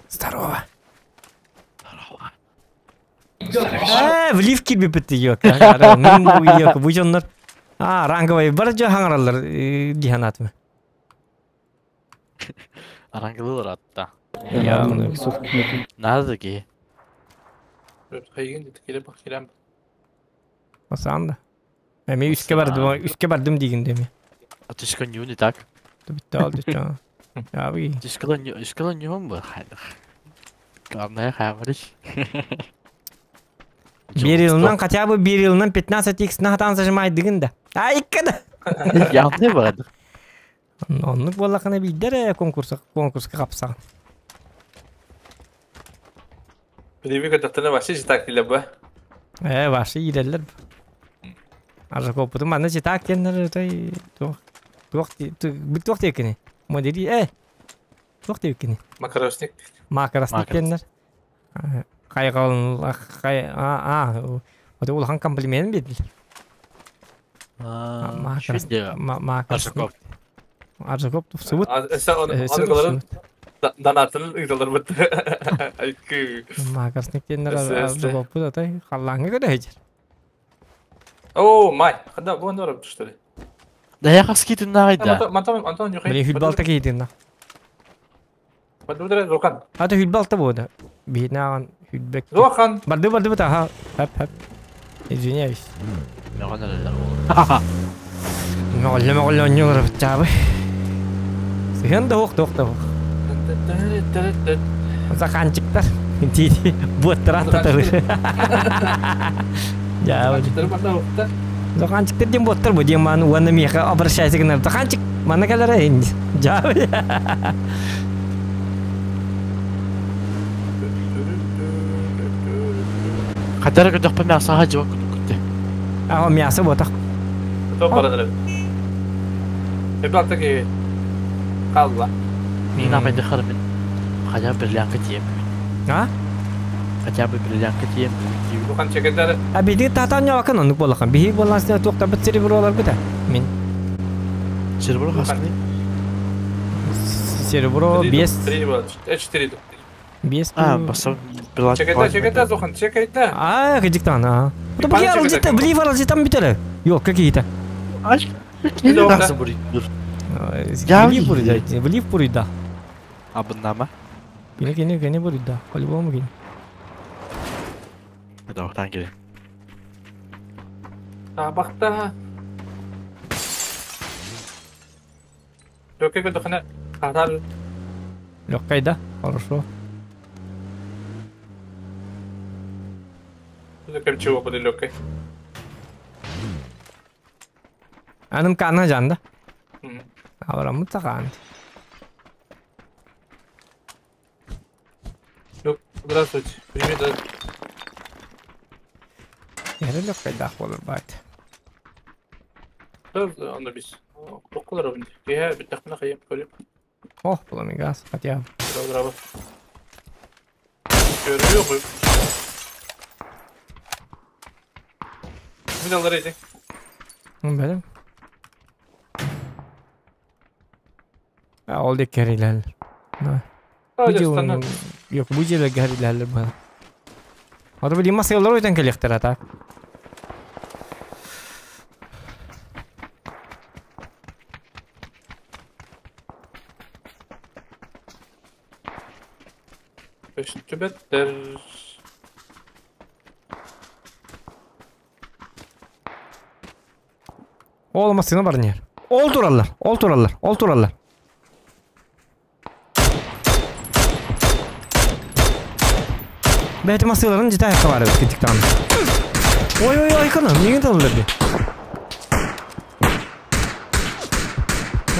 Здорово. Здорово. Э, в лифт кирбиппит йок. Мин бу йок бу дьоннор. А, ранговый бар жо хаңаралар диханатмы. Арангылылар атта. Я Надо ки. Хайгин келе бак келем. Осанда. Эми үскө бардым, үскө бардым дигин деми. А ты что не так? Битте алды ча. Яби. Ты сказал не сказал не он был. Главное хамрыш. Бир йылынан хотя бы бир йылынан 15x на хатан зажимай дигин да. Айка да. Явный барды. Оннук буоллахына биирдэр конкурска конкурска хапсаҕын. Привик это вообще так или бы. Э, ваши иирэллэр. Аржакоппутун манна читак диэннэр той туох туох туох диэкини. Модери э туох диэкини. Макаросник. Макаросник диэннэр. Хайҕал хай а а вот улахан комплимент биэрдилэр. Макаросник. Аржакоп тупсубут. Донатын ыйталар бит. Айкы. Макаросник диэннэр Аржакоппут атай халлааҥҥа көрө О, май. Когда вон дорог, что ли? Да я хаски найда. Антон, Антон, нюхай. Блин, хүлбалта кейдин. Бадудра Зохан. Ата хүлбалта болды. Бинаган хүлбек. Зохан. Барды барды бата ха. Хап хап. Извиняюсь. Мөгалле мөгалле онньоңор битчабы. Сыһын да ох да ох. Заканчиктар. Тиди буттара татары. Я. Заканчиктар дем буттар бу дем маны уанна меха обращайся гынар. Заканчик мана калара инди. Я. Хадара көтөхпө мясо жок күтү. А, мясо ботах. Топ барадыр. Эбатта ки. Қалла. Мин апайды харбин. Хотя бы бриллиантка тием. А? Хотя бы бриллиантка тием. Бухан чекендер. А биди татан явакын онук болахан. Биһи боллансына туохтарбыт серебролар быта. Мин. Серебро хаскыны. Серебро без 3 болады. 4. Без. А, басам бриллиант. Чекенде, чекенде, Зухан, чекенде. А, кыжыктан, а. И Да пальчик бли это аралжыта, бли аралжытан битере. Yok, какие-то. Аш. Или Nasıl burayı? Я Бли бурыда, бли бурыда. Абыннама. Кene кene кene бурыда. По-любому кene. Доктан келе. Табақта. Лөкке көтөхіне. Қатар. Легкая, да? Хорошо. Лөкке чего буде лөкке. Аным кана жанда. Авра мутаган. Лөк, здравствуйте. Прими да. Эре легкая да болор бат. Да, анда биз. Токколар обинди. Кеhe биттахмына кыйып көрүп. Ох, буламигас, хотя. Здраво. Көрү yok. Медаллар эти. Benim. А, ол дек керилер. Да. Бу Yok, bu jele керилер бу. Аты били масалар өтен келектер ата. Төбеттер. Ол масына бар нер. Ол тураллар, ол тураллар, ол тураллар. Бәйті масыларын жита айқы бар өткен тиктан. Ой, ой, ой, каны, неге талылар бе?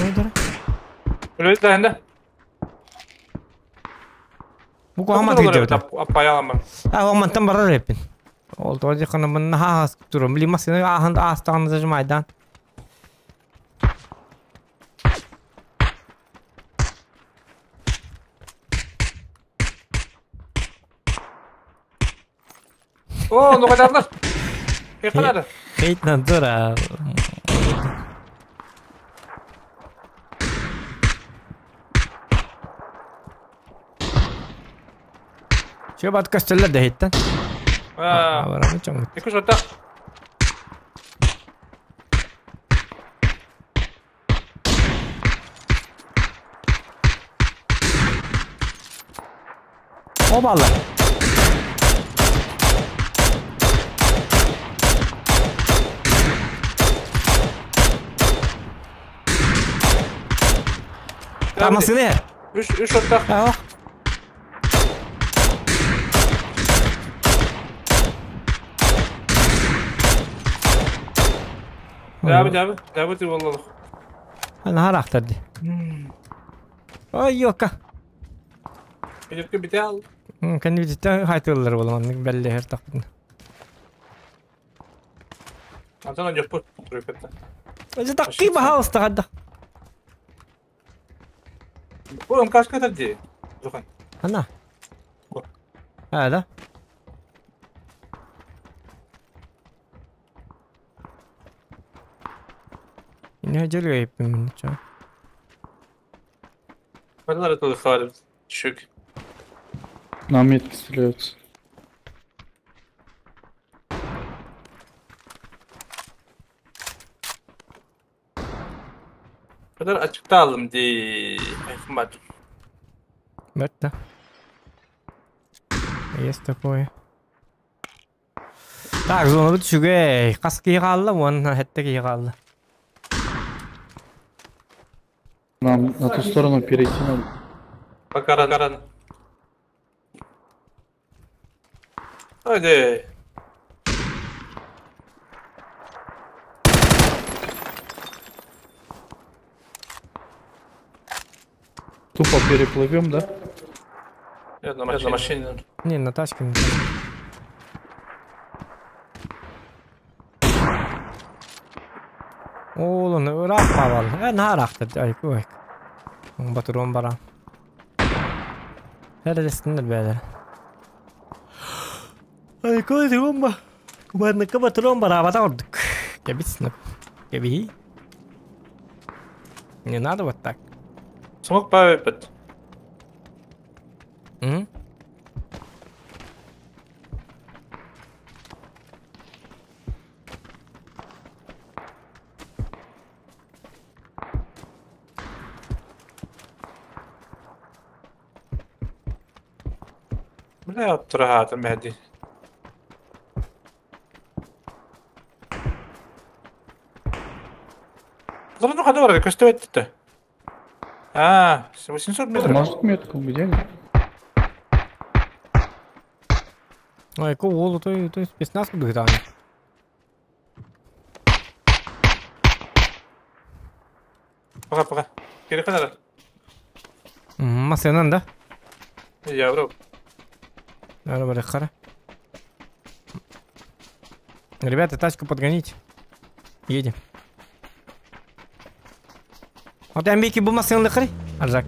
Ой, дара. Үлөйт да Бу куамат кете өтө. Аппаяламын. А, омантан барар эппин. Ол тоди каны мын хаас турум. Били масыны ахан астан зажмайдан. О, ну кадарлар. Кайкалары. Хейт надзора. Че бат костеллер да хейттен? А, Барамы чоң. Эки жота. Обалар. Тамасыны. Үш үш отта. Аа. Дәбі, дәбі, дәбі деп олалық. Ана характарды. Ой, йока. Бедерке бите ал. Кәне бите хайтылар боламан, бәлле хер тақпын. Антон жоқ бұл. Түркетті. Өзі таққи бахалысты қадда. Бұл МКшка катар Зухан. Ана. А, да? Не жөргө мен чо. Кадалар это хавар. Шүк. На метки стреляются. Kadar açıkta aldım di. Ayfın Это. Есть такое. Так, зона бит шүгэй. Кас кийгалла, вон хетте кийгалла. Нам на ту сторону перейти надо. Пока рано. рано. Haydi. Тупо переплывем, да? Я на машине. Не, на тачке. Ол оны ыраах баабал. Э, наһаа ыраахтар. Айку айку. Батурон баран. Эрэлэстиннэр бээлэр. Айку айку Кубанныкка батурон бараабата ордук. Кэбис, кэбиһи. Не надо вот так. Смог павипет. М? Бля, оттураһаатым эһэди. Зону хада барар, көстөбөт да. А, 800 метров. Может, метку где? Айку уолу той той спецназ кудуһутаан. Пока, пока. Кири надо. Масынан да? Я вру. Надо барахара. Ребята, тачку подгоните. Едем. Вот амбики бу масынны кыры. Аржак.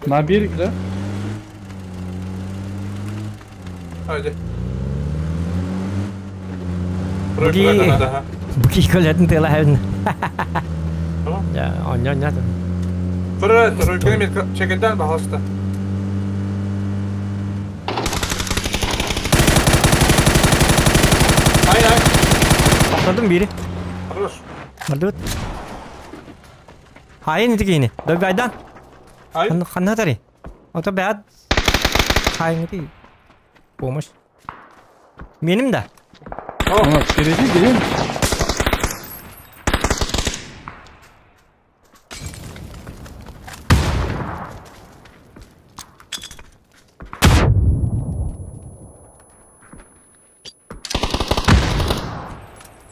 На берег, да? Haydi. Буги. Буги колятын тела хәвін. Я, оня, оня. Тура, тура, чекетен бахалста. Ай, ай. Тоқтадым бири. Хорош. Бардыбыт. Хайын ити киини. Дойбайдан. Ай. Ханна тари. Ото бәт. Хайын ити. Помощь. Меним да. О, впереди, где?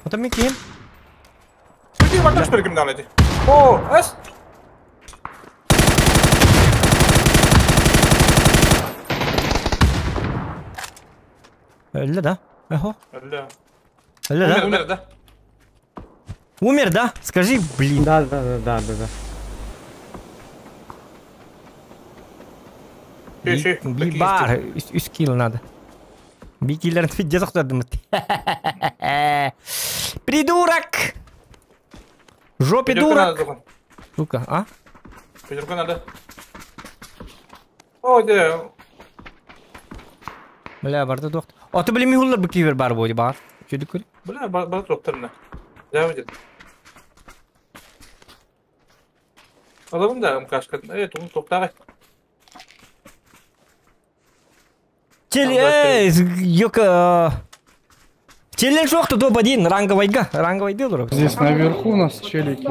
Ото ми ким? Иди, вантаж переким эти. О, эс. Öyle да? Эхо. Öyle. Öyle да? Умер, да? Умер, да? Скажи, блин. Да, да, да, да, да, да. Би бар, 3 килл надо. Би киллерин фидде тоқтадым. Придурок! Жопе дурак! Сука, а? Пятерка надо. О, где? Бля, барда доқты. Аты білемей олар бүкейбер бар бойы бар. Чөді көр. Бля, бар доқтырына. Жа өтет. Аламын да, мкашка. Э, туын тоқтағы. Чел, эй, ёка. Челлендж жоқты топ-1, ранговайга. Ранговай делал. Здесь наверху у нас челики.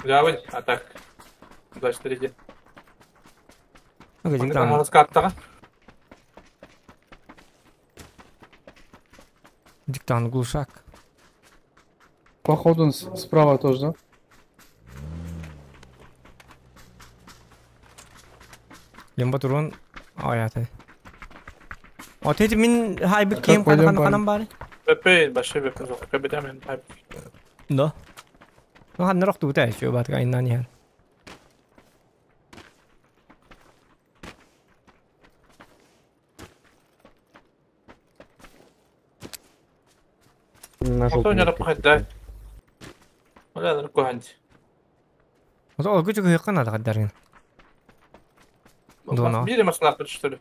Жа а так. 24. Диктан глушак. Походу он справа тоже, да? Лембатурон. Ой, это. Вот эти мин хайбы кем канам бары? Пепе, большой бепе, кабидамен хайбы. Да. Ну, хан рох тут еще бат кайна не. На желтый. О, күчүк хыккан ада каддаргын. Дуна. Бири машина что ли?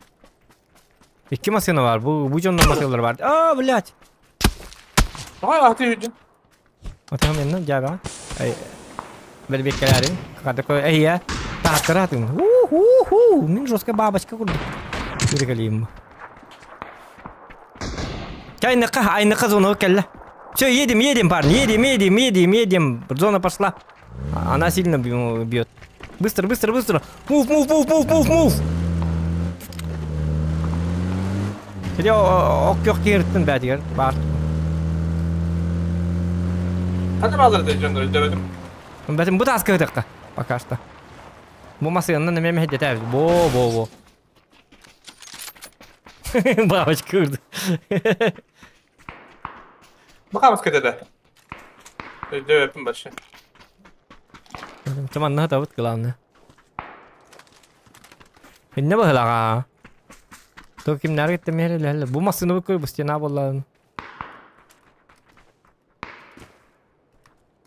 Икки машина бар. Бу бу жоннор машиналар бар. А, блядь. Давай, а ты иди. Отам мен жаба. Ай. Бер беккелерин. Када кой эй я. Таттыратын. У-ху-ху. Мин жесткая бабочка курду. Юргалим. Айныка, айныка зона келла. Все, едем, едем, парни, едем, едем, едем, едем. Зона пошла. Она сильно бьет. Быстро, быстро, быстро. Мув, мув, мув, мув, мув, мув. Хотя, ок, кирттен бәдигер, бар. Hadi bağları da canları demedim. Бәтин бу таска өтөккө. Пока что. Бу масыаннан эмиэ мэһэйдэтээбит. Бо, бо, бо. Бабочка үрдү. Бакамыз кетеді. Өйдөппүн вообще. Тыманна табыт главное. Инне быһылаҕа. То кимнәр китте мэриләле. Бу масыны бу көр бу стена болларын.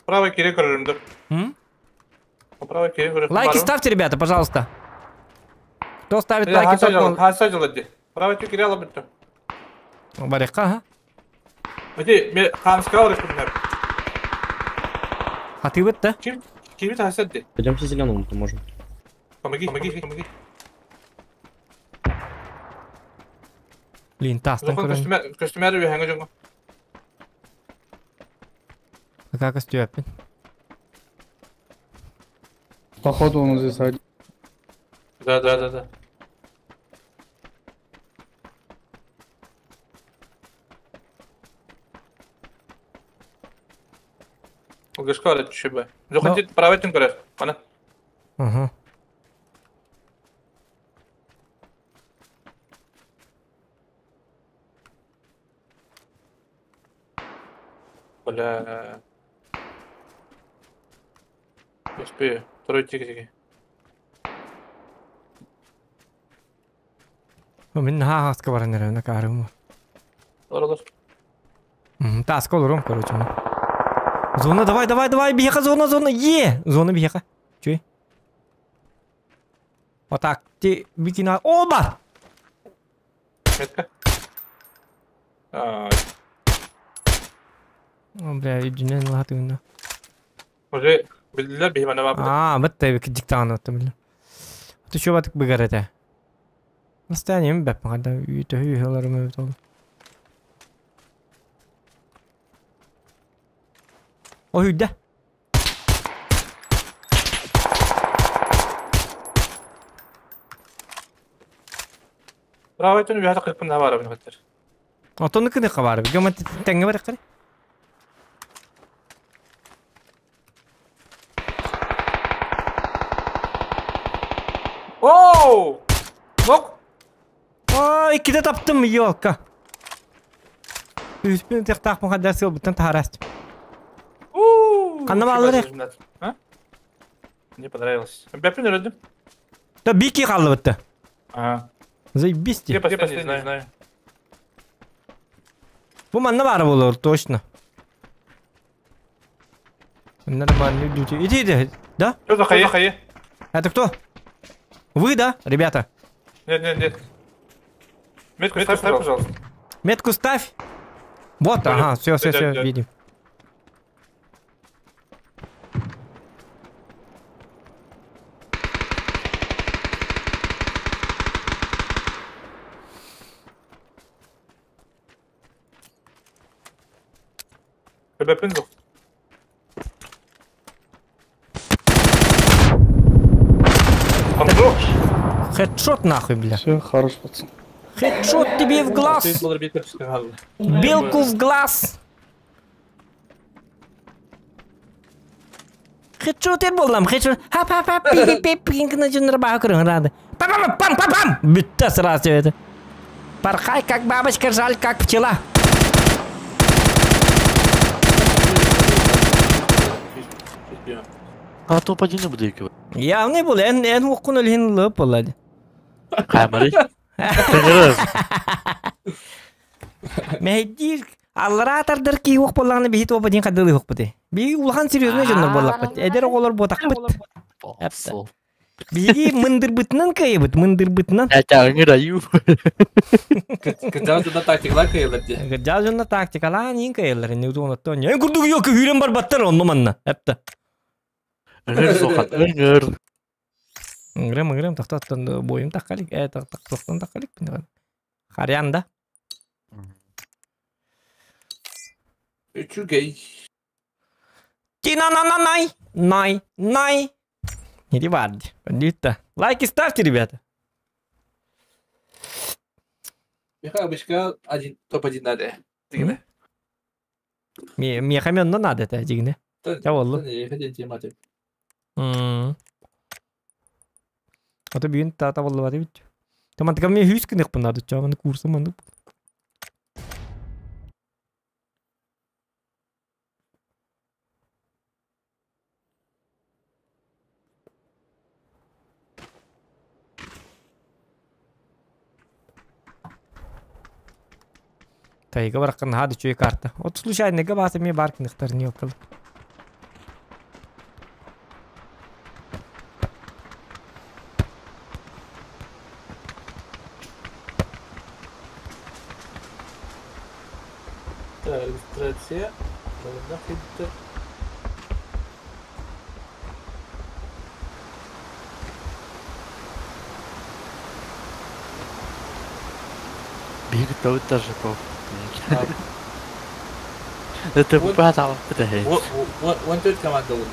Правый кире көрөрүмдүр. М? Правый кире көрөрүм. Лайки ставьте, ребята, пожалуйста. Кто ставит лайки, тот он... Хаса жылы Правый кире алып бүттү. Барыхха, ха? Ити мен хамска барыппын. Хатыбыт да? Ким кими хасадды? Пойдемте зеленому поможем. Помоги, помоги, помоги. Блин, тастан көрөн. Көстүмөр үһәңе жоңго. Как көстүөппүн? Походу он здесь один. Да, да, да, да. Угашка арат түшөбө. Жок, антип правый түн көрөр. Ана. Угу. Бля. Успею. Второй тик-тики. Мин хааска баран эрэ накаарым. Олор. Таска олорум, короче. Зона, давай, давай, давай, биһиэхэ зона, зона, е! Зона биһиэхэ. Чуй. Вот так, ти бикина... Оба! Метка. О, бля, үдүнэн лаатыгына. Уже билдилер биһи мана баар. Аа, бытта кидиктаан отто биле. Ты чё батык быгар этэ? Настаяние бэп махада үйтөһү үйһөлөрүм эбит ол. О үйдэ. Браво, түнү биһата кырпын да бар абын хаттар. Отону кыны кабары. Гөмө теңге бар кары. Оу! Нок! Ой, иккитэ таптым, ёлка. Үспүн тыктаах хаддар сыл буттан тахараст. Ханна бааллар? А? Мне понравилось. Бэппин өрөдүм. Да бики қалды бітті. Ага. Заебись Где последний, не знаю. Бу манна бары болор, точно. Нормально, люди. Иди, иди, да? Что за хае, хае? Это кто? Вы, да, ребята? Нет, нет, нет. Метку ставь, пожалуйста. Метку ставь. Вот, ага, все, все, все, видим. Хедшот нахуй, бля. Все, хорош, пацан. Хедшот тебе в глаз. Белку в глаз. Хедшот эр боллам, хедшот. Хап-хап-хап, пи-пи-пи, рады. Пам-пам-пам-пам! Битта сразу тебе это. Порхай, как бабочка, жаль, как пчела. А то поди не буду. Явный был, эн уккун өлхин лып боллады. Камеры. Мәйдир, алларатардыр ки ук болланы бихит опа дин кадылы ук бите. Би улхан серьезный жоннор боллак бит. Эдер оголор ботак бит. Биги мындыр бытынан кайбыт, мындыр бытынан. Аңыр аю. Кыджал жонна тактикалар кайылар де. Кыджал жонна тактикалар нин кайылар, не удуна то. Не курдук yok хүрен бар баттар онно манна. Эпти. Ыңыр соқат, ыңыр. Ыңгырым, ыңгырым, тоқтаттан бойым таққалик, тоқтан таққалик. Харян да. Үчүгей. Тина-на-на-най, най, най. Не варди. Лайки ставьте, ребята. Меха обычка один, топ-1 надо. Меха мен надо, это дигне. Я воллу. Ата бүгүн таата боллубат эбит. Тамантыка мен хүс гыныхпын наада чааманы курсум маннык. Тайга баракка наһаа да үчүгэй карта. От случайныйга бааса эмиэ баар кыныхтар не окол. Регистрация. Биир тыл Тажиков. Это бата бата. 14 команда болды.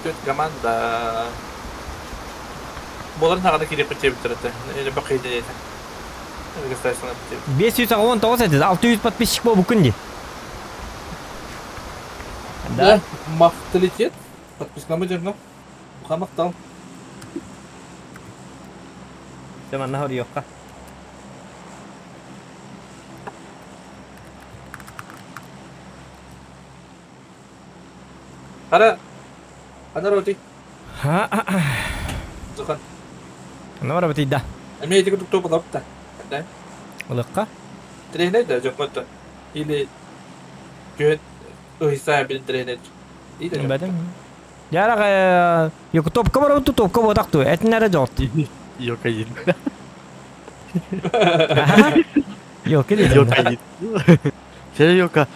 14 команда. Боларын ағана керек бітті бітті. Или бақиды дейді. Регистрацияны бітті. 519 этэ, 600 подписчик бу күн ди. Да, махталитет. Подпискамы жүрні. Бұқа мақтал. Манна хориокка. Қара. Ана роти. Ха. Зухан. Ана бар бит да. Эме эти күтүк топ алып та. Да. Улыкка. Тренер да жоқ қойды. Или көт ыйса бил тренер. Бәдем. Ярак, yok топка бар бу топка бодак ту. Этиннәре жок. Йока един. Йока един. Йока един. Че йока.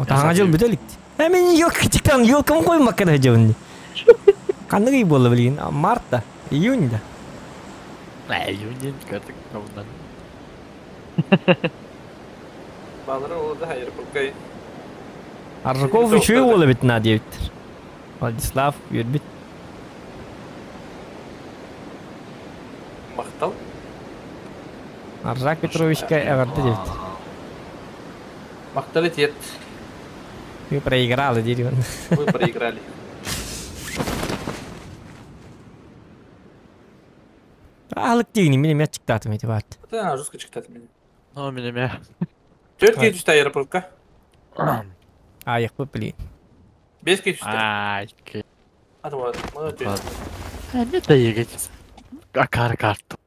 Таңа жыл бүтелик. Ә мен йока тиктан йокам коймак кара жабын. Кандай болду билген? Мартта, июньда. Июньден картык кабындан. Балары ол да хайыр булкай. Аржаков үчү болду бит на дейбиттер. Владислав юрбит. Мактал. Аржак Петровичка эгарды дейбит. Макталитет. Вы проиграли, дейт. Вы проиграли. Алык дегени мен эме чыктатым эти бат. Да, жестко чыктатым мени. Ну, мен эме. Төрт кей түстө аэропортка. Аяк бу блин. 5 кей түстө. Ай. Аты вот, молодец. Эмне да егет. Акар карт.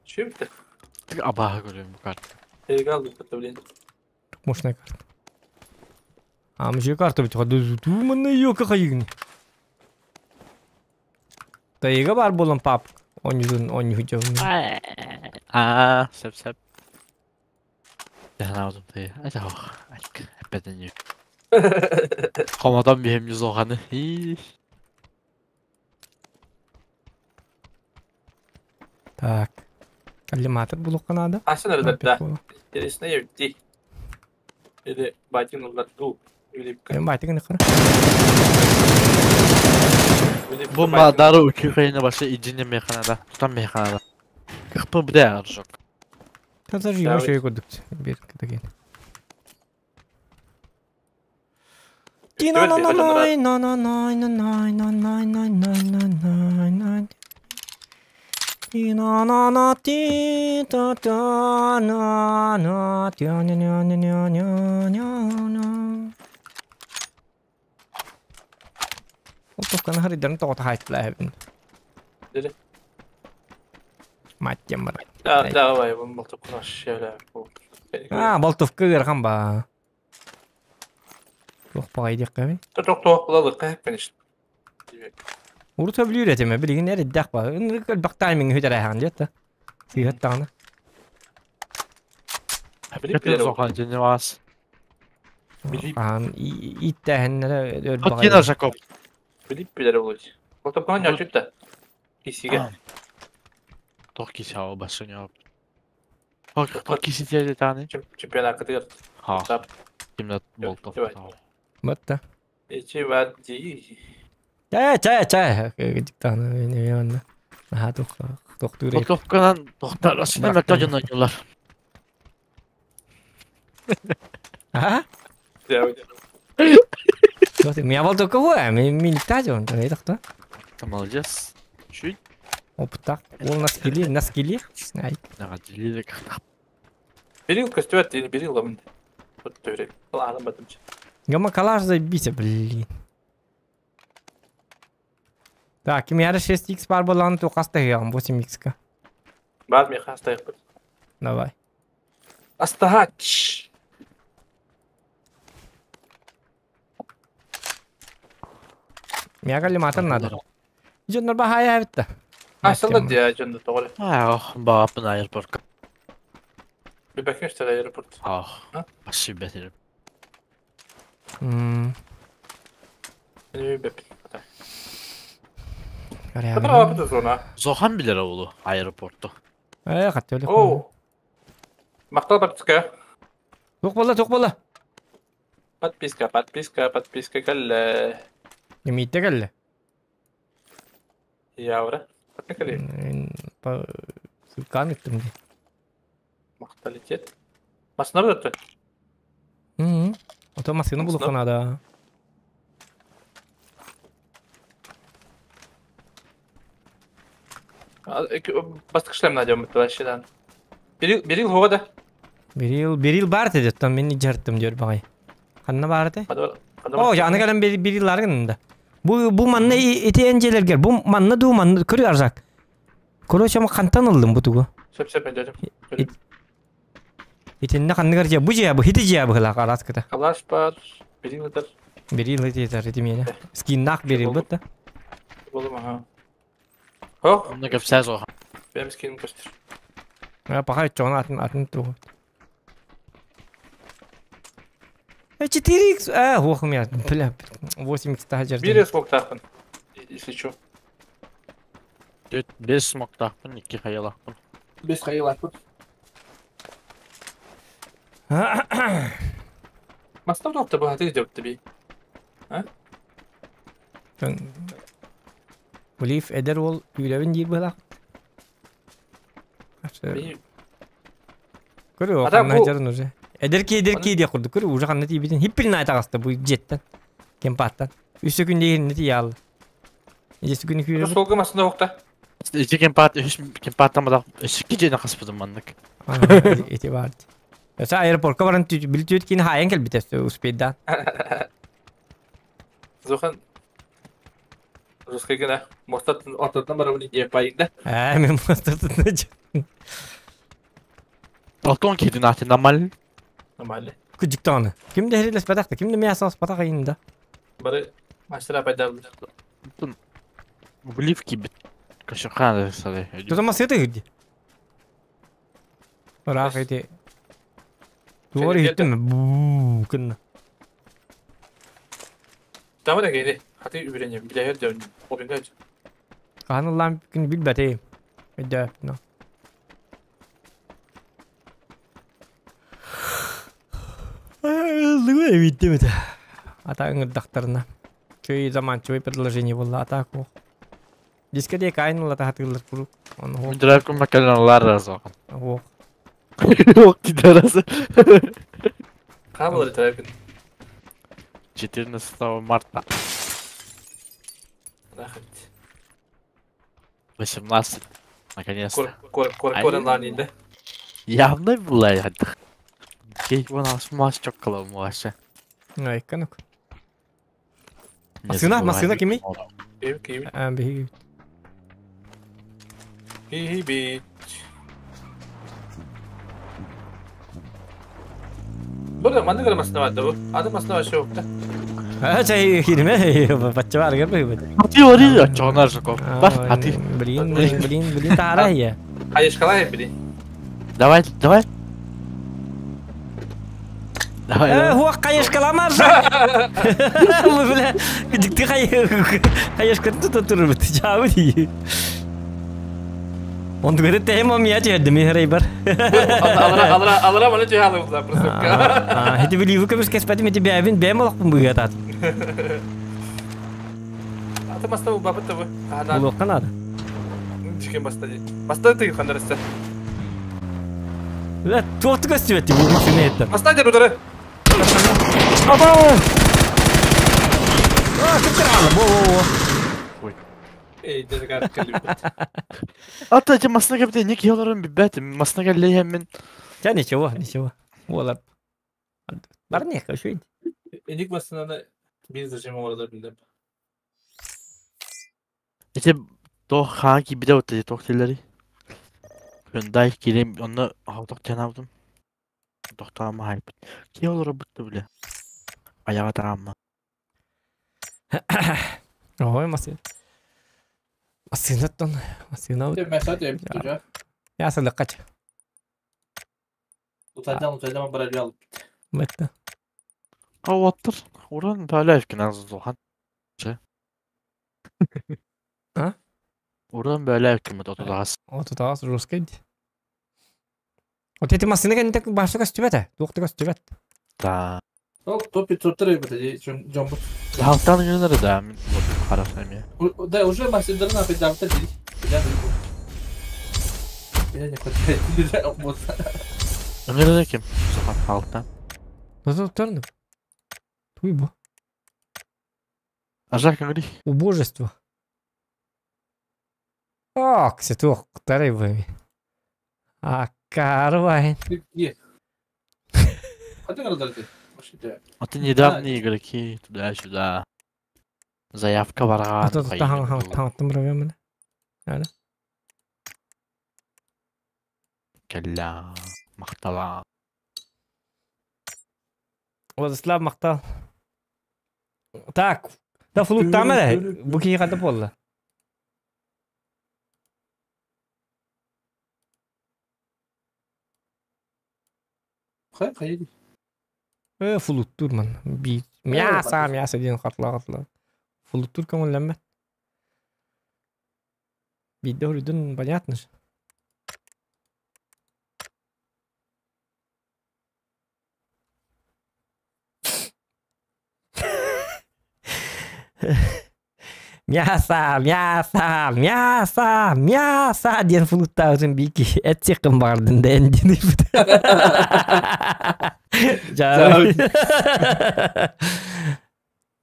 Чем ты? Абага көрөм бу карт. Играл бы, блин. Мощная карта. А мы же карта бит ходу туманна ёка хайыгни. Тайга бар болон пап. Онюзун оню жон. А, сеп сеп. Жана ты. Айта ох. Опять не. Комадан бихем жүз оғаны. Так. Коллиматор булукка надо. Асан да. Интересно, я ведь. Или батин улату. Или Мен байтыгын кара. Бу мадары үкü кайына башы иджине механада. Тутан механада. Кыпы бде аржок. Таза жыйма шөй көрдүк. Бер деген. Ти на на на на на на на на на на на на на на на. Ти на на на ти та та на на ти ня ня ня ня ня ня ня. Отокканы харидарын тоҕото хаайтла эбин. Дили. Маттем бар. Да, давай, болтовка шеля. А, болтовка кырхан ба. Туох багай диэк кэби. Ток ток булалы кайып конечно. Урут өблүүр этеме билигин эриддэх ба. Ынырык элбэх тайминг хүтэрэ хаан диэт. Сыйхат тагына. Билип Билип оған жене вас. Аан иттээхэннere өр Хотин багай. Аржаков. Билип билер болот. Болтовканы не ачып да. Кисиге. Тох киси ау башы не ау. Тох киси тиэде таны. Чемпионат кытыгыр. Ха. Тап. Кимдет болтов. Батта. Эчи вадди. Чай чай чай. Диктаны не онна. Аха тух тохтур. Болтовканан тохтар. Асына мөктө жона юлар. А? Меня был только вы, мен тазион, это кто? Ты молодец. Чуть. Опыта. Ол на скиле, на скиле. Ай. Берил костюм, ты не берил, ламын. Вот ты Ладно, батым. Гама калаш забейся, блин. Так, ким яра 6х бар болан то хаста я 8х ка. Бар мен хаста я. Давай. Астагач. Мяга лиматор надо. Жоннор бахая битта. Асылда дия жонду тоголе. Ах, баапын аэропортка. Бибекеш аэропорт. Ах. Спасибо тебе. Мм. Зохан билер оğlu аэропорту. Э, каттı О. Мактал подписка. Тук бола, тук бола. Подписка, подписка, подписка кэллэ. Немитте кэллэ. Явра. Подписка По ссылканы иттим. Макталитет. Машина бөттө. Мм. Ото машина булуп надо. Бастык шлем найдем вообще да. Берил, берил хода. Берил, берил бар dedi. Там мен жарттым diyor bagay. Ханна бар те? О, жаны калам берил да. Бу бу манна эти энжелергер. Бу манна ду манна көрү аржак. Короче, ма кантан алдым бу тугу. Сөп сөп дедим. Итинне ханныгар же бу же бу хити же бу хала карас кыта. Калаш бар, берил этер. Берил этер эти мене. Скиннак берил бут да. Болду ага. Хо? Онна кепсәз оха. Бем скин көстөр. А пока чон атын атын тугу. 4х, а, ох, у меня, бля, 8х тажер. Бир смок тахын. Если чё. 5 смок тахпын, 2 хаялахпын. 5 хаялахпын. Мастам тоқта бұл хаты деп би. А? Булиф эдер ол үйлөбүн дейр была. Көрү, оқанна жарын уже. Эдер ки де курду. Көрү, уже ханна тибитин. Хиппил найта касты бу жеттен. Кемпаттан. Үсө күн дейин нети ял. Эжеси күнү күйрө. Солга масында окта. Эжи кемпат, үс кемпаттан бада үс кижене каспыдым маннык. Эти бар. Эса аэропортка баран бил түт кин хайын кел битес успейда. Зохан Русская мостаттан ортодан барабын идея пайында. А, мен мостаттан. Алтон кидин аты нормально. Нормально. Күжүктаны. Кимде херилес батакта, кимде мясо батак айында. Бары мастера пайдалды. Вливки бит. Кашыкан салы. Туза масета гиди. Рах эти. Туори хиттим. Бу кын. Тамара гейди. Хаты үбүренем. Билер дөн. Обинга. Каны лам күн билбете. Өдө, но. Ата ыңырдақтарына. Чөй заман чөй предложение болды ата ко. Дискотека айныла тахатылар курук. Оны хоқ. Драйв макалалар разы. Хоқ. Ох, пидорасы. Кабыл драйв. 14 марта. Рахмет. 18. Наконец-то. Кор кор кор ланинде. Явно была. Кейк вон асмас чоккала вообще. Ай, канок. Машина, машина кими? Ким, ким. А, беги. Хи-хи-би. Burada mandı kırmasına vardı bu. Adım aslında var şu. А, чай хирме, бачча бар гер бу. Ати ори, чонар жоков. Бар, ати. Блин, блин, блин, блин, тара я. Айышкалай блин. Давай, давай. Давай. Э, хуак кайышкаламар. Бля, ты кайышка тут турбут. Чау ди. Он говорит, ты ему меня тебе дми бар. Алара, алара, алара, маны жахалы бу просто. А, это были вы кабыс кэс пати тебя бин бем алак бу гатат. Ата маста бу бабат бу. Бу канада. Чикен баста ди. Баста ты хандарса. Туох көстүбэт бу машина это. Останьте удары. Аба! А, кыттыралы, во, во, во. Эй, дедегар келбит. Ата эти масна кепте не киһилэрин билбэт. Масна кэллиһэн мин. Ча ничего, ничего. Буолар. Бар не, хочу. Эник масынаны bir зажим orada bildim. Эти то хаан киирбитэ вот эти туох дииллэрий? Hyundai киирэн онно оһох тохтоон Тохтоон хаайбыт. Киһи олоробут да бile. Айаҕа таҕамма. Ой, масына. Масынаттан, масына. Я сылыккач. Утайдан утайдан барабел. Бетте. Ауаттыр. Уран бәләвкин азылхан. А? Уран бәләвкин отутаас. Отутаас русский. Вот эти машины кэннитэ башы көстүбэт ээ. Туох да көстүбэт. Да. Ол топ 500 тыры бит жомбут. Халтан гынары да мин вот харасам я. Да, уже машиндарын апедамта değil. Bilen Bilen не хватает. Ыҥырыра ким? Сухан халтан. Nasıl tutarım? Туй бу. Ажак ыҥырый. Убожество. Ок, сетуох тарай бу. А карвайн. Это недавние игроки туда-сюда. Заявка барган. А то тахан тахан бравемene. Öyle. Кэлла. Махтала. Владислав махтал. Так. Да флут тамара. Бу киһи хата буолла. Хай хай. Э флуттур ман. Би мяса мяса диэн хатла хатла. Флуттур көҥүллэммэт. Биирдэ үрдүн понятно же. Мясо, мясо, мясо, мясо диэн флуттаабытын биики эт сиэххин баҕардын дээн диэн ыйбыта.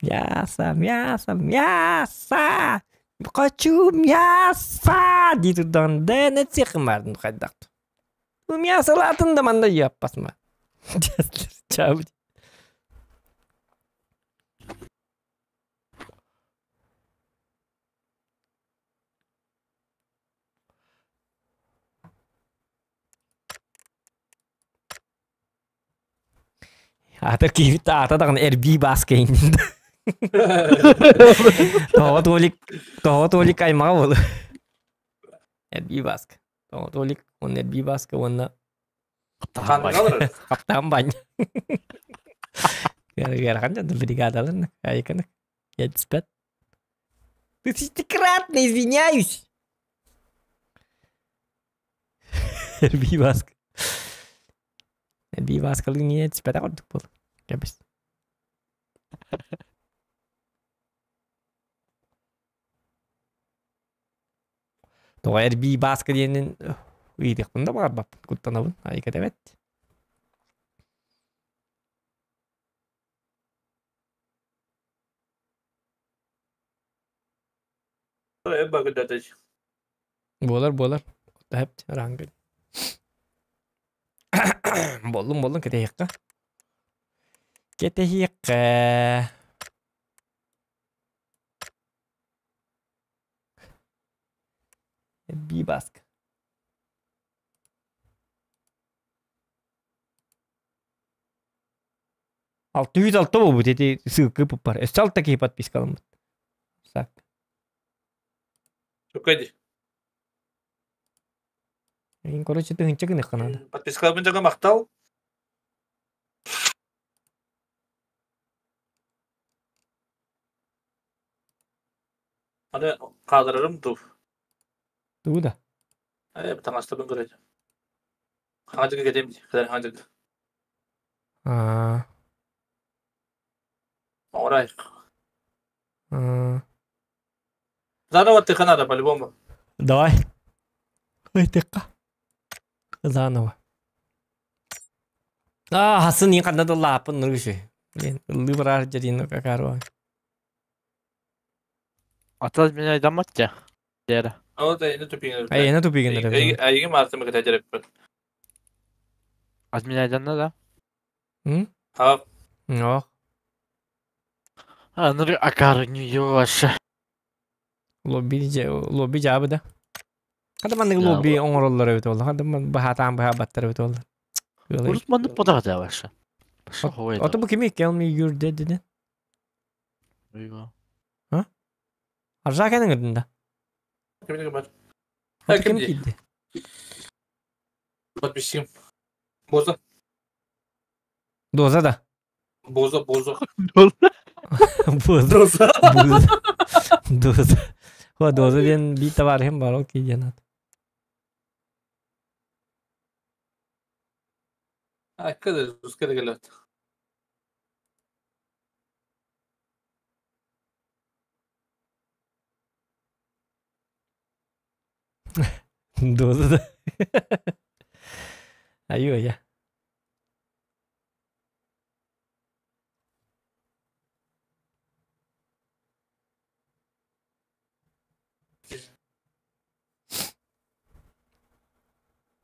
Мясо, мясо, мясо, хочу мясо дии турдаҕын дээн эт сиэххин баҕардын хайдах. Бу мясолаатын да манна яппасма. Чаабыт. Аата киһибит аата даҕаны эрбии бааска иҥнин. Тоҕо Толик, тоҕо Толик аймаҕа буолуо. Эрбии бааска. Тоҕо Толик уонна эрбии бааска уонна Хаптаан баанньа. Ыарахан дьон бригадалар айыканы. Я диспет. Тысячекратно извиняюсь. Эрбии бааска. Эрбии бааскалыы миэнэ түспэтэх ордук буолуо. Кэбис. Тоҕо эрбии бааска диэнин ыйытыахпын да баҕарбаппын, куттанабын, айыкатэбэт. Буолар, буолар. Таһып, араангын. Боллум, боллум, кэтэһиэххэ. Кэтэһиэххэ. Эрбии бааска. 606 буолбут ити ссылка ыппыппар. Өссө алта киһи подпискаламмыт. Так. Чукай Короче, тыһынча гыныахха наада. Подпискаларбын дьоҥҥо махтал. Аны хааларарым дуу. Тугу да? Э, таҥастабын көрөйдүм. Хаҥа дьыгы кэтиэм дии, кэлэр хаҥа дьыгы. Аа. Оҥорой. Аа. Заново тыха надо по-любому. Давай. Ой, тыкка. Заново. Аа, хасын иин ханна да лааппын ныргышы. Блин, ыллыы бараар дьэриин какаруа. Атас меня айдаммат дьэ. Дера. Ол да эйне тупигин. Айена тупигин эрэ. Айгы мартымы кыта жереппин. Аз меня айданна да? М? А. Ох. Аныр акары не вообще. Лобби лобби жаабы да. Хада маннык лобби оҥороллор эбит буолла. Хада баһаатаан баһаабаттар эбит буолла. Урут маннык подагата вообще. Ото бу кими Tell me you're dead dedi. А? Аржа кэнэн гырдын да. Кимини бар. Ото ким киирди? Подписим. Боза. Доза да. Боза, боза. Боза. Доза. О, доза диэн биир табаарыһым бар, ол киирдиэн ат. Акка русская келет. Доза да. Айуу, я.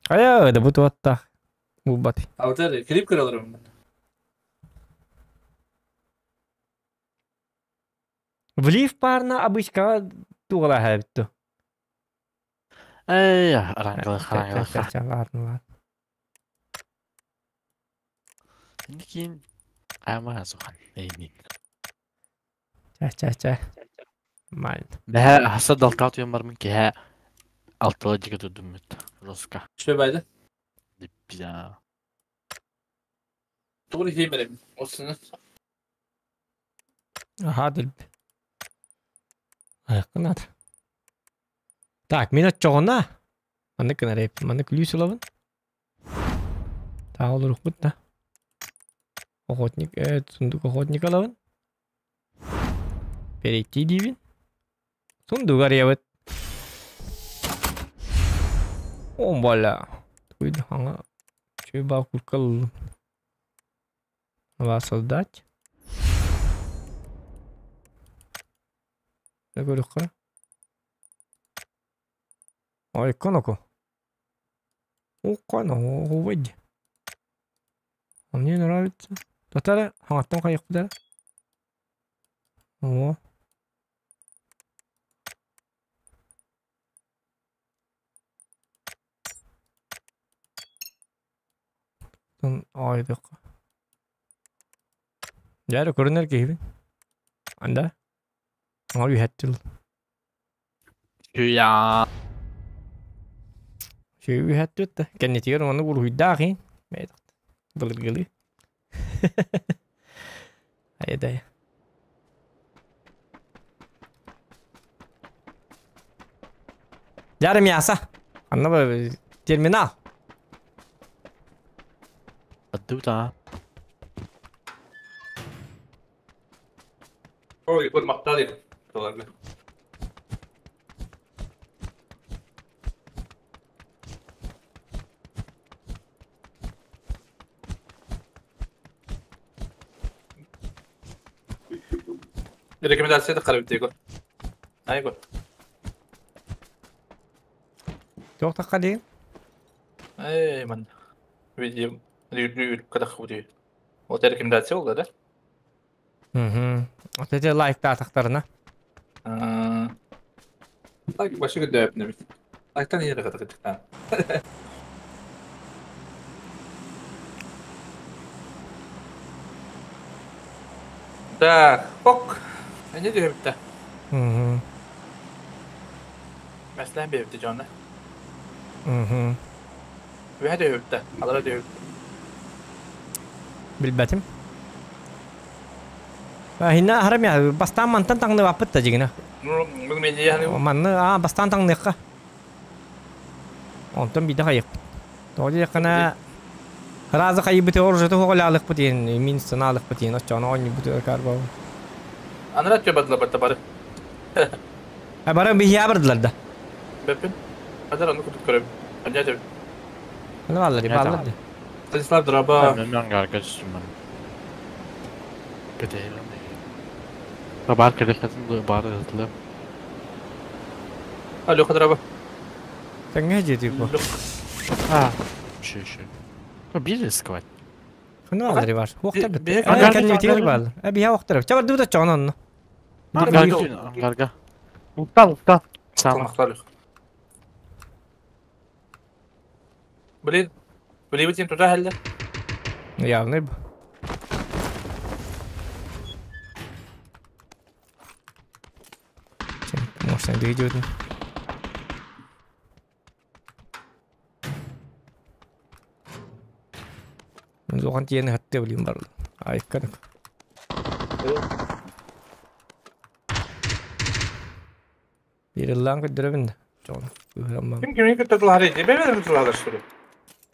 Айа, да бу туаттаах. Булбат. Алтар клип көрөлөрүм. Влив парна обычка тугала хэбитту. Эй, арангылы харангылы. Ладно, ладно. Кийин ама сухан. Эй, Ча ча ча. Майн. Бэһэ хаса далтаат уйаммар мин киһэ алтыла дьигэ турдуммут. Роска. Что байды? Бля. Тугу химерем. Осыны. Аха дилб. Айыккынат. Так, мен отчоҕуна. Маннык гынар Маннык күлүүс ылабын. Таа олорукпут да. Охотник, сундук охотник алабын. Перейти диибин. Сундук арыйабыт. О, бола. Туйда аңа. Чүй ба курка ыллым. Создать. Не көрүк Ой, коноку. О, коно, выйди. А мне нравится. Татара, хаңаттан кайык бу О. Айдык. Жары көрүнөр киһибин. Анда. Аңа үһәттил. Я. Шүй үһәттүт. Кеннетигер оны уруйдаахин. Мәйдак. Былыргылы. Айдай. Жары мясо. Анна терминал. Аддута. Ой, вот мактали. Ладно. Рекомендация да карап тего. Айго. Туох тахха Эй, ман. Видим. Рю когда худи. Вот рекомендация ол да? Угу. Вот эти лайк тахтарына. Лайк башы көдөп неме. Лайктан ере катык чыккан. Так, ок. Эне дөбүттэ. Угу. Мәслән бебүттэ жона. Угу. Үһә дөбүттэ. Алара дөбүттэ. Билбэтим. Хинна харам я бастан мантан таңны баппыт та жигина. Бүгүн мен яны Манны а бастан таңныкка. Онтон биде кайык. Тоди якына Разы кайы бите оржы тоголалык битен, мин сыналык битен, очоно ойны бите карбау. Анара төбәдләр бата бары. А бары би ябырдылар да. Бепин. Азар аны күтүп көрөм. Анжа төб. Аны баллар, баллар. Станислав Драба. Мен ангарга түстүм мен. Кэтээбин. Бар кэлэхэтин баар ыһытылы. Алёха Драба. Тэҥҥэ дьиэтик бу. А, еще еще. Бир рисковать. Ханна бааллар бар. Хуохтар бит. Бе- Ана кэннибитигэр бааллар. Э биһэ охтар. Чабар дыбыта чоҕон онно. Ангарга, ангарга. Уктал, уктал. Сама. Махталых. Блин. Блин, тем туда хәлле. Явный бу. Может, идет. Зохан тиени хатты билим бар. Айккан. Бириллан көдөрөбүн. Чоҕон. Кыһыраммам. Ким кими көтөтүлар иди? Бе бе көтөтүлар что ли?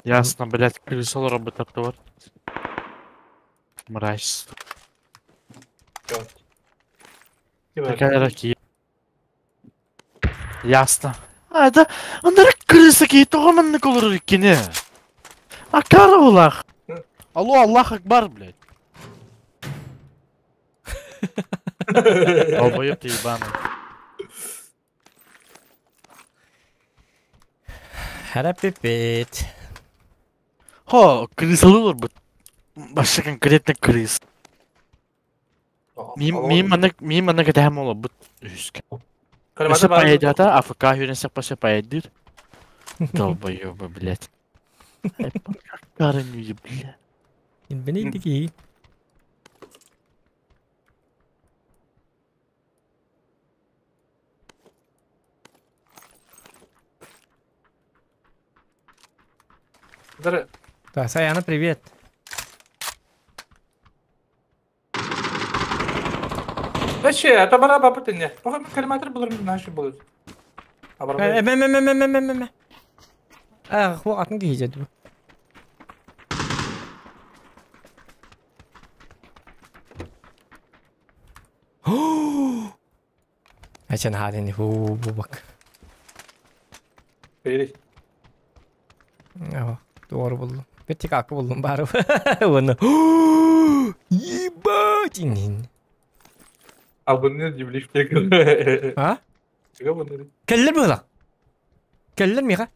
Ясно, блядь, крысол работа бар. Мразь. Такая раки. Ясно. А, это... Ондар крыса ки, тоғымынны колор иккини. Акара улах. Алло, Аллах Акбар, блядь. Долбоёб ты ебаный. Харапипит. Хо, крысалар бут. Башы конкретно крыс. Мим мана кэтэхэм ола бут үскэ. Өсө поедята, АФК хүренсек башы поедир. Долбоёбы, блядь. Акара не бля. Инбени дики. Дара. Да, Саяна, привет. Вообще, это бара бапы ты не. Пока калиматор был наши будут. Ме. А, ху атын кийжет бу. Ачан хадин ху бу бак. Бери. Ага, doğru buldum. Bir tek akı buldum bari. Onu. Ебать. А bunu дивлиш. А? Чего bunu? Келлер була. Келлер миха.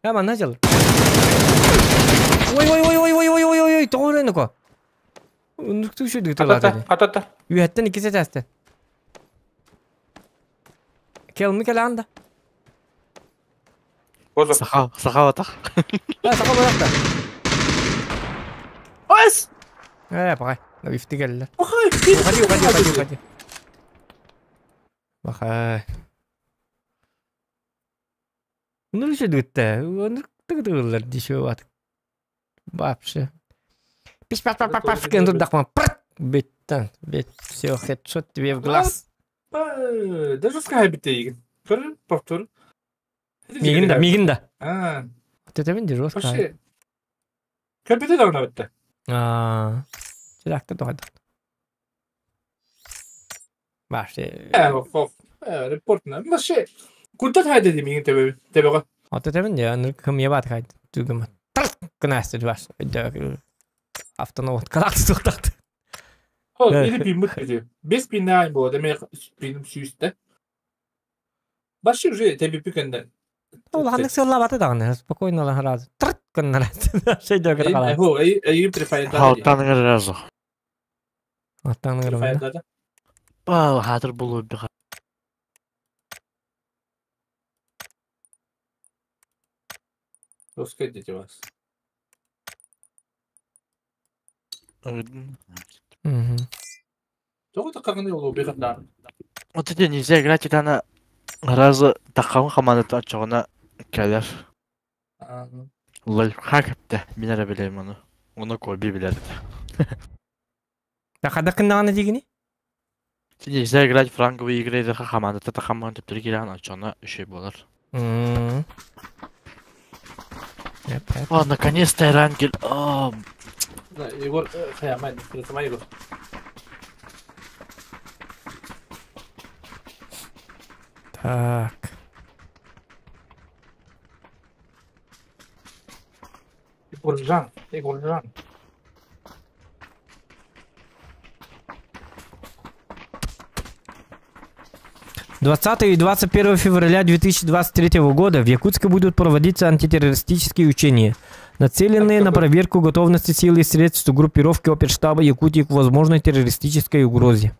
Я мана жал. Ой ой ой ой ой ой ой ой ой doğru ne ko? Unuttuk şu dıktılar. Атата. Üyetten ikisi testi. Kelmi kelanda. Бозо. Саха, саха атах. Ha saka bırak da. Ас! Э, бай. Ifti geldiler. Охай, Hadi hadi hadi hadi. Бахай. Ну что дытта? Он тыгдылар дешеват. Вообще. Пиш паш паш паш паш кен тут дахма. Беттен. Бет все хедшот тебе в глаз. Даже скай битейген. Көр, повтор. Мигин да, мигин да. А. Төтөбүн де жестко. Вообще. Компьютер давно битте. А. Чиракта тоғады. Вообще. Репортна. Вообще. Кунтат хайда демеген тебе тебе. Ата тебин я кым ебат хайд. Түгүм. Кынасты баш. Автонавод калакты тоқтақты. Ол или пин бит. Бес пин болады. Мен пиним сүйісті. Башы уже тебе пикенде. Ол ханнык сылла баты дагы. Спокойно ла разы. Тырт кыннар. Шей дөгөр калат. Хо, эй, эй префайда. Халтан разы. Аттан гыры. Ба, хатыр булу бир. Русская дети вас. Угу. Тоғы тақағын ол бейғатна. Вот это нельзя играть, это она разы тақауын команда ачығына келер. Лайфхак әпті, мен әрі білемін оны. Оны көбі біледі. Тақада қындағаны дегені? Нельзя играть в франговые игры, это команда тақаман түптір келген ачығына үшей болар. О, наконец-то Эрангель. О, Да, Егор, хаямай, сама Егор. Так. Гуржан, эй Гуржан. 20 и 21 февраля 2023 года в Якутске будут проводиться антитеррористические учения, нацеленные на проверку готовности сил и средств группировки оперштаба Якутии к возможной террористической угрозе.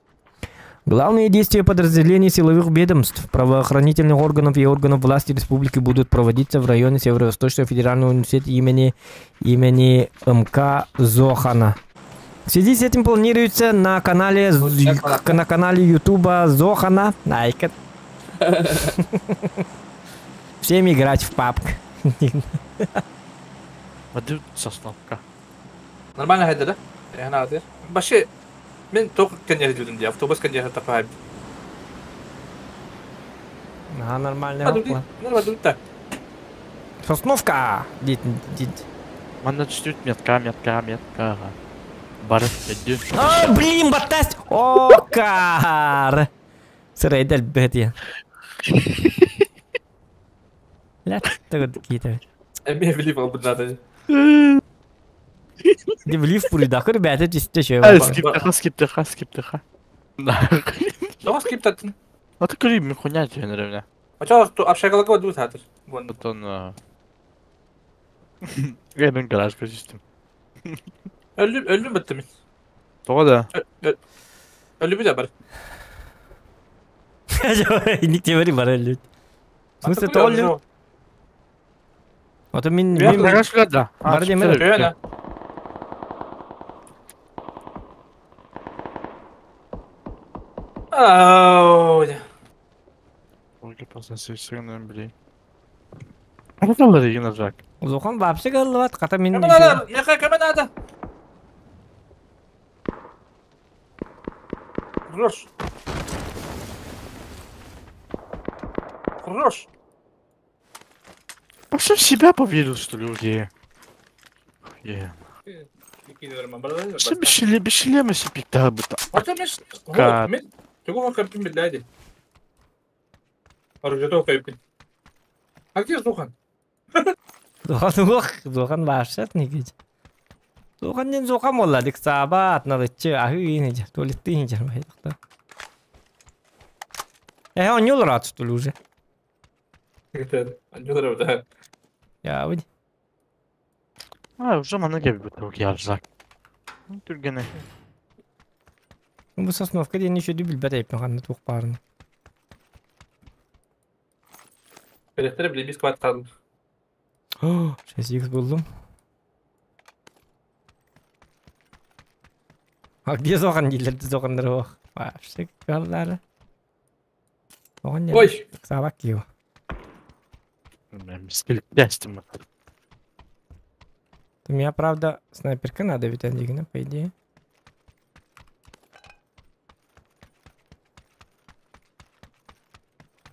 Главные действия подразделений силовых ведомств, правоохранительных органов и органов власти республики будут проводиться в районе Северо-Восточного федерального университета имени МК Зохана. В связи с этим планируется на канале Ютуба Зохана Найка всем играть в папк. Сосновка. Нормально это, да? Вообще, мен только конец автобус конец такой. Ага, нормально. Нормально. Сосновка! Дит. Манна чуть-чуть метка. А, блин, батасть! О, кар! Сырайдаль бэт. Ля, какие-то. Мне влип надо. Не влип пуридах, ребята, это еще. Скиптыха. Что скиптат? А ты кури, мне хуйня тебе, наверное. А что, общагалага дует, а ты? Вот он. Я ben garaj көзүстүм. Öldüm bitti mi? Тоҕо да. Öldü bir de бар. Никте бери бар өлүт. В смысле, то өлүт? Ото мин... Гараж да. Бар деме. Ау. Ольга пасасы блин. Қайталар жак. Зохан вообще қалып қата мен... Меха, надо. Хорош. Хорош. Вообще в себя поверил, что ли, уже? Что бешелема себе пикта бы там. А ты меш... Чего капин бедляди? Оружие капин. А где Зохан? Зохан вообще не видит. Зохан не Зохан молла, дик сабат надо че, ахы не то ли ты не чермай. Он не рад что ли уже? Не да. Я выйди. А уже мана келбит ярзак. Түргене. Бу сосновка ден еще дубил бәтәйп маған тух барын. Перехтер биле бис кват калды. 6х булдым. А где Зохан дилерди Зохандар ох. Вообще каллары. Зохан не. Ой, сабак кио. Мискелтестим. У меня, правда, снайперка надо ведь один, по идее.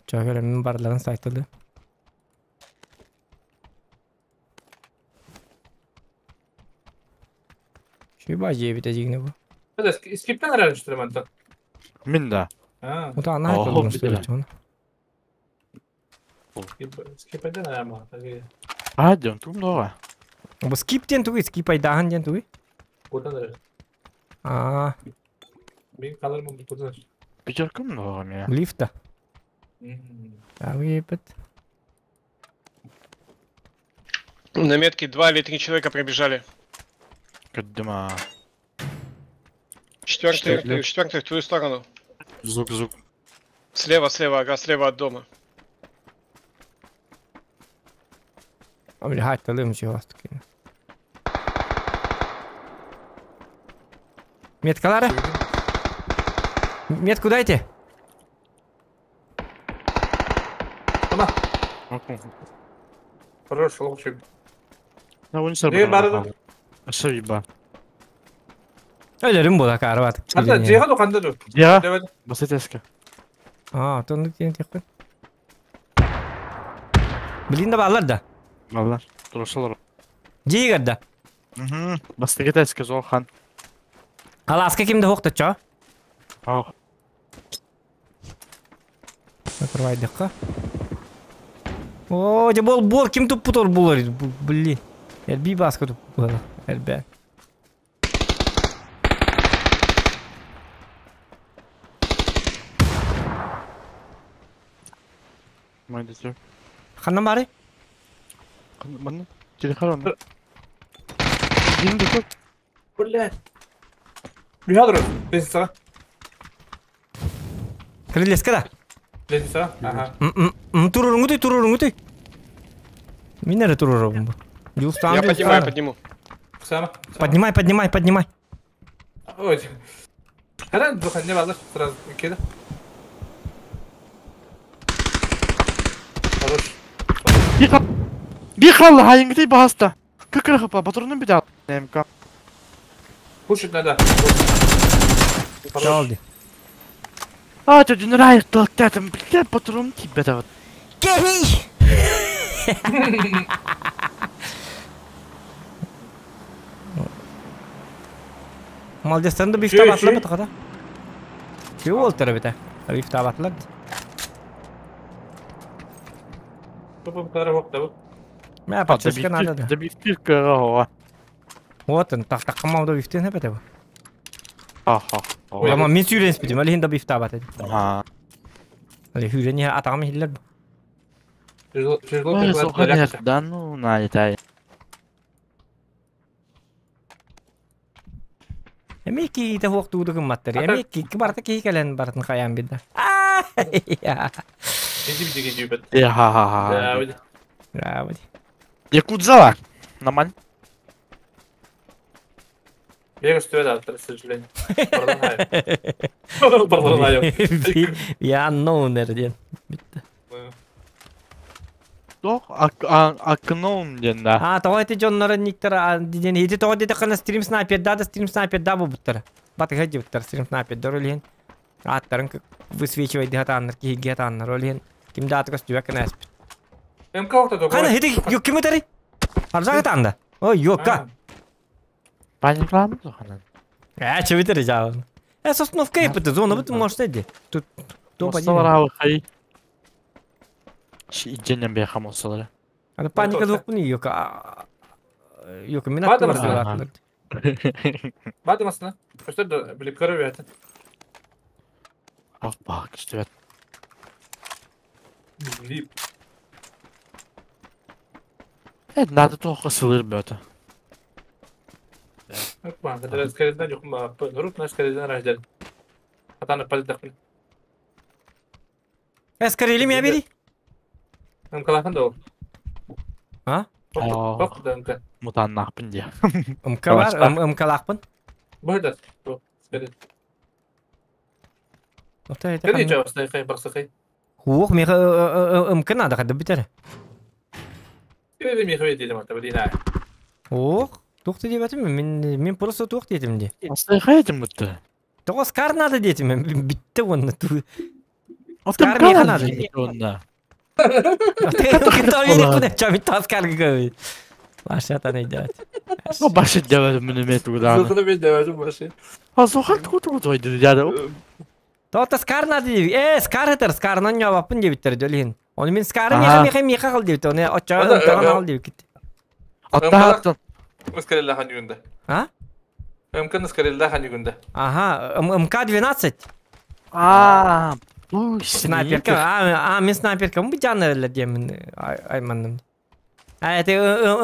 Чё, говорим, барларын сайтылды. Şu бажы бит әжігіне bu. Это скиптен раньше мантан. Мин да. А. Вот она это что ли он. Скиптен раньше. А, ден тум дога. Бу скиптен тугы, скип айдахан ден тугы. Кудан раньше. А. Мин калырмын кудан. Пятеркам дога меня. Лифта. А выпад. На метке 2 или 3 человека пробежали. Кадыма. Четвертый в твою сторону. Звук. Слева, ага, слева от дома. А, блядь, талым чего таки. Меткалары? Метку дайте. Ама. Хорош, лучше. На вон Ашыйба. Өлөрүм була карват. Ата жега доканда ду. Я. Басетеска. А, тондук ден текпен. Блин да балар да. Балар. Турушалар. Жигер да. Угу. Бастегетеска Зохан. Аласка кимде хокта чо? Ах. Закрывай дыкка. О, же бол ким туппутор булар. Блин. Эрбии бааска туппуһана. Эрбээн. Майдысы. Ханна бары? Манна. Телефон онно. Дин дукут. Блядь. Бихадр, лестница. Крылеска да? Лестница, ага. Туруруҥутуй, туруруҥутуй. Мин эрэ туруорабын бу. Я поднимаю, подниму. Сама. Поднимай, поднимай, поднимай. Ой. Хара, духанне балыр, сразу кида. Хорош. Бихал, хайынгыты баста. Кыкыры патронун бит МК. Пушить надо. Чалды. А, ты не рай, там, блядь, патрон тебе да. Кей! Молодец, да бифта батла бит када. Күү ол бите. Бифта батла. Мә, подсветка надо да. Да бифтирка ого. Вот он, так так камау да бифтен хепете бу. Аха. Ама мен сүйрен спитим, али хинда бифта бат. Ага. Али хүрен я атагам хиллер. Тяжело, Да ну, на это. Эми ки те хуак тууду кымматтар. Эми ки ки барта ки келен бартын хаян бидда. Я ха ха ха. Да, Якудзала. Нормально. Я что это, к сожалению. Пардон, Я ноунер ден. Тох акноун ден да. А, тоҕо ити дьоннорун никтара ден ити тоҕо диэтэххинэ стрим снайпер да стрим снайпер да буолбуттара. Батыга дьибиттэр стрим снайпер дор олиһин. Ааттарын высвечивай дихатааннар киһиги хатааннар олиһин. Ким да аты көстүбэк кэнээспит. МК охта Кана хити yok ким өтери? Аржага таанда. Ой, йокка. Паникламы зоханан. Э, чебитери жаабын. Э, сосновка епити, зона бут может эди. Тут топ один. Мосталар хай. Идженен бе хамосалар. Аны паника зокпун йокка. Йокка мен аттым бар. Бадымасына. Что да, блин, короче. Ах, бак, что Блин. Это надо только сылыр бөтө. Опа, это скорее жокмун ба. Рук наш скорее рожден. Атаны палдак. Э, скорее меня бери. МК да ол. А? Ок, да МК. Мутаннахпын де. МК бар, МК лахпын. Бұрда. Скорее. Ота это. Кеди жауап кай барсакай. Хуох, меха МК надо хада битер. Кеди меха дедим ата билина. Ох, тухты деп атым мен мен просто тух дедим де. Астайхай этим бутты. Тоҕо скар надо дедим, битте онна ту. Скар меха надо. Онна. Башатан идет. Ну башит делать мне мету да. Зохана мен деважым баши. А зохан тку тку тойду дяда. Тота скар надо деп. Э, скар этер, скарнан жабаппын дебиттер дөлин. Оны мен скары меха меха меха кыл дебит. Оны оча таган ал деп кетти. Атта Скорее хан югунда. А? МК скорее хан югунда. Ага, МК-12. А, снайперка. А, мен снайперка. Бу жанр деймин айманным. А это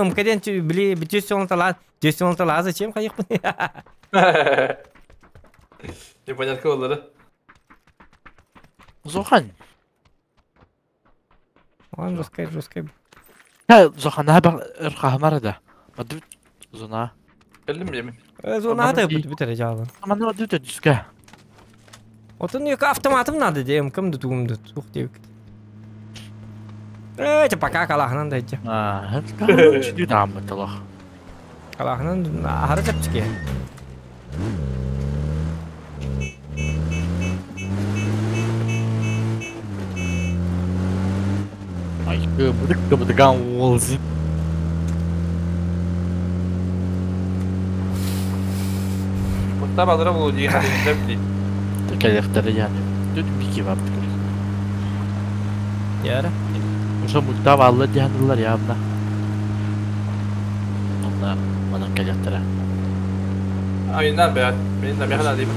МК-ден били бүтүс тала, 216 тала зачем кайыкпын? Непонятно болду да. Зохан. Он жесткай, жесткай. Ха, Зохан хабар ырхахмар да. Мадут зона. Билдим мен. Зона да бут битер жабын. Аман дүтө түскө. Отун yok автоматым надо дейм, кимди тугумду тух деп. Э, пока калахынан да иче. А, это аммытылах. Калахынан ары чапчыке. Ай, быдык быдыган уолзи. Мутта балдыра болу деген хадимдер били. Текелехтери yani. Дүт бики бар. Яра. Ошо мутта баллы диянылар явна. Онно манан кэлиэхтэрэ. Айна бэт. Мен да механа дейм.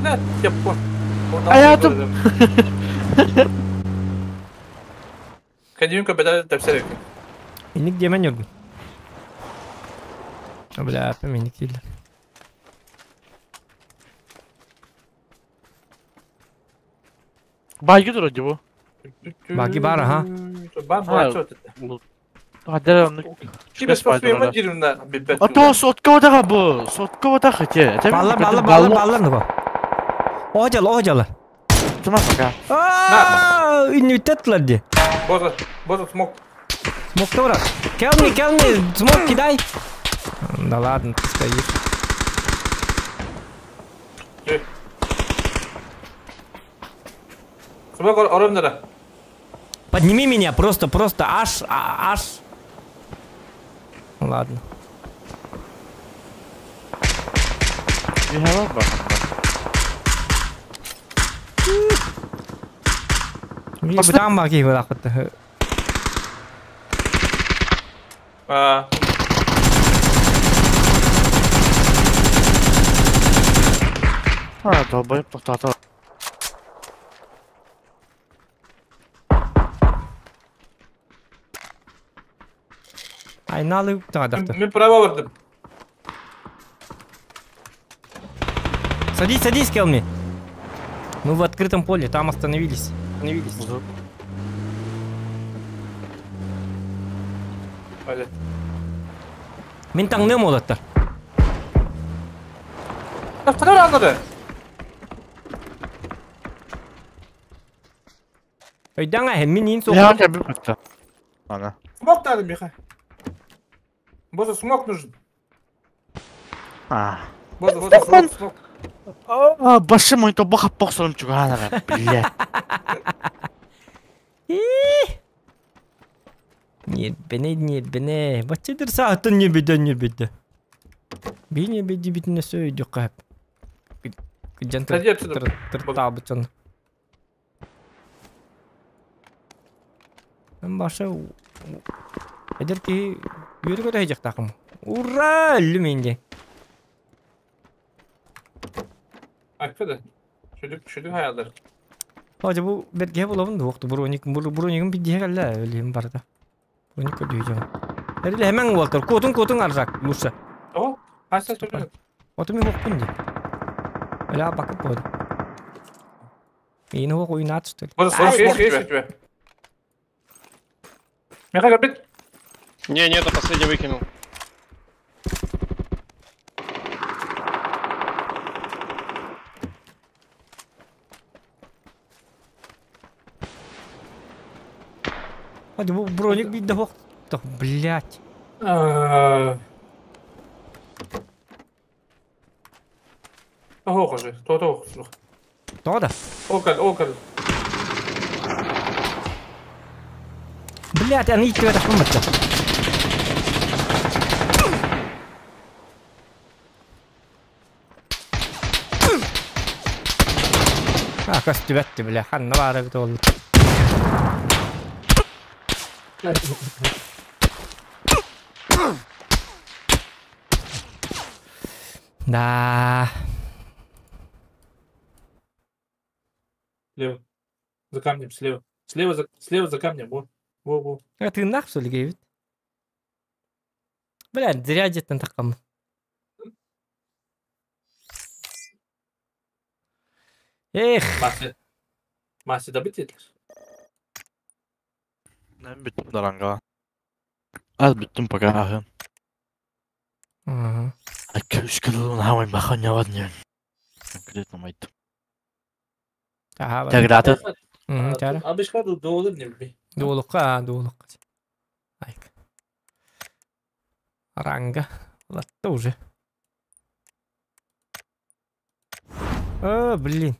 Не, теппо. Аятым. Кәдиюн көбәдә тәпсер. Инник диэмэн Ньургун. Бля, аппа минник дииллэр. Байгы турар дии бу. Баги бар, аха. Бар, бар, чё Хадер оннук. Ким спасибо дирмна билбет. А то сотка ватаха бу. Сотка ватаха те. Баллар, баллар, баллар, баллар нуга. Оһ дьала, оһ дьала. Тuma пока. Аа, иннүтtet ди. Боза, боза смок. Смок тора. Келми, келми, смок кидай. Да ладно, ты стоишь. Смок оромнара. Подними меня, просто, просто, аж, аж. Ладно. Бытаан баа киһи быраахпыт. А. А, долбоеб тоқтата. Айналы таадахты. Мен право бардым. Садись, садись, Келми. Мы в открытом поле, там остановились. Остановились. Мин таҥныам уолаттар. Тахтар аннары. Өйдөөн аһын мин иин Я суох. кәбір бітті. Ана. Смок надо, Миха. Боза, смок нужен. А. Боза, боза, смок, смок. А, башым ойын тобы қаппақ сұрым чуган блядь. Ньирбэни, ньирбэни. Бачча саатын ньирбэдэ, ньирбэдэ. Би ньирбэди битинэ сөйдү кап. Кыдьан Сади отсюда. тыртаабытын. Баша эдэр киһи үөрэ көтө сылдьыахтаахым. Ура, өллүм инде. Акпа да. Шүдүк, шүдүк хаялдар. Хожа бу бэргэһэ булабын дуохту броник броникым бидиһэ кэллэ өлүм барда. Броник көрдүү Эриле хэмэн уолтар куотун куотун аржак лучше. О, хайса сөйлө. Оту мен хокпун ди. Эля бакып болду. Мин хок уйнаат что ли. Боза, смок есть, есть у тебя. Миха, капит. Не, нет, я последний выкинул. Hadi bu броник бидде хок. Блять. Ох уже, то ох. То да. Окал, окал. Блять, аны иттибет ахматта. А, көстүбэтти, бля, ханна баара бит ол. Да. Слева. За камнем, слева. Слева за, слева за камнем, во. Во, во. А ты нах, что ли, говорит? Бля, зря где-то таком. Эх. Мася. Мася добыть Мен бүттім даранға. Аз бүттім пока ахын. Ага. Үш күн хавай махан явадын. Конкретно айттым. Ага. Таграты. Тара. Абышка долыр не би. Дуолукка, дуолукка. Айк. Ранга. Латта уже. О, блин.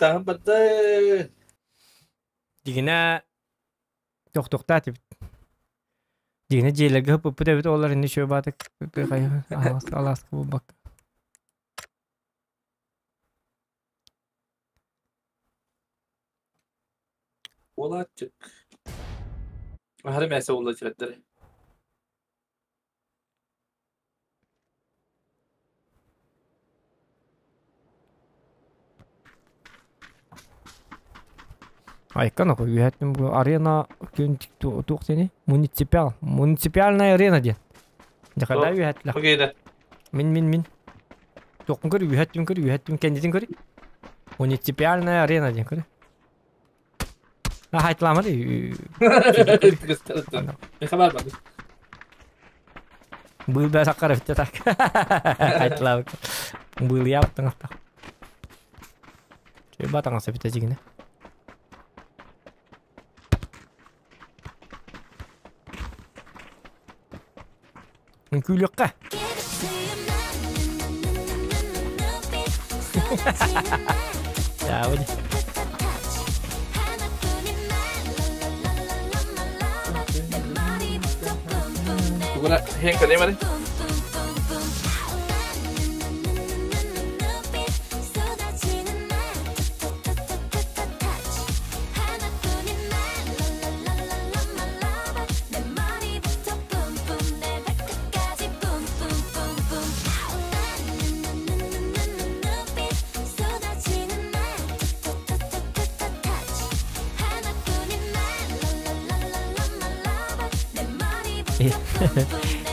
Там бата. Дигина тохтохта тип. Дьиҥэ дьиэлэргэ ыппыт эбит олор инни үчүгэй баатык алааска булбакка. Уолааччык. Аһары мээсэ уолла чирэттэри. Айкан оку үһэттим бу арена күн туох сени муниципал муниципальная арена диэн. Дьахада үһэтлэх. Окей Мин мин мин. Туохпун көр үһэттим көр үһэттим кэннитин көр. Муниципальная арена диэн көр. Ахайтламар. Был да саккар өттө так. Хайтлабыт. Был яптың аттак. Чөй батаңа сөпүтэ жигине. Үҥкүүлүөххэ. Дьаабы. Тугуна хен кэлэмэри.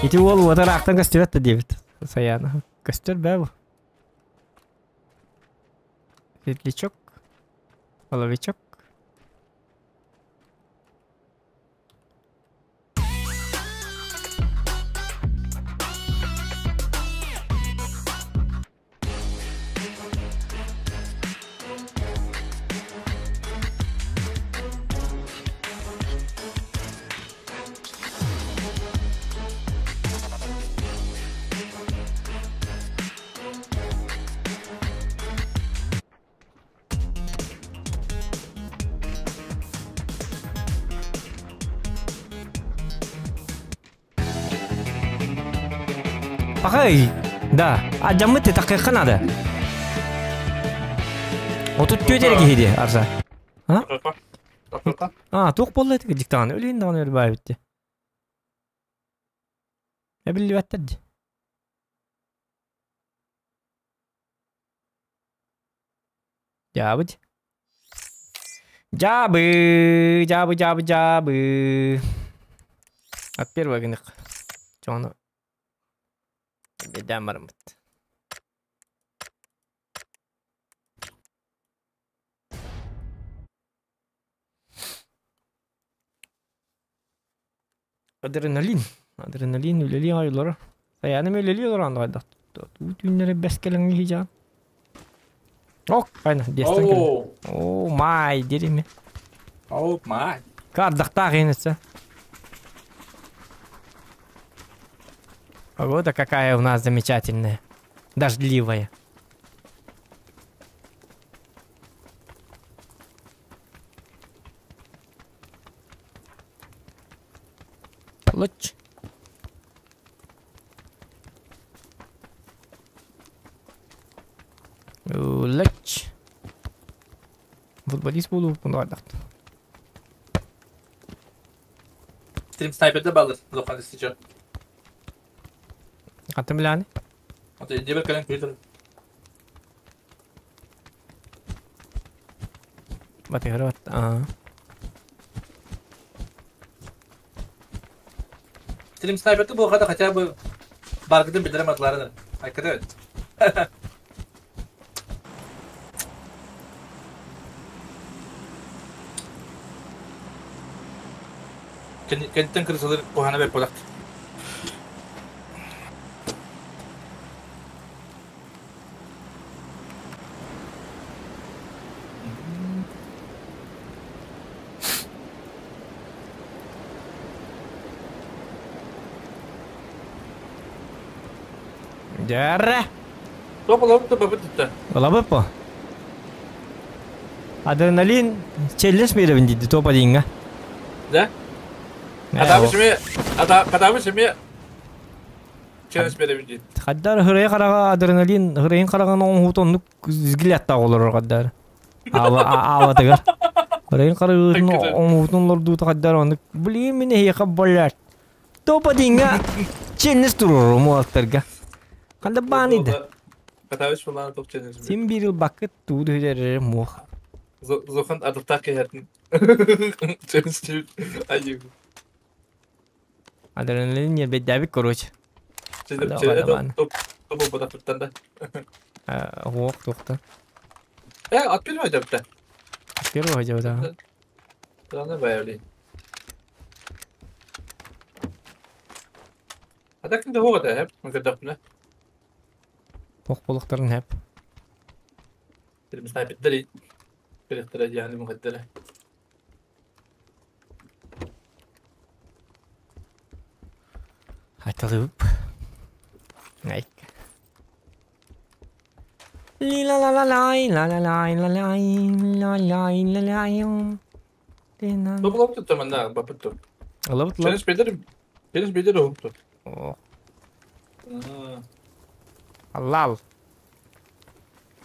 Ити уол уотар аахтан көстүбэт да диэбит. Саяна. Көстөр бээ бу. Светлячок. Половичок. Пахай, да. А дьаммыт такыахха наада. 34 эрэ киһи дии, Арса. А? А, туох буолла ити диктаҕаны өлүйүн даҕаны өлбаабит дии. Эбиллибэттэр дии. Дьаабыт. Дьаабы, дьаабы, дьаабы, дьаабы. От первого гынах. Чону. Бедэм барыммыт. Адреналин. Адреналин үлэлии аҕай олоро. Сайааным үлэлии олорон хайдах уу түүннэри бэс кэлэҥҥэ иһдьэҕин. Ок, айна, диэстэн кэлин. Оо, май, дерими. Оо, май. Кардахтаах иһин Погода какая у нас замечательная. Дождливая. Луч. Луч. Футболист буолу бардахт. Стрим снайперде балыр. Лохан истиче. Хантан билээни? Ата дебер кэлэн күлүтэр. Батыгара бат. Аа. Стрим снайперде буолхата хотя бы баргытын билдерем атларыны. Айкыды. Кенттен кырсылыр кухана бер полакт. Дьэрэ. Топ олорбут бабыт тутта. Олабыт по. Адреналин челлес биэрэбин диди топа диҥҥа. Да? Атабы семья Челлендж беребин дейт. Хаддар хырайы хараға адреналин, хырайын қарағын оңхут оннук взгляд олорор хаддар. Ава аватыгар. Хырайын қарағын оңхутун лордуут хаддар оннук. Блин, мені хеха болар. Топа динга челлендж турur муаттарга. Канда баныды. Катабыш булан топ челлендж. Син бир ел бакыт тууду хүдерер мух. Зохан адылтак кehердин. Челлендж айы. Адреналин не бедәбик, короче. Топ топ бодатыптан да. Ох, тохта. От первого жапта. Первого жапта. Главное баяли. А так не хода, хеп, мы Ох, болуктарын хеп. Снайпер yani muhaddere. Айталып. Айк. Ли ла ла ла лай ла ла лай ла лай ла лай ла лай. Топ лоп манда бапыт. Лоп лоп. Челлендж Челлендж бедер оп. Аллал.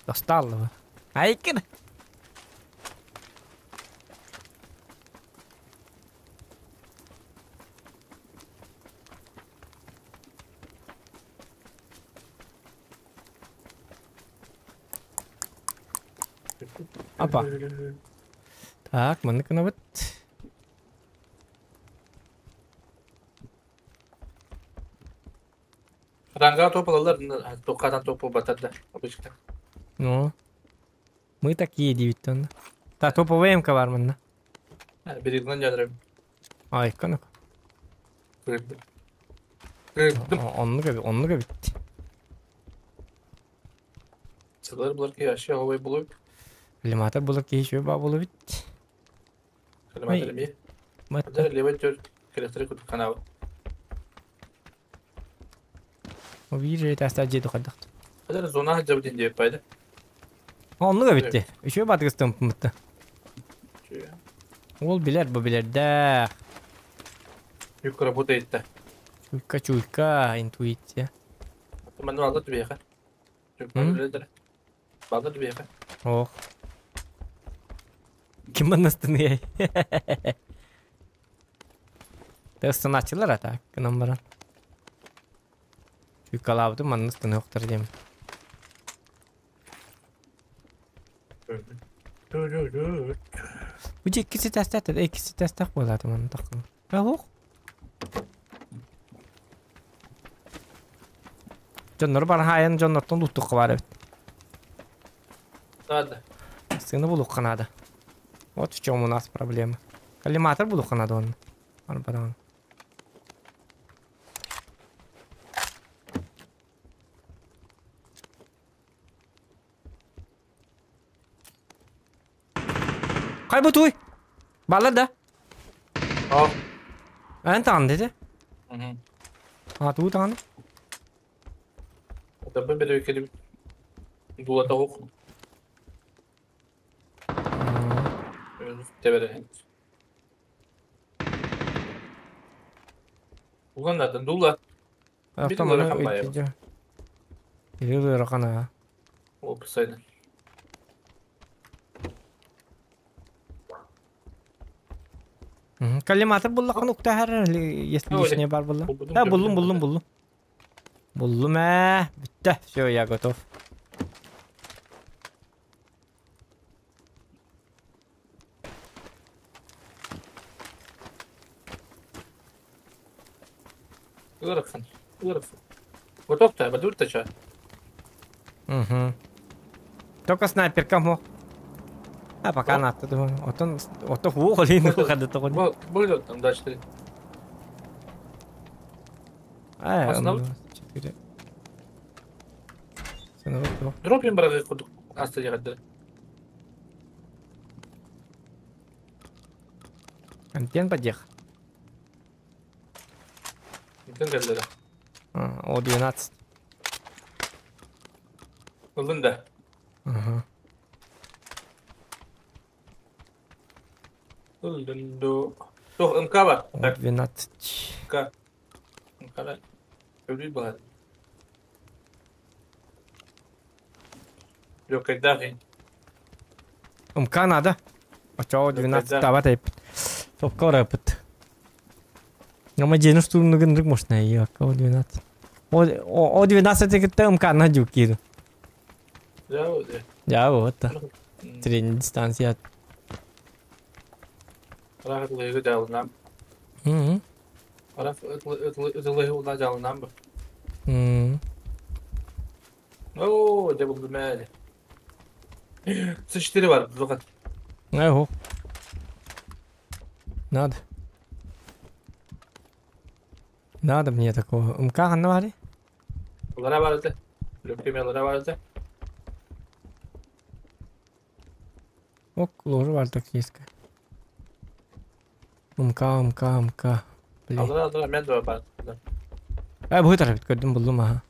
Достал. Айкыр. Опа. Так, маннык вот. Ранга топ алалар, тоққадан топу батады обычно. Ну. Мы такие девять. Так, топовая МК бар манна. Берегнан ядырым. Ай, канак. Оннук бит. Сылар булар ки ашы хавай булып. Лиматор булар ки еще ба булып бит. Лиматор ми? Матер левый төр керектер күтүп канабы. Увижу, это оставь деду ходахт. Хәзер зона жабдин деп пайда. Оннук битти. Еще батыгыстым мытты. Ол билер, бу билер да. Юг работает да. Чуйка, чуйка, интуиция. Мен алды түбеха. Балды түбеха. Ох. Ким настыны? Тест началар ата, кынам Чуйкалабды маннастыны октар дем. Бу иккиси тестат, иккиси тестак болады маны тақын. Ох. Жоннор бар хайын жоннортон луттук бар бит. Надо. Сыны булук надо. Вот в чем у нас проблема. Коллиматор булук надо он. Арбадан. Кай бу туй? Балар да. О. Эн тан dedi. Мгм. А ту тан. Табы бере келип. Дула тавык. Тебере. Улан дула. Автомат өйтү. Или ракана. О, писайны. Коллиматор булла канукта если лишнее бар булла. Да, буллум, буллум, буллум. Буллум, Бітті, все, я готов. Ырықсын, ырықсын. Готов та, бадур та ча. Угу. Только снайперка мог. А пока надо, думаю. Вот он, вот он, о, блин, выхода только. Был там дальше. А, 4. Дропим брат, куду астырыгады. Антен подъех. Антен geldi. О, 12. Buldun да. Ага. Buldun. Туох МК бар? О 12. МК. МК Өлүй бар. Лёкайдаах ин. МК надо. Очоо 12 табат эппит. Топка бараппыт. Ама дьиэни устуурунугун можно и О 12. О 12 кытта МК на дьуккир. Я вот. Я вот. Средняя дистанция. Рахат лыгы жалынам. Раф ытылыгы ула жалынам бу. О, де булду мәлі. С4 бар, бұғат. Ай, Надо. Надо мне такого. МК ханна бары? Улара бар еді. Лөккеме улара бар еді. Ок, ложа бар тактическая. МК, МК, МК. Блин. Алара, алара, мен де бар. Ай, бу тарап көрдүм булдум аха.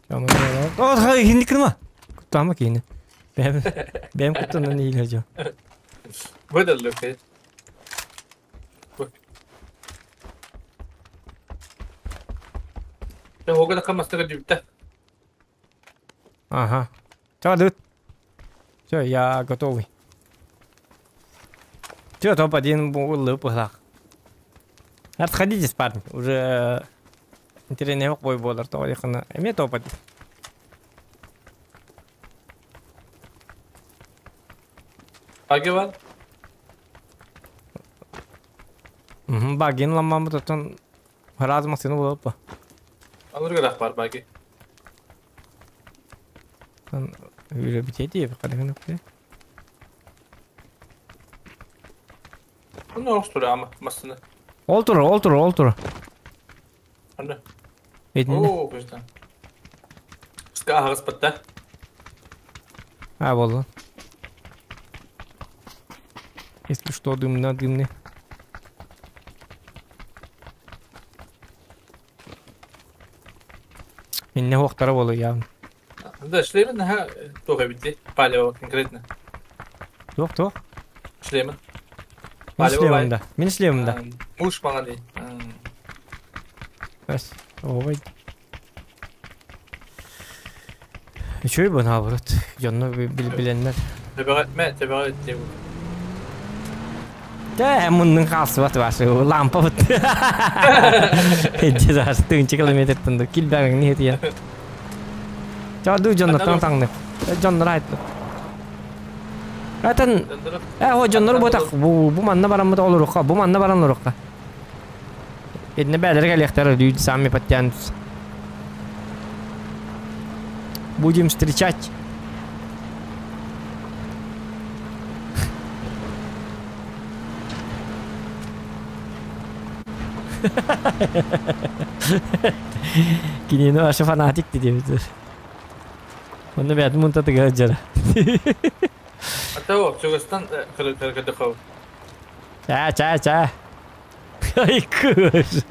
О, хинди кырма. Куттама кейини. Бэм, бэм куттанан ийлер жо. Выдал лөкке. Хогада камастыга дүйбүттэ. Ага. Ча, Все, я готовый. Все, топ-1 был. Отходитесь, парни. Уже интернет бой болар, то яхана. Эме топ-1. Баги бар? Угу, багин ламам тотон разма сыну болуп. Алырга бар баги. Үле битети, кадыгын өкте. Bunu oxtur ama masını. Ол тур, ол тур, ол тур. Анда. Этинде. Оо, көстөн. Ска агыс батта. А, болду. Если что, дымно, дымный. Инне хоқтары болу явно. Да, шлемин ха туга битти. Палево конкретно. Тоқ, тоқ. Шлемин. Мен шлемім да. Мен шлемім да. Муш маған дей. Бәс, ой. Үчүй бу наоборот. Жонно биленнер. Төбөҕө мэ төбөҕө диэ. Да, муннун қалсы бат башы, лампа бут. Эдде зас тыгынчы километр тынды. Килбәгең не тия. Жаду жонно таң таңны. Жонно айтты. Атан хо жоннор ботак бу бу манна бараммыт олорукка, бу манна баран олорукка. Эдне бәдер келехтер люди сами подтянутся. Будем встречать. Кинини аша фанатик диэбитэр. Онно бэйэтин мунтатыга сылдьара. Ата чугастан кыргыдыхов. Чаа, чаа, чаа. Ай, көш.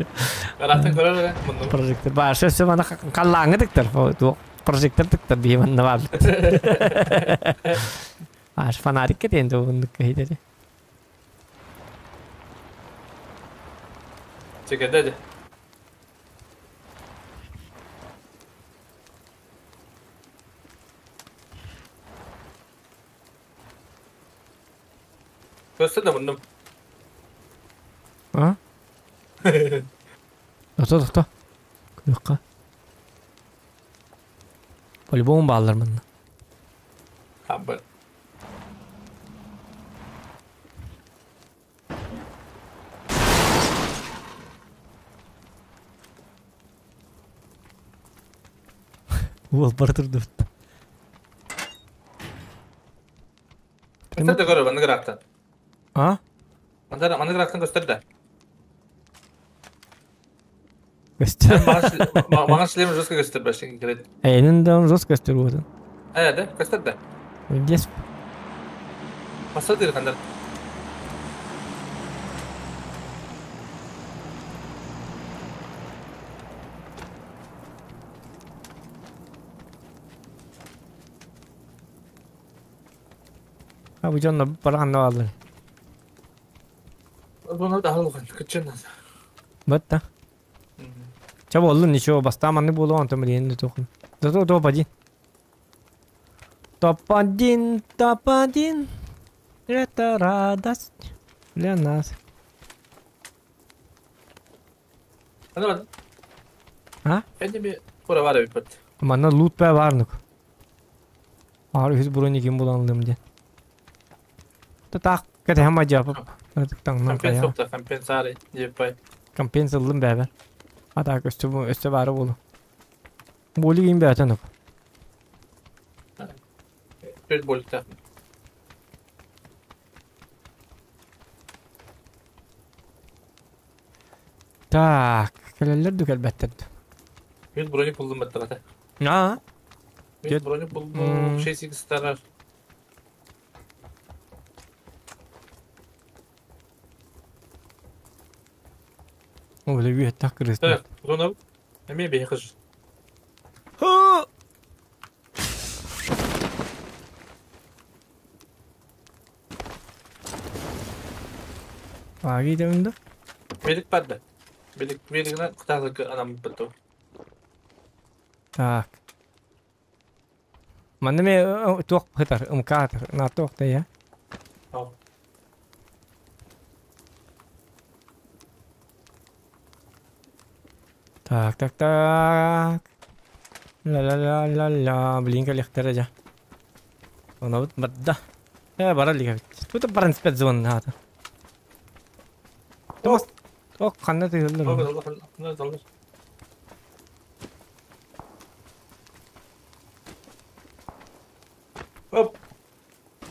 Каратын көрөр мунну. Прожектор баар. Сөп мана халлааҥҥа тыктар. Прожектор тыктар бии манна баар. Аш фонарик кетен тугундук кehiteri. Чекеде. Көстө да мундум. А? Тохто, тохто. Күрүкка. По-любому бааллар манна. Хабы. Уол бара турдубут. Көстө да көрөр маннык ыраактан. А? Мандар маннык ыраактан көстөр да. Көстөр. Мага шлем жестко көстөр башын кирет. Эйнин да жестко көстөр болду. Э, да, көстөр да. Здесь. Посмотри, кандар. А бу дьонно бараганна бааллар. Бытта. Ча боллун ничего, бастаан маннык буолуо онтон билигин да туох. Зато топ-1. Топ-1, топ-1. Это радость для нас. А? Манна лут баа баарнук. Аар үһүс броникин булан ылым диэн. Таах кэтэһэн мадьаапып. Таҥнан хайа. Компенсари диэппай. Компенс ыллым бэбэр. А так өссө өссө баара буолу. Буолу ким бээтэн ук. Төрт болта. Так, кэлэллэр ду кэлбэттэр ду. Мен броник булдум баттагата. Аа. Мен броник булдум. 6 старар. О, бля, үһэт так кырыс. Так, зона. Эме бейхыж. Аги дэминде. Белик барды. Белик белигine кытагы анам битти. Так. Манна ме туох хытар, МК на туох та я. Так, так, так. Ла-ла-ла-ла-ла. Блин, кэлиэхтэрэ дьэ. Онобут барда. Э, бара илик эбит. Тут баран спецзон хаата. Тос. Ок, ханна тыыллар. Оп.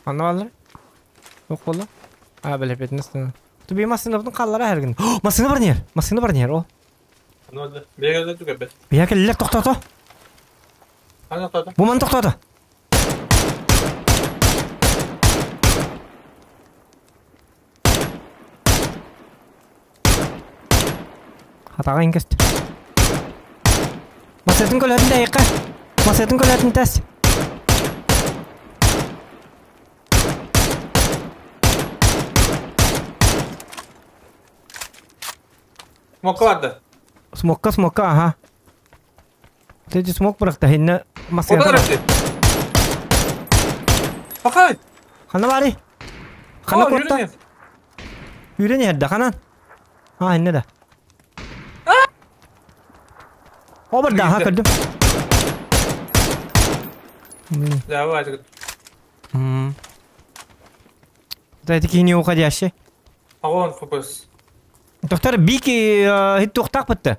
Ханна бааллар? Ок буолла. А, бэлэпэтин Туби массыынабытын хааллара эргин. Массыына бар нер. Массыына бар нер, о. Бия кэллэр тохтото. Бу ман тохтото. Хатаҕа иҥкэст. Массыынатын көлөһүн тэйиэххэ. Массыынатын көлөһүн тэс. Смокка барды. Смокка, смокка, аха. Тети смок бырахта, хинне массыына. Пахай! Хана бары? Хана куотта? Үүрэн иһэрдэ, ханан? А, инне да. Обарда, аха, көрдүм. Давай. Да, это не уходящий. Огонь фокус. Доктор Бики хит туохтаах бытты.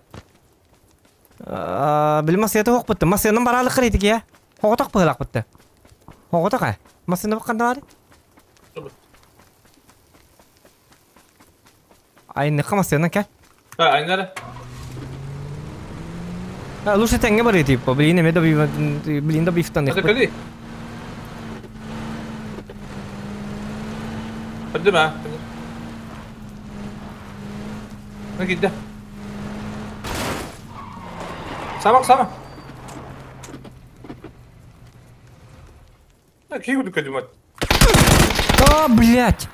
Били массыйата хоқ бытты. Массыйанан бараалык кырыйтык я. Хоҕотох быһылаах бытты. Хоҕотох э. Массыйаны бакканда бары. Айныкка массыйанан кел. Айнара. Лучше тэҥҥэ барыы типа. Блин, эме да блин да бифтан. Это кали? Поддыма. Ну кидде. Самак, самак. Киһи курдук көдүмэт. А, блядь!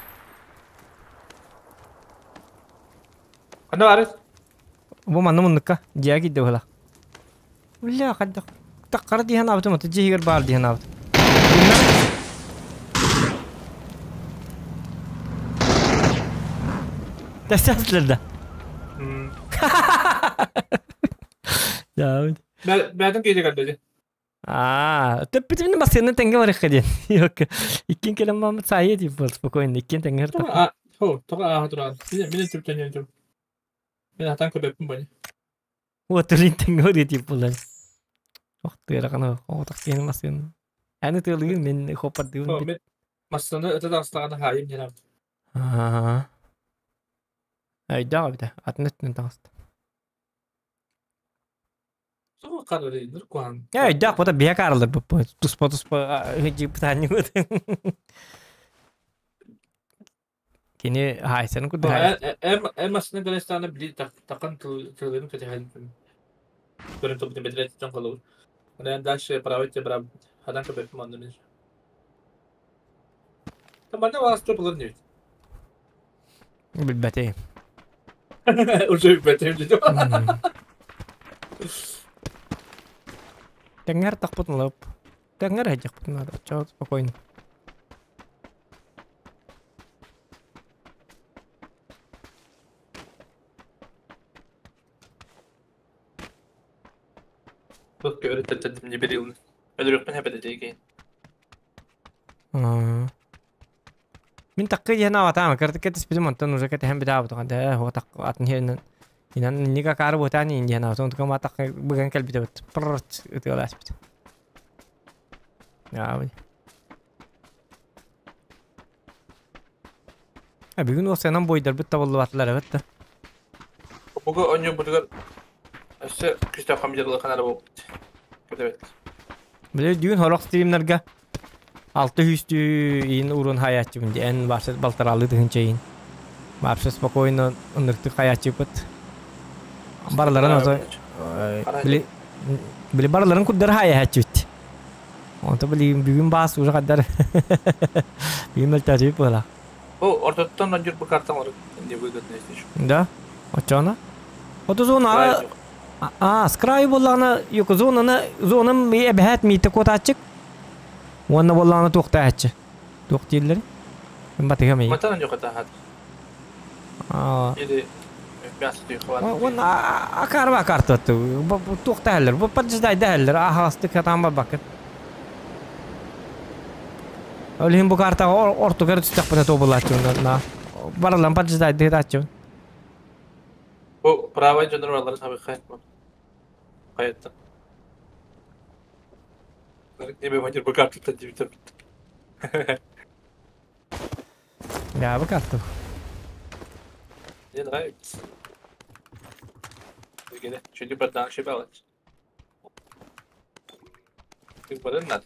Ханна баарый? Бу манна муннукка дьиэ киирдэ быһыылаах. Бля, хайдах таххара дии санаабытым, ото дьиэ иһигэр баар дии санаабытым. Тэстэстилэр да. Дьаабыт. Бээтин киирэ кэллэ Аа, төппүтүмүн массыына тэҥҥэ барыахха диэн. Yok. Иккин кэлэн мааммыт саайа дип бол спокойно иккин тэҥҥэ ыртах. Хо, тоҕо ааһа туран. Мин мин түптэн түп. Мин атан көрбөппүн бани. Уотулин тэҥҥэ барыа дип булан. Ох, тыарахана оҕотох киһини массыына. Аны тыалыгын мин хоппардыыбын. Мин массыына ыта таҕыстаҕына хаайым диэн. Аа. Өйдөөх эбитэ. Атын өттүнэн таҕыста. Э, өйдөөх бота биһэ каарылар буппут. Туспа туспа дьиптаанньыбыт. Кини хаайсарын курдук. Эр массыына кэлэстаана били такан тылын кэтэһэн көрөн тылбытын бэдэрэтиттэн холобур. Онон дальше править брав хадан көбөппүм онно мин. Манна ваас топулар небит. Билбэтим. Уже билбэтим дедим. Тэҥҥэр тахпытын ылып. Тэҥҥэр сылдьыахпытын наада. Чо спокойно. Тут көрүттэн не берилни. Өлөрүөхпүн хэпэт этейген. Мин такка диэн аватаама кырдык кэтиспитим онтон уже кэтэһэн битаабытыга да хуа так атын херинен инан ника каары бутаан иин диэн аватон тука ма такка быган кэлбитебит прррт ытыалааспыт. Аабын. А бүгүн уопсайынан бойдарбыт табыллыбатылар эбит да. Бугу онньуубутугар өссө күстээх компьютерлар ханара буолбут. Көтөбөт. Били дүүн хорох стримнерга алты үстүү иин урун хаяччыбын ди эн барсы балтаралыы тыһынча иин. Вообще спокойно ыныртык хаяччыпыт. Барыларын ото били били барыларын курдары хаяхаччыбыт. Онто били бүгүн баас уже каддар бүгүн мөлтөөтүбүт буола. Бу ортоттон онньуур бу картам олору не выгодно если еще. Да? Оччоҕуна? Ото зона а с краю буоллаҕына юка зонаны зонам эбэһээт миитэ куотааччык уонна буоллаҕына туохтааччы туох дииллэр батыһа мии Матан онньука таһаат. Или мясо түйхват. Уонна акаарба акаартыатты туохтаһаллар бу поджидайдаһаллар аһаҕастык хатаан барбаккын ол иһин бу картаҕа ортугар түстэхпинэ туобулааччыбын на барылан поджидайдыытааччыбын Бу правай дьоннор бараларын сабыххай. Хайаттан. Неме мадир бу картыттан дибитер. Я бу карта. Мне нравится. Чуть бадан ошибалась. Ты надо.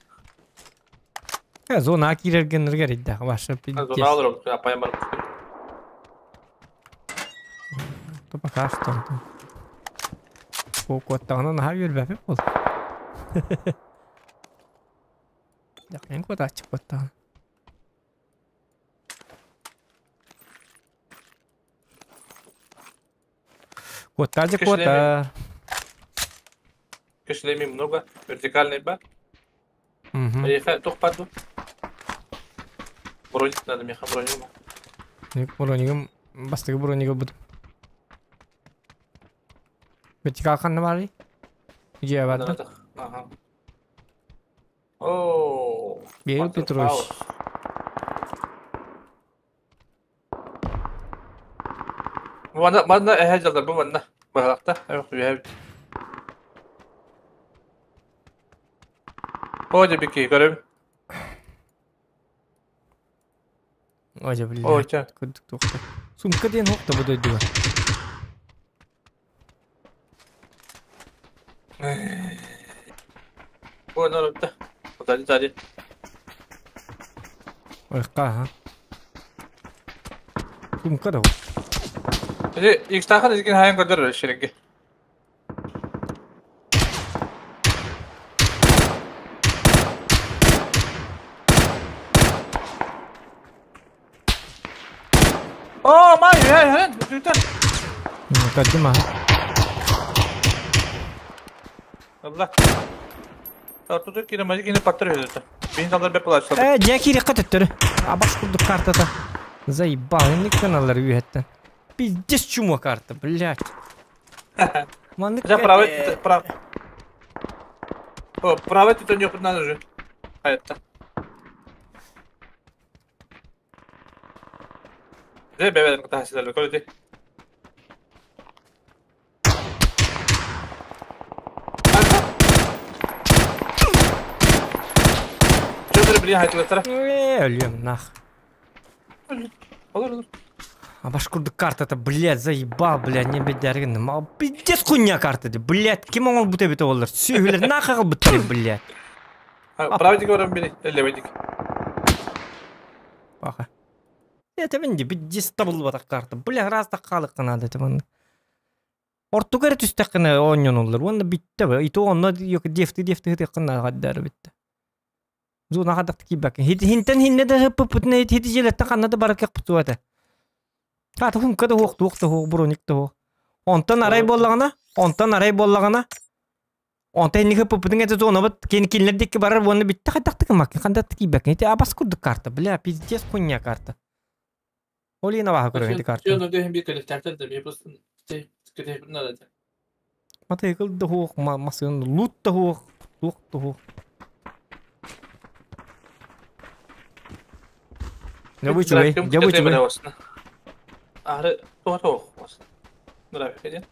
Зона киирэргэннэргэр иддэх ваша Зона алыр, апайым бар. То пока что. Куоттаҕына наһаа үөрбэппит буол. Дьахайын куотааччы куоттаҕына. Куоттааччы куота. Кишлеми много. Вертикальный бар. Поехали, тух паду. Броник надо, меха броню. Бронигым, бастыгы бронигы бут. Вертикал ханна бары? Где барды? Ага. О, Берил Петрович. Манна, манна эһэ дьалдар бу манна. Баһалакта, эбит. О, дебики, көрөм. Ожа, блядь. Ой, Курдук туохта. Сумка диэн хуохта бу дойдуга. Ой, нарытта. Сзади, сзади. Ойыққа, ха. Сумка да. Икстахан изген хайын көрдөр шеринге. О, май, хэ, хэ, бүтэн. Көрдүм аха. Allah. Ортодо кире мажи кине паттыр өйдөтө. Бин салдар беп булачты. Э, дьэ киириэххэ төттөрү. Абаш курдук картата. Заебал, инник каналлар үөһэттэн. Пиздец чума карта, блядь. Маннык За правый прав. О, правый тут не надо уже. А это. Дэ бебе кытаасылар көрөтү. Чөтөрө билин хайтылаттара. Э, өлүөм нах. Olur olur. Абаш курдук картата, блядь, заебал, блядь, не бедәргин. Пиздец хуйня карта, блядь, ким оҥор бут эбит олар. Сүһүлэр нахагыл буттары, блядь. Правый говорим бери, левый Паха. Это мен пиздец табылбатах карта. Бля, раз так халык надо это ман. Ортугар түстэххинэ оонньонуллар уонна бүттэ бу ито онно дефти дефти хытыаххына хаддары бүттэ. Зона хадахты киибэккин. Хинтэн хиннэ да хыппыппытына хити дьиэлэттэн ханна да барар кыахпыт суох этэ. Хаата хумка да хуох, туох да хуох, броник да хуох. Онтон арай буоллаҕына, онтон арай буоллаҕына, онтон инники пуппутун этэ зонабыт кини кинилэр диэки барар уонна бүттэ хайдахтык гыммаккын, хандаттык киирбэккин. Ити абас курдук карта, бля, пиздец хуйня карта. Ол иһин абааһы көрөбүн ити карта. Матайкыл да хуох, массыын лут да хуох, туох да хуох. Дьэ бу үчүгэй, дьэ бу үчүгэй. Ары туох Нравится.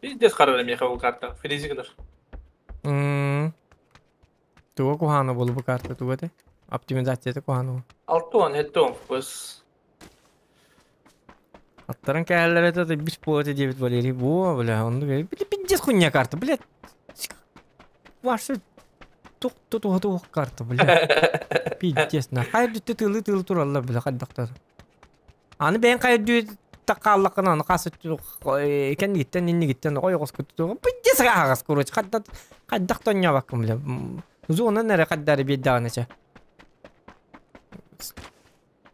Пиздец харара миэхэ ол карта. Фризиклер. Туга куһаана буолу бу карта туга этэй? Оптимизацията куһаана буолу. Алтуан, хеттуон фпс. Аттарын кэһэллэр этэ бис буолуо диэбит Валерий. Буо, бля, оннук пиздец хуйня карта, блядь. Ваша тух тух тух карта, бля. Пиздец, на. Хайа бүттэ тылы-тылы тураллар, бля, хайдахтар. Аны бэйэн хайа хааллаххына аны хас кэннигиттэн иннигиттэн ойоҕос куту пиздец аһаҕас короче хайдах хайдах тонньообаккын бля зонан эрэ хайдары биэрдэҕинэ чэ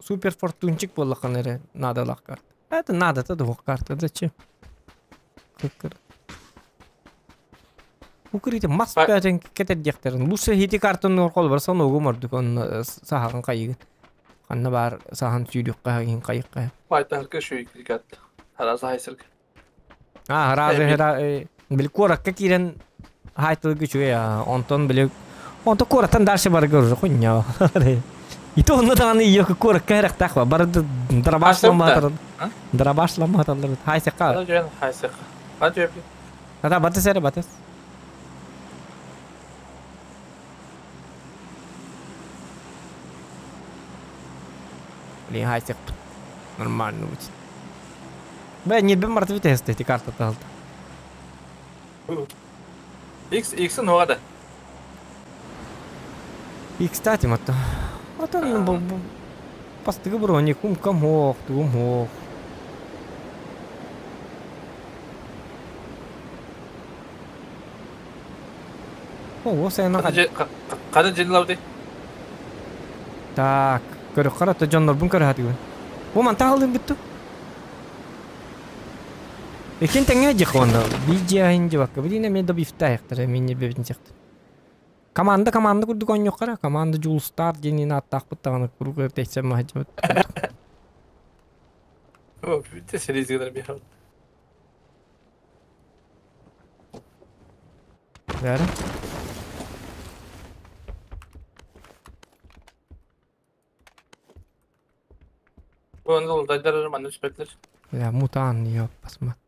супер фортунчик буоллаххына эрэ наадалаах карта это надо-то двух карта зачем Укрытие мас бөтен кэтэрдиэхтэрин лучше хити картаны оркол барсан огум ордук онно саһаҕын хайыгын Ханна баар саһан сүүрүөххэ иһин хайыхха. Байтарка шүйкат. Хараза хайсырга. А, хараза хара били куоракка киирэн хайтылга үчүгэй онтон били онто куораттан дальше барга уже хуйня. И то онно даҕаны ийэ куоракка эрэхтээх ба бары дырабашламатар. Дырабашламаталлар. Хайсыкка. Хайсыкка. Хачы. Ата батыс эрэ батыс. Блин, хайсек нормально будет. Бля, не бем мартвы тест эти карты талды. X X ногада. И кстати, мата. Ата бастыгы броник кум хох, тугум хох. О, сен Қада жинлауды. Так, көрө карата дьоннорбун көрө хатыгын. Бу манта халдым бүттү. Экин тэҥэ дьихонда. Биджиахин дьыбакка. Билине мен да бифтайықтар, мен не бебитин сияқты. Команда команда курдук ойньоххара. Команда Жулстар диэнин ааттаахпыт даҕаны куруук эрдэйсэм маһдьыбыт. О, бүттэ серизгелер бихат. Бәрі. Онда дайдар манны түспэтлер. Бля, мутан ёп, басмат.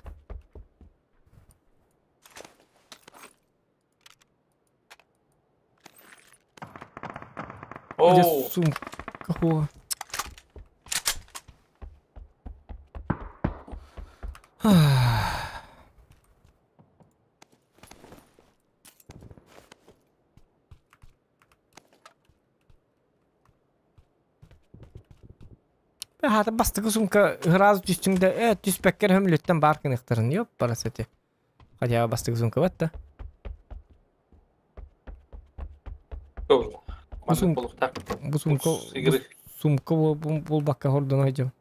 О, сумка хуа. Хата бастыкы сумка ыраас түстүҥдэ э түспэккэр хөмлүттэн баар кыныхтарын ёп барасати. Хотя бастыкы сумка батта. Бу сумка сумка булбакка хордон ойжом.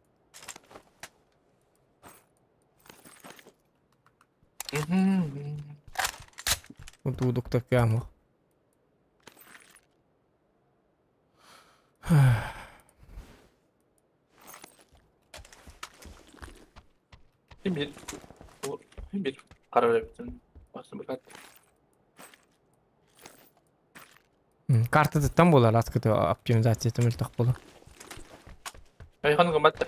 Туудук таккааму. Bir bir karar verdim. Картатыттан буолар аскыты оптимизацията мөлтөх буолар. Айхан гыматта.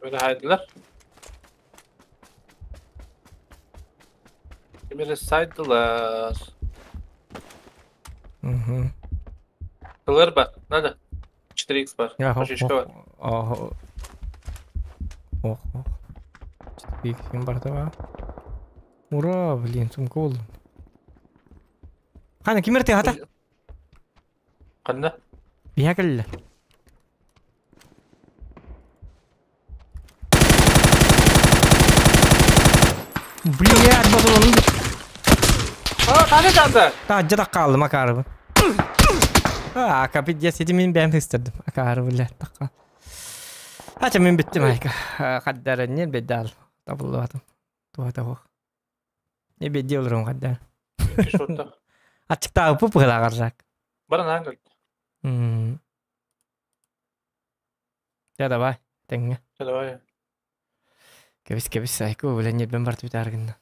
Böyle haydiler. Kimleri saydılar. Угу. ЛР бар, надо. 4х бар. Пашечка бар. Ох, ох. 4х ким бар да Ура, блин, сумка болду. Кана ким эрте хата? Канда? Бия келле. Блядь, ботулун. А, қане жанды? Таһырдьа таххааллым акаарыбын. Аа, капидец, ити мин бэйэм сыстырдым. Акаары, блядь, тахха. Ача мин бүттүм айка. Хаддаран бедал. Табыллыбатым. Туһата суох. Не бедди олорон хаддар. Шотта. Ачыктаабыппы пыһылааҕар Баран ангел. Я давай, тэҥҥэ. Давай. Кэбис кэбис айку, бля, ньирбэн барт бүтаар гынна.